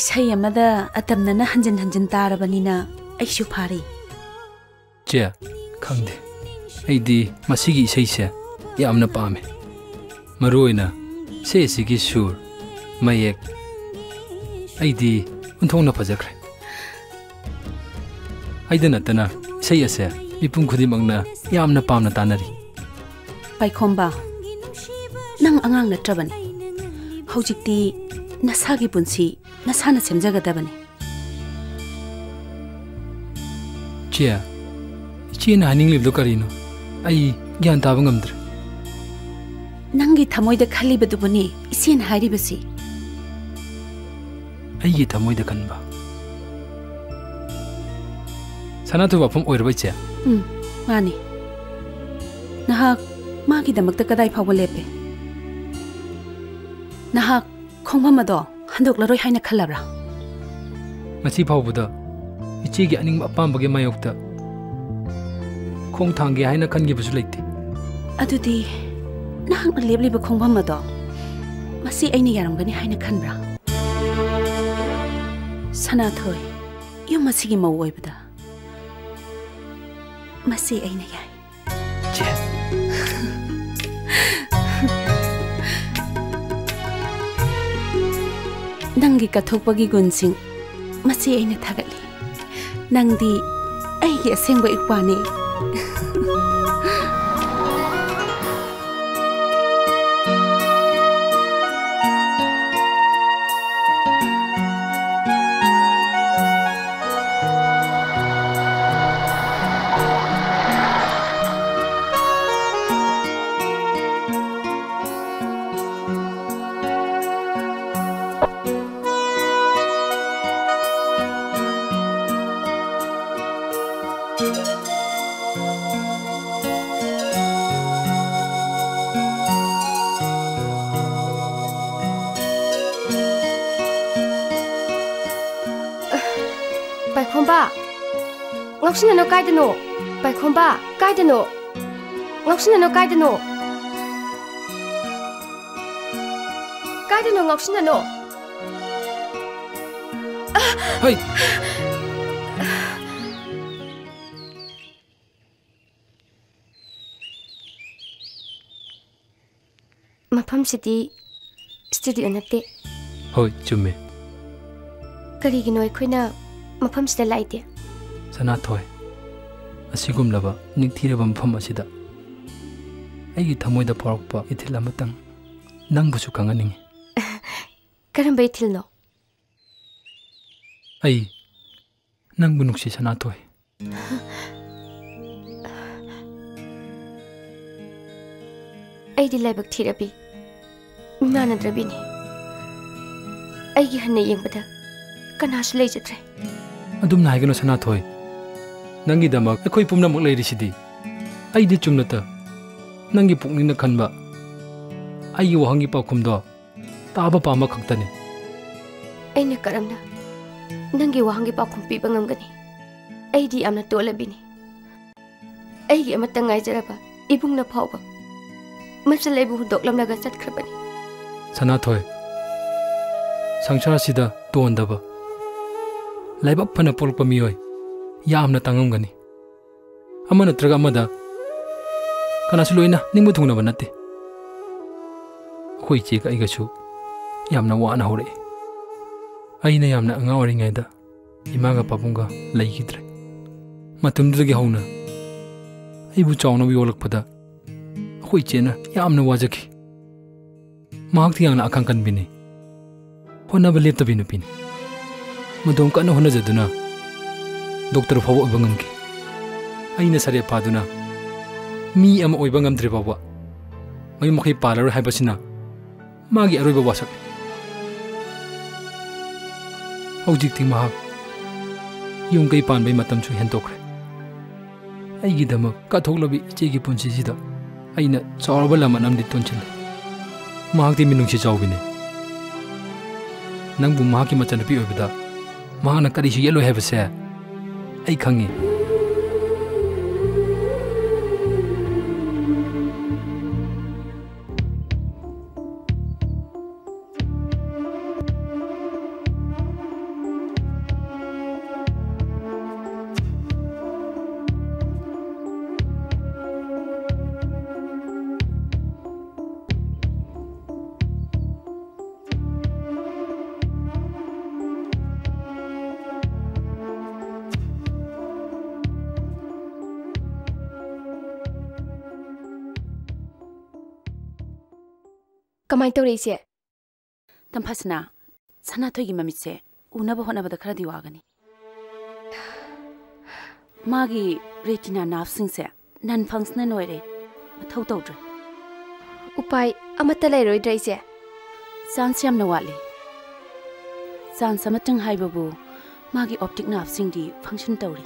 ꯏꯁꯩ ꯑꯃꯗ ꯑꯇꯝꯅꯅ ꯍꯟꯖꯤꯟ ꯍꯟꯖꯤꯟ ꯇꯥꯔꯕꯅꯤꯅ ꯑꯩꯁꯨ ꯐꯥꯔꯦ꯫ ꯆꯦ, ꯈꯪꯗꯦ, ꯑꯩꯗꯤ ꯃꯁꯤꯒꯤ ꯏꯁꯩꯁꯦ ꯌꯥꯝꯅ ꯄꯥꯝꯃꯦ꯫ ꯃꯔꯨ ꯑꯣꯏꯅ ꯏꯁꯩ ꯑꯁꯤꯒꯤ ꯁꯨꯔ, ꯃꯌꯦꯛ, ꯑꯩꯗꯤ ꯑꯣꯟꯊꯣꯛꯅ ꯐꯖꯈ꯭ꯔꯦ꯫ ꯑꯩꯗ ꯅꯠꯇꯅ ꯏꯁꯩ ꯑꯁꯦ ꯃꯤꯄꯨꯝ ꯈꯨꯗꯤꯡꯃꯛꯅ ꯌꯥꯝꯅ ꯄꯥꯝꯅ ꯇꯥꯅꯔꯤ꯫ ꯄꯥꯏꯈꯣꯝꯕ, ꯅꯪ ꯑꯉꯥꯡ ꯅꯠꯇ꯭ꯔꯕꯅꯤ꯫ ꯍꯧꯖꯤꯛꯇꯤ ꯅꯁꯥꯒꯤ ꯄꯨꯟꯁꯤ ꯅꯁꯥꯅ ꯁꯦꯝꯖꯒꯗꯕꯅꯤ꯫ ꯆꯦ, ꯏꯆꯦꯅ ꯍꯥꯏꯅꯤꯡꯂꯤꯕꯗꯨ ꯀꯔꯤꯅꯣ? ꯑꯩ ꯒ꯭ꯌꯥꯟ ꯇꯥꯕ ꯉꯝꯗ꯭ꯔꯦ꯫ ꯅꯪꯒꯤ ꯊꯃꯣꯏꯗ ꯈꯜꯂꯤꯕꯗꯨꯕꯨꯅꯤ ꯏꯆꯦꯅ ꯍꯥꯏꯔꯤꯕꯁꯤ꯫ ꯑꯩꯒꯤ ꯊꯃꯣꯏꯗ ꯈꯟꯕ? ꯁꯅꯥꯊꯣꯏ ꯋꯥꯐꯝ ꯑꯣꯏꯔꯕ, ꯏꯆꯦ? ꯎꯝ, ꯃꯥꯅꯤ꯫ ꯅꯍꯥꯛ ꯃꯥꯒꯤꯗꯃꯛꯇ ꯀꯗꯥꯏ ꯐꯥꯎꯕ ꯂꯦꯞꯄꯦ? ꯅꯍꯥꯛ ꯈꯣꯡꯐꯝ ꯑꯗꯣ ꯍꯟꯗꯣꯛꯂꯔꯣꯏ ꯍꯥꯏꯅ ꯈꯜꯂꯕ꯭ꯔꯥ? ꯉꯁꯤ ꯐꯥꯎꯕꯗ ꯏꯆꯦꯒꯤ ꯑꯅꯤꯡꯕ ꯑꯄꯥꯝꯕꯒꯤ ꯃꯥꯌꯣꯛꯇ ꯈꯣꯡ ꯊꯥꯡꯒꯦ ꯍꯥꯏꯅ ꯈꯟꯈꯤꯕꯁꯨ ꯂꯩꯇꯦ꯫ ꯑꯗꯨꯗꯤ ꯅꯍꯥꯛꯅ ꯂꯦꯞꯂꯤꯕ ꯈꯣꯡꯐꯝ ꯑꯗꯣ ꯃꯁꯤ ꯑꯩꯅ ꯌꯥꯔꯝꯒꯅꯤ ꯍꯥꯏꯅ ꯈꯟꯕ꯭ꯔꯥ? ꯁꯅꯥꯊꯣꯏ, ꯌꯨꯝ ꯑꯁꯤꯒꯤ ꯃꯧ ꯑꯣꯏꯕꯗ ꯃꯁꯤ ꯑꯩꯅ ꯌꯥꯏ꯫ ꯆꯦ꯫ ꯅꯪꯒꯤ ꯀꯠꯊꯣꯛꯄꯒꯤ ꯒꯨꯟꯁꯤꯡ ꯃꯁꯤ ꯑꯩꯅ ꯊꯥꯒꯠꯂꯤ꯫ ꯅꯪꯗꯤ ꯑꯩꯒꯤ ꯑꯁꯦꯡꯕ ꯏꯄ꯭ꯋꯥꯅꯤ꯫ ꯄꯥꯏꯈꯣꯝꯕ, ꯉꯥꯎꯁꯤꯟꯅꯅꯨ, ꯀꯥꯏꯗꯅꯣ? ꯄꯥꯏꯈꯣꯝꯕ, ꯀꯥꯏꯗꯅꯣ? ꯉꯥꯎꯁꯤꯟꯅꯅꯨ, ꯀꯥꯏꯗꯅꯣ? ꯀꯥꯏꯗꯅꯣ ꯉꯥꯎꯁꯤꯟꯅꯅꯨ? ꯍꯩ! ꯃꯐꯝꯁꯤꯗꯤ ꯁ꯭ꯇꯨꯗꯤꯑꯣ ꯅꯠꯇꯦ꯫ ꯍꯣꯏ, ꯆꯨꯝꯃꯦ꯫ ꯀꯔꯤꯒꯤꯅꯣ ꯑꯩꯈꯣꯏꯅ ꯃꯐꯝꯁꯤꯗ ꯂꯥꯛꯏꯗꯤ? ꯁꯅꯥꯊꯣꯏ, ꯑꯁꯤꯒꯨꯝꯂꯕ ꯅꯤꯡꯊꯤꯔꯕ ꯃꯐꯝ ꯑꯁꯤꯗ ꯑꯩꯒꯤ ꯊꯃꯣꯏꯗ ꯐꯥꯎꯔꯛꯄ ꯏꯊꯤꯜ ꯑꯃꯇꯪ ꯅꯪꯕꯨꯁꯨ ꯈꯪꯍꯟꯅꯤꯡꯏ꯫ ꯀꯔꯝꯕ ꯏꯊꯤꯜꯅꯣ? ꯑꯩ ꯅꯪꯕꯨ ꯅꯨꯡꯁꯤ, ꯁꯅꯥꯊꯣꯏ꯫ ꯑꯩꯗꯤ ꯂꯥꯏꯕꯛ ꯊꯤꯔꯕꯤ, ꯏꯃꯥꯟꯅꯗ꯭ꯔꯕꯤꯅꯤ꯫ ꯑꯩꯒꯤ ꯍꯟꯅ ꯌꯦꯡꯕꯗ ꯀꯅꯥꯁꯨ ꯂꯩꯖꯗ꯭ꯔꯦ꯫ ꯑꯗꯨꯝꯅ ꯍꯥꯏꯒꯅꯨ, ꯁꯅꯥꯊꯣꯏ꯫ ꯅꯪꯒꯤꯗꯃꯛ ꯑꯩꯈꯣꯏ ꯄꯨꯝꯅꯃꯛ ꯂꯩꯔꯤꯁꯤꯗꯤ꯫ ꯑꯩꯗꯤ ꯆꯨꯝꯅꯇ ꯅꯪꯒꯤ ꯄꯨꯛꯅꯤꯡꯅ ꯈꯟꯕ ꯑꯩꯒꯤ ꯋꯥꯍꯪꯒꯤ ꯄꯥꯎꯈꯨꯝꯗꯣ ꯇꯥꯕ ꯄꯥꯝꯕ ꯈꯛꯇꯅꯤ꯫ ꯑꯩꯅ ꯀꯔꯝꯅ ꯅꯪꯒꯤ ꯋꯥꯍꯪꯒꯤ ꯄꯥꯎꯈꯨꯝ ꯄꯤꯕ ꯉꯝꯒꯅꯤ? ꯑꯩꯗꯤ ꯌꯥꯝꯅ ꯇꯣꯜꯂꯕꯤꯅꯤ꯫ ꯑꯩꯒꯤ ꯑꯃꯠꯇ ꯉꯥꯏꯖꯔꯕ ꯏꯕꯨꯡꯅ ꯐꯥꯎꯕ ꯃꯆꯜ ꯑꯩꯕꯨ ꯍꯨꯟꯗꯣꯛꯂꯝꯂꯒ ꯆꯠꯈ꯭ꯔꯕꯅꯤ꯫ ꯁꯅꯥꯊꯣꯏ, ꯁꯪꯁꯥꯔꯁꯤꯗ ꯇꯣꯟꯗꯕ, ꯂꯥꯏꯕꯛ ꯐꯅ ꯄꯣꯛꯂꯛꯄ ꯃꯤꯑꯣꯏ ꯌꯥꯝꯅ ꯇꯥꯡꯉꯝꯒꯅꯤ꯫ ꯑꯃ ꯅꯠꯇ꯭ꯔꯒ ꯑꯃꯗ ꯀꯅꯥꯁꯨ ꯂꯣꯏꯅ ꯅꯤꯡꯕ ꯊꯨꯡꯅꯕ ꯅꯠꯇꯦ꯫ ꯑꯩꯈꯣꯏ ꯏꯆꯦꯒ ꯑꯩꯒꯁꯨ ꯌꯥꯝꯅ ꯋꯥꯅ ꯍꯧꯔꯛꯏ꯫ ꯑꯩꯅ ꯌꯥꯝꯅ ꯑꯉꯥꯡ ꯑꯣꯏꯔꯤꯉꯩꯗ ꯏꯃꯥꯒ ꯄꯥꯕꯨꯡꯒ ꯂꯩꯈꯤꯗ꯭ꯔꯦ꯫ ꯃꯇꯝꯗꯨꯗꯒꯤ ꯍꯧꯅ ꯑꯩꯕꯨ ꯆꯥꯎꯅꯕ ꯌꯣꯛꯂꯛꯄꯗ ꯑꯩꯈꯣꯏ ꯏꯆꯦꯅ ꯌꯥꯝꯅ ꯋꯥꯖꯈꯤ꯫ ꯃꯍꯥꯛꯇꯤ ꯌꯥꯝꯅ ꯑꯈꯥꯡ ꯀꯟꯕꯤꯅꯤ, ꯍꯣꯠꯅꯕ ꯂꯦꯞꯇꯕꯤ ꯅꯨꯄꯤꯅꯤ꯫ ꯃꯇꯝ ꯀꯟꯅ ꯍꯣꯠꯅꯖꯗꯨꯅ ꯗꯣꯛꯇꯔ ꯐꯥꯎꯕ ꯑꯣꯏꯕ ꯉꯝꯈꯤ꯫ ꯑꯩꯅ ꯁꯔꯦꯞ ꯐꯥꯗꯨꯅ ꯃꯤ ꯑꯃ ꯑꯣꯏꯕ ꯉꯝꯗ꯭ꯔꯤ ꯐꯥꯎꯕ ꯃꯌꯨꯝ ꯃꯀꯩ ꯄꯥꯜꯂꯔꯣꯏ ꯍꯥꯏꯕꯁꯤꯅ ꯃꯥꯒꯤ ꯑꯔꯣꯏꯕ ꯋꯥꯁꯛꯅꯤ꯫ ꯍꯧꯖꯤꯛꯇꯤ ꯃꯍꯥꯛ ꯌꯨꯝ ꯀꯩ ꯄꯥꯟꯕꯩ ꯃꯇꯝꯁꯨ ꯍꯦꯟꯗꯣꯛꯈ꯭ꯔꯦ꯫ ꯑꯩꯒꯤꯗꯃꯛ ꯀꯠꯊꯣꯛꯂꯕꯤ ꯏꯆꯦꯒꯤ ꯄꯨꯟꯁꯤꯁꯤꯗ ꯑꯩꯅ ꯆꯥꯎꯔꯕ ꯂꯃꯟ ꯑꯃꯗꯤ ꯇꯣꯟꯁꯤꯜꯂꯦ꯫ ꯃꯍꯥꯛꯇꯤ ꯃꯤꯅꯨꯡꯁꯤ ꯆꯥꯎꯕꯤꯅꯤ꯫ ꯅꯪꯕꯨ ꯃꯍꯥꯛꯀꯤ ꯃꯆꯟꯅꯨꯄꯤ ꯑꯣꯏꯕꯗ ꯃꯍꯥꯛꯅ ꯀꯔꯤꯁꯨ ꯌꯦꯠꯂꯣꯏ ꯍꯥꯏꯕꯁꯦ ꯑꯩ ꯈꯪꯉꯤ꯫ ꯀꯃꯥꯏ ꯇꯧꯔꯦ, ꯏꯆꯦ? ꯇꯝꯐꯥꯁꯅꯥ, ꯁꯅꯥꯊꯣꯏꯒꯤ ꯃꯃꯤꯠꯁꯦ ꯎꯅꯕ ꯍꯣꯠꯅꯕꯗ ꯈꯔꯗꯤ ꯋꯥꯒꯅꯤ꯫ ꯃꯥꯒꯤ retina nerve ꯁꯤꯡꯁꯦ non functional ꯑꯣꯏꯔꯦ, ꯃꯊꯧ ꯇꯧꯗ꯭ꯔꯦ꯫ ꯎꯄꯥꯏ ꯑꯃꯠꯇ ꯂꯩꯔꯣꯏꯗ꯭ꯔꯥ, ꯏꯆꯦ? Chance ꯌꯥꯝꯅ ꯋꯥꯠꯂꯤ꯫ Chance ꯑꯃꯇꯪ ꯍꯥꯏꯕꯕꯨ ꯃꯥꯒꯤ optic nerve ꯁꯤꯡꯗꯤ function ꯇꯧꯔꯤ꯫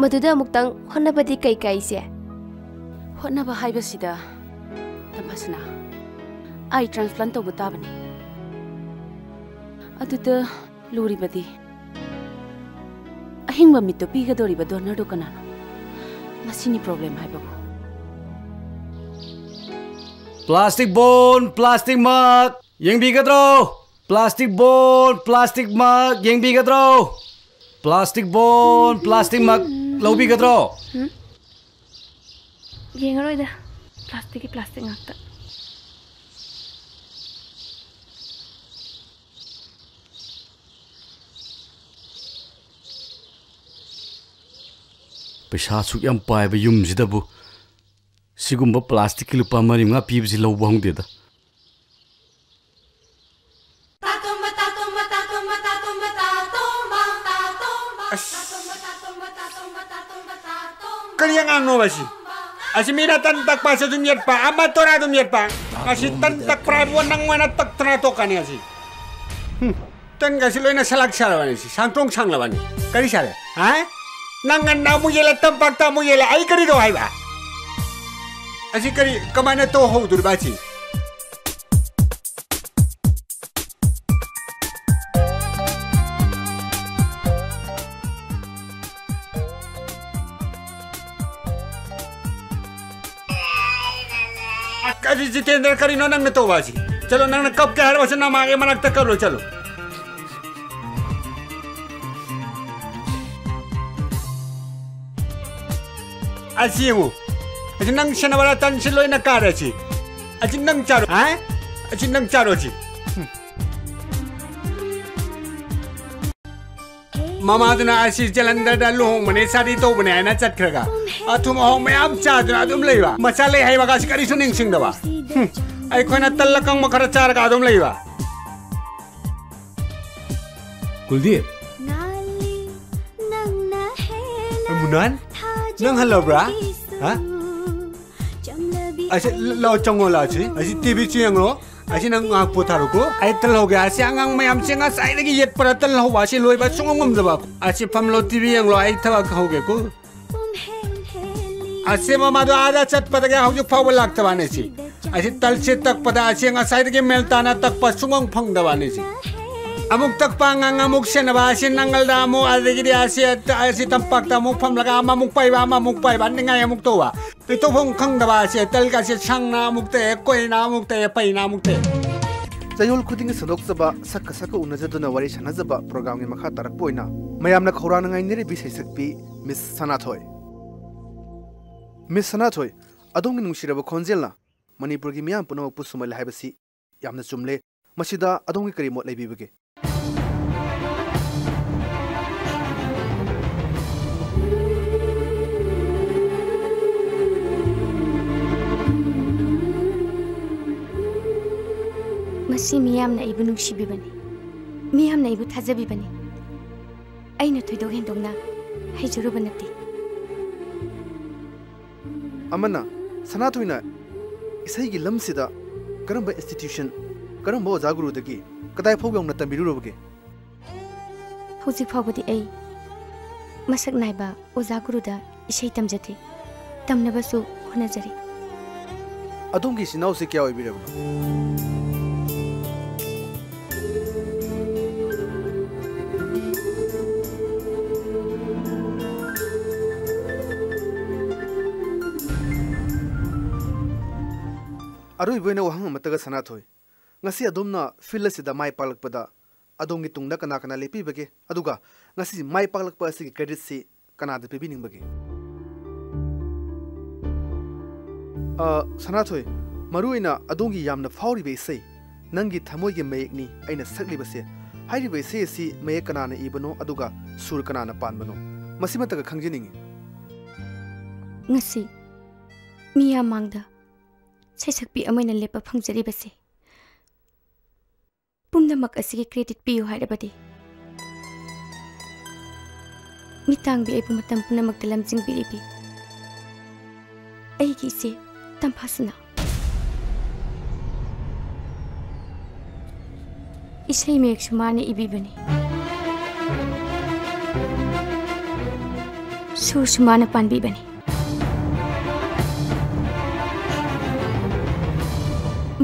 ꯃꯗꯨꯗ ꯑꯃꯨꯛꯇꯪ ꯍꯣꯠꯅꯕꯗꯤ ꯀꯩ ꯀꯥꯏ, ꯏꯆꯦ? ꯍꯣꯠꯅꯕ ꯍꯥꯏꯕꯁꯤꯗ, ꯇꯝꯐꯥꯁꯅꯥ, ꯑꯥꯏ ꯇ꯭ꯔꯥꯟꯁꯄ꯭ꯂꯥꯟ ꯇꯧꯕ ꯇꯥꯕꯅꯤ꯫ ꯑꯗꯨꯗ ꯂꯨꯔꯤꯕꯗꯤ ꯑꯍꯤꯡꯕ ꯃꯤꯠꯇꯣ ꯄꯤꯒꯗꯧꯔꯤꯕ ꯗꯣꯅꯔꯗꯣ ꯀꯅꯥꯅꯣ? ꯃꯁꯤꯅꯤ ꯄ꯭ꯔꯣꯕ꯭ꯂꯦꯝ ꯍꯥꯏꯕꯕꯨ꯫ ꯄ꯭ꯂꯥꯁꯇꯤꯛ ꯕꯣꯟ, ꯄ꯭ꯂꯥꯁꯇꯤꯛ ꯃꯛ ꯌꯦꯡꯕꯤꯒꯗ꯭ꯔꯣ? ꯄ꯭ꯂꯥꯁꯇꯤꯛ ꯕꯣꯟ, ꯄ꯭ꯂꯥꯁꯇꯤꯛ ꯃꯛ ꯌꯦꯡꯕꯤꯒꯗ꯭ꯔꯣ? ꯄ꯭ꯂꯥꯁꯇꯤꯛ ꯕꯣꯟ, ꯄ꯭ꯂꯥꯁꯇꯤꯛ ꯃꯛ ꯂꯧꯕꯤꯒꯗ꯭ꯔꯣ? ꯌꯦꯡꯉꯔꯣꯏꯗ, ꯄ꯭ꯂꯥꯁꯇꯤꯛꯀꯤ ꯄ꯭ꯂꯥꯁꯇꯤꯛ ꯉꯥꯛꯇ꯫ ꯄꯩꯁꯥ ꯑꯁꯨꯛ ꯌꯥꯝ ꯄꯥꯏꯕ ꯌꯨꯝꯁꯤꯗꯕꯨ ꯁꯤꯒꯨꯝꯕ ꯄ꯭ꯂꯥꯁꯇꯤꯛꯀꯤ ꯂꯨꯄꯥ ꯃꯔꯤ ꯃꯉꯥ ꯄꯤꯕꯁꯤ ꯂꯧꯕ ꯍꯧꯅꯗꯦꯗ꯫ ꯑꯁ! ꯀꯔꯤ ꯑꯉꯥꯡꯅꯣꯕ ꯁꯤ? ꯑꯁꯤ ꯃꯤꯅ ꯇꯟ ꯇꯛꯄꯁꯦ ꯑꯗꯨꯝ ꯌꯦꯠꯄ, ꯑꯃꯠꯇꯅ ꯑꯗꯨꯝ ꯌꯦꯠꯄ꯫ ꯃꯁꯤ ꯇꯟ ꯇꯛꯄ꯭ꯔꯥ ꯍꯥꯏꯕꯨ ꯅꯪ ꯑꯣꯏꯅ ꯇꯛꯇꯅ ꯇꯣꯛꯀꯅꯤ ꯑꯁꯤ꯫ ꯍꯨꯝ, ꯇꯟꯒꯁꯤ ꯂꯣꯏꯅ ꯁꯂꯥꯛ ꯁꯥꯔꯕꯅꯤ ꯁꯤ, ꯁꯥꯡꯇꯣꯡ ꯁꯥꯡꯂꯕꯅꯤ꯫ ꯀꯔꯤ ꯁꯥꯔꯦ? ꯍꯥ? ꯅꯪ ꯉꯟꯅ ꯑꯃꯨꯛ ꯌꯦꯜꯂꯦ, ꯇꯝꯄꯥꯛꯇ ꯑꯃꯨꯛ ꯌꯦꯜꯂꯦ, ꯑꯩ ꯀꯔꯤ ꯇꯧ ꯍꯥꯏꯕ? ꯑꯁꯤ ꯀꯔꯤ, ꯀꯃꯥꯏꯅ ꯇꯧꯍꯧꯗꯣꯔꯤꯕ ꯑꯁꯤ? ꯑꯁ, ꯀꯔꯤ ꯖꯤꯇꯦꯟꯗ꯭ꯔ, ꯀꯔꯤꯅꯣ ꯅꯪꯅ ꯇꯧꯕ ꯑꯁꯤ? ꯆꯠꯂꯣ, ꯅꯪꯅ ꯀꯞꯀꯦ ꯍꯥꯏꯔꯒꯁꯨ ꯅꯃꯥꯒꯤ ꯃꯅꯥꯛꯇ ꯀꯞꯂꯣ, ꯆꯠꯂꯣ꯫ ꯑꯁꯤ ꯌꯦꯡꯉꯨ꯫ ꯑꯁꯤ ꯅꯪ ꯁꯦꯟꯅꯕ ꯇꯟꯁꯤ ꯂꯣꯏꯅ ꯀꯥꯔꯦ ꯑꯁꯤ꯫ ꯑꯁꯤ ꯅꯪ ꯆꯥꯔꯣ, ꯍꯥ? ꯑꯁꯤ ꯅꯪ ꯆꯥꯔꯣ ꯑꯁꯤ꯫ ꯍꯨꯝ꯫ ꯃꯃꯥꯗꯨꯅ ꯑꯁꯤ ꯖꯂꯟꯙꯔꯗ ꯂꯨꯍꯣꯡꯕꯅꯦ, ꯁꯥꯗꯤ ꯇꯧꯕꯅꯦ ꯍꯥꯏꯅ ꯆꯠꯈ꯭ꯔꯒ ꯑꯊꯨꯝ ꯑꯍꯥꯎ ꯃꯌꯥꯝ ꯆꯥꯗꯨꯅ ꯑꯗꯨꯝ ꯂꯩꯕ꯫ ꯃꯆꯥ ꯂꯩ ꯍꯥꯏꯕꯒꯁꯤ ꯀꯔꯤꯁꯨ ꯅꯤꯡꯁꯤꯡꯗꯕ꯫ ꯍꯨꯝ꯫ ꯑꯩꯈꯣꯏꯅ ꯇꯜ ꯑꯀꯪꯕ ꯈꯔ ꯆꯥꯔꯒ ꯑꯗꯨꯝ ꯂꯩꯕ꯫ ꯀꯨꯜꯗꯤꯞ꯫ ꯃꯨꯅꯥꯟ? ꯅꯪ ꯍꯜꯂꯕ꯭ꯔꯥ? ꯍꯥ? ꯑꯁꯤ ꯂ-, ꯂꯥꯛꯑꯣ, ꯆꯪꯉꯣ, ꯂꯥꯛꯑꯣ, ꯁꯤ꯫ ꯑꯁꯤ ꯇꯤ ꯚꯤ ꯁꯤ ꯌꯦꯡꯉꯣ꯫ ꯑꯁꯤ ꯅꯪ ꯉꯥꯏꯍꯥꯛ ꯄꯣꯊꯥꯔꯣꯀꯣ꯫ ꯑꯩ ꯇꯜ ꯍꯧꯒꯦ꯫ ꯑꯁꯤ ꯑꯉꯥꯡ ꯃꯌꯥꯝꯁꯦ ꯉꯁꯥꯏꯗꯒꯤ ꯌꯦꯠꯄ꯭ꯔꯥ ꯇꯜ ꯍꯧꯕ꯫ ꯑꯁꯤ ꯂꯣꯏꯕ ꯁꯨꯡꯉꯝ ꯉꯝꯗꯕ꯫ ꯑꯁꯤ ꯐꯝꯂꯣ, ꯇꯤ ꯚꯤ ꯌꯦꯡꯂꯣ꯫ ꯑꯩ ꯊꯕꯛ ꯍꯧꯒꯦꯀꯣ꯫ ꯑꯁꯤ ꯃꯃꯥꯗꯣ ꯑꯥꯗ ꯆꯠꯄꯗꯒꯤ ꯍꯧꯖꯤꯛ ꯐꯥꯎꯕ ꯂꯥꯛꯇꯕꯅꯦ ꯁꯤ꯫ ꯑꯁꯤ ꯇꯜꯁꯦ ꯇꯛꯄꯗ ꯑꯁꯤ ꯉꯁꯥꯏꯗꯒꯤ ꯃꯦꯜ ꯇꯥꯅ ꯇꯛꯄ ꯁꯨꯡꯐꯪ ꯐꯪꯗꯕ ꯑꯅꯤꯁꯤ꯫ ꯑꯃꯨꯛ ꯇꯛꯄ ꯑꯉꯥꯡ ꯑꯃꯨꯛ ꯁꯦꯟꯅꯕ ꯑꯁꯤ ꯅꯪꯒꯜꯗ ꯑꯃꯨꯛ, ꯑꯗꯒꯤꯗꯤ ꯑꯁꯤ, ꯑꯁꯤ ꯇꯝꯄꯥꯛꯇ ꯑꯃꯨꯛ ꯐꯝꯂꯒ ꯑꯃꯃꯨꯛ ꯄꯥꯏꯕ, ꯑꯃꯃꯨꯛ ꯄꯥꯏꯕ, ꯅꯤꯡꯉꯥꯏ ꯑꯃꯨꯛ ꯇꯧꯕ꯫ ꯇꯧꯐꯝ ꯈꯪꯗꯕ ꯑꯁꯤ ꯇꯜꯒꯁꯦ ꯁꯪꯅ ꯑꯃꯨꯛ ꯇꯛꯑꯦ, ꯀꯣꯏꯅ ꯑꯃꯨꯛ ꯇꯛꯑꯦ, ꯄꯩꯅ ꯑꯃꯨꯛ ꯇꯛꯑꯦ꯫ ꯆꯌꯣꯜ ꯈꯨꯗꯤꯡꯒꯤ ꯁꯟꯗꯣꯛꯆꯕ, ꯁꯛꯀ ꯁꯛꯀ ꯎꯅꯖꯗꯨꯅ ꯋꯥꯔꯤ ꯁꯥꯟꯅꯖꯕ ꯄ꯭ꯔꯣꯒ꯭ꯔꯥꯝꯒꯤ ꯃꯈꯥ ꯇꯥꯔꯛꯄ ꯑꯣꯏꯅ ꯃꯌꯥꯝꯅ ꯈꯧꯔꯥꯡꯅ ꯉꯥꯏꯅꯔꯤꯕꯤ ꯏꯁꯩꯁꯛꯄꯤ ꯃꯤꯁ ꯁꯅꯥꯊꯣꯏ꯫ ꯃꯤꯁ ꯁꯅꯥꯊꯣꯏ, ꯑꯗꯣꯝꯒꯤ ꯅꯨꯡꯁꯤꯔꯕ ꯈꯣꯟꯖꯦꯜꯅ ꯃꯅꯤꯄꯨꯔꯒꯤ ꯃꯤꯌꯥꯝ ꯄꯨꯝꯅꯃꯛꯄꯨ ꯁꯨꯝꯍꯠꯂꯦ ꯍꯥꯏꯕꯁꯤ ꯌꯥꯝꯅ ꯆꯨꯝꯂꯦ꯫ ꯃꯁꯤꯗ ꯑꯗꯣꯝꯒꯤ ꯀꯔꯤ ꯃꯣꯠ ꯂꯩꯕꯤꯕꯒꯦ? ꯃꯁꯤ ꯃꯤꯌꯥꯝꯅ ꯑꯩꯕꯨ ꯅꯨꯡꯁꯤꯕꯤꯕꯅꯤ꯫ ꯃꯤꯌꯥꯝꯅ ꯑꯩꯕꯨ ꯊꯥꯖꯕꯤꯕꯅꯤ꯫ ꯑꯩꯅ ꯊꯣꯏꯗꯣꯛ ꯍꯦꯟꯗꯣꯛꯅ ꯍꯩꯖꯔꯨꯕ ꯅꯠꯇꯦ꯫ ꯑꯃꯅ, ꯁꯅꯥꯊꯣꯏꯅ ꯏꯁꯩꯒꯤ ꯂꯝꯁꯤꯗ ꯀꯔꯝꯕ institution, ꯀꯔꯝꯕ ꯑꯣꯖꯥ ꯒꯨꯔꯨꯗꯒꯤ ꯀꯗꯥꯏ ꯐꯥꯎ ꯌꯧꯅ ꯇꯝꯕꯤꯔꯨꯔꯕꯒꯦ? ꯍꯧꯖꯤꯛ ꯐꯥꯎꯕꯗꯤ ꯑꯩ ꯃꯁꯛ ꯅꯥꯏꯕ ꯑꯣꯖꯥ ꯒꯨꯔꯨꯗ ꯏꯁꯩ ꯇꯝꯖꯗꯦ꯫ ꯇꯝꯅꯕꯁꯨ ꯍꯣꯠꯅꯖꯔꯤ꯫ ꯑꯗꯣꯝꯒꯤ ꯏꯆꯤꯟ ꯏꯅꯥꯎꯁꯤ ꯀꯌꯥ ꯑꯣꯏꯕꯤꯔꯕꯅꯣ? ꯑꯔꯣꯏꯕ ꯑꯣꯏꯅ ꯋꯥꯍꯪ ꯑꯃꯠꯇꯒ, ꯁꯅꯥꯊꯣꯏ, ꯉꯁꯤ ꯑꯗꯣꯝꯅ field ꯑꯁꯤꯗ ꯃꯥꯏ ꯄꯥꯛꯂꯛꯄꯗ ꯑꯗꯣꯝꯒꯤ ꯇꯨꯡꯗ ꯀꯅꯥ ꯀꯅꯥ ꯂꯦꯞꯄꯤꯕꯒꯦ? ꯑꯗꯨꯒ ꯉꯁꯤ ꯃꯥꯏ ꯄꯥꯛꯂꯛꯄ ꯑꯁꯤꯒꯤ creditꯁꯤ ꯀꯅꯥꯗ ꯄꯤꯕꯤꯅꯤꯡꯕꯒꯦ? ꯑ, ꯁꯅꯥꯊꯣꯏ, ꯃꯔꯨꯑꯣꯏꯅ ꯑꯗꯣꯝꯒꯤ ꯌꯥꯝꯅ ꯐꯥꯎꯔꯤꯕ ꯏꯁꯩ "ꯅꯪꯒꯤ ꯊꯃꯣꯏꯒꯤ ꯃꯌꯦꯛꯅꯤ ꯑꯩꯅ ꯁꯛꯂꯤꯕꯁꯦ" ꯍꯥꯏꯔꯤꯕ ꯏꯁꯩ ꯑꯁꯤ ꯃꯌꯦꯛ ꯀꯅꯥꯅ ꯏꯕꯅꯣ, ꯑꯗꯨꯒ ꯁꯨꯔ ꯀꯅꯥꯅ ꯄꯥꯟꯕꯅꯣ? ꯃꯁꯤꯃꯇꯒ ꯈꯪꯖꯅꯤꯡꯏ꯫ ꯉꯁꯤ ꯃꯤꯌꯥꯝ ꯃꯥꯡꯗ ꯁꯩꯁꯛꯄꯤ ꯑꯃ ꯑꯣꯏꯅ ꯂꯦꯞꯄ ꯐꯪꯖꯔꯤꯕꯁꯦ ꯄꯨꯝꯅꯃꯛ ꯑꯁꯤꯒꯤ credit ꯄꯤꯌꯨ ꯍꯥꯏꯔꯕꯗꯤ, ꯃꯤꯇꯥꯡꯕꯤ ꯑꯩꯕꯨ ꯃꯇꯝ ꯄꯨꯝꯅꯃꯛꯇ ꯂꯝꯖꯤꯡꯕꯤꯔꯤꯕꯤ ꯑꯩꯒꯤ ꯏꯆꯦ ꯇꯝꯐꯥꯁꯅꯥ꯫ ꯏꯁꯩ ꯃꯌꯦꯛꯁꯨ ꯃꯥꯅ ꯏꯕꯤꯕꯅꯤ, ꯁꯨꯔꯁꯨ ꯃꯥꯅ ꯄꯥꯟꯕꯤꯕꯅꯤ꯫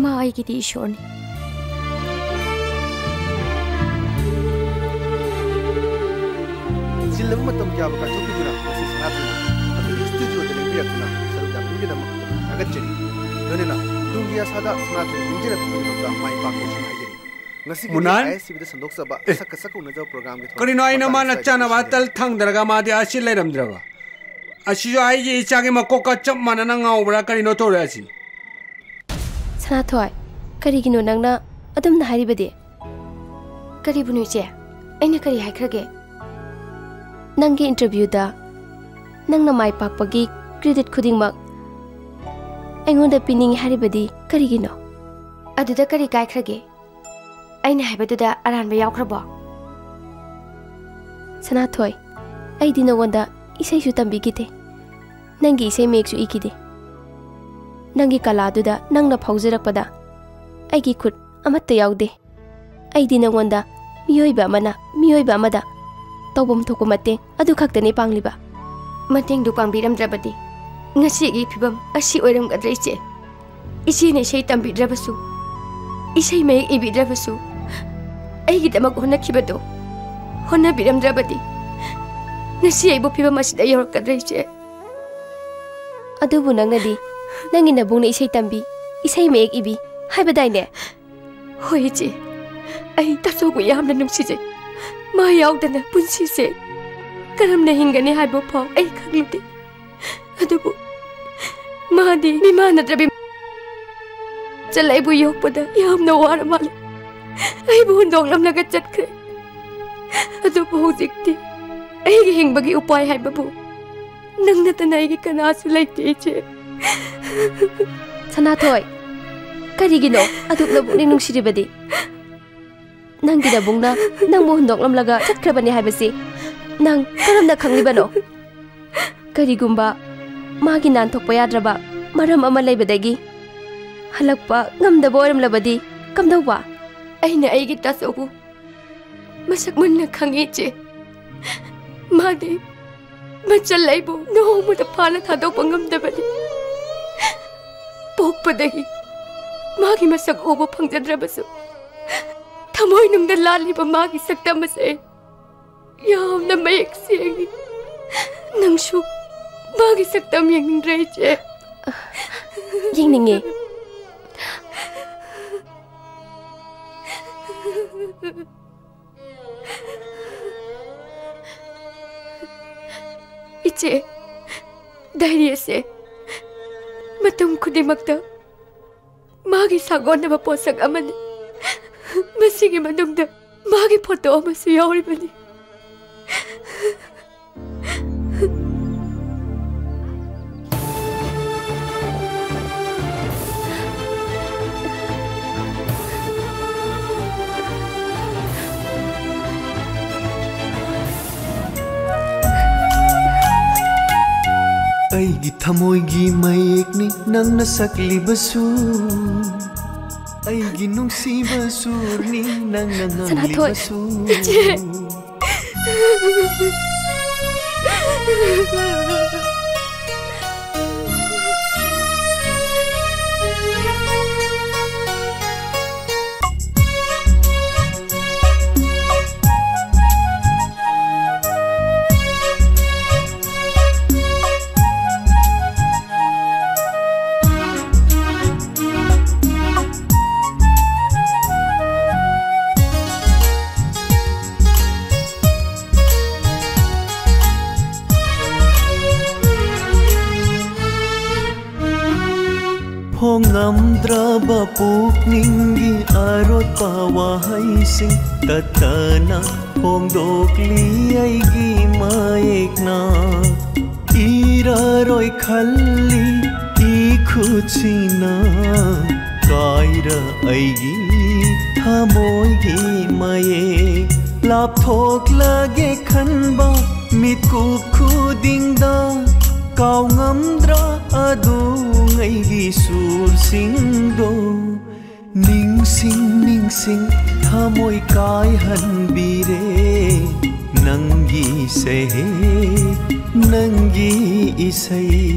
ꯃꯥ ꯑꯩꯒꯤꯗꯤ ꯏꯁꯣꯔꯅꯤ꯫ ꯆꯤꯜꯂꯕ ꯃꯇꯝ ꯀꯌꯥꯕꯨ ꯀꯥꯏꯊꯣꯛꯄꯤꯗꯨꯅ ꯉꯁꯤ ꯁꯅꯥꯊꯣꯏꯅ ꯑꯩꯈꯣꯏꯒꯤ ꯁ꯭ꯇꯨꯗꯤꯑꯣꯗ ꯂꯦꯡꯕꯤꯔꯛꯇꯨꯅ ꯁꯔꯨꯛ ꯌꯥꯕꯤꯕꯒꯤꯗꯃꯛ ꯊꯥꯒꯠꯆꯔꯤ꯫ ꯂꯣꯏꯅꯅ ꯇꯨꯡꯒꯤ ꯑꯁꯥꯗ ꯁꯅꯥꯊꯣꯏꯅ ꯅꯤꯡꯖꯔꯛꯄꯒꯤꯗꯃꯛꯇ ꯃꯥꯏ ꯄꯥꯛꯄ ꯑꯣꯏꯁꯅꯨ ꯍꯥꯏꯖꯔꯤ꯫ ꯉꯁꯤꯒꯤ ꯃꯨꯅꯥꯟ? ꯑꯥꯏ ꯑꯦꯁ ꯇꯤ ꯚꯤꯗ ꯁꯟꯗꯣꯛꯆꯕ ꯑꯦ꯫ ꯁꯛꯀ ꯁꯛꯀ ꯎꯅꯖꯕ ꯄ꯭ꯔꯣꯒ꯭ꯔꯥꯝꯒꯤ ꯊꯧꯔꯝ ꯀꯔꯤꯅꯣ ꯑꯩꯅ ꯃꯇꯥꯡ ꯃꯥꯅ ꯁ꯭ꯋꯥꯏꯗ ꯆꯥꯅꯕ ꯂꯣꯏꯁꯤꯟꯖꯔꯦ꯫ ꯇꯜ ꯊꯥꯡꯗꯔꯒ ꯃꯥꯗꯤ ꯑꯁꯤ ꯂꯩꯔꯝꯗ꯭ꯔꯕ? ꯑꯁꯤꯁꯨ ꯑꯩꯒꯤ ꯏꯆꯥꯒꯤ ꯃꯀꯣꯛꯀ ꯆꯞ ꯃꯥꯟꯅꯅ ꯉꯥꯎꯕ꯭ꯔꯥ? ꯀꯔꯤꯅꯣ ꯇꯧꯔꯦ ꯑꯁꯤ? ꯁꯅꯥꯊꯣꯏ, ꯀꯔꯤꯒꯤꯅꯣ ꯅꯪꯅ ꯑꯗꯨꯝꯅ ꯍꯥꯏꯔꯤꯕꯗꯤ? ꯀꯔꯤꯕꯨꯅꯣ ꯏꯆꯦ? ꯑꯩꯅ ꯀꯔꯤ ꯍꯥꯏꯈ꯭ꯔꯒꯦ? ꯅꯪꯒꯤ ꯏꯟꯇꯔꯚ꯭ꯌꯨꯗ ꯅꯪꯅ ꯃꯥꯏ ꯄꯥꯛꯄꯒꯤ ꯀ꯭ꯔꯦꯗꯤꯠ ꯈꯨꯗꯤꯡꯃꯛ ꯑꯩꯉꯣꯟꯗ ꯄꯤꯅꯤꯡꯉꯤ ꯍꯥꯏꯔꯤꯕꯗꯤ ꯀꯔꯤꯒꯤꯅꯣ? ꯑꯗꯨꯗ ꯀꯔꯤ ꯀꯥꯏꯈ꯭ꯔꯒꯦ? ꯑꯩꯅ ꯍꯥꯏꯕꯗꯨꯗ ꯑꯔꯥꯟꯕ ꯌꯥꯎꯈ꯭ꯔꯕꯣ? ꯁꯅꯥꯊꯣꯏ, ꯑꯩꯗꯤ ꯅꯉꯣꯟꯗ ꯏꯁꯩꯁꯨ ꯇꯝꯕꯤꯈꯤꯗꯦ, ꯅꯪꯒꯤ ꯏꯁꯩ ꯃꯌꯦꯛꯁꯨ ꯏꯈꯤꯗꯦ꯫ ꯅꯪꯒꯤ ꯀꯂꯥꯗꯨꯗ ꯅꯪꯅ ꯐꯥꯎꯖꯔꯛꯄꯗ ꯑꯩꯒꯤ ꯈꯨꯠ ꯑꯃꯠꯇ ꯌꯥꯎꯗꯦ꯫ ꯑꯩꯗꯤ ꯅꯉꯣꯟꯗ ꯃꯤꯑꯣꯏꯕ ꯑꯃꯅ ꯃꯤꯑꯣꯏꯕ ꯑꯃꯗ ꯇꯧꯐꯝ ꯊꯣꯛꯄ ꯃꯇꯦꯡ ꯑꯗꯨ ꯈꯛꯇꯅꯤ ꯄꯥꯡꯂꯤꯕ꯫ ꯃꯇꯦꯡꯗꯨ ꯄꯥꯡꯕꯤꯔꯝꯗ꯭ꯔꯕꯗꯤ ꯉꯁꯤꯒꯤ ꯐꯤꯕꯝ ꯑꯁꯤ ꯑꯣꯏꯔꯝꯒꯗ꯭ꯔꯥ ꯏꯆꯦ? ꯏꯆꯦꯅ ꯏꯁꯩ ꯇꯝꯕꯤꯗ꯭ꯔꯕꯁꯨ, ꯏꯁꯩ ꯃꯌꯦꯛ ꯏꯕꯤꯗ꯭ꯔꯕꯁꯨ, ꯑꯩꯒꯤꯗꯃꯛ ꯍꯣꯠꯅꯈꯤꯕꯗꯣ ꯍꯣꯠꯅꯕꯤꯔꯝꯗ꯭ꯔꯕꯗꯤ ꯉꯁꯤ ꯑꯩꯕꯨ ꯐꯤꯕꯝ ꯑꯁꯤꯗ ꯌꯧꯔꯛꯀꯗ꯭ꯔꯥ ꯏꯆꯦ? ꯑꯗꯨꯕꯨ ꯅꯪꯅꯗꯤ ꯅꯪꯒꯤ ꯅꯕꯨꯡꯅ ꯏꯁꯩ ꯇꯝꯕꯤ, ꯏꯁꯩ ꯃꯌꯦꯛ ꯏꯕꯤ ꯍꯥꯏꯕꯗꯥꯏꯅꯦ? ꯍꯣꯏ ꯏꯆꯦ, ꯑꯩ ꯇꯥꯆꯧꯕꯨ ꯌꯥꯝꯅ ꯅꯨꯡꯁꯤꯖꯩ꯫ ꯃꯥ ꯌꯥꯎꯗꯅ ꯄꯨꯟꯁꯤꯁꯦ ꯀꯔꯝꯅ ꯍꯤꯡꯒꯅꯤ ꯍꯥꯏꯕ ꯐꯥꯎ ꯑꯩ ꯈꯪꯂꯨꯗꯦ꯫ ꯑꯗꯨꯕꯨ ꯃꯥꯗꯤ ꯃꯤꯃꯥꯟꯅꯗ꯭ꯔꯕꯤ ꯆꯜ ꯑꯩꯕꯨ ꯌꯣꯛꯄꯗ ꯌꯥꯝꯅ ꯋꯥꯔ ꯃꯥꯜꯂꯦ꯫ ꯑꯩꯕꯨ ꯍꯨꯟꯗꯣꯛꯂꯝꯂꯒ ꯆꯠꯈ꯭ꯔꯦ꯫ ꯑꯗꯨꯕꯨ ꯍꯧꯖꯤꯛꯇꯤ ꯑꯩꯒꯤ ꯍꯤꯡꯕꯒꯤ ꯎꯄꯥꯏ ꯍꯥꯏꯕꯕꯨ ꯅꯪ ꯅꯠꯇꯅ ꯑꯩꯒꯤ ꯀꯅꯥꯁꯨ ꯂꯩꯇꯦ ꯏꯆꯦ꯫ ꯁꯅꯥꯊꯣꯏ, ꯀꯔꯤꯒꯤꯅꯣ ꯑꯗꯨꯛꯅ ꯄꯨꯛꯅꯤꯡ ꯅꯨꯡꯁꯤꯔꯤꯕꯗꯤ? ꯅꯪꯒꯤ ꯅꯕꯨꯡꯅ ꯅꯪꯕꯨ ꯍꯨꯟꯗꯣꯛꯂꯝꯂꯒ ꯆꯠꯈ꯭ꯔꯕꯅꯤ ꯍꯥꯏꯕꯁꯤ ꯅꯪ ꯀꯔꯝꯅ ꯈꯪꯂꯤꯕꯅꯣ? ꯀꯔꯤꯒꯨꯝꯕ ꯃꯥꯒꯤ ꯅꯥꯟꯊꯣꯛꯄ ꯌꯥꯗ꯭ꯔꯕ ꯃꯔꯝ ꯑꯃ ꯂꯩꯕꯗꯒꯤ ꯍꯜꯂꯛꯄ ꯉꯝꯗꯕ ꯑꯣꯏꯔꯝꯂꯕꯗꯤ ꯀꯝꯗꯧꯕ? ꯑꯩꯅ ꯑꯩꯒꯤ ꯇꯥꯆꯧꯕꯨ ꯃꯁꯛ ꯃꯨꯟꯅ ꯈꯪꯉꯤ, ꯏꯆꯦ꯫ ꯃꯥꯗꯤ ꯃꯆꯜ ꯑꯩꯕꯨ ꯅꯣꯡꯃꯗ ꯐꯥꯅ ꯊꯥꯗꯣꯛꯄ ꯉꯝꯗꯕꯅꯤ꯫ ꯄꯣꯛꯄꯗꯒꯤ ꯃꯥꯒꯤ ꯃꯁꯛ ꯎꯕ ꯐꯪꯖꯗ꯭ꯔꯕꯁꯨ, ꯊꯃꯣꯏꯅꯨꯡꯗ ꯂꯥꯠꯂꯤꯕ ꯃꯥꯒꯤ ꯁꯛꯇꯝ ꯑꯁꯦ ꯌꯥꯝꯅ ꯃꯌꯦꯛ ꯁꯦꯡꯏ꯫ ꯅꯪꯁꯨ ꯃꯥꯒꯤ ꯁꯛꯇꯝ ꯌꯦꯡꯅꯤꯡꯗ꯭ꯔꯦ, ꯏꯆꯦ? ꯌꯦꯡꯅꯤꯡꯉꯦ꯫ ꯏꯆꯦ, ꯗꯥꯏꯔꯤ ꯑꯁꯦ ꯃꯇꯝ ꯈꯨꯗꯤꯡꯃꯛꯇ ꯃꯥꯒꯤ ꯁꯥꯒꯣꯟꯅꯕ ꯄꯣꯠꯁꯛ ꯑꯃꯅꯤ꯫ ꯃꯁꯤꯒꯤ ꯃꯅꯨꯡꯗ ꯃꯥꯒꯤ ꯐꯣꯇꯣ ꯑꯃꯁꯨ ꯌꯥꯎꯔꯤꯕꯅꯤ꯫ ꯑꯩꯒꯤ ꯊꯃꯣꯏꯒꯤ ꯃꯌꯦꯛꯅꯤ ꯅꯪꯅ ꯁꯛꯂꯤꯕꯁꯨ, ꯑꯩꯒꯤ ꯅꯨꯡꯁꯤꯕ ꯁꯨꯔꯅꯤ ꯅꯪꯅ ꯁꯅꯥꯊꯣꯏ꯫ ꯉꯥꯡꯂꯤꯕꯁꯨ꯫ ꯏꯆꯦ꯫ ꯐꯣꯡꯉꯝꯗ꯭ꯔꯕ ꯄꯨꯛꯅꯤꯡꯒꯤ ꯑꯔꯣꯠꯄ ꯋꯥꯍꯩꯁꯤꯡ ꯇꯠꯇꯅ ꯐꯣꯡꯗꯣꯛꯂꯤ ꯑꯩꯒꯤ ꯃꯌꯦꯛꯅ꯫ ꯏꯔꯔꯣꯏ ꯈꯜꯂꯤ ꯏꯈꯨꯠꯁꯤꯅ ꯀꯥꯏꯔ ꯑꯩꯒꯤ ꯊꯃꯣꯏꯒꯤ ꯃꯌꯦꯛ꯫ ꯂꯥꯞꯊꯣꯛꯂꯒꯦ ꯈꯟꯕ ꯃꯤꯠꯀꯨꯞ ꯈꯨꯗꯤꯡꯗ ꯀꯥꯎꯉꯝꯗ꯭ꯔꯥ ꯑꯗꯨ ꯑꯩꯒꯤ ꯁꯨꯔꯁꯤꯡꯗꯣ? ꯅꯤꯡꯁꯤꯡ ꯅꯤꯡꯁꯤꯡ ꯊꯃꯣꯏ ꯀꯥꯏꯍꯟꯕꯤꯔꯦ ꯅꯪꯒꯤ ꯁꯍꯦ, ꯅꯪꯒꯤ ꯏꯁꯩ꯫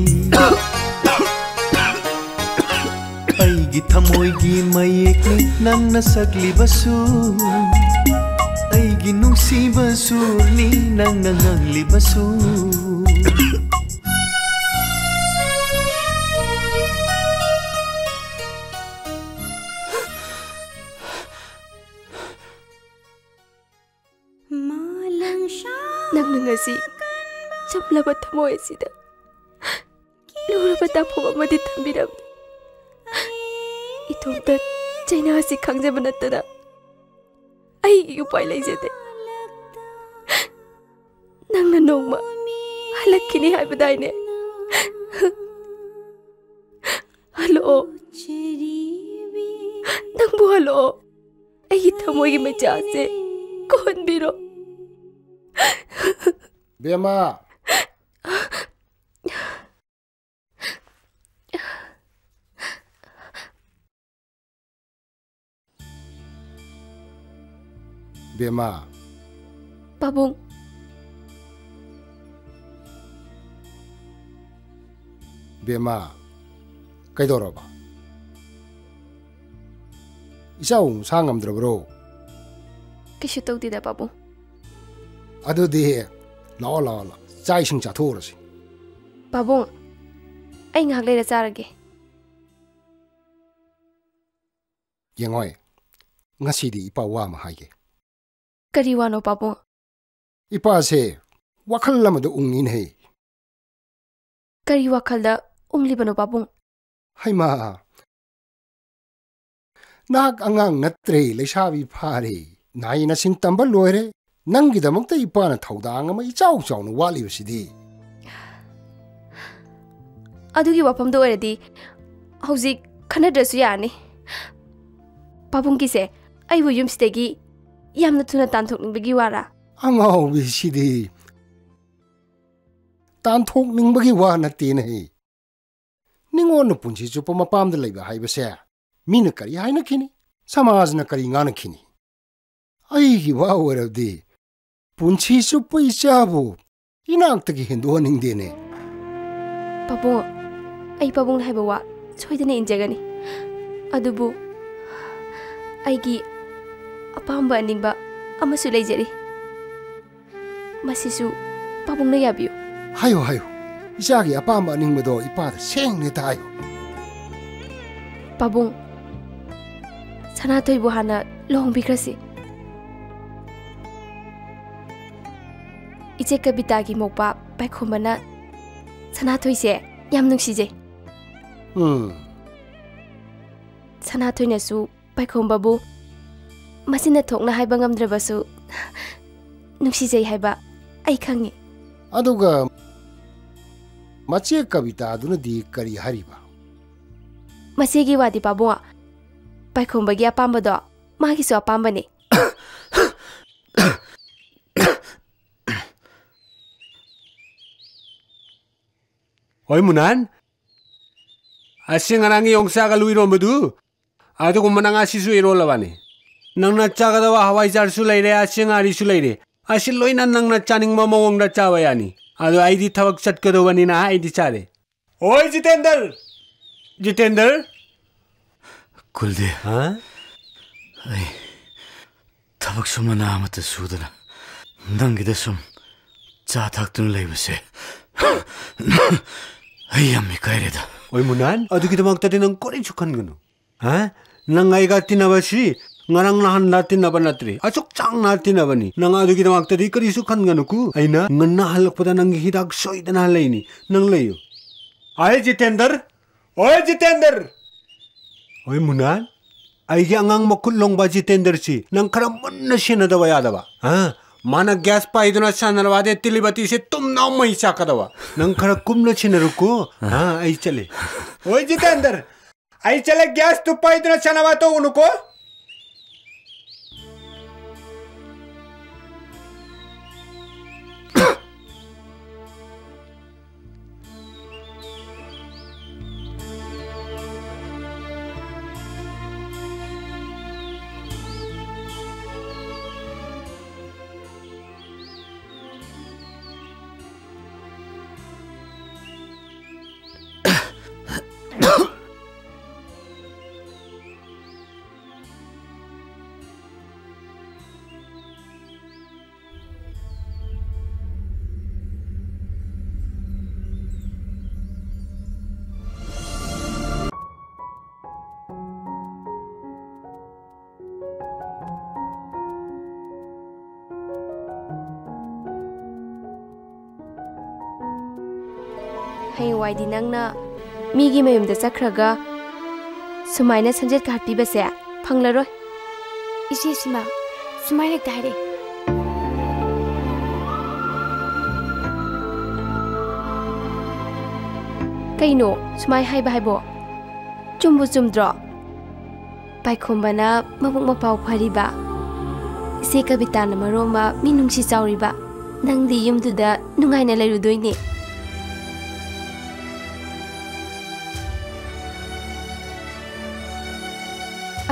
ꯑꯩꯒꯤ ꯊꯃꯣꯏꯒꯤ ꯃꯌꯦꯛꯅꯤ ꯅꯪꯅ ꯁꯛꯂꯤꯕꯁꯨ, ꯑꯩꯒꯤ ꯅꯨꯡꯁꯤꯕ ꯁꯨꯔꯅꯤ ꯅꯪꯅ ꯉꯪꯂꯤꯕꯁꯨ꯫ ꯅꯪꯅ ꯉꯁꯤ ꯆꯝꯂꯕ ꯊꯃꯣꯏ ꯑꯁꯤꯗ ꯂꯨꯔꯕ ꯇꯥꯐꯝ ꯑꯃꯗꯤ ꯊꯝꯕꯤꯔꯝꯃꯤ꯫ ꯏꯇꯣꯝꯇ ꯆꯩꯅꯥꯁꯤ ꯈꯪꯖꯕ ꯅꯠꯇꯅ ꯑꯩꯒꯤ ꯎꯄꯥꯏ ꯂꯩꯖꯗꯦ꯫ ꯅꯪꯅ ꯅꯣꯡꯃ ꯍꯜꯂꯛꯈꯤꯅꯤ ꯍꯥꯏꯕꯗꯥꯏꯅꯦ? ꯍꯜꯂꯛꯑꯣ꯫ ꯅꯪꯕꯨ ꯍꯜꯂꯛꯑꯣ꯫ ꯑꯩꯒꯤ ꯊꯃꯣꯏꯒꯤ ꯃꯩꯆꯥꯛꯁꯦ ꯀꯣꯛꯍꯟꯕꯤꯔꯣ꯫ ꯕꯦꯝꯃ꯫ ꯕꯦꯝꯃ꯫ ꯄꯥꯕꯨꯡ꯫ ꯕꯦꯝꯃ, ꯀꯩꯗꯧꯔꯕ? ꯏꯆꯥꯕꯨ ꯃꯁꯥ ꯉꯝꯗ꯭ꯔꯕ꯭ꯔꯣ? ꯀꯩꯁꯨ ꯇꯧꯗꯦꯗ, ꯄꯥꯕꯨꯡ꯫ ꯑꯗꯨꯗꯤ ꯂꯥꯛꯑꯣ, ꯂꯥꯛꯑꯣ, ꯂꯥꯛꯑꯣ꯫ ꯆꯥꯛ ꯏꯁꯤꯡ ꯆꯥꯊꯣꯛꯎꯔꯁꯤ꯫ ꯄꯥꯕꯨꯡ, ꯑꯩ ꯉꯥꯏꯍꯥꯛ ꯂꯩꯔ ꯆꯥꯔꯒꯦ꯫ ꯌꯦꯡꯉꯣꯏ, ꯉꯁꯤꯗꯤ ꯏꯄꯥ ꯋꯥ ꯑꯃ ꯍꯥꯏꯒꯦ꯫ ꯀꯔꯤ ꯋꯥꯅꯣ, ꯄꯥꯕꯨꯡ? ꯏꯄꯥꯁꯦ ꯋꯥꯈꯜ ꯑꯃꯗ ꯎꯪꯉꯤꯅꯦꯍꯦ꯫ ꯀꯔꯤ ꯋꯥꯈꯜꯗ ꯎꯪꯂꯤꯕꯅꯣ, ꯄꯥꯕꯨꯡ? ꯍꯩꯃꯥ, ꯅꯍꯥꯛ ꯑꯉꯥꯡ ꯅꯠꯇ꯭ꯔꯦ, ꯂꯩꯁꯥꯕꯤ ꯐꯥꯔꯦ꯫ ꯅꯍꯩ ꯅꯁꯤꯡ ꯇꯝꯕ ꯂꯣꯏꯔꯦ꯫ ꯅꯪꯒꯤꯗꯃꯛꯇ ꯏꯄꯥꯅ ꯊꯧꯗꯥꯡ ꯑꯃ ꯏꯆꯥꯎ ꯆꯥꯎꯅ ꯋꯥꯠꯂꯤꯕꯁꯤꯗꯤ꯫ ꯑꯗꯨꯒꯤ ꯋꯥꯐꯝꯗ ꯑꯣꯏꯔꯗꯤ ꯍꯧꯖꯤꯛ ꯈꯟꯅꯗ꯭ꯔꯁꯨ ꯌꯥꯔꯅꯤ꯫ ꯄꯥꯕꯨꯡꯒꯤꯁꯦ ꯑꯩꯕꯨ ꯌꯨꯝꯁꯤꯗꯒꯤ ꯌꯥꯝꯅ ꯊꯨꯅ ꯇꯥꯟꯊꯣꯛꯅꯤꯡꯕꯒꯤ ꯋꯥꯔꯥ? ꯑꯉꯥꯎꯕꯤꯁꯤꯗꯤ꯫ ꯇꯥꯟꯊꯣꯛꯅꯤꯡꯕꯒꯤ ꯋꯥ ꯅꯠꯇꯦꯅꯦꯍꯦ꯫ ꯅꯤꯉꯣꯜꯅ ꯄꯨꯟꯁꯤ ꯆꯨꯞꯄ ꯃꯄꯥꯝꯗ ꯂꯩꯕ ꯍꯥꯏꯕꯁꯦ ꯃꯤꯅ ꯀꯔꯤ ꯍꯥꯏꯅꯈꯤꯅꯤ? ꯁꯃꯥꯖꯅ ꯀꯔꯤ ꯉꯥꯡꯅꯈꯤꯅꯤ? ꯑꯩꯒꯤ ꯋꯥ ꯑꯣꯏꯔꯕꯗꯤ ꯄꯨꯟꯁꯤ ꯆꯨꯞꯄ ꯏꯆꯥꯕꯨ ꯏꯅꯥꯛꯇꯒꯤ ꯍꯦꯟꯗꯣꯛꯍꯟꯅꯤꯡꯗꯦꯅꯦ꯫ ꯄꯥꯕꯨꯡ, ꯑꯩ ꯄꯥꯕꯨꯡꯅ ꯍꯥꯏꯕ ꯋꯥ ꯁꯣꯏꯗꯅ ꯏꯟꯖꯒꯅꯤ꯫ ꯑꯗꯨꯕꯨ ꯑꯩꯒꯤ ꯑꯄꯥꯝꯕ ꯑꯅꯤꯡꯕ ꯑꯃꯁꯨ ꯂꯩꯖꯔꯤ꯫ ꯃꯁꯤꯁꯨ ꯄꯥꯕꯨꯡꯅ ꯌꯥꯕꯤꯌꯨ꯫ ꯍꯥꯏꯌꯨ, ꯍꯥꯏꯌꯨ꯫ ꯏꯆꯥꯒꯤ ꯑꯄꯥꯝꯕ ꯑꯅꯤꯡꯕꯗꯣ ꯏꯄꯥꯗ ꯁꯦꯡꯅ ꯍꯦꯛꯇ ꯍꯥꯏꯌꯨ꯫ ꯄꯥꯕꯨꯡ, ꯁꯅꯥꯊꯣꯏꯕꯨ ꯍꯥꯟꯅ ꯂꯨꯍꯣꯡꯕꯤꯈ꯭ꯔꯁꯤ꯫ ꯏꯆꯦ ꯀꯕꯤꯇꯥꯒꯤ ꯃꯧꯄꯥ ꯄꯥꯏꯈꯣꯝꯕꯅ ꯁꯅꯥꯊꯣꯏꯁꯦ ꯌꯥꯝ ꯅꯨꯡꯁꯤꯖꯩ꯫ ꯎꯝ꯫ ꯁꯅꯥꯊꯣꯏꯅꯁꯨ ꯄꯥꯏꯈꯣꯝꯕꯕꯨ ꯃꯆꯤꯟꯅ ꯊꯣꯛꯅ ꯍꯥꯏꯕ ꯉꯝꯗ꯭ꯔꯕꯁꯨ ꯅꯨꯡꯁꯤꯖꯩ ꯍꯥꯏꯕ ꯑꯩ ꯈꯪꯉꯤ꯫ ꯑꯗꯨꯒ ꯃꯆꯦ ꯀꯕꯤꯇꯥꯗꯨꯅꯗꯤ ꯀꯔꯤ ꯍꯥꯏꯔꯤꯕ? ꯃꯆꯦꯒꯤ ꯋꯥꯗꯤ ꯄꯥꯕꯨꯡ, ꯄꯥꯏꯈꯣꯝꯕꯒꯤ ꯑꯄꯥꯝꯕꯗꯣ ꯃꯥꯒꯤꯁꯨ ꯑꯄꯥꯝꯕꯅꯤ꯫ ꯍꯣꯏ ꯃꯨꯅꯥꯟ, ꯑꯁꯤ ꯉꯔꯥꯡꯒꯤ ꯌꯣꯡꯆꯥꯛ ꯑꯂꯨ ꯏꯔꯣꯝꯕꯗꯨ, ꯑꯗꯨꯒꯨꯝꯕꯅ ꯉꯁꯤꯁꯨ ꯏꯔꯣꯜꯂꯕꯅꯤ꯫ ꯅꯪꯅ ꯆꯥꯒꯗꯕ ꯍꯋꯥꯏꯖꯥꯔꯁꯨ ꯂꯩꯔꯦ, ꯑꯁꯤ ꯉꯥꯔꯤꯁꯨ ꯂꯩꯔꯦ꯫ ꯑꯁꯤ ꯂꯣꯏꯅ ꯅꯪꯅ ꯆꯥꯅꯤꯡꯕ ꯃꯑꯣꯡꯗ ꯆꯥꯕ ꯌꯥꯅꯤ꯫ ꯑꯗꯣ ꯑꯩꯗꯤ ꯊꯕꯛ ꯆꯠꯀꯗꯧꯕꯅꯤꯅ ꯑꯩꯗꯤ ꯆꯥꯔꯦ꯫ ꯑꯣꯏ ꯖꯤꯇꯦꯟꯗꯔ! ꯖꯤꯇꯦꯟꯗꯔ! ꯀꯨꯜꯗꯦ꯫ ꯍꯥ? ꯑꯩ ꯊꯕꯛ ꯁꯨꯝ ꯃꯅꯥ ꯑꯃꯠꯇ ꯁꯨꯗꯅ ꯅꯪꯒꯤꯗ ꯁꯨꯝ ꯆꯥ ꯊꯛꯇꯨꯅ ꯂꯩꯕꯁꯦ ꯑꯩ ꯌꯥꯝ ꯏꯀꯥꯏꯔꯦꯗ꯫ ꯑꯣꯏ ꯃꯨꯅꯥꯟ, ꯑꯗꯨꯒꯤꯗꯃꯛꯇꯗꯤ ꯅꯪ ꯀꯔꯤꯁꯨ ꯈꯟꯒꯅꯨ꯫ ꯍꯥ? ꯅꯪ ꯑꯩꯒ ꯇꯤꯟꯅꯕꯁꯤ ꯉꯔꯥꯡ ꯅꯍꯥꯟꯗ ꯇꯤꯟꯅꯕ ꯅꯠꯇ꯭ꯔꯦ, ꯑꯁꯨꯛ ꯆꯥꯡꯅ ꯇꯤꯟꯅꯕꯅꯤ꯫ ꯅꯪ ꯑꯗꯨꯒꯤꯗꯃꯛꯇꯗꯤ ꯀꯔꯤꯁꯨ ꯈꯟꯒꯅꯨꯀꯣ꯫ ꯑꯩꯅ ꯉꯟꯅ ꯍꯜꯂꯛꯄꯗ ꯅꯪꯒꯤ ꯍꯤꯗꯥꯛ ꯁꯣꯏꯗꯅ ꯂꯩꯅꯤ꯫ ꯅꯪ ꯂꯩꯌꯨ꯫ ꯑꯩ ꯖꯤꯇꯦꯟꯗꯔ, ꯑꯣꯏ ꯖꯤꯇꯦꯟꯗꯔ! ꯑꯣꯏ ꯃꯨꯅꯥꯟ, ꯑꯩꯒꯤ ꯑꯉꯥꯡ ꯃꯈꯨꯠ ꯂꯣꯡꯕ ꯖꯤꯇꯦꯟꯗꯔꯁꯤ ꯅꯪ ꯈꯔ ꯃꯨꯟꯅ ꯁꯦꯟꯅꯗꯕ ꯌꯥꯗꯕ꯫ ꯍꯥ? ꯃꯥꯅ ꯒ꯭ꯌꯥꯁ ꯄꯥꯏꯗꯨꯅ ꯁꯥꯟꯅꯔꯕꯗꯤ ꯇꯤꯂꯤꯕꯇꯤꯁꯦ ꯇꯨꯝꯅ ꯃꯩ ꯆꯥꯛꯀꯗꯕ꯫ ꯅꯪ ꯈꯔ ꯀꯨꯝꯅ ꯁꯦꯟꯅꯔꯨꯀꯣ꯫ ꯍꯥ, ꯑꯩ ꯆꯠꯂꯦ꯫ ꯑꯣꯏ ꯖꯤꯇꯦꯟꯗꯔ, ꯑꯩ ꯆꯠꯂꯦ, ꯒ꯭ꯌꯥꯁꯇꯨ ꯄꯥꯏꯗꯨꯅ ꯁꯥꯟꯅꯕ ꯇꯧꯒꯅꯨꯀꯣ꯫ ꯍꯌꯦꯡꯋꯥꯏꯗꯤ ꯅꯪꯅ ꯃꯤꯒꯤ ꯃꯌꯨꯝꯗ ꯆꯠꯈ꯭ꯔꯒ ꯁꯨꯃꯥꯏꯅ ꯁꯝꯖꯦꯠꯀ ꯍꯠꯄꯤꯕꯁꯦ ꯐꯪꯂꯔꯣꯏ꯫ ꯏꯆꯦ ꯁꯤꯃ ꯁꯨꯃꯥꯏꯅ ꯍꯦꯛꯇ ꯍꯥꯏꯔꯛꯏ꯫ ꯀꯩꯅꯣ ꯁꯨꯃꯥꯏ ꯍꯥꯏꯕ ꯍꯥꯏꯕꯣ? ꯆꯨꯝꯕꯨ ꯆꯨꯝꯗ꯭ꯔꯣ? ꯄꯥꯏꯈꯣꯝꯕꯅ ꯃꯕꯨꯛ ꯃꯄꯥꯎ ꯐꯔꯤꯕ, ꯏꯆꯦ ꯀꯕꯤꯇꯥꯅ ꯃꯔꯣꯝꯃ ꯃꯤ ꯅꯨꯡꯁꯤ ꯆꯥꯎꯔꯤꯕ, ꯅꯪꯗꯤ ꯌꯨꯝꯗꯨꯗ ꯅꯨꯡꯉꯥꯏꯅ ꯂꯩꯔꯨꯗꯣꯏꯅꯦ꯫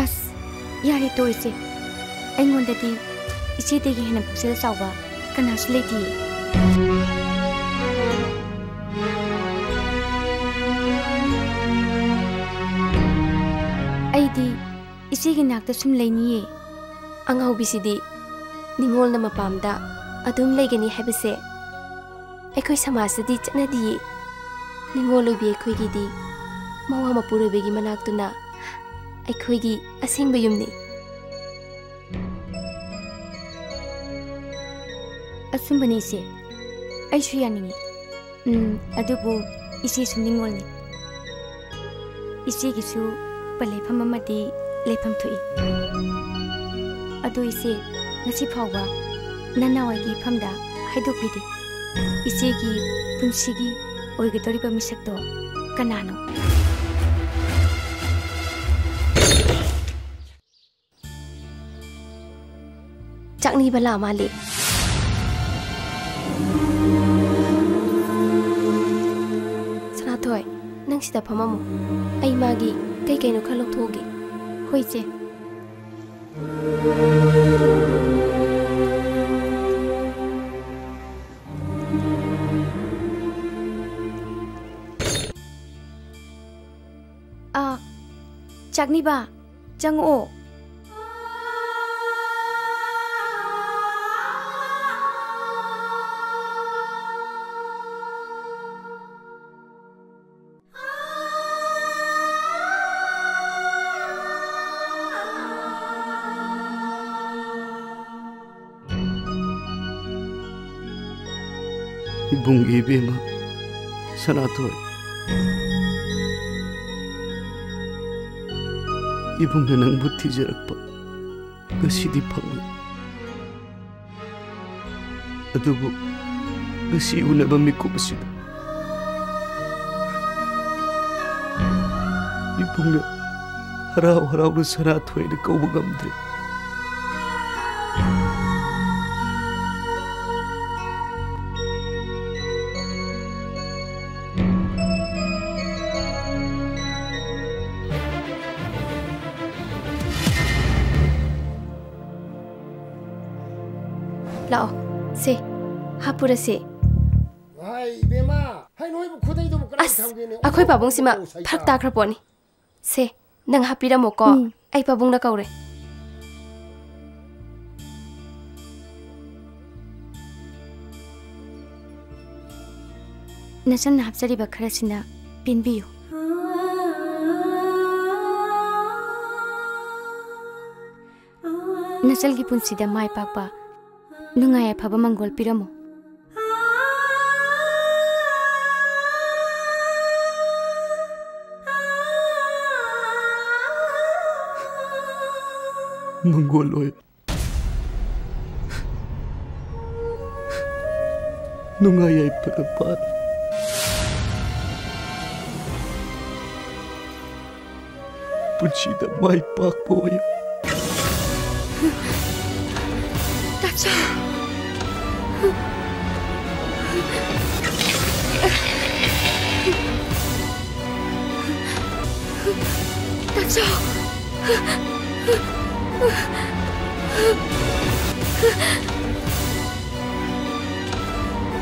ꯑꯁ, ꯌꯥꯔꯦ ꯇꯣꯛꯏꯁꯦ꯫ ꯑꯩꯉꯣꯟꯗꯗꯤ ꯏꯆꯦꯗꯒꯤ ꯍꯦꯟꯅ ꯄꯨꯛꯆꯦꯜ ꯆꯥꯎꯕ ꯀꯅꯥꯁꯨ ꯂꯩꯇꯤꯌꯦ꯫ ꯑꯩꯗꯤ ꯏꯆꯦꯒꯤ ꯅꯥꯛꯇ ꯁꯨꯝ ꯂꯩꯅꯤꯌꯦ꯫ ꯑꯉꯥꯎꯕꯤꯁꯤꯗꯤ ꯅꯤꯉꯣꯜꯅ ꯃꯄꯥꯝꯗ ꯑꯗꯨꯝ ꯂꯩꯒꯅꯤ ꯍꯥꯏꯕꯁꯦ ꯑꯩꯈꯣꯏ ꯁꯃꯥꯖꯇꯗꯤ ꯆꯠꯅꯗꯤꯌꯦ꯫ ꯅꯤꯉꯣꯜ ꯑꯣꯏꯕꯤ ꯑꯩꯈꯣꯏꯒꯤꯗꯤ ꯃꯋꯥ ꯃꯄꯨꯔꯣꯏꯕꯒꯤ ꯃꯅꯥꯛꯇꯨꯅ ꯑꯩꯈꯣꯏꯒꯤ ꯑꯁꯦꯡꯕ ꯌꯨꯝꯅꯤ꯫ ꯑꯆꯨꯝꯕꯅꯤ ꯏꯆꯦ, ꯑꯩꯁꯨ ꯌꯥꯅꯤꯡꯉꯤ꯫ ꯎꯝ, ꯑꯗꯨꯕꯨ ꯏꯆꯦꯁꯨ ꯅꯤꯉꯣꯜꯅꯤ꯫ ꯏꯆꯦꯒꯤꯁꯨ ꯄꯂꯦꯐꯝ ꯑꯃꯗꯤ ꯂꯩꯐꯝ ꯊꯣꯛꯏ꯫ ꯑꯗꯨ ꯏꯆꯦ, ꯉꯁꯤ ꯐꯥꯎꯕ ꯅꯅꯥꯎ ꯑꯩꯒꯤ ꯏꯐꯝꯗ ꯍꯥꯏꯗꯣꯛꯄꯤꯗꯦ꯫ ꯏꯆꯦꯒꯤ ꯄꯨꯟꯁꯤꯒꯤ ꯑꯣꯏꯒꯗꯧꯔꯤꯕ ꯃꯤꯁꯛꯇꯣ ꯀꯅꯥꯅꯣ? ꯆꯥꯛꯅꯤꯕ ꯂꯥꯛ ꯃꯥꯜꯂꯦ꯫ ꯁꯅꯥꯊꯣꯏ, ꯅꯪ ꯁꯤꯗ ꯐꯝꯃꯝꯃꯣ꯫ ꯑꯩ ꯃꯥꯒꯤ ꯀꯩ ꯀꯩꯅꯣ ꯈꯔ ꯂꯧꯊꯣꯛꯎꯒꯦ꯫ ꯍꯣꯏ, ꯏꯆꯦ꯫ ꯑꯥ, ꯆꯥꯛꯅꯤꯕ, ꯆꯪꯉꯛꯑꯣ꯫ ꯏꯕꯨꯡ ꯏꯕꯦꯝꯃ, ꯁꯅꯥꯊꯣꯏ, ꯏꯕꯨꯡꯅ ꯅꯪꯕꯨ ꯊꯤꯖꯔꯛꯄ ꯉꯁꯤꯗꯤ ꯐꯪꯂꯦ꯫ ꯑꯗꯨꯕꯨ ꯉꯁꯤ ꯎꯅꯕ ꯃꯤꯀꯨꯞ ꯑꯁꯤꯗ ꯏꯕꯨꯡꯅ ꯍꯔꯥꯎ ꯍꯔꯥꯎꯅ ꯁꯅꯥꯊꯣꯏꯅ ꯀꯧꯕ ꯉꯝꯗ꯭ꯔꯦ꯫ ꯂꯥꯛꯑꯣ, ꯁꯦ, ꯍꯥꯞꯄꯨꯔꯁꯦ꯫ ꯍꯥꯏ, ꯏꯕꯦꯝꯃ, ꯍꯩ ꯅꯣꯏꯕꯨ ꯈꯨꯗꯩꯗꯨꯕꯨ ꯀꯅꯥ ꯑꯁ, ꯊꯝꯒꯦꯅꯦ? ꯑꯩꯈꯣꯏ ꯄꯥꯕꯨꯡꯁꯤꯃ ꯑꯣꯟꯊꯣꯛꯑꯣ, ꯁꯩꯇꯥ꯫ ꯐꯔꯛ ꯇꯥꯈ꯭ꯔ ꯄꯣꯠꯅꯤ꯫ ꯁꯦ, ꯅꯪ ꯍꯥꯞꯄꯤꯔꯝꯃꯣꯀꯣ꯫ ꯎꯝ꯫ ꯑꯩ ꯄꯥꯕꯨꯡꯅ ꯀꯧꯔꯦ꯫ ꯅꯆꯟꯅ ꯍꯥꯞꯆꯔꯤꯕ ꯈꯔꯁꯤꯅ ꯄꯦꯟꯕꯤꯌꯨ꯫ ꯅꯆꯜꯒꯤ ꯄꯨꯟꯁꯤꯗ ꯃꯥꯏ ꯄꯥꯛꯄ, ꯅꯨꯡꯉꯥꯏ ꯌꯥꯏꯐꯕ ꯃꯪꯒꯣꯜ ꯄꯤꯔꯝꯃꯨ꯫ ꯃꯪꯒꯣꯜ ꯑꯣꯏ꯫ ꯅꯨꯡꯉꯥꯏ ꯌꯥꯏꯐꯅ ꯄꯥꯜꯂꯨ꯫ ꯄꯨꯟꯁꯤꯗ ꯃꯥꯏ ꯄꯥꯛꯄ ꯑꯣꯏꯌꯨ꯫ ꯇꯥꯆꯧ! ꯇꯥꯆꯧ!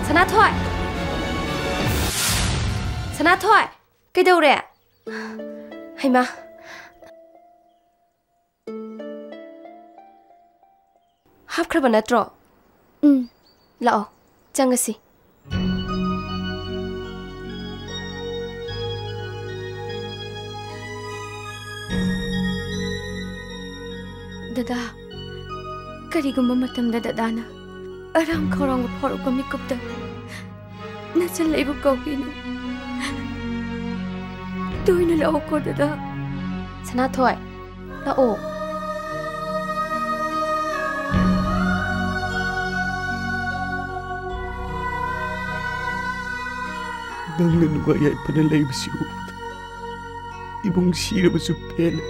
ꯁꯅꯥꯊꯣꯏ! ꯁꯅꯥꯊꯣꯏ! ꯀꯩꯗꯧꯔꯦ? ꯍꯩꯃꯥ! ꯍꯥꯞꯈ꯭ꯔꯕ ꯅꯠꯇ꯭ꯔꯣ? ꯎꯝ꯫ ꯂꯥꯛꯑꯣ, ꯆꯪꯉꯁꯤ꯫ ꯗꯗꯥ, ꯀꯔꯤꯒꯨꯝꯕ ꯃꯇꯝꯗ ꯗꯗꯥꯅ ꯑꯔꯥꯝ ꯈꯧꯔꯥꯡꯕ ꯐꯥꯎꯔꯛꯄ ꯃꯤꯀꯨꯞꯇ ꯅꯆꯜ ꯑꯩꯕꯨ ꯀꯧꯕꯤꯅꯨ꯫ ꯇꯣꯏꯅ ꯂꯥꯛꯑꯣꯀꯣ ꯗꯗꯥ꯫ ꯁꯅꯥꯊꯣꯏ, ꯂꯥꯛꯑꯣ꯫ ꯅꯪꯅ ꯅꯨꯡꯉꯥꯏ ꯌꯥꯏꯐꯅ ꯂꯩꯕꯁꯤ ꯎꯕꯗ ꯏꯃꯨꯡ ꯁꯤꯔꯕꯁꯨ ꯄꯦꯜꯂꯦ꯫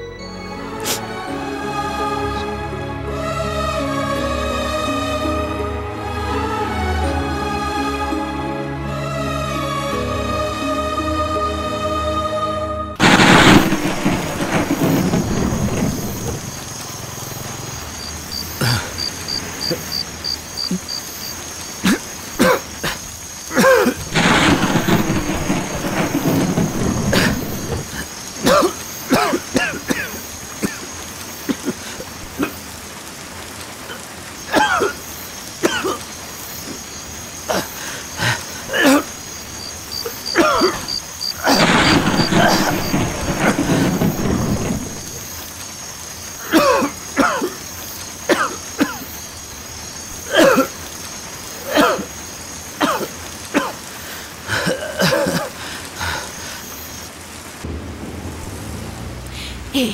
ꯑꯦ,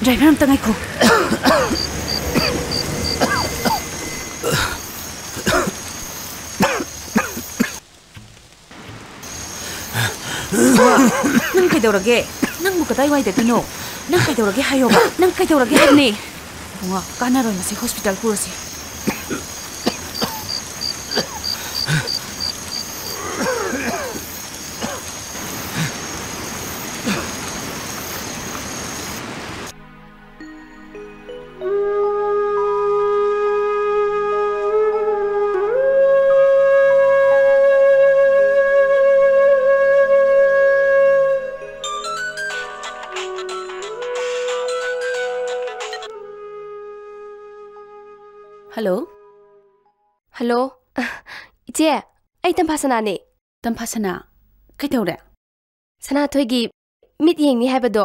ꯗ꯭ꯔꯥꯏꯚꯔ, ꯑꯝꯇ ꯉꯥꯏꯈꯣ꯫ ꯅꯪ ꯀꯩꯗꯧꯔꯒꯦ? ꯅꯪꯕꯨ ꯀꯗꯥꯏꯋꯥꯏꯗꯒꯤꯅꯣ? ꯅꯪ ꯀꯩꯗꯧꯔꯒꯦ ꯍꯥꯏꯌꯣꯕ? ꯅꯪ ꯀꯩꯗꯧꯔꯒꯦ ꯍꯥꯏꯕꯅꯦ? ꯏꯕꯨꯡꯉꯣ, ꯀꯥꯟꯅꯔꯣꯏ ꯃꯁꯤ ꯍꯣꯁꯄꯤꯇꯥꯜ ꯄꯨꯔꯁꯤ꯫ ꯍꯜꯂꯣ꯫ ꯍꯜꯂꯣ꯫ ꯏꯆꯦ, ꯑꯩ ꯇꯝꯐꯥꯁꯅꯥꯅꯦ꯫ ꯇꯝꯐꯥꯁꯅꯥ, ꯀꯩꯗꯧꯔꯦ? ꯁꯅꯥꯊꯣꯏꯒꯤ ꯃꯤꯠ ꯌꯦꯡꯅꯤ ꯍꯥꯏꯕꯗꯣ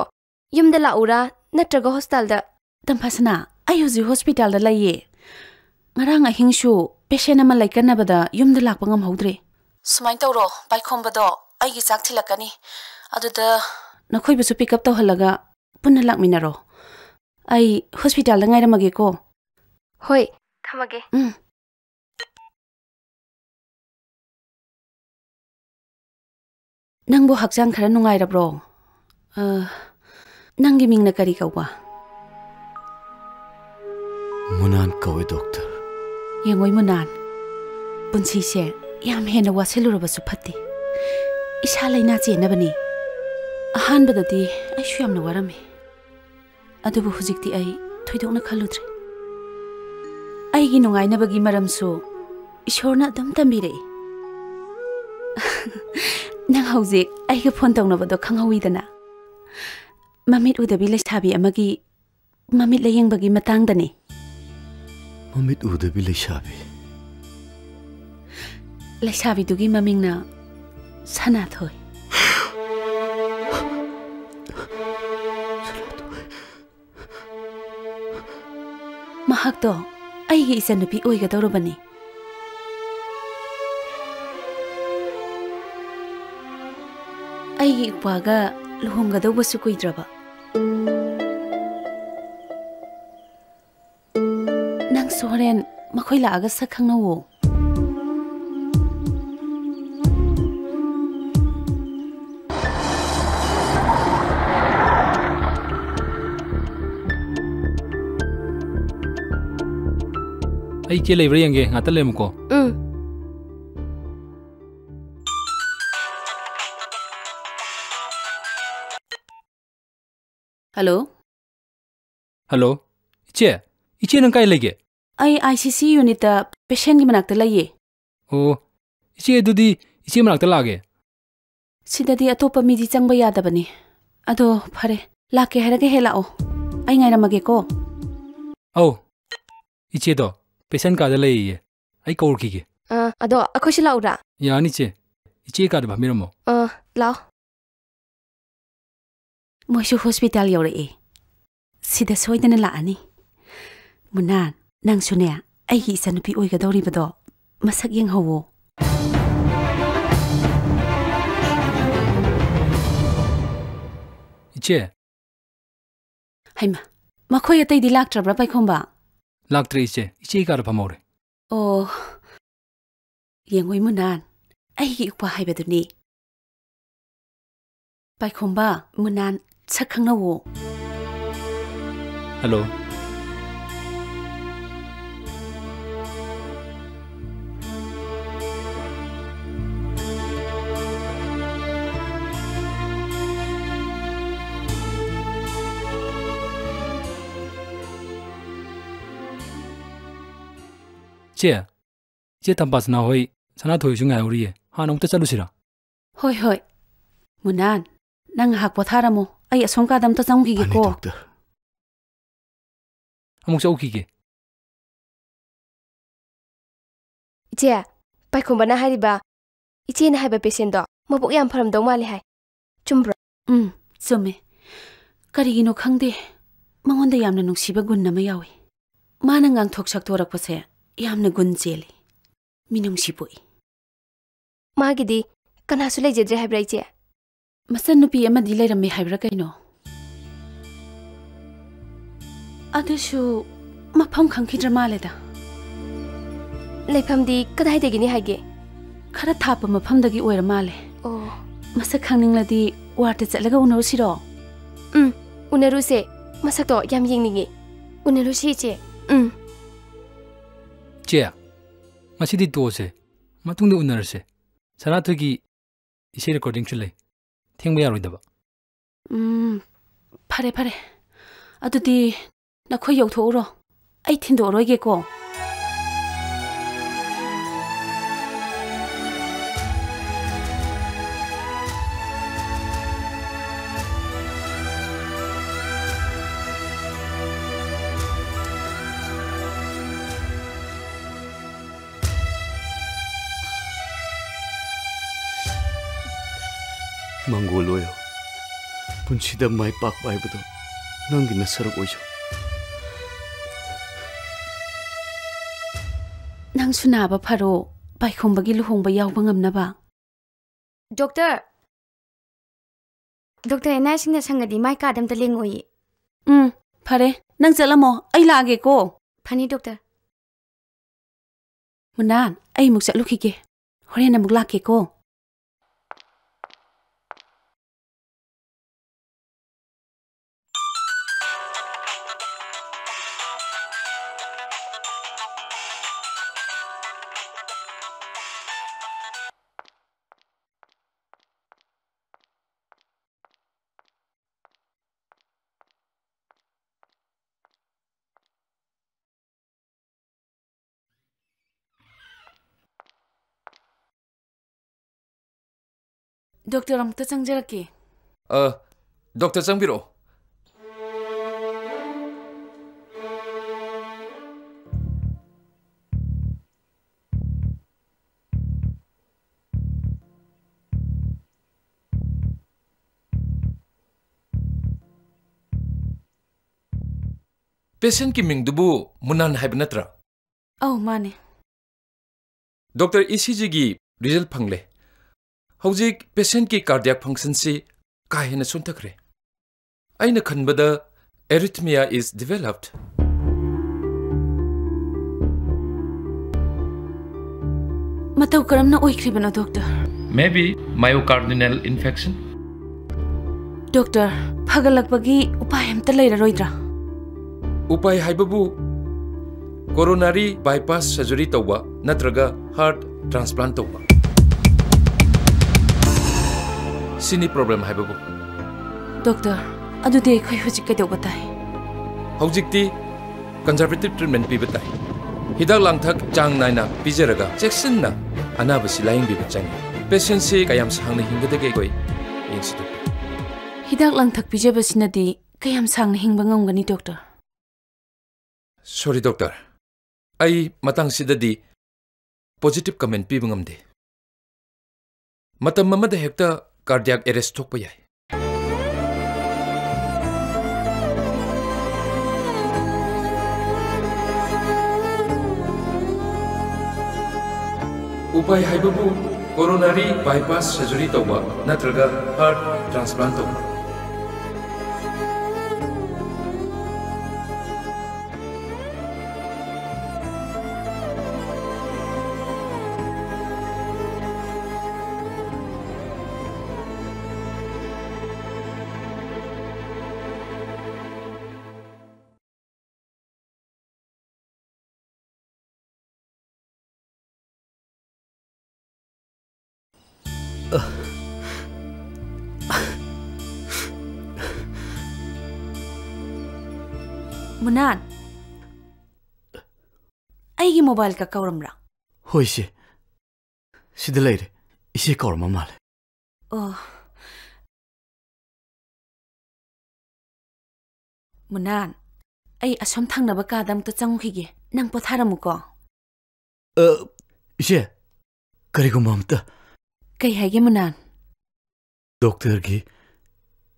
ꯌꯨꯝꯗ ꯂꯥꯛꯎꯔꯥ ꯅꯠꯇ꯭ꯔꯒ ꯍꯣꯁꯄꯤꯇꯥꯜꯗ? ꯇꯝꯐꯥꯁꯅꯥ, ꯑꯩ ꯍꯧꯖꯤꯛ ꯍꯣꯁꯄꯤꯇꯥꯜꯗ ꯂꯩꯌꯦ꯫ ꯉꯔꯥꯡ ꯑꯍꯤꯡꯁꯨ ꯄꯦꯁꯦꯟ ꯑꯃ ꯂꯩꯀꯟꯅꯕꯗ ꯌꯨꯝꯗ ꯂꯥꯛꯄ ꯉꯝꯍꯧꯗ꯭ꯔꯦ꯫ ꯁꯨꯃꯥꯏꯅ ꯇꯧꯔꯣ, ꯄꯥꯏꯈꯣꯝꯕꯗꯣ ꯑꯩꯒꯤ ꯆꯥꯛ ꯊꯤꯜꯂꯛꯀꯅꯤ꯫ ꯑꯗꯨꯗ ꯅꯈꯣꯏꯕꯨꯁꯨ pick up ꯇꯧꯍꯜꯂꯒ ꯄꯨꯟꯅ ꯂꯥꯛꯃꯤꯟꯅꯔꯣ꯫ ꯑꯩ ꯍꯣꯁꯄꯤꯇꯥꯜꯗ ꯉꯥꯏꯔꯝꯃꯒꯦꯀꯣ꯫ ꯍꯣꯏ, ꯊꯝꯃꯒꯦ꯫ ꯎꯝ꯫ ꯅꯪꯕꯨ ꯍꯛꯆꯥꯡ ꯈꯔ ꯅꯨꯡꯉꯥꯏꯔꯕ꯭ꯔꯣ? ꯑ, ꯅꯪꯒꯤ ꯃꯤꯡꯅ ꯀꯔꯤ ꯀꯧꯕ? ꯃꯨꯅꯥꯟ ꯀꯧꯋꯦ, ꯗꯣꯛꯇꯔ꯫ ꯌꯦꯡꯉꯣꯏ, ꯃꯨꯅꯥꯟ, ꯄꯨꯟꯁꯤꯁꯦ ꯌꯥꯝ ꯍꯦꯟꯅ ꯋꯥꯁꯤꯜꯂꯨꯔꯕꯁꯨ ꯐꯠꯇꯦ꯫ ꯏꯁꯥ ꯂꯩꯅꯥ ꯆꯦꯟꯅꯕꯅꯤ꯫ ꯑꯍꯥꯟꯕꯗꯗꯤ ꯑꯩꯁꯨ ꯌꯥꯝꯅ ꯋꯥꯔꯝꯃꯤ꯫ ꯑꯗꯨꯕꯨ ꯍꯧꯖꯤꯛꯇꯤ ꯑꯩ ꯊꯣꯏꯗꯣꯛꯅ ꯈꯜꯂꯨꯗ꯭ꯔꯦ꯫ ꯑꯩꯒꯤ ꯅꯨꯡꯉꯥꯏꯅꯕꯒꯤ ꯃꯔꯝꯁꯨ ꯏꯁꯣꯔꯅ ꯑꯗꯨꯝ ꯇꯝꯕꯤꯔꯛꯏ꯫ ꯅꯪ ꯍꯧꯖꯤꯛ ꯑꯩꯒ ꯐꯣꯟ ꯇꯧꯅꯕꯗꯣ ꯈꯪꯍꯧꯋꯤꯗꯅ? ꯃꯃꯤꯠ ꯎꯗꯕꯤ ꯂꯩꯁꯥꯕꯤ ꯑꯃꯒꯤ ꯃꯃꯤꯠ ꯂꯥꯌꯦꯡꯕꯒꯤ ꯃꯇꯥꯡꯗꯅꯤ꯫ ꯃꯃꯤꯠ ꯎꯗꯕꯤ ꯂꯩꯁꯥꯕꯤ? ꯂꯩꯁꯥꯕꯤꯗꯨꯒꯤ ꯃꯃꯤꯡꯅ ꯁꯅꯥꯊꯣꯏ꯫ ꯃꯍꯥꯛꯇꯣ ꯑꯩꯒꯤ ꯏꯆꯟꯅꯨꯄꯤ ꯑꯣꯏꯒꯗꯧꯔꯕꯅꯤ꯫ ꯑꯩꯒꯤ ꯏꯄ꯭ꯋꯥꯒ ꯂꯨꯍꯣꯡꯒꯗꯧꯕꯁꯨ ꯀꯨꯏꯗ꯭ꯔꯕ꯫ ꯅꯪꯁꯨ ꯍꯣꯔꯦꯟ ꯃꯈꯣꯏ ꯂꯥꯛꯑꯒ ꯁꯛ ꯈꯪꯅꯧꯋꯣ꯫ ꯑꯩ ꯏꯆꯦ ꯂꯩꯕ꯭ꯔꯥ ꯌꯦꯡꯒꯦ, ꯉꯥꯛꯇ ꯂꯩꯔꯝꯃꯨꯀꯣ꯫ ꯎꯝ꯫ ꯍꯜꯂꯣ꯫ ꯍꯜꯂꯣ꯫ ꯏꯆꯦ, ꯏꯆꯦ ꯅꯪ ꯀꯥꯏ ꯂꯩꯒꯦ? ꯑꯩ ICC unitꯇ patientꯀꯤ ꯃꯅꯥꯛꯇ ꯂꯩꯌꯦ꯫ ꯑꯣ, ꯏꯆꯦ ꯑꯗꯨꯗꯤ ꯏꯆꯦ ꯃꯅꯥꯛꯇ ꯂꯥꯛꯑꯒꯦ꯫ ꯁꯤꯗꯗꯤ ꯑꯇꯣꯞꯄ ꯃꯤꯗꯤ ꯆꯪꯕ ꯌꯥꯗꯕꯅꯤ꯫ ꯑꯗꯣ ꯐꯔꯦ, ꯂꯥꯛꯀꯦ ꯍꯥꯏꯔꯒ ꯍꯦꯛ ꯂꯥꯛꯑꯣ꯫ ꯑꯩ ꯉꯥꯏꯔꯝꯃꯒꯦꯀꯣ꯫ ꯑꯧ, ꯏꯆꯦꯗꯣ patient ꯀꯥꯗ ꯂꯩꯌꯦ꯫ ꯑꯩ ꯀꯧꯔꯨꯈꯤꯒꯦ꯫ ꯑ, ꯑꯗꯣ ꯑꯩꯈꯣꯏꯁꯨ ꯂꯥꯛꯎꯔꯥ? ꯌꯥꯅꯤ ꯏꯆꯦ꯫ ꯏꯆꯦ ꯀꯥꯗ ꯐꯝꯕꯤꯔꯝꯃꯣ꯫ ꯑ, ꯂꯥꯛꯑꯣ꯫ ꯃꯣꯏꯁꯨ ꯍꯣꯁꯄꯤꯇꯥꯜ ꯌꯧꯔꯛꯑꯦ꯫ ꯁꯤꯗ ꯁꯣꯏꯗꯅ ꯂꯥꯛꯑꯅꯤ꯫ ꯃꯨꯅꯥꯟ, ꯅꯪꯁꯨꯅꯦ ꯑꯩꯒꯤ ꯏꯆꯟꯅꯨꯄꯤ ꯑꯣꯏꯒꯗꯧꯔꯤꯕꯗꯣ ꯃꯁꯛ ꯌꯦꯡꯍꯧꯋꯣ꯫ ꯆꯦ꯫ ꯍꯩꯃꯥ, ꯃꯈꯣꯏ ꯑꯇꯩꯗꯤ ꯂꯥꯛꯇ꯭ꯔꯕ꯭ꯔꯥ, ꯄꯥꯏꯈꯣꯝꯕ? ꯂꯥꯛꯇ꯭ꯔꯦ, ꯏꯆꯦ꯫ ꯏꯆꯦ ꯀꯥꯗ ꯐꯝꯍꯧꯔꯦ꯫ ꯑꯣ, ꯌꯦꯡꯉꯨ, ꯃꯨꯅꯥꯟ, ꯑꯩꯒꯤ ꯏꯄ꯭ꯋꯥ ꯍꯥꯏꯕꯗꯨꯅꯤ꯫ ꯄꯥꯏꯈꯣꯝꯕ, ꯃꯨꯅꯥꯟ, ꯁꯛ ꯈꯪꯅꯧꯋꯣ꯫ ꯍꯜꯂꯣ꯫ ꯆꯦ, ꯏꯆꯦ ꯇꯝꯄꯥꯁꯅꯥ ꯍꯣꯏ ꯁꯅꯥꯊꯣꯏꯁꯨ ꯉꯥꯏꯍꯧꯔꯤꯌꯦ꯫ ꯍꯥꯟꯅ ꯑꯃꯨꯛꯇ ꯆꯠꯂꯨꯁꯤꯔꯥ? ꯍꯣꯏ, ꯍꯣꯏ꯫ ꯃꯨꯅꯥꯟ, ꯅꯪ ꯉꯥꯏꯍꯥꯛ ꯄꯣꯊꯥꯔꯝꯃꯣ꯫ ꯑꯩ ꯑꯁꯣꯝ ꯀꯥꯗ ꯑꯝꯇ ꯆꯪꯉꯨꯈꯤꯒꯦꯀꯣ꯫ ꯐꯅꯤ, ꯗꯣꯛꯇꯔ꯫ ꯑꯃꯨꯛ ꯆꯠꯂꯨꯈꯤꯒꯦ꯫ ꯏꯆꯦ, ꯄꯥꯏꯈꯣꯝꯕꯅ ꯍꯥꯏꯔꯤꯕ ꯏꯆꯦꯅ ꯍꯥꯏꯕ ꯄꯦꯁꯦꯟꯗꯣ ꯃꯕꯨꯛ ꯌꯥꯝ ꯐꯔꯝꯗꯧ ꯃꯥꯜꯂꯦ ꯍꯥꯏ꯫ ꯆꯨꯝꯕ꯭ꯔꯣ? ꯎꯝ, ꯆꯨꯝꯃꯦ꯫ ꯀꯔꯤꯒꯤꯅꯣ ꯈꯪꯗꯦ, ꯃꯉꯣꯟꯗ ꯌꯥꯝꯅ ꯅꯨꯡꯁꯤꯕ ꯒꯨꯟ ꯑꯃ ꯌꯥꯎꯏ꯫ ꯃꯥꯅ ꯉꯥꯡꯊꯣꯛ ꯁꯛꯇꯣꯔꯛꯄꯁꯦ ꯌꯥꯝꯅ ꯒꯨꯟ ꯆꯦꯜꯂꯤ꯫ ꯃꯤꯅꯨꯡꯁꯤ ꯄꯣꯛꯏ꯫ ꯃꯥꯒꯤꯗꯤ ꯀꯅꯥꯁꯨ ꯂꯩꯖꯗ꯭ꯔꯦ ꯍꯥꯏꯕ꯭ꯔꯥ, ꯏꯆꯦ? ꯃꯆꯟꯅꯨꯄꯤ ꯑꯃꯗꯤ ꯂꯩꯔꯝꯃꯦ ꯍꯥꯏꯕ꯭ꯔꯥ ꯀꯩꯅꯣ? ꯑꯗꯨꯁꯨ ꯃꯐꯝ ꯈꯪꯈꯤꯗ꯭ꯔ ꯃꯥꯜꯂꯦꯗ꯫ ꯂꯩꯐꯝꯗꯤ ꯀꯗꯥꯏꯗꯒꯤꯅꯤ ꯍꯥꯏꯒꯦ? ꯈꯔ ꯊꯥꯞꯄ ꯃꯐꯝꯗꯒꯤ ꯑꯣꯏꯔ ꯃꯥꯜꯂꯦ꯫ ꯑꯣ꯫ ꯃꯁꯛ ꯈꯪꯅꯤꯡꯂꯗꯤ ꯋꯥꯔꯗꯇ ꯆꯠꯂꯒ ꯎꯅꯔꯨꯁꯤꯔꯣ? ꯎꯝ, ꯎꯅꯔꯨꯁꯦ꯫ ꯃꯁꯛꯇꯣ ꯌꯥꯝ ꯌꯦꯡꯅꯤꯡꯉꯤ꯫ ꯎꯅꯔꯨꯁꯤ, ꯏꯆꯦ꯫ ꯎꯝ꯫ ꯆꯦ, ꯉꯁꯤꯗꯤ ꯇꯣꯛꯑꯁꯦ꯫ ꯃꯇꯨꯡꯗ ꯎꯅꯔꯁꯦ꯫ ꯁꯅꯥꯊꯣꯏꯒꯤ ꯏꯁꯩ ꯔꯦꯀꯣꯔꯗꯤꯡꯁꯨ ꯂꯩ꯫ ꯊꯦꯡꯕ ꯌꯥꯔꯣꯏꯗꯕ꯫ ꯎꯝ, ꯐꯔꯦ, ꯐꯔꯦ꯫ ꯑꯗꯨꯗꯤ ꯅꯈꯣꯏ ꯌꯧꯊꯣꯛꯎꯔꯣ꯫ ꯑꯩ ꯊꯤꯟꯗꯣꯛꯑꯔꯣꯏꯒꯦꯀꯣ꯫ ꯃꯪꯒꯣꯜ ꯑꯣꯏꯌꯣ꯫ ꯄꯨꯟꯁꯤꯗ ꯃꯥꯏ ꯄꯥꯛꯄ ꯍꯥꯏꯕꯗꯣ ꯅꯪꯒꯤ ꯅꯁꯔꯨꯛ ꯑꯣꯏꯖꯧ꯫ ꯅꯪꯁꯨ ꯅꯥꯕ ꯐꯔꯣ, ꯄꯥꯏꯈꯣꯝꯕꯒꯤ ꯂꯨꯍꯣꯡꯕ ꯌꯥꯎꯕ ꯉꯝꯅꯕ꯫ ꯗꯣꯛꯇꯔ! ꯗꯣꯛꯇꯔ ꯑꯦꯅꯥ ꯁꯤꯡꯅ ꯁꯪꯉꯗꯤ ꯃꯥꯏ ꯀꯥꯗ ꯑꯝꯇ ꯂꯦꯡꯉꯣꯏꯌꯦ꯫ ꯎꯝ, ꯐꯔꯦ꯫ ꯅꯪ ꯆꯠꯂꯝꯃꯣ, ꯑꯩ ꯂꯥꯛꯑꯒꯦꯀꯣ꯫ ꯐꯅꯤ, ꯗꯣꯛꯇꯔ꯫ ꯃꯨꯅꯥꯟ, ꯑꯩ ꯑꯃꯨꯛ ꯆꯠꯂꯨꯈꯤꯒꯦ꯫ ꯍꯣꯔꯦꯟ ꯑꯃꯨꯛ ꯂꯥꯛꯀꯦꯀꯣ꯫ ꯗꯣꯛꯇꯔ, ꯑꯃꯨꯛꯇ ꯆꯪꯖꯔꯛꯀꯦ꯫ ꯑ, ꯗꯣꯛꯇꯔ, ꯆꯪꯕꯤꯔꯛꯑꯣ꯫ ꯄꯦꯁꯦꯟꯠꯀꯤ ꯃꯤꯡꯗꯨꯕꯨ ꯃꯨꯅꯥꯟ ꯍꯥꯏꯕ ꯅꯠꯇ꯭ꯔꯥ? ꯑꯧ, ꯃꯥꯅꯦ꯫ ꯗꯣꯛꯇꯔ, ꯏ ꯁꯤ ꯖꯤꯒꯤ ꯔꯤꯖꯜꯠ ꯐꯪꯂꯦ꯫ ꯍꯧꯖꯤꯛ ꯄꯦꯁꯦꯟꯠꯀꯤ cardiac functionꯁꯤ ꯀꯥ ꯍꯦꯟꯅ ꯁꯣꯟꯊꯈ꯭ꯔꯦ꯫ ꯑꯩꯅ ꯈꯟꯕꯗ arrhythmia is developed꯫ ꯃꯇꯧ ꯀꯔꯝꯅ ꯑꯣꯏꯈ꯭ꯔꯤꯕꯅꯣ, doctor? Maybe myocardial infarction꯫ Doctor, ꯐꯒꯠꯂꯛꯄꯒꯤ ꯎꯄꯥꯏ ꯑꯝꯇ ꯂꯩꯔꯔꯣꯏꯗ꯭ꯔꯥ? ꯎꯄꯥꯏ ꯍꯥꯏꯕꯕꯨ coronary bypass surgery ꯇꯧꯕ ꯅꯠꯇ꯭ꯔꯒ heart transplant ꯇꯧꯕ꯫ ꯁꯤꯅꯤ problem ꯍꯥꯏꯕꯕꯨ꯫ ꯗꯣꯛꯇꯔ, ꯑꯗꯨꯗꯤ ꯑꯩꯈꯣꯏ ꯍꯧꯖꯤꯛ ꯀꯩꯗꯧꯕ ꯇꯥꯏ? ꯍꯧꯖꯤꯛꯇꯤ conservative treatment ꯄꯤꯕ ꯇꯥꯏ꯫ ꯍꯤꯗꯥꯛ ꯂꯥꯡꯊꯛ ꯆꯥꯡ ꯅꯥꯏꯅ ꯄꯤꯖꯔꯒ ꯆꯦꯛꯁꯤꯟꯅ ꯑꯅꯥꯕꯁꯤ ꯂꯥꯌꯦꯡꯕꯤꯕ ꯆꯪꯏ꯫ ꯄꯦꯁꯦꯟꯠꯁꯤ ꯀꯌꯥꯝ ꯁꯥꯡꯅ ꯍꯤꯡꯒꯗꯒꯦ ꯑꯩꯈꯣꯏ ꯌꯦꯡꯁꯤ, ꯗꯣꯛꯇꯔ꯫ ꯍꯤꯗꯥꯛ ꯂꯥꯡꯊꯛ ꯄꯤꯖꯕꯁꯤꯅꯗꯤ ꯀꯌꯥꯝ ꯁꯥꯡꯅ ꯍꯤꯡꯕ ꯉꯝꯒꯅꯤ, ꯗꯣꯛꯇꯔ? Sorry, doctor. ꯑꯩ ꯃꯇꯥꯡꯁꯤꯗꯗꯤ positive comment ꯄꯤꯕ ꯉꯝꯗꯦ꯫ ꯃꯇꯝ ꯑꯃꯗ ꯍꯦꯛꯇ cardiac arrest ꯊꯣꯛꯄ ꯌꯥꯏ꯫ ꯎꯄꯥꯏ ꯍꯥꯏꯕꯕꯨ Coronary bypass surgery ꯇꯧꯕ ꯅꯠꯇ꯭ꯔꯒ heart transplant ꯇꯧꯕ꯫ ꯃꯨꯅꯥꯟ, ꯑꯩꯒꯤ ꯃꯣꯕꯥꯏꯜꯒ ꯀꯧꯔꯝꯕ꯭ꯔꯥ? ꯍꯣꯏ, ꯏꯆꯦ꯫ ꯁꯤꯗ ꯂꯩꯔꯦ꯫ ꯏꯆꯦ ꯀꯧꯔꯝꯕ ꯃꯥꯜꯂꯦ꯫ ꯑꯣ꯫ ꯃꯨꯅꯥꯟ, ꯑꯩ ꯑꯁꯣꯝ ꯊꯪꯅꯕ ꯀꯥꯗ ꯑꯃꯨꯛꯇ ꯆꯪꯉꯨꯈꯤꯒꯦ꯫ ꯅꯪ ꯄꯣꯊꯥꯔꯝꯃꯨꯀꯣ꯫ ꯑ, ꯏꯆꯦ, ꯀꯔꯤꯒꯨꯝꯕ ꯑꯝꯇ꯫ ꯀꯩ ꯍꯥꯏꯒꯦ, ꯃꯨꯅꯥꯟ? ꯗꯣꯛꯇꯔꯒꯤ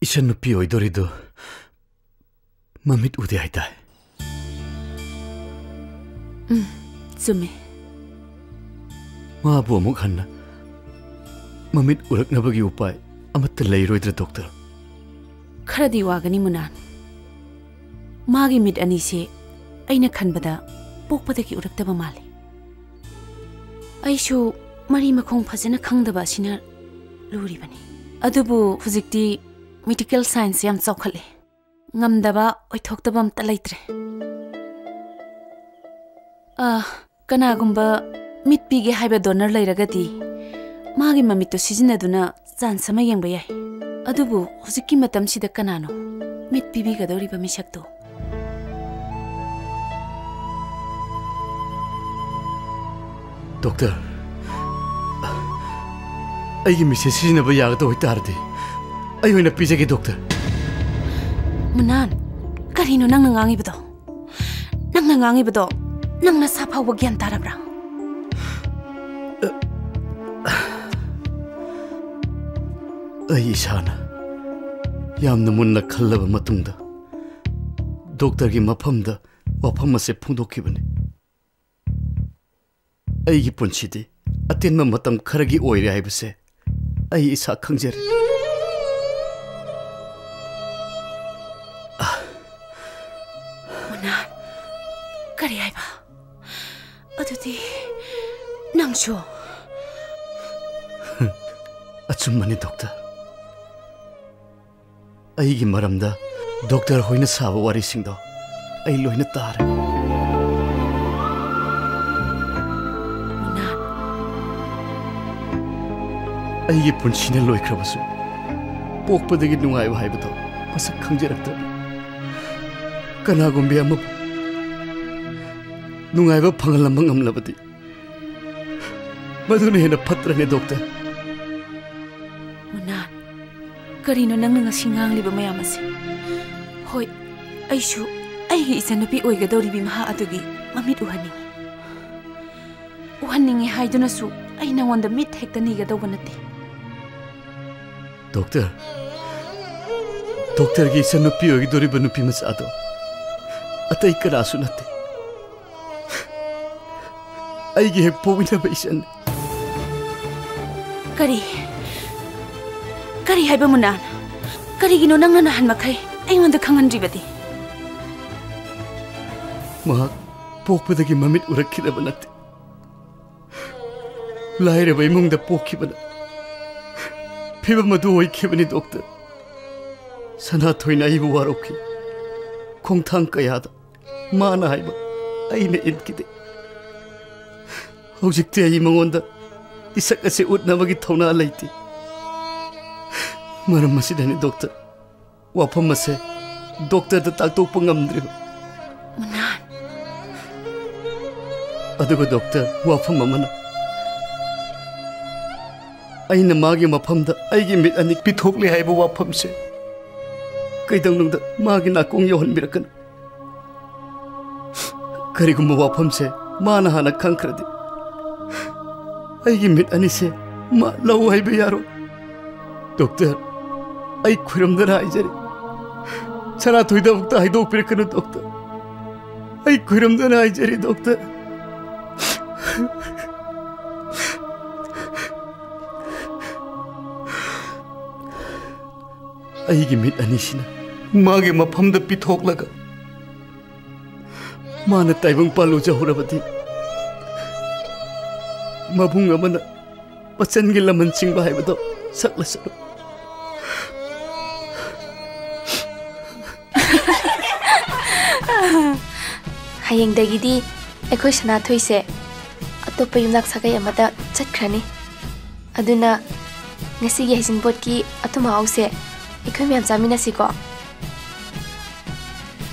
ꯏꯆꯟꯅꯨꯄꯤ ꯑꯣꯏꯗꯣꯔꯤꯗꯣ ꯃꯃꯤꯠ ꯎꯗꯦ ꯍꯥꯏꯇꯥꯏ꯫ ꯎꯝ, ꯆꯨꯝꯃꯦ꯫ ꯃꯥꯕꯨ ꯑꯃꯨꯛ ꯍꯟꯅ ꯃꯃꯤꯠ ꯎꯔꯛꯅꯕꯒꯤ ꯎꯄꯥꯏ ꯑꯃꯠꯇ ꯂꯩꯔꯣꯏꯗ꯭ꯔꯥ, ꯗꯣꯛꯇꯔ? ꯈꯔꯗꯤ ꯋꯥꯒꯅꯤ, ꯃꯨꯅꯥꯟ꯫ ꯃꯥꯒꯤ ꯃꯤꯠ ꯑꯅꯤꯁꯦ ꯑꯩꯅ ꯈꯟꯕꯗ ꯄꯣꯛꯄꯗꯒꯤ ꯎꯔꯛꯇꯕ ꯃꯥꯜꯂꯤ꯫ ꯑꯩꯁꯨ ꯃꯔꯤ ꯃꯈꯣꯡ ꯐꯖꯅ ꯈꯪꯗꯕ ꯑꯁꯤꯅ ꯂꯨꯔꯤꯕꯅꯤ꯫ ꯑꯗꯨꯕꯨ ꯍꯧꯖꯤꯛꯇꯤ ꯃꯦꯗꯤꯀꯦꯜ ꯁꯥꯏꯟꯁ ꯌꯥꯝ ꯆꯥꯎꯈꯠꯂꯦ꯫ ꯉꯝꯗꯕ, ꯑꯣꯏꯊꯣꯛꯇꯕ ꯑꯝꯇ ꯂꯩꯇ꯭ꯔꯦ꯫ ꯑꯥ, ꯀꯅꯥꯒꯨꯝꯕ ꯃꯤꯠ ꯄꯤꯒꯦ ꯍꯥꯏꯕ ꯗꯣꯅꯔ ꯂꯩꯔꯒꯗꯤ, ꯃꯥꯒꯤ ꯃꯃꯤꯠꯇꯨ ꯁꯤꯖꯤꯟꯅꯗꯨꯅ ꯆꯥꯟꯁ ꯑꯃ ꯌꯦꯡꯕ ꯌꯥꯏ꯫ ꯑꯗꯨꯕꯨ ꯍꯧꯖꯤꯛꯀꯤ ꯃꯇꯝꯁꯤꯗ ꯀꯅꯥꯅꯣ ꯃꯤꯠ ꯄꯤꯕꯤꯒꯗꯧꯔꯤꯕ ꯃꯤꯁꯛꯇꯨ? ꯗꯣꯛꯇꯔ, ꯑꯩꯒꯤ ꯃꯤꯠꯁꯦ ꯁꯤꯖꯤꯟꯅꯕ ꯌꯥꯒꯗꯕ ꯑꯣꯏꯇꯥꯔꯗꯤ, ꯑꯩ ꯑꯣꯏꯅ ꯄꯤꯖꯒꯦ, ꯗꯣꯛꯇꯔ꯫ ꯃꯨꯅꯥꯟ, ꯀꯔꯤꯅꯣ ꯅꯪꯅ ꯉꯥꯡꯉꯤꯕꯗꯣ? ꯅꯪꯅ ꯉꯥꯡꯉꯤꯕꯗꯣ ꯅꯪ ꯅꯁꯥ ꯐꯥꯎꯕ ꯒ꯭ꯌꯥꯟ ꯇꯥꯔꯕ꯭ꯔꯥ? ꯑꯩ ꯏꯁꯥꯅ ꯌꯥꯝꯅ ꯃꯨꯟꯅ ꯈꯜꯂꯕ ꯃꯇꯨꯡꯗ ꯗꯣꯛꯇꯔꯒꯤ ꯃꯐꯝꯗ ꯋꯥꯐꯝ ꯑꯁꯦ ꯐꯣꯡꯗꯣꯛꯈꯤꯕꯅꯤ꯫ ꯑꯩꯒꯤ ꯄꯨꯟꯁꯤꯗꯤ ꯑꯇꯦꯟꯕ ꯃꯇꯝ ꯈꯔꯒꯤ ꯑꯣꯏꯔꯦ ꯍꯥꯏꯕꯁꯦ ꯑꯩ ꯏꯁꯥ ꯈꯪꯖꯔꯦ꯫ ꯃꯨꯅꯥꯟ, ꯀꯔꯤ ꯍꯥꯏꯕ? ꯑꯗꯨꯗꯤ ꯅꯪꯁꯨ? ꯑꯆꯨꯝꯕꯅꯤ, ꯗꯣꯛꯇꯔ꯫ ꯑꯩꯒꯤ ꯃꯔꯝꯗ ꯗꯣꯛꯇꯔ ꯍꯣꯏꯅ ꯁꯥꯕ ꯋꯥꯔꯤꯁꯤꯡꯗꯣ ꯑꯩ ꯂꯣꯏꯅ ꯇꯥꯔꯦ꯫ ꯃꯨꯅꯥꯟ꯫ ꯑꯩꯒꯤ ꯄꯨꯟꯁꯤꯅ ꯂꯣꯏꯈ꯭ꯔꯕꯁꯨ, ꯄꯣꯛꯄꯗꯒꯤ ꯅꯨꯡꯉꯥꯏꯕ ꯍꯥꯏꯕꯗꯣ ꯃꯁꯛ ꯈꯪꯖꯔꯛꯇ꯭ꯔꯕ ꯀꯅꯥꯒꯨꯝꯕꯤ ꯑꯃꯕꯨ ꯅꯨꯡꯉꯥꯏꯕ ꯐꯪꯍꯜꯂꯝꯕ ꯉꯝꯂꯕꯗꯤ, ꯃꯗꯨꯅ ꯍꯦꯟꯅ ꯐꯠꯇ꯭ꯔꯅꯦ, ꯗꯣꯛꯇꯔ? ꯃꯨꯅꯥꯟ, ꯀꯔꯤꯅꯣ ꯅꯪꯅ ꯉꯁꯤ ꯉꯥꯡꯂꯤꯕ ꯃꯌꯥꯝ ꯑꯁꯤ? ꯍꯣꯏ, ꯑꯩꯁꯨ ꯑꯩꯒꯤ ꯏꯆꯟꯅꯨꯄꯤ ꯑꯣꯏꯒꯗꯧꯔꯤꯕꯤ ꯃꯍꯥꯛ ꯑꯗꯨꯒꯤ ꯃꯃꯤꯠ ꯎꯍꯟꯅꯤꯡꯏ꯫ ꯎꯍꯟꯅꯤꯡꯏ ꯍꯥꯏꯗꯨꯅꯁꯨ ꯑꯩ ꯅꯉꯣꯟꯗ ꯃꯤꯠ ꯍꯦꯛꯇ ꯅꯤꯒꯗꯧꯕ ꯅꯠꯇꯦ꯫ ꯗꯣꯛꯇꯔ, ꯗꯣꯛꯇꯔꯒꯤ ꯏꯆꯟꯅꯨꯄꯤ ꯑꯣꯏꯒꯗꯧꯔꯤꯕ ꯅꯨꯄꯤ ꯃꯆꯥꯗꯣ ꯑꯇꯩ ꯀꯅꯥꯁꯨ ꯅꯠꯇꯦ, ꯑꯩꯒꯤ ꯍꯦꯛ ꯄꯣꯛꯃꯤꯟꯅꯕ ꯏꯆꯟꯅꯤ꯫ ꯀꯔꯤ? ꯀꯔꯤ ꯍꯥꯏꯕ, ꯃꯨꯅꯥꯟ? ꯀꯔꯤꯒꯤꯅꯣ ꯅꯪꯅ ꯅꯍꯥꯟ ꯃꯈꯩ ꯑꯩꯉꯣꯟꯗ ꯈꯪꯍꯟꯗ꯭ꯔꯤꯕꯗꯤ? ꯃꯍꯥꯛ ꯄꯣꯛꯄꯗꯒꯤ ꯃꯃꯤꯠ ꯎꯔꯛꯈꯤꯗꯕ ꯅꯠꯇꯦ, ꯂꯥꯏꯔꯕ ꯏꯃꯨꯡꯗ ꯄꯣꯛꯈꯤꯕꯅ ꯐꯤꯕꯝ ꯑꯗꯨ ꯑꯣꯏꯈꯤꯕꯅꯤ, ꯗꯣꯛꯇꯔ꯫ ꯁꯅꯥꯊꯣꯏꯅ ꯑꯩꯕꯨ ꯋꯥꯔꯧꯈꯤ꯫ ꯈꯣꯡꯊꯥꯡ ꯀꯌꯥꯗ ꯃꯥꯅ ꯍꯥꯏꯕ ꯑꯩꯅ ꯏꯟꯈꯤꯗꯦ꯫ ꯍꯧꯖꯤꯛꯇꯤ ꯑꯩ ꯃꯉꯣꯟꯗ ꯏꯁꯛ ꯑꯁꯤ ꯎꯠꯅꯕꯒꯤ ꯊꯧꯅꯥ ꯂꯩꯇꯦ꯫ ꯃꯔꯝ ꯑꯁꯤꯗꯅꯤ, ꯗꯣꯛꯇꯔ, ꯋꯥꯐꯝ ꯑꯁꯦ ꯗꯣꯛꯇꯔꯗ ꯇꯥꯛꯊꯣꯛꯄ ꯉꯝꯗ꯭ꯔꯤꯕ꯫ ꯃꯨꯅꯥꯟ꯫ ꯑꯗꯨꯒ ꯗꯣꯛꯇꯔ, ꯋꯥꯐꯝ ꯑꯃꯅ, ꯑꯩꯅ ꯃꯥꯒꯤ ꯃꯐꯝꯗ ꯑꯩꯒꯤ ꯃꯤꯠ ꯑꯅꯤ ꯄꯤꯊꯣꯛꯂꯦ ꯍꯥꯏꯕ ꯋꯥꯐꯝꯁꯦ ꯀꯩꯗꯧꯅꯨꯡꯗ ꯃꯥꯒꯤ ꯅꯥꯀꯣꯡ ꯌꯧꯍꯟꯕꯤꯔꯛꯀꯅꯨ꯫ ꯀꯔꯤꯒꯨꯝꯕ ꯋꯥꯐꯝꯁꯦ ꯃꯥꯅ ꯍꯥꯟꯅ ꯈꯪꯈ꯭ꯔꯗꯤ, ꯑꯩꯒꯤ ꯃꯤꯠ ꯑꯅꯤꯁꯦ ꯃꯥ ꯂꯧ ꯍꯥꯏꯕ ꯌꯥꯔꯣꯏ꯫ ꯗꯣꯛꯇꯔ, ꯑꯩ ꯈꯨꯔꯨꯝꯗꯨꯅ ꯍꯥꯏꯖꯔꯤ, ꯁꯅꯥꯊꯣꯏꯗ ꯑꯃꯨꯛꯇ ꯍꯥꯏꯗꯣꯛꯄꯤꯔꯛꯀꯅꯨ, ꯗꯣꯛꯇꯔ꯫ ꯑꯩ ꯈꯨꯔꯨꯝꯗꯨꯅ ꯍꯥꯏꯖꯔꯤ, ꯗꯣꯛꯇꯔ꯫ ꯑꯩꯒꯤ ꯃꯤꯠ ꯑꯅꯤꯁꯤꯅ ꯃꯥꯒꯤ ꯃꯐꯝꯗ ꯄꯤꯊꯣꯛꯂꯒ ꯃꯥꯅ ꯇꯥꯏꯕꯪ ꯄꯥꯜꯂꯨꯖꯍꯧꯔꯕꯗꯤ ꯃꯕꯨꯡ ꯑꯃꯅ ꯃꯆꯟꯒꯤ ꯂꯃꯟ ꯆꯤꯡꯕ ꯍꯥꯏꯕꯗꯣ ꯁꯛꯂꯁꯅꯨ꯫ ꯍꯌꯦꯡꯗꯒꯤꯗꯤ ꯑꯩꯈꯣꯏ ꯁꯅꯥꯊꯣꯏꯁꯦ ꯑꯇꯣꯞꯄ ꯌꯨꯝꯅꯥꯛ ꯁꯥꯒꯩ ꯑꯃꯗ ꯆꯠꯈ꯭ꯔꯅꯤ꯫ ꯑꯗꯨꯅ ꯉꯁꯤꯒꯤ ꯍꯩꯖꯤꯡꯄꯣꯠꯀꯤ ꯑꯊꯨꯝ ꯑꯍꯥꯎꯁꯦ ꯑꯩꯈꯣꯏ ꯃꯌꯥꯝ ꯆꯥꯃꯤꯟꯅꯁꯤꯀꯣ꯫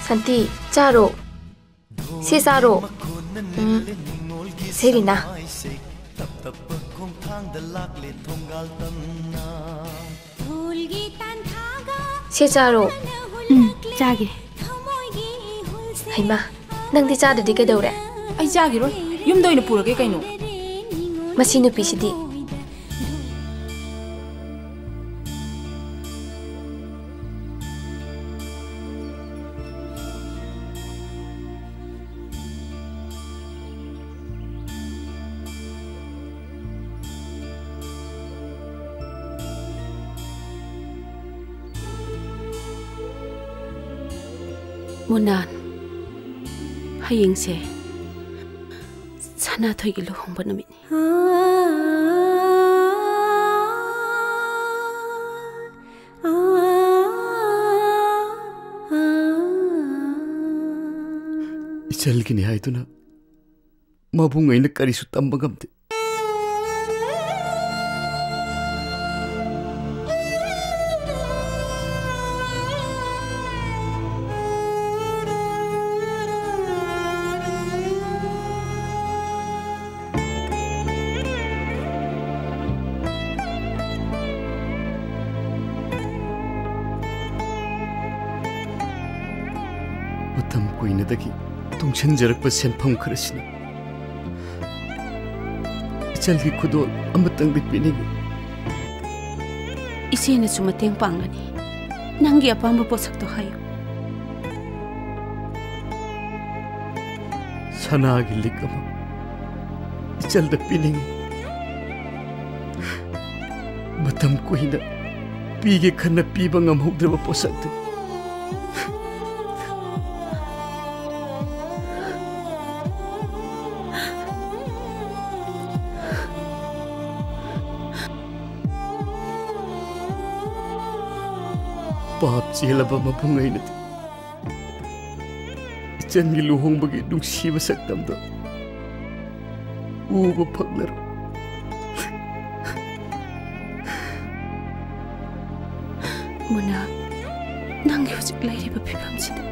ꯁꯥꯟꯇꯤ, ꯆꯥꯔꯣ꯫ ꯁꯤ ꯆꯥꯔꯣ꯫ ꯎꯝ꯫ ꯁꯦ ꯔꯤꯅꯥ꯫ ꯁꯦ ꯆꯥꯔꯣ꯫ ꯎꯝ, ꯆꯥꯒꯦ꯫ ꯍꯩꯃꯥ, ꯅꯪꯗꯤ ꯆꯥꯗ꯭ꯔꯗꯤ ꯀꯩꯗꯧꯔꯦ? ꯑꯩ ꯆꯥꯈꯤꯔꯣꯏ, ꯌꯨꯝꯗ ꯑꯣꯏꯅ ꯄꯨꯔꯒꯦ ꯀꯩꯅꯣ꯫ ꯃꯁꯤ ꯅꯨꯄꯤꯁꯤꯗꯤ꯫ ꯃꯨꯅꯥꯟ, ꯍꯌꯦꯡꯁꯦ ꯁꯅꯥꯊꯣꯏꯒꯤ ꯂꯨꯍꯣꯡꯕ ꯅꯨꯃꯤꯠꯅꯤ꯫ ꯏꯆꯜꯒꯤꯅꯤ ꯍꯥꯏꯗꯨꯅ ꯃꯕꯨꯡ ꯑꯩꯅ ꯀꯔꯤꯁꯨ ꯇꯝꯕ ꯉꯝꯗꯦ꯫ ꯃꯇꯝ ꯀꯨꯏꯅꯗꯒꯤ ꯇꯨꯡꯁꯤꯟꯖꯔꯛꯄ ꯁꯦꯟꯐꯝ ꯈꯔꯁꯤꯅ ꯏꯆꯜꯒꯤ ꯈꯨꯗꯣꯜ ꯑꯃꯇꯪꯗꯤ ꯄꯤꯅꯤꯡꯏ꯫ ꯏꯆꯦꯅꯁꯨ ꯃꯇꯦꯡ ꯄꯥꯡꯒꯅꯤ꯫ ꯅꯪꯒꯤ ꯑꯄꯥꯝꯕ ꯄꯣꯠꯁꯛꯇꯣ ꯍꯥꯏꯌꯨ꯫ ꯁꯅꯥꯒꯤ ꯂꯤꯛ ꯑꯃ ꯏꯆꯜꯗ ꯄꯤꯅꯤꯡꯏ꯫ ꯃꯇꯝ ꯀꯨꯏꯅ ꯄꯤꯒꯦ ꯈꯟꯅ ꯄꯤꯕ ꯉꯝꯍꯧꯗ꯭ꯔꯕ ꯄꯣꯠꯁꯛꯇꯨ꯫ ꯄꯥꯞ ꯆꯦꯜꯂꯕ ꯃꯕꯨꯡ ꯑꯩꯅꯗꯤ ꯏꯆꯟꯒꯤ ꯂꯨꯍꯣꯡꯕꯒꯤ ꯅꯨꯡꯁꯤꯕ ꯁꯛꯇꯝꯗꯣ ꯎꯕ ꯐꯪꯂꯔꯣꯏ꯫ ꯃꯨꯅꯥ, ꯅꯪꯒꯤ ꯍꯧꯖꯤꯛ ꯂꯩꯔꯤꯕ ꯐꯤꯕꯝꯁꯤꯗ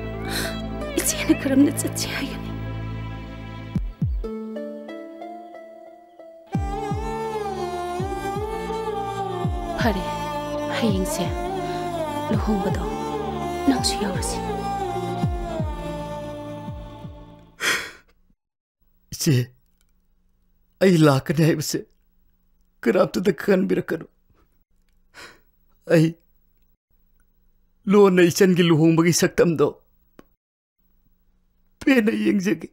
ꯏꯆꯦꯅ ꯀꯔꯝꯅ ꯆꯠꯁꯤ ꯍꯥꯏꯒꯅꯤ? ꯐꯔꯦ, ꯍꯌꯦꯡꯁꯦ ꯂꯨꯍꯣꯡꯕꯗꯣ ꯅꯪꯁꯨ ꯌꯥꯎꯔꯁꯤ꯫ ꯏꯆꯦ, ꯑꯩ ꯂꯥꯛꯀꯅꯤ ꯍꯥꯏꯕꯁꯦ ꯀꯅꯥꯝꯇꯗ ꯈꯪꯍꯟꯕꯤꯔꯛꯀꯅꯨ꯫ ꯑꯩ ꯂꯣꯟꯅ ꯏꯆꯟꯒꯤ ꯂꯨꯍꯣꯡꯕꯒꯤ ꯁꯛꯇꯝꯗꯣ ꯄꯦꯟꯅ ꯌꯦꯡꯖꯒꯦ꯫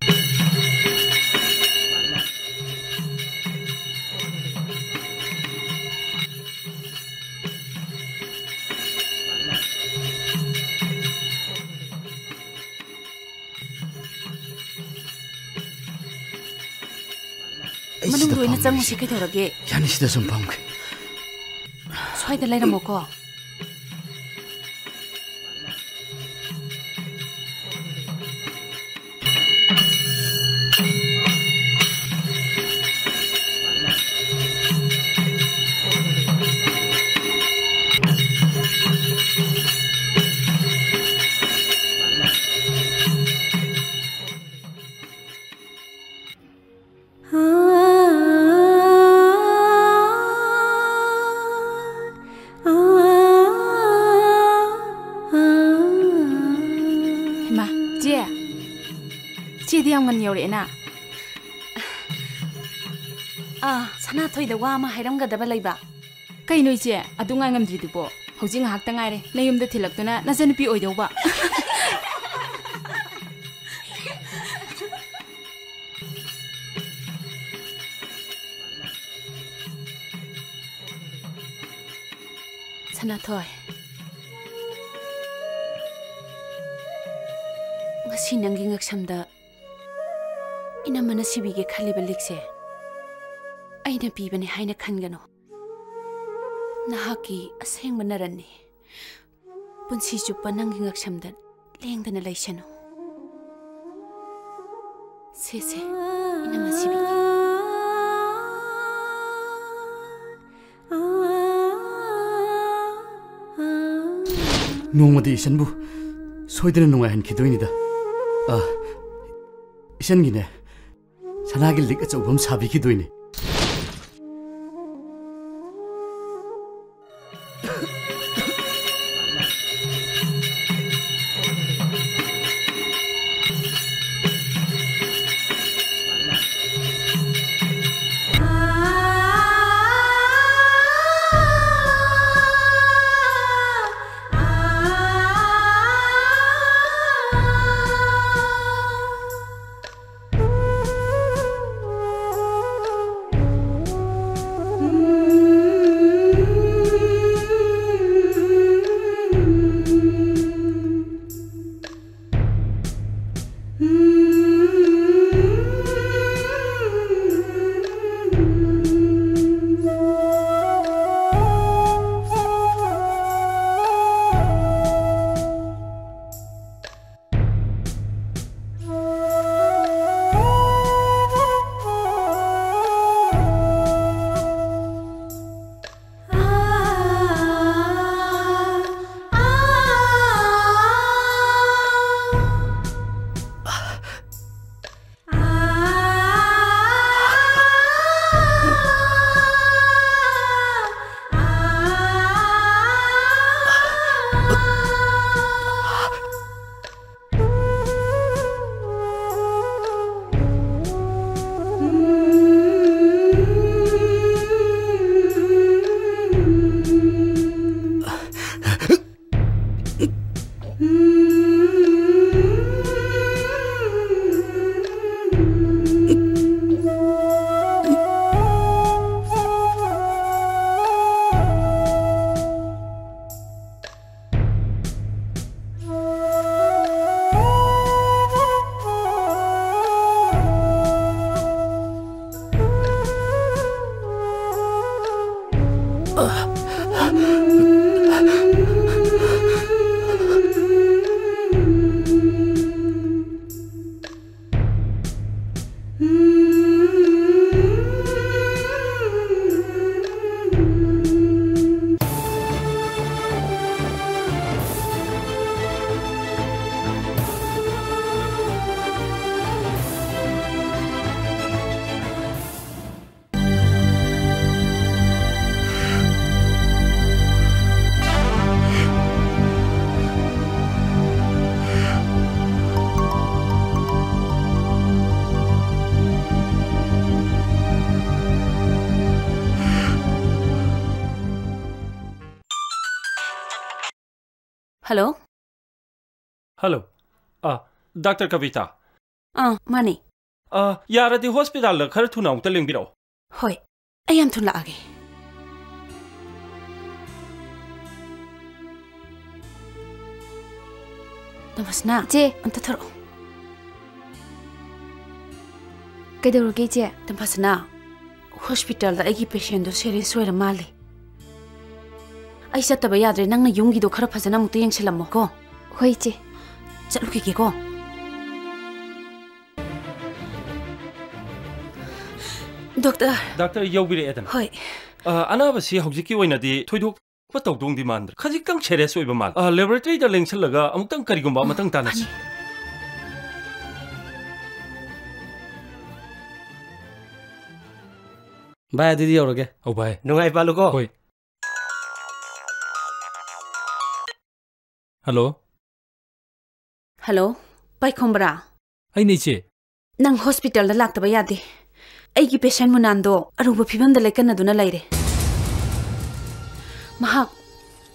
ꯑꯩ ꯃꯅꯨꯡꯗ ꯁꯤꯗ ꯑꯣꯏꯅ ꯐꯝꯒꯦ꯫ ꯆꯪꯉꯨꯁꯤ, ꯀꯩꯗꯧꯔꯒꯦ? ꯌꯥꯅꯤ, ꯁꯤꯗ ꯁꯨꯝ ꯐꯝꯒꯦ꯫ ꯁ꯭ꯋꯥꯏꯗ ꯂꯩꯔꯝꯃꯣꯀꯣ꯫ ꯍꯩꯃꯥ, ꯆꯦ꯫ ꯆꯦꯗꯤ ꯌꯥꯝ ꯉꯟꯅ ꯌꯧꯔꯛꯑꯦꯅ꯫ ꯑꯥ, ꯁꯅꯥꯊꯣꯏꯗ ꯋꯥ ꯑꯃ ꯍꯥꯏꯔꯝꯒꯗꯕ ꯂꯩꯕ꯫ ꯀꯩꯅꯣ ꯏꯆꯦ, ꯑꯗꯨ ꯉꯥꯏ ꯉꯝꯗ꯭ꯔꯤꯗꯨꯕꯣ? ꯍꯧꯖꯤꯛ ꯉꯥꯏꯍꯥꯛꯇ ꯉꯥꯏꯔꯦ ꯅꯌꯨꯝꯗ ꯊꯤꯜꯂꯛꯇꯨꯅ ꯅꯆꯟꯅꯨꯄꯤ ꯑꯣꯏꯗꯧꯕ꯫ ꯁꯅꯥꯊꯣꯏ, ꯉꯁꯤ ꯅꯪꯒꯤ ꯉꯛꯁꯝꯗ ꯏꯅꯝꯃꯅ ꯁꯤꯕꯤꯒꯦ ꯈꯜꯂꯤꯕ ꯂꯤꯛꯁꯦ ꯑꯩꯅ ꯄꯤꯕꯅꯦ ꯍꯥꯏꯅ ꯈꯟꯒꯅꯨ꯫ ꯅꯍꯥꯛꯀꯤ ꯑꯁꯦꯡꯕ ꯅꯔꯟꯅꯤ꯫ ꯄꯨꯟꯁꯤ ꯆꯨꯞꯄ ꯅꯪꯒꯤ ꯉꯛꯁꯝꯗ ꯂꯦꯡꯗꯅ ꯂꯩꯁꯅꯨ꯫ ꯁꯦ, ꯁꯦ, ꯏꯅꯝꯃ ꯁꯤꯕꯤꯒꯦ꯫ ꯅꯣꯡꯃꯗꯤ ꯏꯆꯟꯕꯨ ꯁꯣꯏꯗꯅ ꯅꯨꯡꯉꯥꯏꯍꯟꯈꯤꯗꯣꯏꯅꯤꯗ꯫ ꯑ, ꯏꯆꯟꯒꯤꯅꯦ, ꯁꯅꯥꯒꯤ ꯂꯤꯛ ꯑꯆꯧꯕ ꯑꯃ ꯁꯥꯕꯤꯈꯤꯗꯣꯏꯅꯤ꯫ ꯍꯜꯂꯣ꯫ ꯍꯜꯂꯣ꯫ ꯑ, ꯗꯥꯛꯇꯔ ꯀꯕꯤꯇꯥ꯫ ꯑꯥ, ꯃꯥꯅꯦ꯫ ꯑ, ꯌꯥꯔꯗꯤ ꯍꯣꯁꯄꯤꯇꯥꯜꯗ ꯈꯔ ꯊꯨꯅ ꯑꯃꯨꯛꯇ ꯂꯦꯡꯕꯤꯔꯛꯑꯣ꯫ ꯍꯣꯏ, ꯑꯩ ꯌꯥꯝ ꯊꯨꯅ ꯂꯥꯛꯑꯒꯦ꯫ ꯇꯝꯐꯥꯁꯅꯥ, ꯏꯆꯦ꯫ ꯑꯝꯇ ꯊꯣꯔꯛꯑꯣ꯫ ꯀꯩꯗꯧꯔꯒꯦ, ꯏꯆꯦ? ꯇꯝꯐꯥꯁꯅꯥ, ꯍꯣꯁꯄꯤꯇꯥꯜꯗ ꯑꯩꯒꯤ ꯄꯦꯁꯦꯟꯗꯣ ꯁꯦꯔꯤꯌꯁ ꯑꯣꯏꯔ ꯃꯥꯜꯂꯦ꯫ ꯑꯩ ꯆꯠꯇꯕ ꯌꯥꯗ꯭ꯔꯦ, ꯅꯪꯅ ꯌꯨꯝꯒꯤꯗꯣ ꯈꯔ ꯐꯖꯅ ꯑꯃꯨꯛꯇ ꯌꯦꯡꯁꯤꯜꯂꯝꯃꯣ ꯀꯣ꯫ ꯍꯣꯏ, ꯏꯆꯦ꯫ ꯆꯠꯂꯨꯈꯤꯒꯦꯀꯣ꯫ ꯗꯣꯛꯇꯔ꯫ ꯗꯥꯛꯇꯔ ꯌꯧꯕꯤꯔꯛꯑꯦꯗꯅ꯫ ꯍꯣꯏ꯫ ꯑ, ꯑꯅꯥꯕꯁꯤ ꯍꯧꯖꯤꯛꯀꯤ ꯑꯣꯏꯅꯗꯤ ꯊꯣꯏꯗꯣꯛꯄ ꯇꯧꯗꯧꯗꯤ ꯃꯥꯟꯗ꯭ꯔꯦ꯫ ꯈꯖꯤꯛꯇꯪ ꯁꯦꯔꯤꯌꯁ ꯑꯣꯏꯕ ꯃꯥꯜꯂꯦ꯫ ꯑ, ꯂꯦꯕꯣꯔꯦꯇꯔꯤꯗ ꯂꯦꯡꯁꯤꯜꯂꯒ ꯑꯃꯨꯛꯇꯪ ꯀꯔꯤꯒꯨꯝꯕ ꯑꯃꯇꯪ ꯇꯥꯟꯅꯁꯤ꯫ ꯐꯅꯤ꯫ ꯚꯥꯏ, ꯑꯗꯨꯗꯤ ꯌꯧꯔꯒꯦ꯫ ꯑꯧ ꯚꯥꯏ꯫ ꯅꯨꯡꯉꯥꯏ ꯄꯥꯜꯂꯨꯀꯣ꯫ ꯍꯣꯏ꯫ ꯍꯜꯂꯣ꯫ ꯍꯜꯂꯣ, ꯄꯥꯏꯈꯣꯝꯕ꯭ꯔꯥ? ꯑꯩꯅꯦ, ꯏꯆꯦ꯫ ꯅꯪ ꯍꯣꯁꯄꯤꯇꯥꯜꯗ ꯂꯥꯛꯇꯕ ꯌꯥꯗꯦ꯫ ꯑꯩꯒꯤ ꯄꯦꯁꯦꯟ ꯃꯨꯅꯥꯟꯗꯣ ꯑꯔꯨꯕ ꯐꯤꯕꯝꯗ ꯂꯩꯀꯟꯅꯗꯨꯅ ꯂꯩꯔꯦ꯫ ꯃꯍꯥꯛ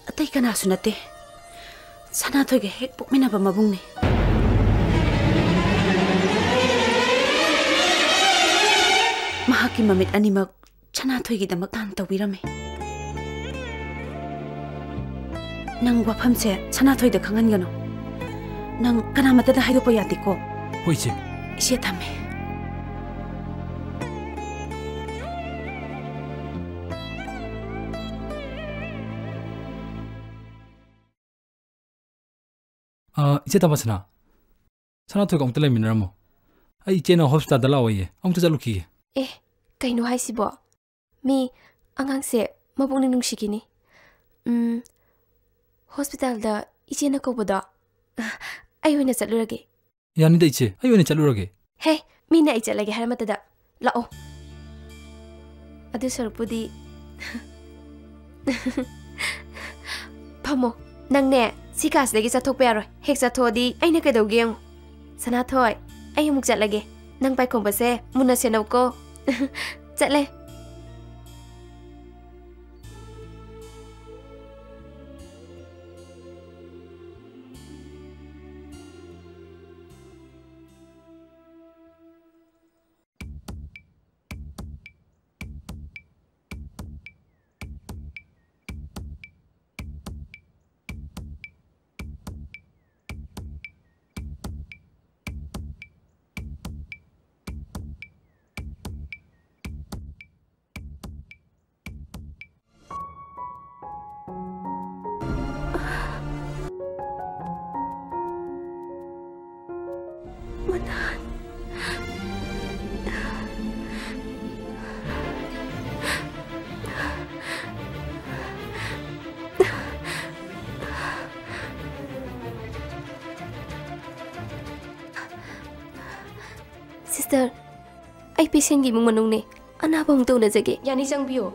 ꯑꯇꯩ ꯀꯅꯥꯁꯨ ꯅꯠꯇꯦ, ꯁꯅꯥꯊꯣꯏꯒ ꯍꯦꯛ ꯄꯣꯛꯃꯤꯟꯅꯕ ꯃꯕꯨꯡꯅꯤ꯫ ꯃꯍꯥꯛꯀꯤ ꯃꯃꯤꯠ ꯑꯅꯤꯃꯛ ꯁꯅꯥꯊꯣꯏꯒꯤꯗꯃꯛ ꯗꯥꯟ ꯇꯧꯕꯤꯔꯝꯃꯤ꯫ ꯅꯪ ꯋꯥꯐꯝꯁꯦ ꯁꯅꯥꯊꯣꯏꯗ ꯈꯪꯍꯟꯒꯅꯨ꯫ ꯅꯪ ꯀꯅꯥꯃꯠꯇꯗ ꯍꯥꯏꯗꯣꯛꯄ ꯌꯥꯗꯦꯀꯣ꯫ ꯍꯣꯏ, ꯏꯆꯦ꯫ ꯏꯆꯦ, ꯊꯝꯃꯦ꯫ ꯑ, ꯏꯆꯦ ꯇꯝꯐꯥꯁꯅꯥ, ꯁꯅꯥꯊꯣꯏꯒ ꯑꯃꯨꯛꯇ ꯂꯩꯃꯤꯟꯅꯔꯝꯃꯣ꯫ ꯑꯩ ꯏꯆꯦꯅ ꯍꯣꯁꯄꯤꯇꯥꯜꯗ ꯂꯥꯛꯑꯣꯌꯦ, ꯑꯃꯨꯛꯇ ꯆꯠꯂꯨꯈꯤꯒꯦ꯫ ꯑꯦ, ꯀꯩꯅꯣ ꯍꯥꯏꯁꯤꯕꯣ? ꯃꯤ ꯑꯉꯥꯡꯁꯦ ꯃꯄꯨꯛꯅꯤꯡ ꯅꯨꯡꯁꯤꯈꯤꯅꯤ꯫ ꯎꯝ, ꯍꯣꯁꯄꯤꯇꯥꯜꯗ ꯏꯆꯦꯅ ꯀꯧꯕꯗꯣ, ꯑꯩ ꯑꯣꯏꯅ ꯆꯠꯂꯨꯔꯒꯦ꯫ ꯌꯥꯅꯤꯗ ꯏꯆꯦ, ꯑꯩ ꯑꯣꯏꯅ ꯆꯠꯂꯨꯔꯒꯦ꯫ ꯍꯦ, ꯃꯤꯅ ꯑꯩ ꯆꯠꯂꯒꯦ ꯍꯥꯏꯔ ꯃꯇꯗ ꯂꯥꯛꯑꯣ꯫ ꯑꯗꯨ ꯁꯔꯨꯛꯄꯨꯗꯤ ꯐꯝꯃꯣ꯫ ꯅꯪꯅꯦ, ꯁꯤ ꯀꯥꯁꯤꯗꯒꯤ ꯆꯠꯊꯣꯛꯄ ꯌꯥꯔꯣꯏ꯫ ꯍꯦꯛ ꯆꯠꯊꯣꯛꯑꯗꯤ ꯑꯩꯅ ꯀꯩꯗꯧꯒꯦ ꯌꯦꯡꯉꯨ꯫ ꯁꯅꯥꯊꯣꯏ, ꯑꯩ ꯑꯃꯨꯛ ꯆꯠꯂꯒꯦ꯫ ꯅꯪ ꯄꯥꯏꯈꯣꯝꯕꯁꯦ ꯃꯨꯟꯅ ꯁꯦꯟꯅꯧꯀꯣ꯫ ꯆꯠꯂꯦ꯫ ꯁꯤꯁꯇꯔ, ꯑꯩ ꯄꯦꯁꯦꯟꯒꯤ ꯏꯃꯨꯡ ꯃꯅꯨꯡꯅꯦ꯫ ꯑꯅꯥꯕ ꯑꯃꯨꯛꯇ ꯎꯅꯖꯒꯦ꯫ ꯌꯥꯅꯤ, ꯆꯪꯕꯤꯌꯨ꯫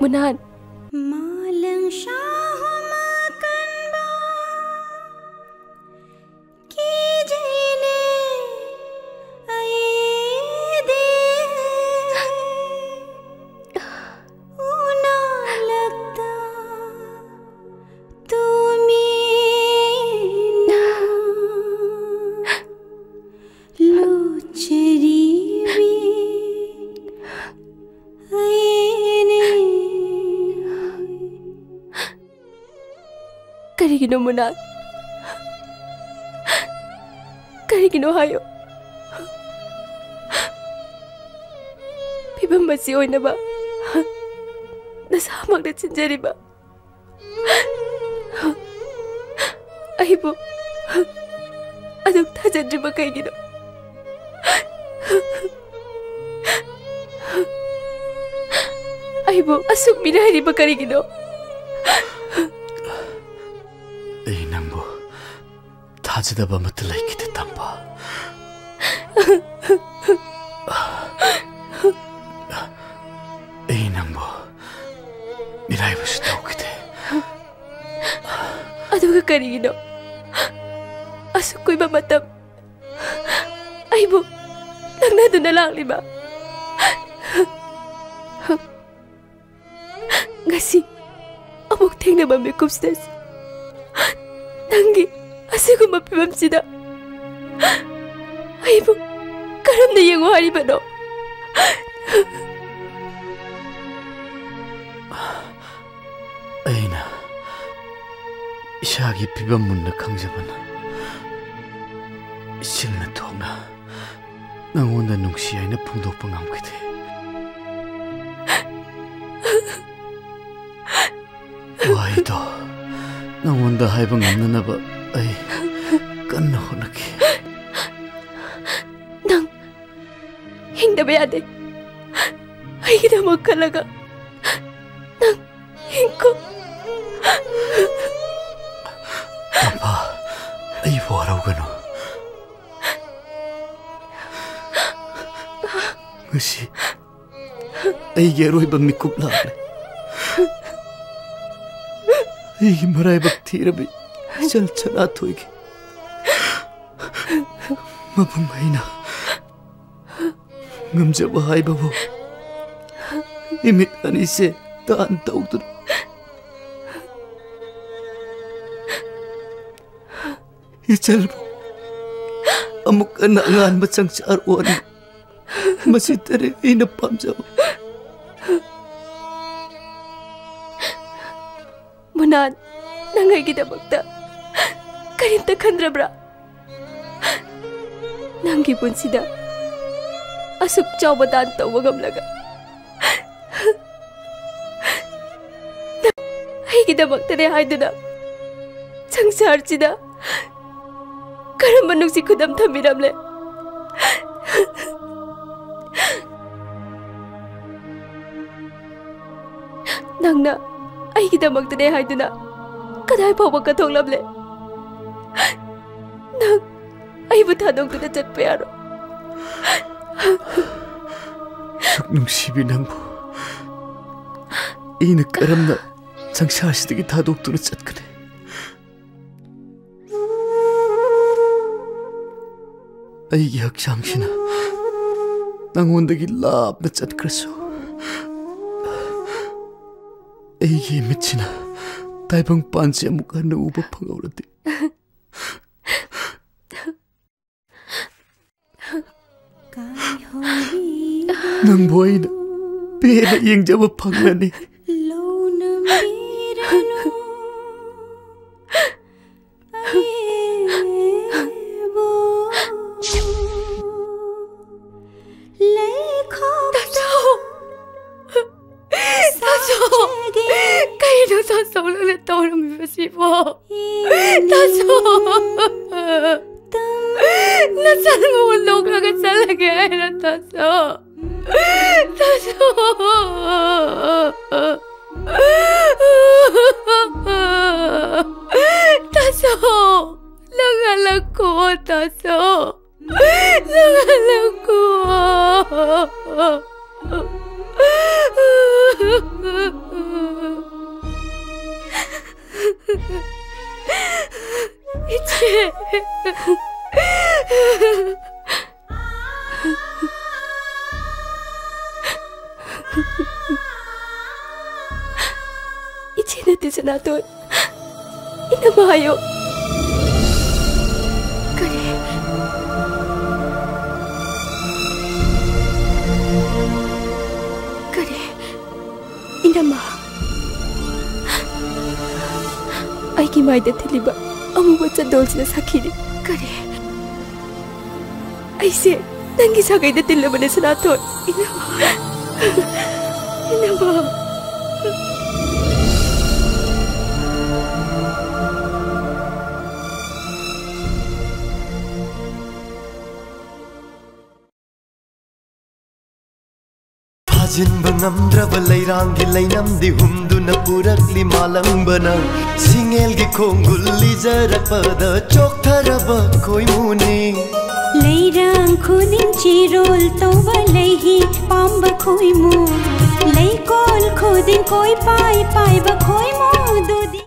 ꯃꯨꯅꯥꯟ꯫ ꯃꯥꯂꯪ ꯁꯥꯍꯨ ꯃꯥꯀꯟꯕ ꯀꯤꯖꯩꯅꯦ ꯑꯩꯗꯤ ꯎꯅꯥ ꯂꯛꯇ ꯇꯨꯃꯤꯟꯅ ꯂꯨꯆꯔꯤꯕꯤ ꯑꯩꯅꯦ꯫ ꯀꯔꯤꯒꯤꯅꯣ ꯃꯨꯅꯥꯟ? ꯀꯔꯤꯒꯤꯅꯣ ꯍꯥꯏꯌꯨ꯫ ꯐꯤꯚꯝ ꯑꯁꯤ ꯑꯣꯏꯅꯕ ꯅꯁꯥꯃꯛꯅ ꯁꯤꯟꯖꯔꯤꯕ ꯑꯩꯕꯨ ꯑꯗꯨꯛ ꯊꯥꯖꯗ꯭ꯔꯤꯕ ꯀꯩꯒꯤꯅꯣ? ꯑꯩꯕꯨ ꯑꯁꯨꯛ ꯃꯤꯅꯥꯏꯔꯤꯕ ꯀꯔꯤꯒꯤꯅꯣ? ꯑꯩ ꯅꯪꯕꯨ ꯊꯥꯖꯗꯕ ꯑꯃꯠꯇ ꯂꯩꯈꯤꯗꯦ, ꯇꯝꯕ꯫ ꯑꯩ ꯅꯪꯕꯨ ꯃꯤꯔꯥꯏꯕꯁꯨ ꯇꯧꯈꯤꯗꯦ꯫ ꯑꯗꯨꯒ ꯀꯔꯤꯒꯤꯅꯣ ꯑꯁꯨꯛ ꯀꯨꯏꯕ ꯃꯇꯝ ꯑꯩꯕꯨ ꯂꯛꯅꯗꯨꯅ ꯂꯥꯛꯂꯤꯕ? ꯉꯁꯤ ꯑꯃꯨꯛ ꯊꯦꯡꯅꯕ ꯃꯤꯀꯨꯞꯁꯤꯗꯁꯨ ꯅꯪꯒꯤ ꯑꯁꯤꯒꯨꯝꯕ ꯐꯤꯕꯝꯁꯤꯗ ꯑꯩꯕꯨ ꯀꯔꯝꯅ ꯌꯦꯡꯉꯨ ꯍꯥꯏꯔꯤꯕꯅꯣ? ꯑꯩꯅ ꯏꯁꯥꯒꯤ ꯐꯤꯕꯝ ꯃꯨꯟꯅ ꯈꯪꯖꯕꯅ ꯏꯆꯤꯜꯅ ꯊꯣꯛꯅ ꯅꯪꯉꯣꯟꯗ ꯅꯨꯡꯁꯤ ꯍꯥꯏꯅ ꯐꯣꯡꯗꯣꯛꯄ ꯉꯝꯈꯤꯗꯦ꯫ ꯑꯩꯗꯣ ꯅꯉꯣꯟꯗ ꯍꯥꯏꯕ ꯉꯝꯅꯅꯕ ꯑꯩ ꯀꯟꯅ ꯍꯣꯠꯅꯈꯤ꯫ ꯅꯪ ꯍꯤꯡꯗꯕ ꯌꯥꯗꯦ꯫ ꯑꯩꯒꯤꯗꯃꯛ ꯈꯜꯂꯒ ꯅꯪ ꯍꯤꯡꯈꯣ꯫ ꯇꯝꯐꯥ, ꯑꯩꯕꯨ ꯋꯥꯔꯧꯒꯅꯨ꯫ ꯉꯁꯤ ꯑꯩꯒꯤ ꯑꯔꯣꯏꯕ ꯃꯤꯀꯨꯞ ꯂꯥꯛꯂꯦ꯫ ꯑꯩꯒꯤ ꯃꯔꯥꯏꯕꯛ ꯊꯤꯔꯕꯤ ꯏꯆꯜ ꯁꯅꯥꯊꯣꯏꯒꯤ ꯃꯕꯨꯡ ꯑꯩꯅ ꯉꯝꯖꯕ ꯍꯥꯏꯕꯕꯨ ꯏꯃꯤꯠ ꯑꯅꯤꯁꯦ ꯗꯥꯟ ꯇꯧꯗꯨꯅ ꯏꯆꯜꯕꯨ ꯑꯃꯨꯛ ꯍꯟꯅ ꯑꯉꯥꯟꯕ ꯆꯪꯆꯥꯔ ꯑꯣꯟꯕ, ꯃꯁꯤꯇꯅꯤ ꯑꯩꯅ ꯄꯥꯝꯖꯕ꯫ ꯃꯨꯅꯥꯟ, ꯅꯪ ꯑꯩꯒꯤꯗꯃꯛꯇ ꯀꯔꯤꯝꯇ ꯈꯟꯗ꯭ꯔꯕ꯭ꯔꯥ? ꯅꯪꯒꯤ ꯄꯨꯟꯁꯤꯗ ꯑꯁꯨꯛ ꯆꯥꯎꯕ ꯗꯥꯟ ꯇꯧꯕ ꯉꯝꯂꯒ, ꯑꯩꯒꯤꯗꯃꯛꯇꯅꯦ ꯍꯥꯏꯗꯨꯅ ꯁꯪꯁꯥꯔꯁꯤꯗ ꯀꯔꯝꯕ ꯅꯨꯡꯁꯤ ꯈꯨꯗꯝ ꯊꯝꯕꯤꯔꯝꯂꯦ? ꯅꯪꯅ ꯑꯩꯒꯤꯗꯃꯛꯇꯅꯦ ꯍꯥꯏꯗꯨꯅ ꯀꯗꯥꯏ ꯐꯥꯎꯕ ꯀꯠꯊꯣꯛꯂꯝꯂꯦ? ꯅꯪ ꯑꯩꯕꯨ ꯊꯥꯗꯣꯛꯇꯨꯅ ꯆꯠꯄ ꯌꯥꯔꯣꯏ꯫ ꯁꯨꯛ ꯅꯨꯡꯁꯤꯕꯤ ꯅꯪꯕꯨ ꯑꯩꯅ ꯀꯔꯝꯅ ꯁꯪꯁꯥꯔꯁꯤꯗꯒꯤ ꯊꯥꯗꯣꯛꯇꯨꯅ ꯆꯠꯀꯅꯤ? ꯑꯩꯒꯤ ꯍꯛꯆꯥꯡꯁꯤꯅ ꯅꯉꯣꯟꯗꯒꯤ ꯂꯥꯞꯅ ꯆꯠꯈ꯭ꯔꯁꯨ, ꯑꯩꯒꯤ ꯃꯤꯠꯁꯤꯅ ꯇꯥꯏꯕꯪꯄꯥꯟꯁꯦ ꯑꯃꯨꯛ ꯍꯟꯅ ꯎꯕ ꯐꯪꯍꯧꯔꯗꯤ꯫ ꯅꯪꯕꯨ ꯑꯩꯅ ꯄꯦꯟꯅ ꯌꯦꯡꯖꯕ ꯐꯪꯂꯅꯤ꯫ ꯇꯥꯆꯧ! ꯇꯥꯆꯧ! ꯀꯩꯅꯣ ꯇꯥꯆꯧꯅ ꯇꯥꯁꯣ! ꯅꯆꯟꯕꯨ ꯍꯨꯟꯗꯣꯛꯂꯒ ꯆꯠꯂꯒꯦ ꯍꯥꯏꯔꯣ, ꯇꯥꯁꯣ? ꯇꯥꯁꯣ! ꯇꯥꯁꯣ! ꯅꯪ ꯍꯜꯂꯛꯈꯣ, ꯇꯥꯁꯣ! ꯅꯪ ꯍꯜꯂꯛꯈꯣ꯫ ꯏꯆꯦ꯫ ꯏꯆꯦ ꯅꯠꯇꯦ, ꯁꯅꯥꯇꯣꯟ꯫ ꯏꯅꯝꯃ ꯍꯥꯏꯌꯣ꯫ ꯀꯔꯤ? ꯀꯔꯤ? ꯏꯅꯝꯃ? ꯑꯩꯒꯤ ꯃꯥꯏꯗ ꯊꯤꯜꯂꯤꯕ ꯑꯃꯨꯕ ꯆꯟꯗꯣꯜꯁꯤꯅ ꯁꯥꯈꯤꯅꯤ꯫ ꯀꯔꯤ? ꯑꯩꯁꯦ ꯅꯪꯒꯤ ꯁꯥꯒꯩꯗ ꯇꯤꯜꯂꯕꯅꯦ, ꯁꯅꯥꯊꯣꯏ꯫ ꯏꯅꯝꯃ꯫ ꯏꯅꯝꯃ꯫ ꯐꯥꯖꯤꯟꯕ ꯉꯝꯗ꯭ꯔꯕ ꯂꯩꯔꯥꯡꯒꯤ ꯂꯩꯅꯝꯗꯤ ꯍꯨꯝꯗꯨꯅ ꯄꯨꯔꯛꯂꯤ ꯃꯥꯂꯪꯕꯅ꯫ ꯁꯤꯡꯉꯦꯜꯒꯤ ꯈꯣꯡꯒꯨꯜ ꯂꯤꯖꯔꯛꯄꯗ ꯆꯣꯛꯊꯔꯕ ꯈꯣꯏꯃꯨꯅꯤ꯫ ꯂꯩꯔꯥꯡ ꯈꯨꯗꯤꯡ ꯆꯤꯔꯣꯜ ꯇꯧꯕ ꯂꯩꯍꯤ ꯄꯥꯝꯕ ꯈꯣꯏꯃꯨ꯫ ꯂꯩꯀꯣꯜ ꯈꯨꯗꯤꯡ ꯀꯣꯏ ꯄꯥꯏ ꯄꯥꯏꯕ ꯈꯣꯏꯃꯨꯗꯨꯗꯤ꯫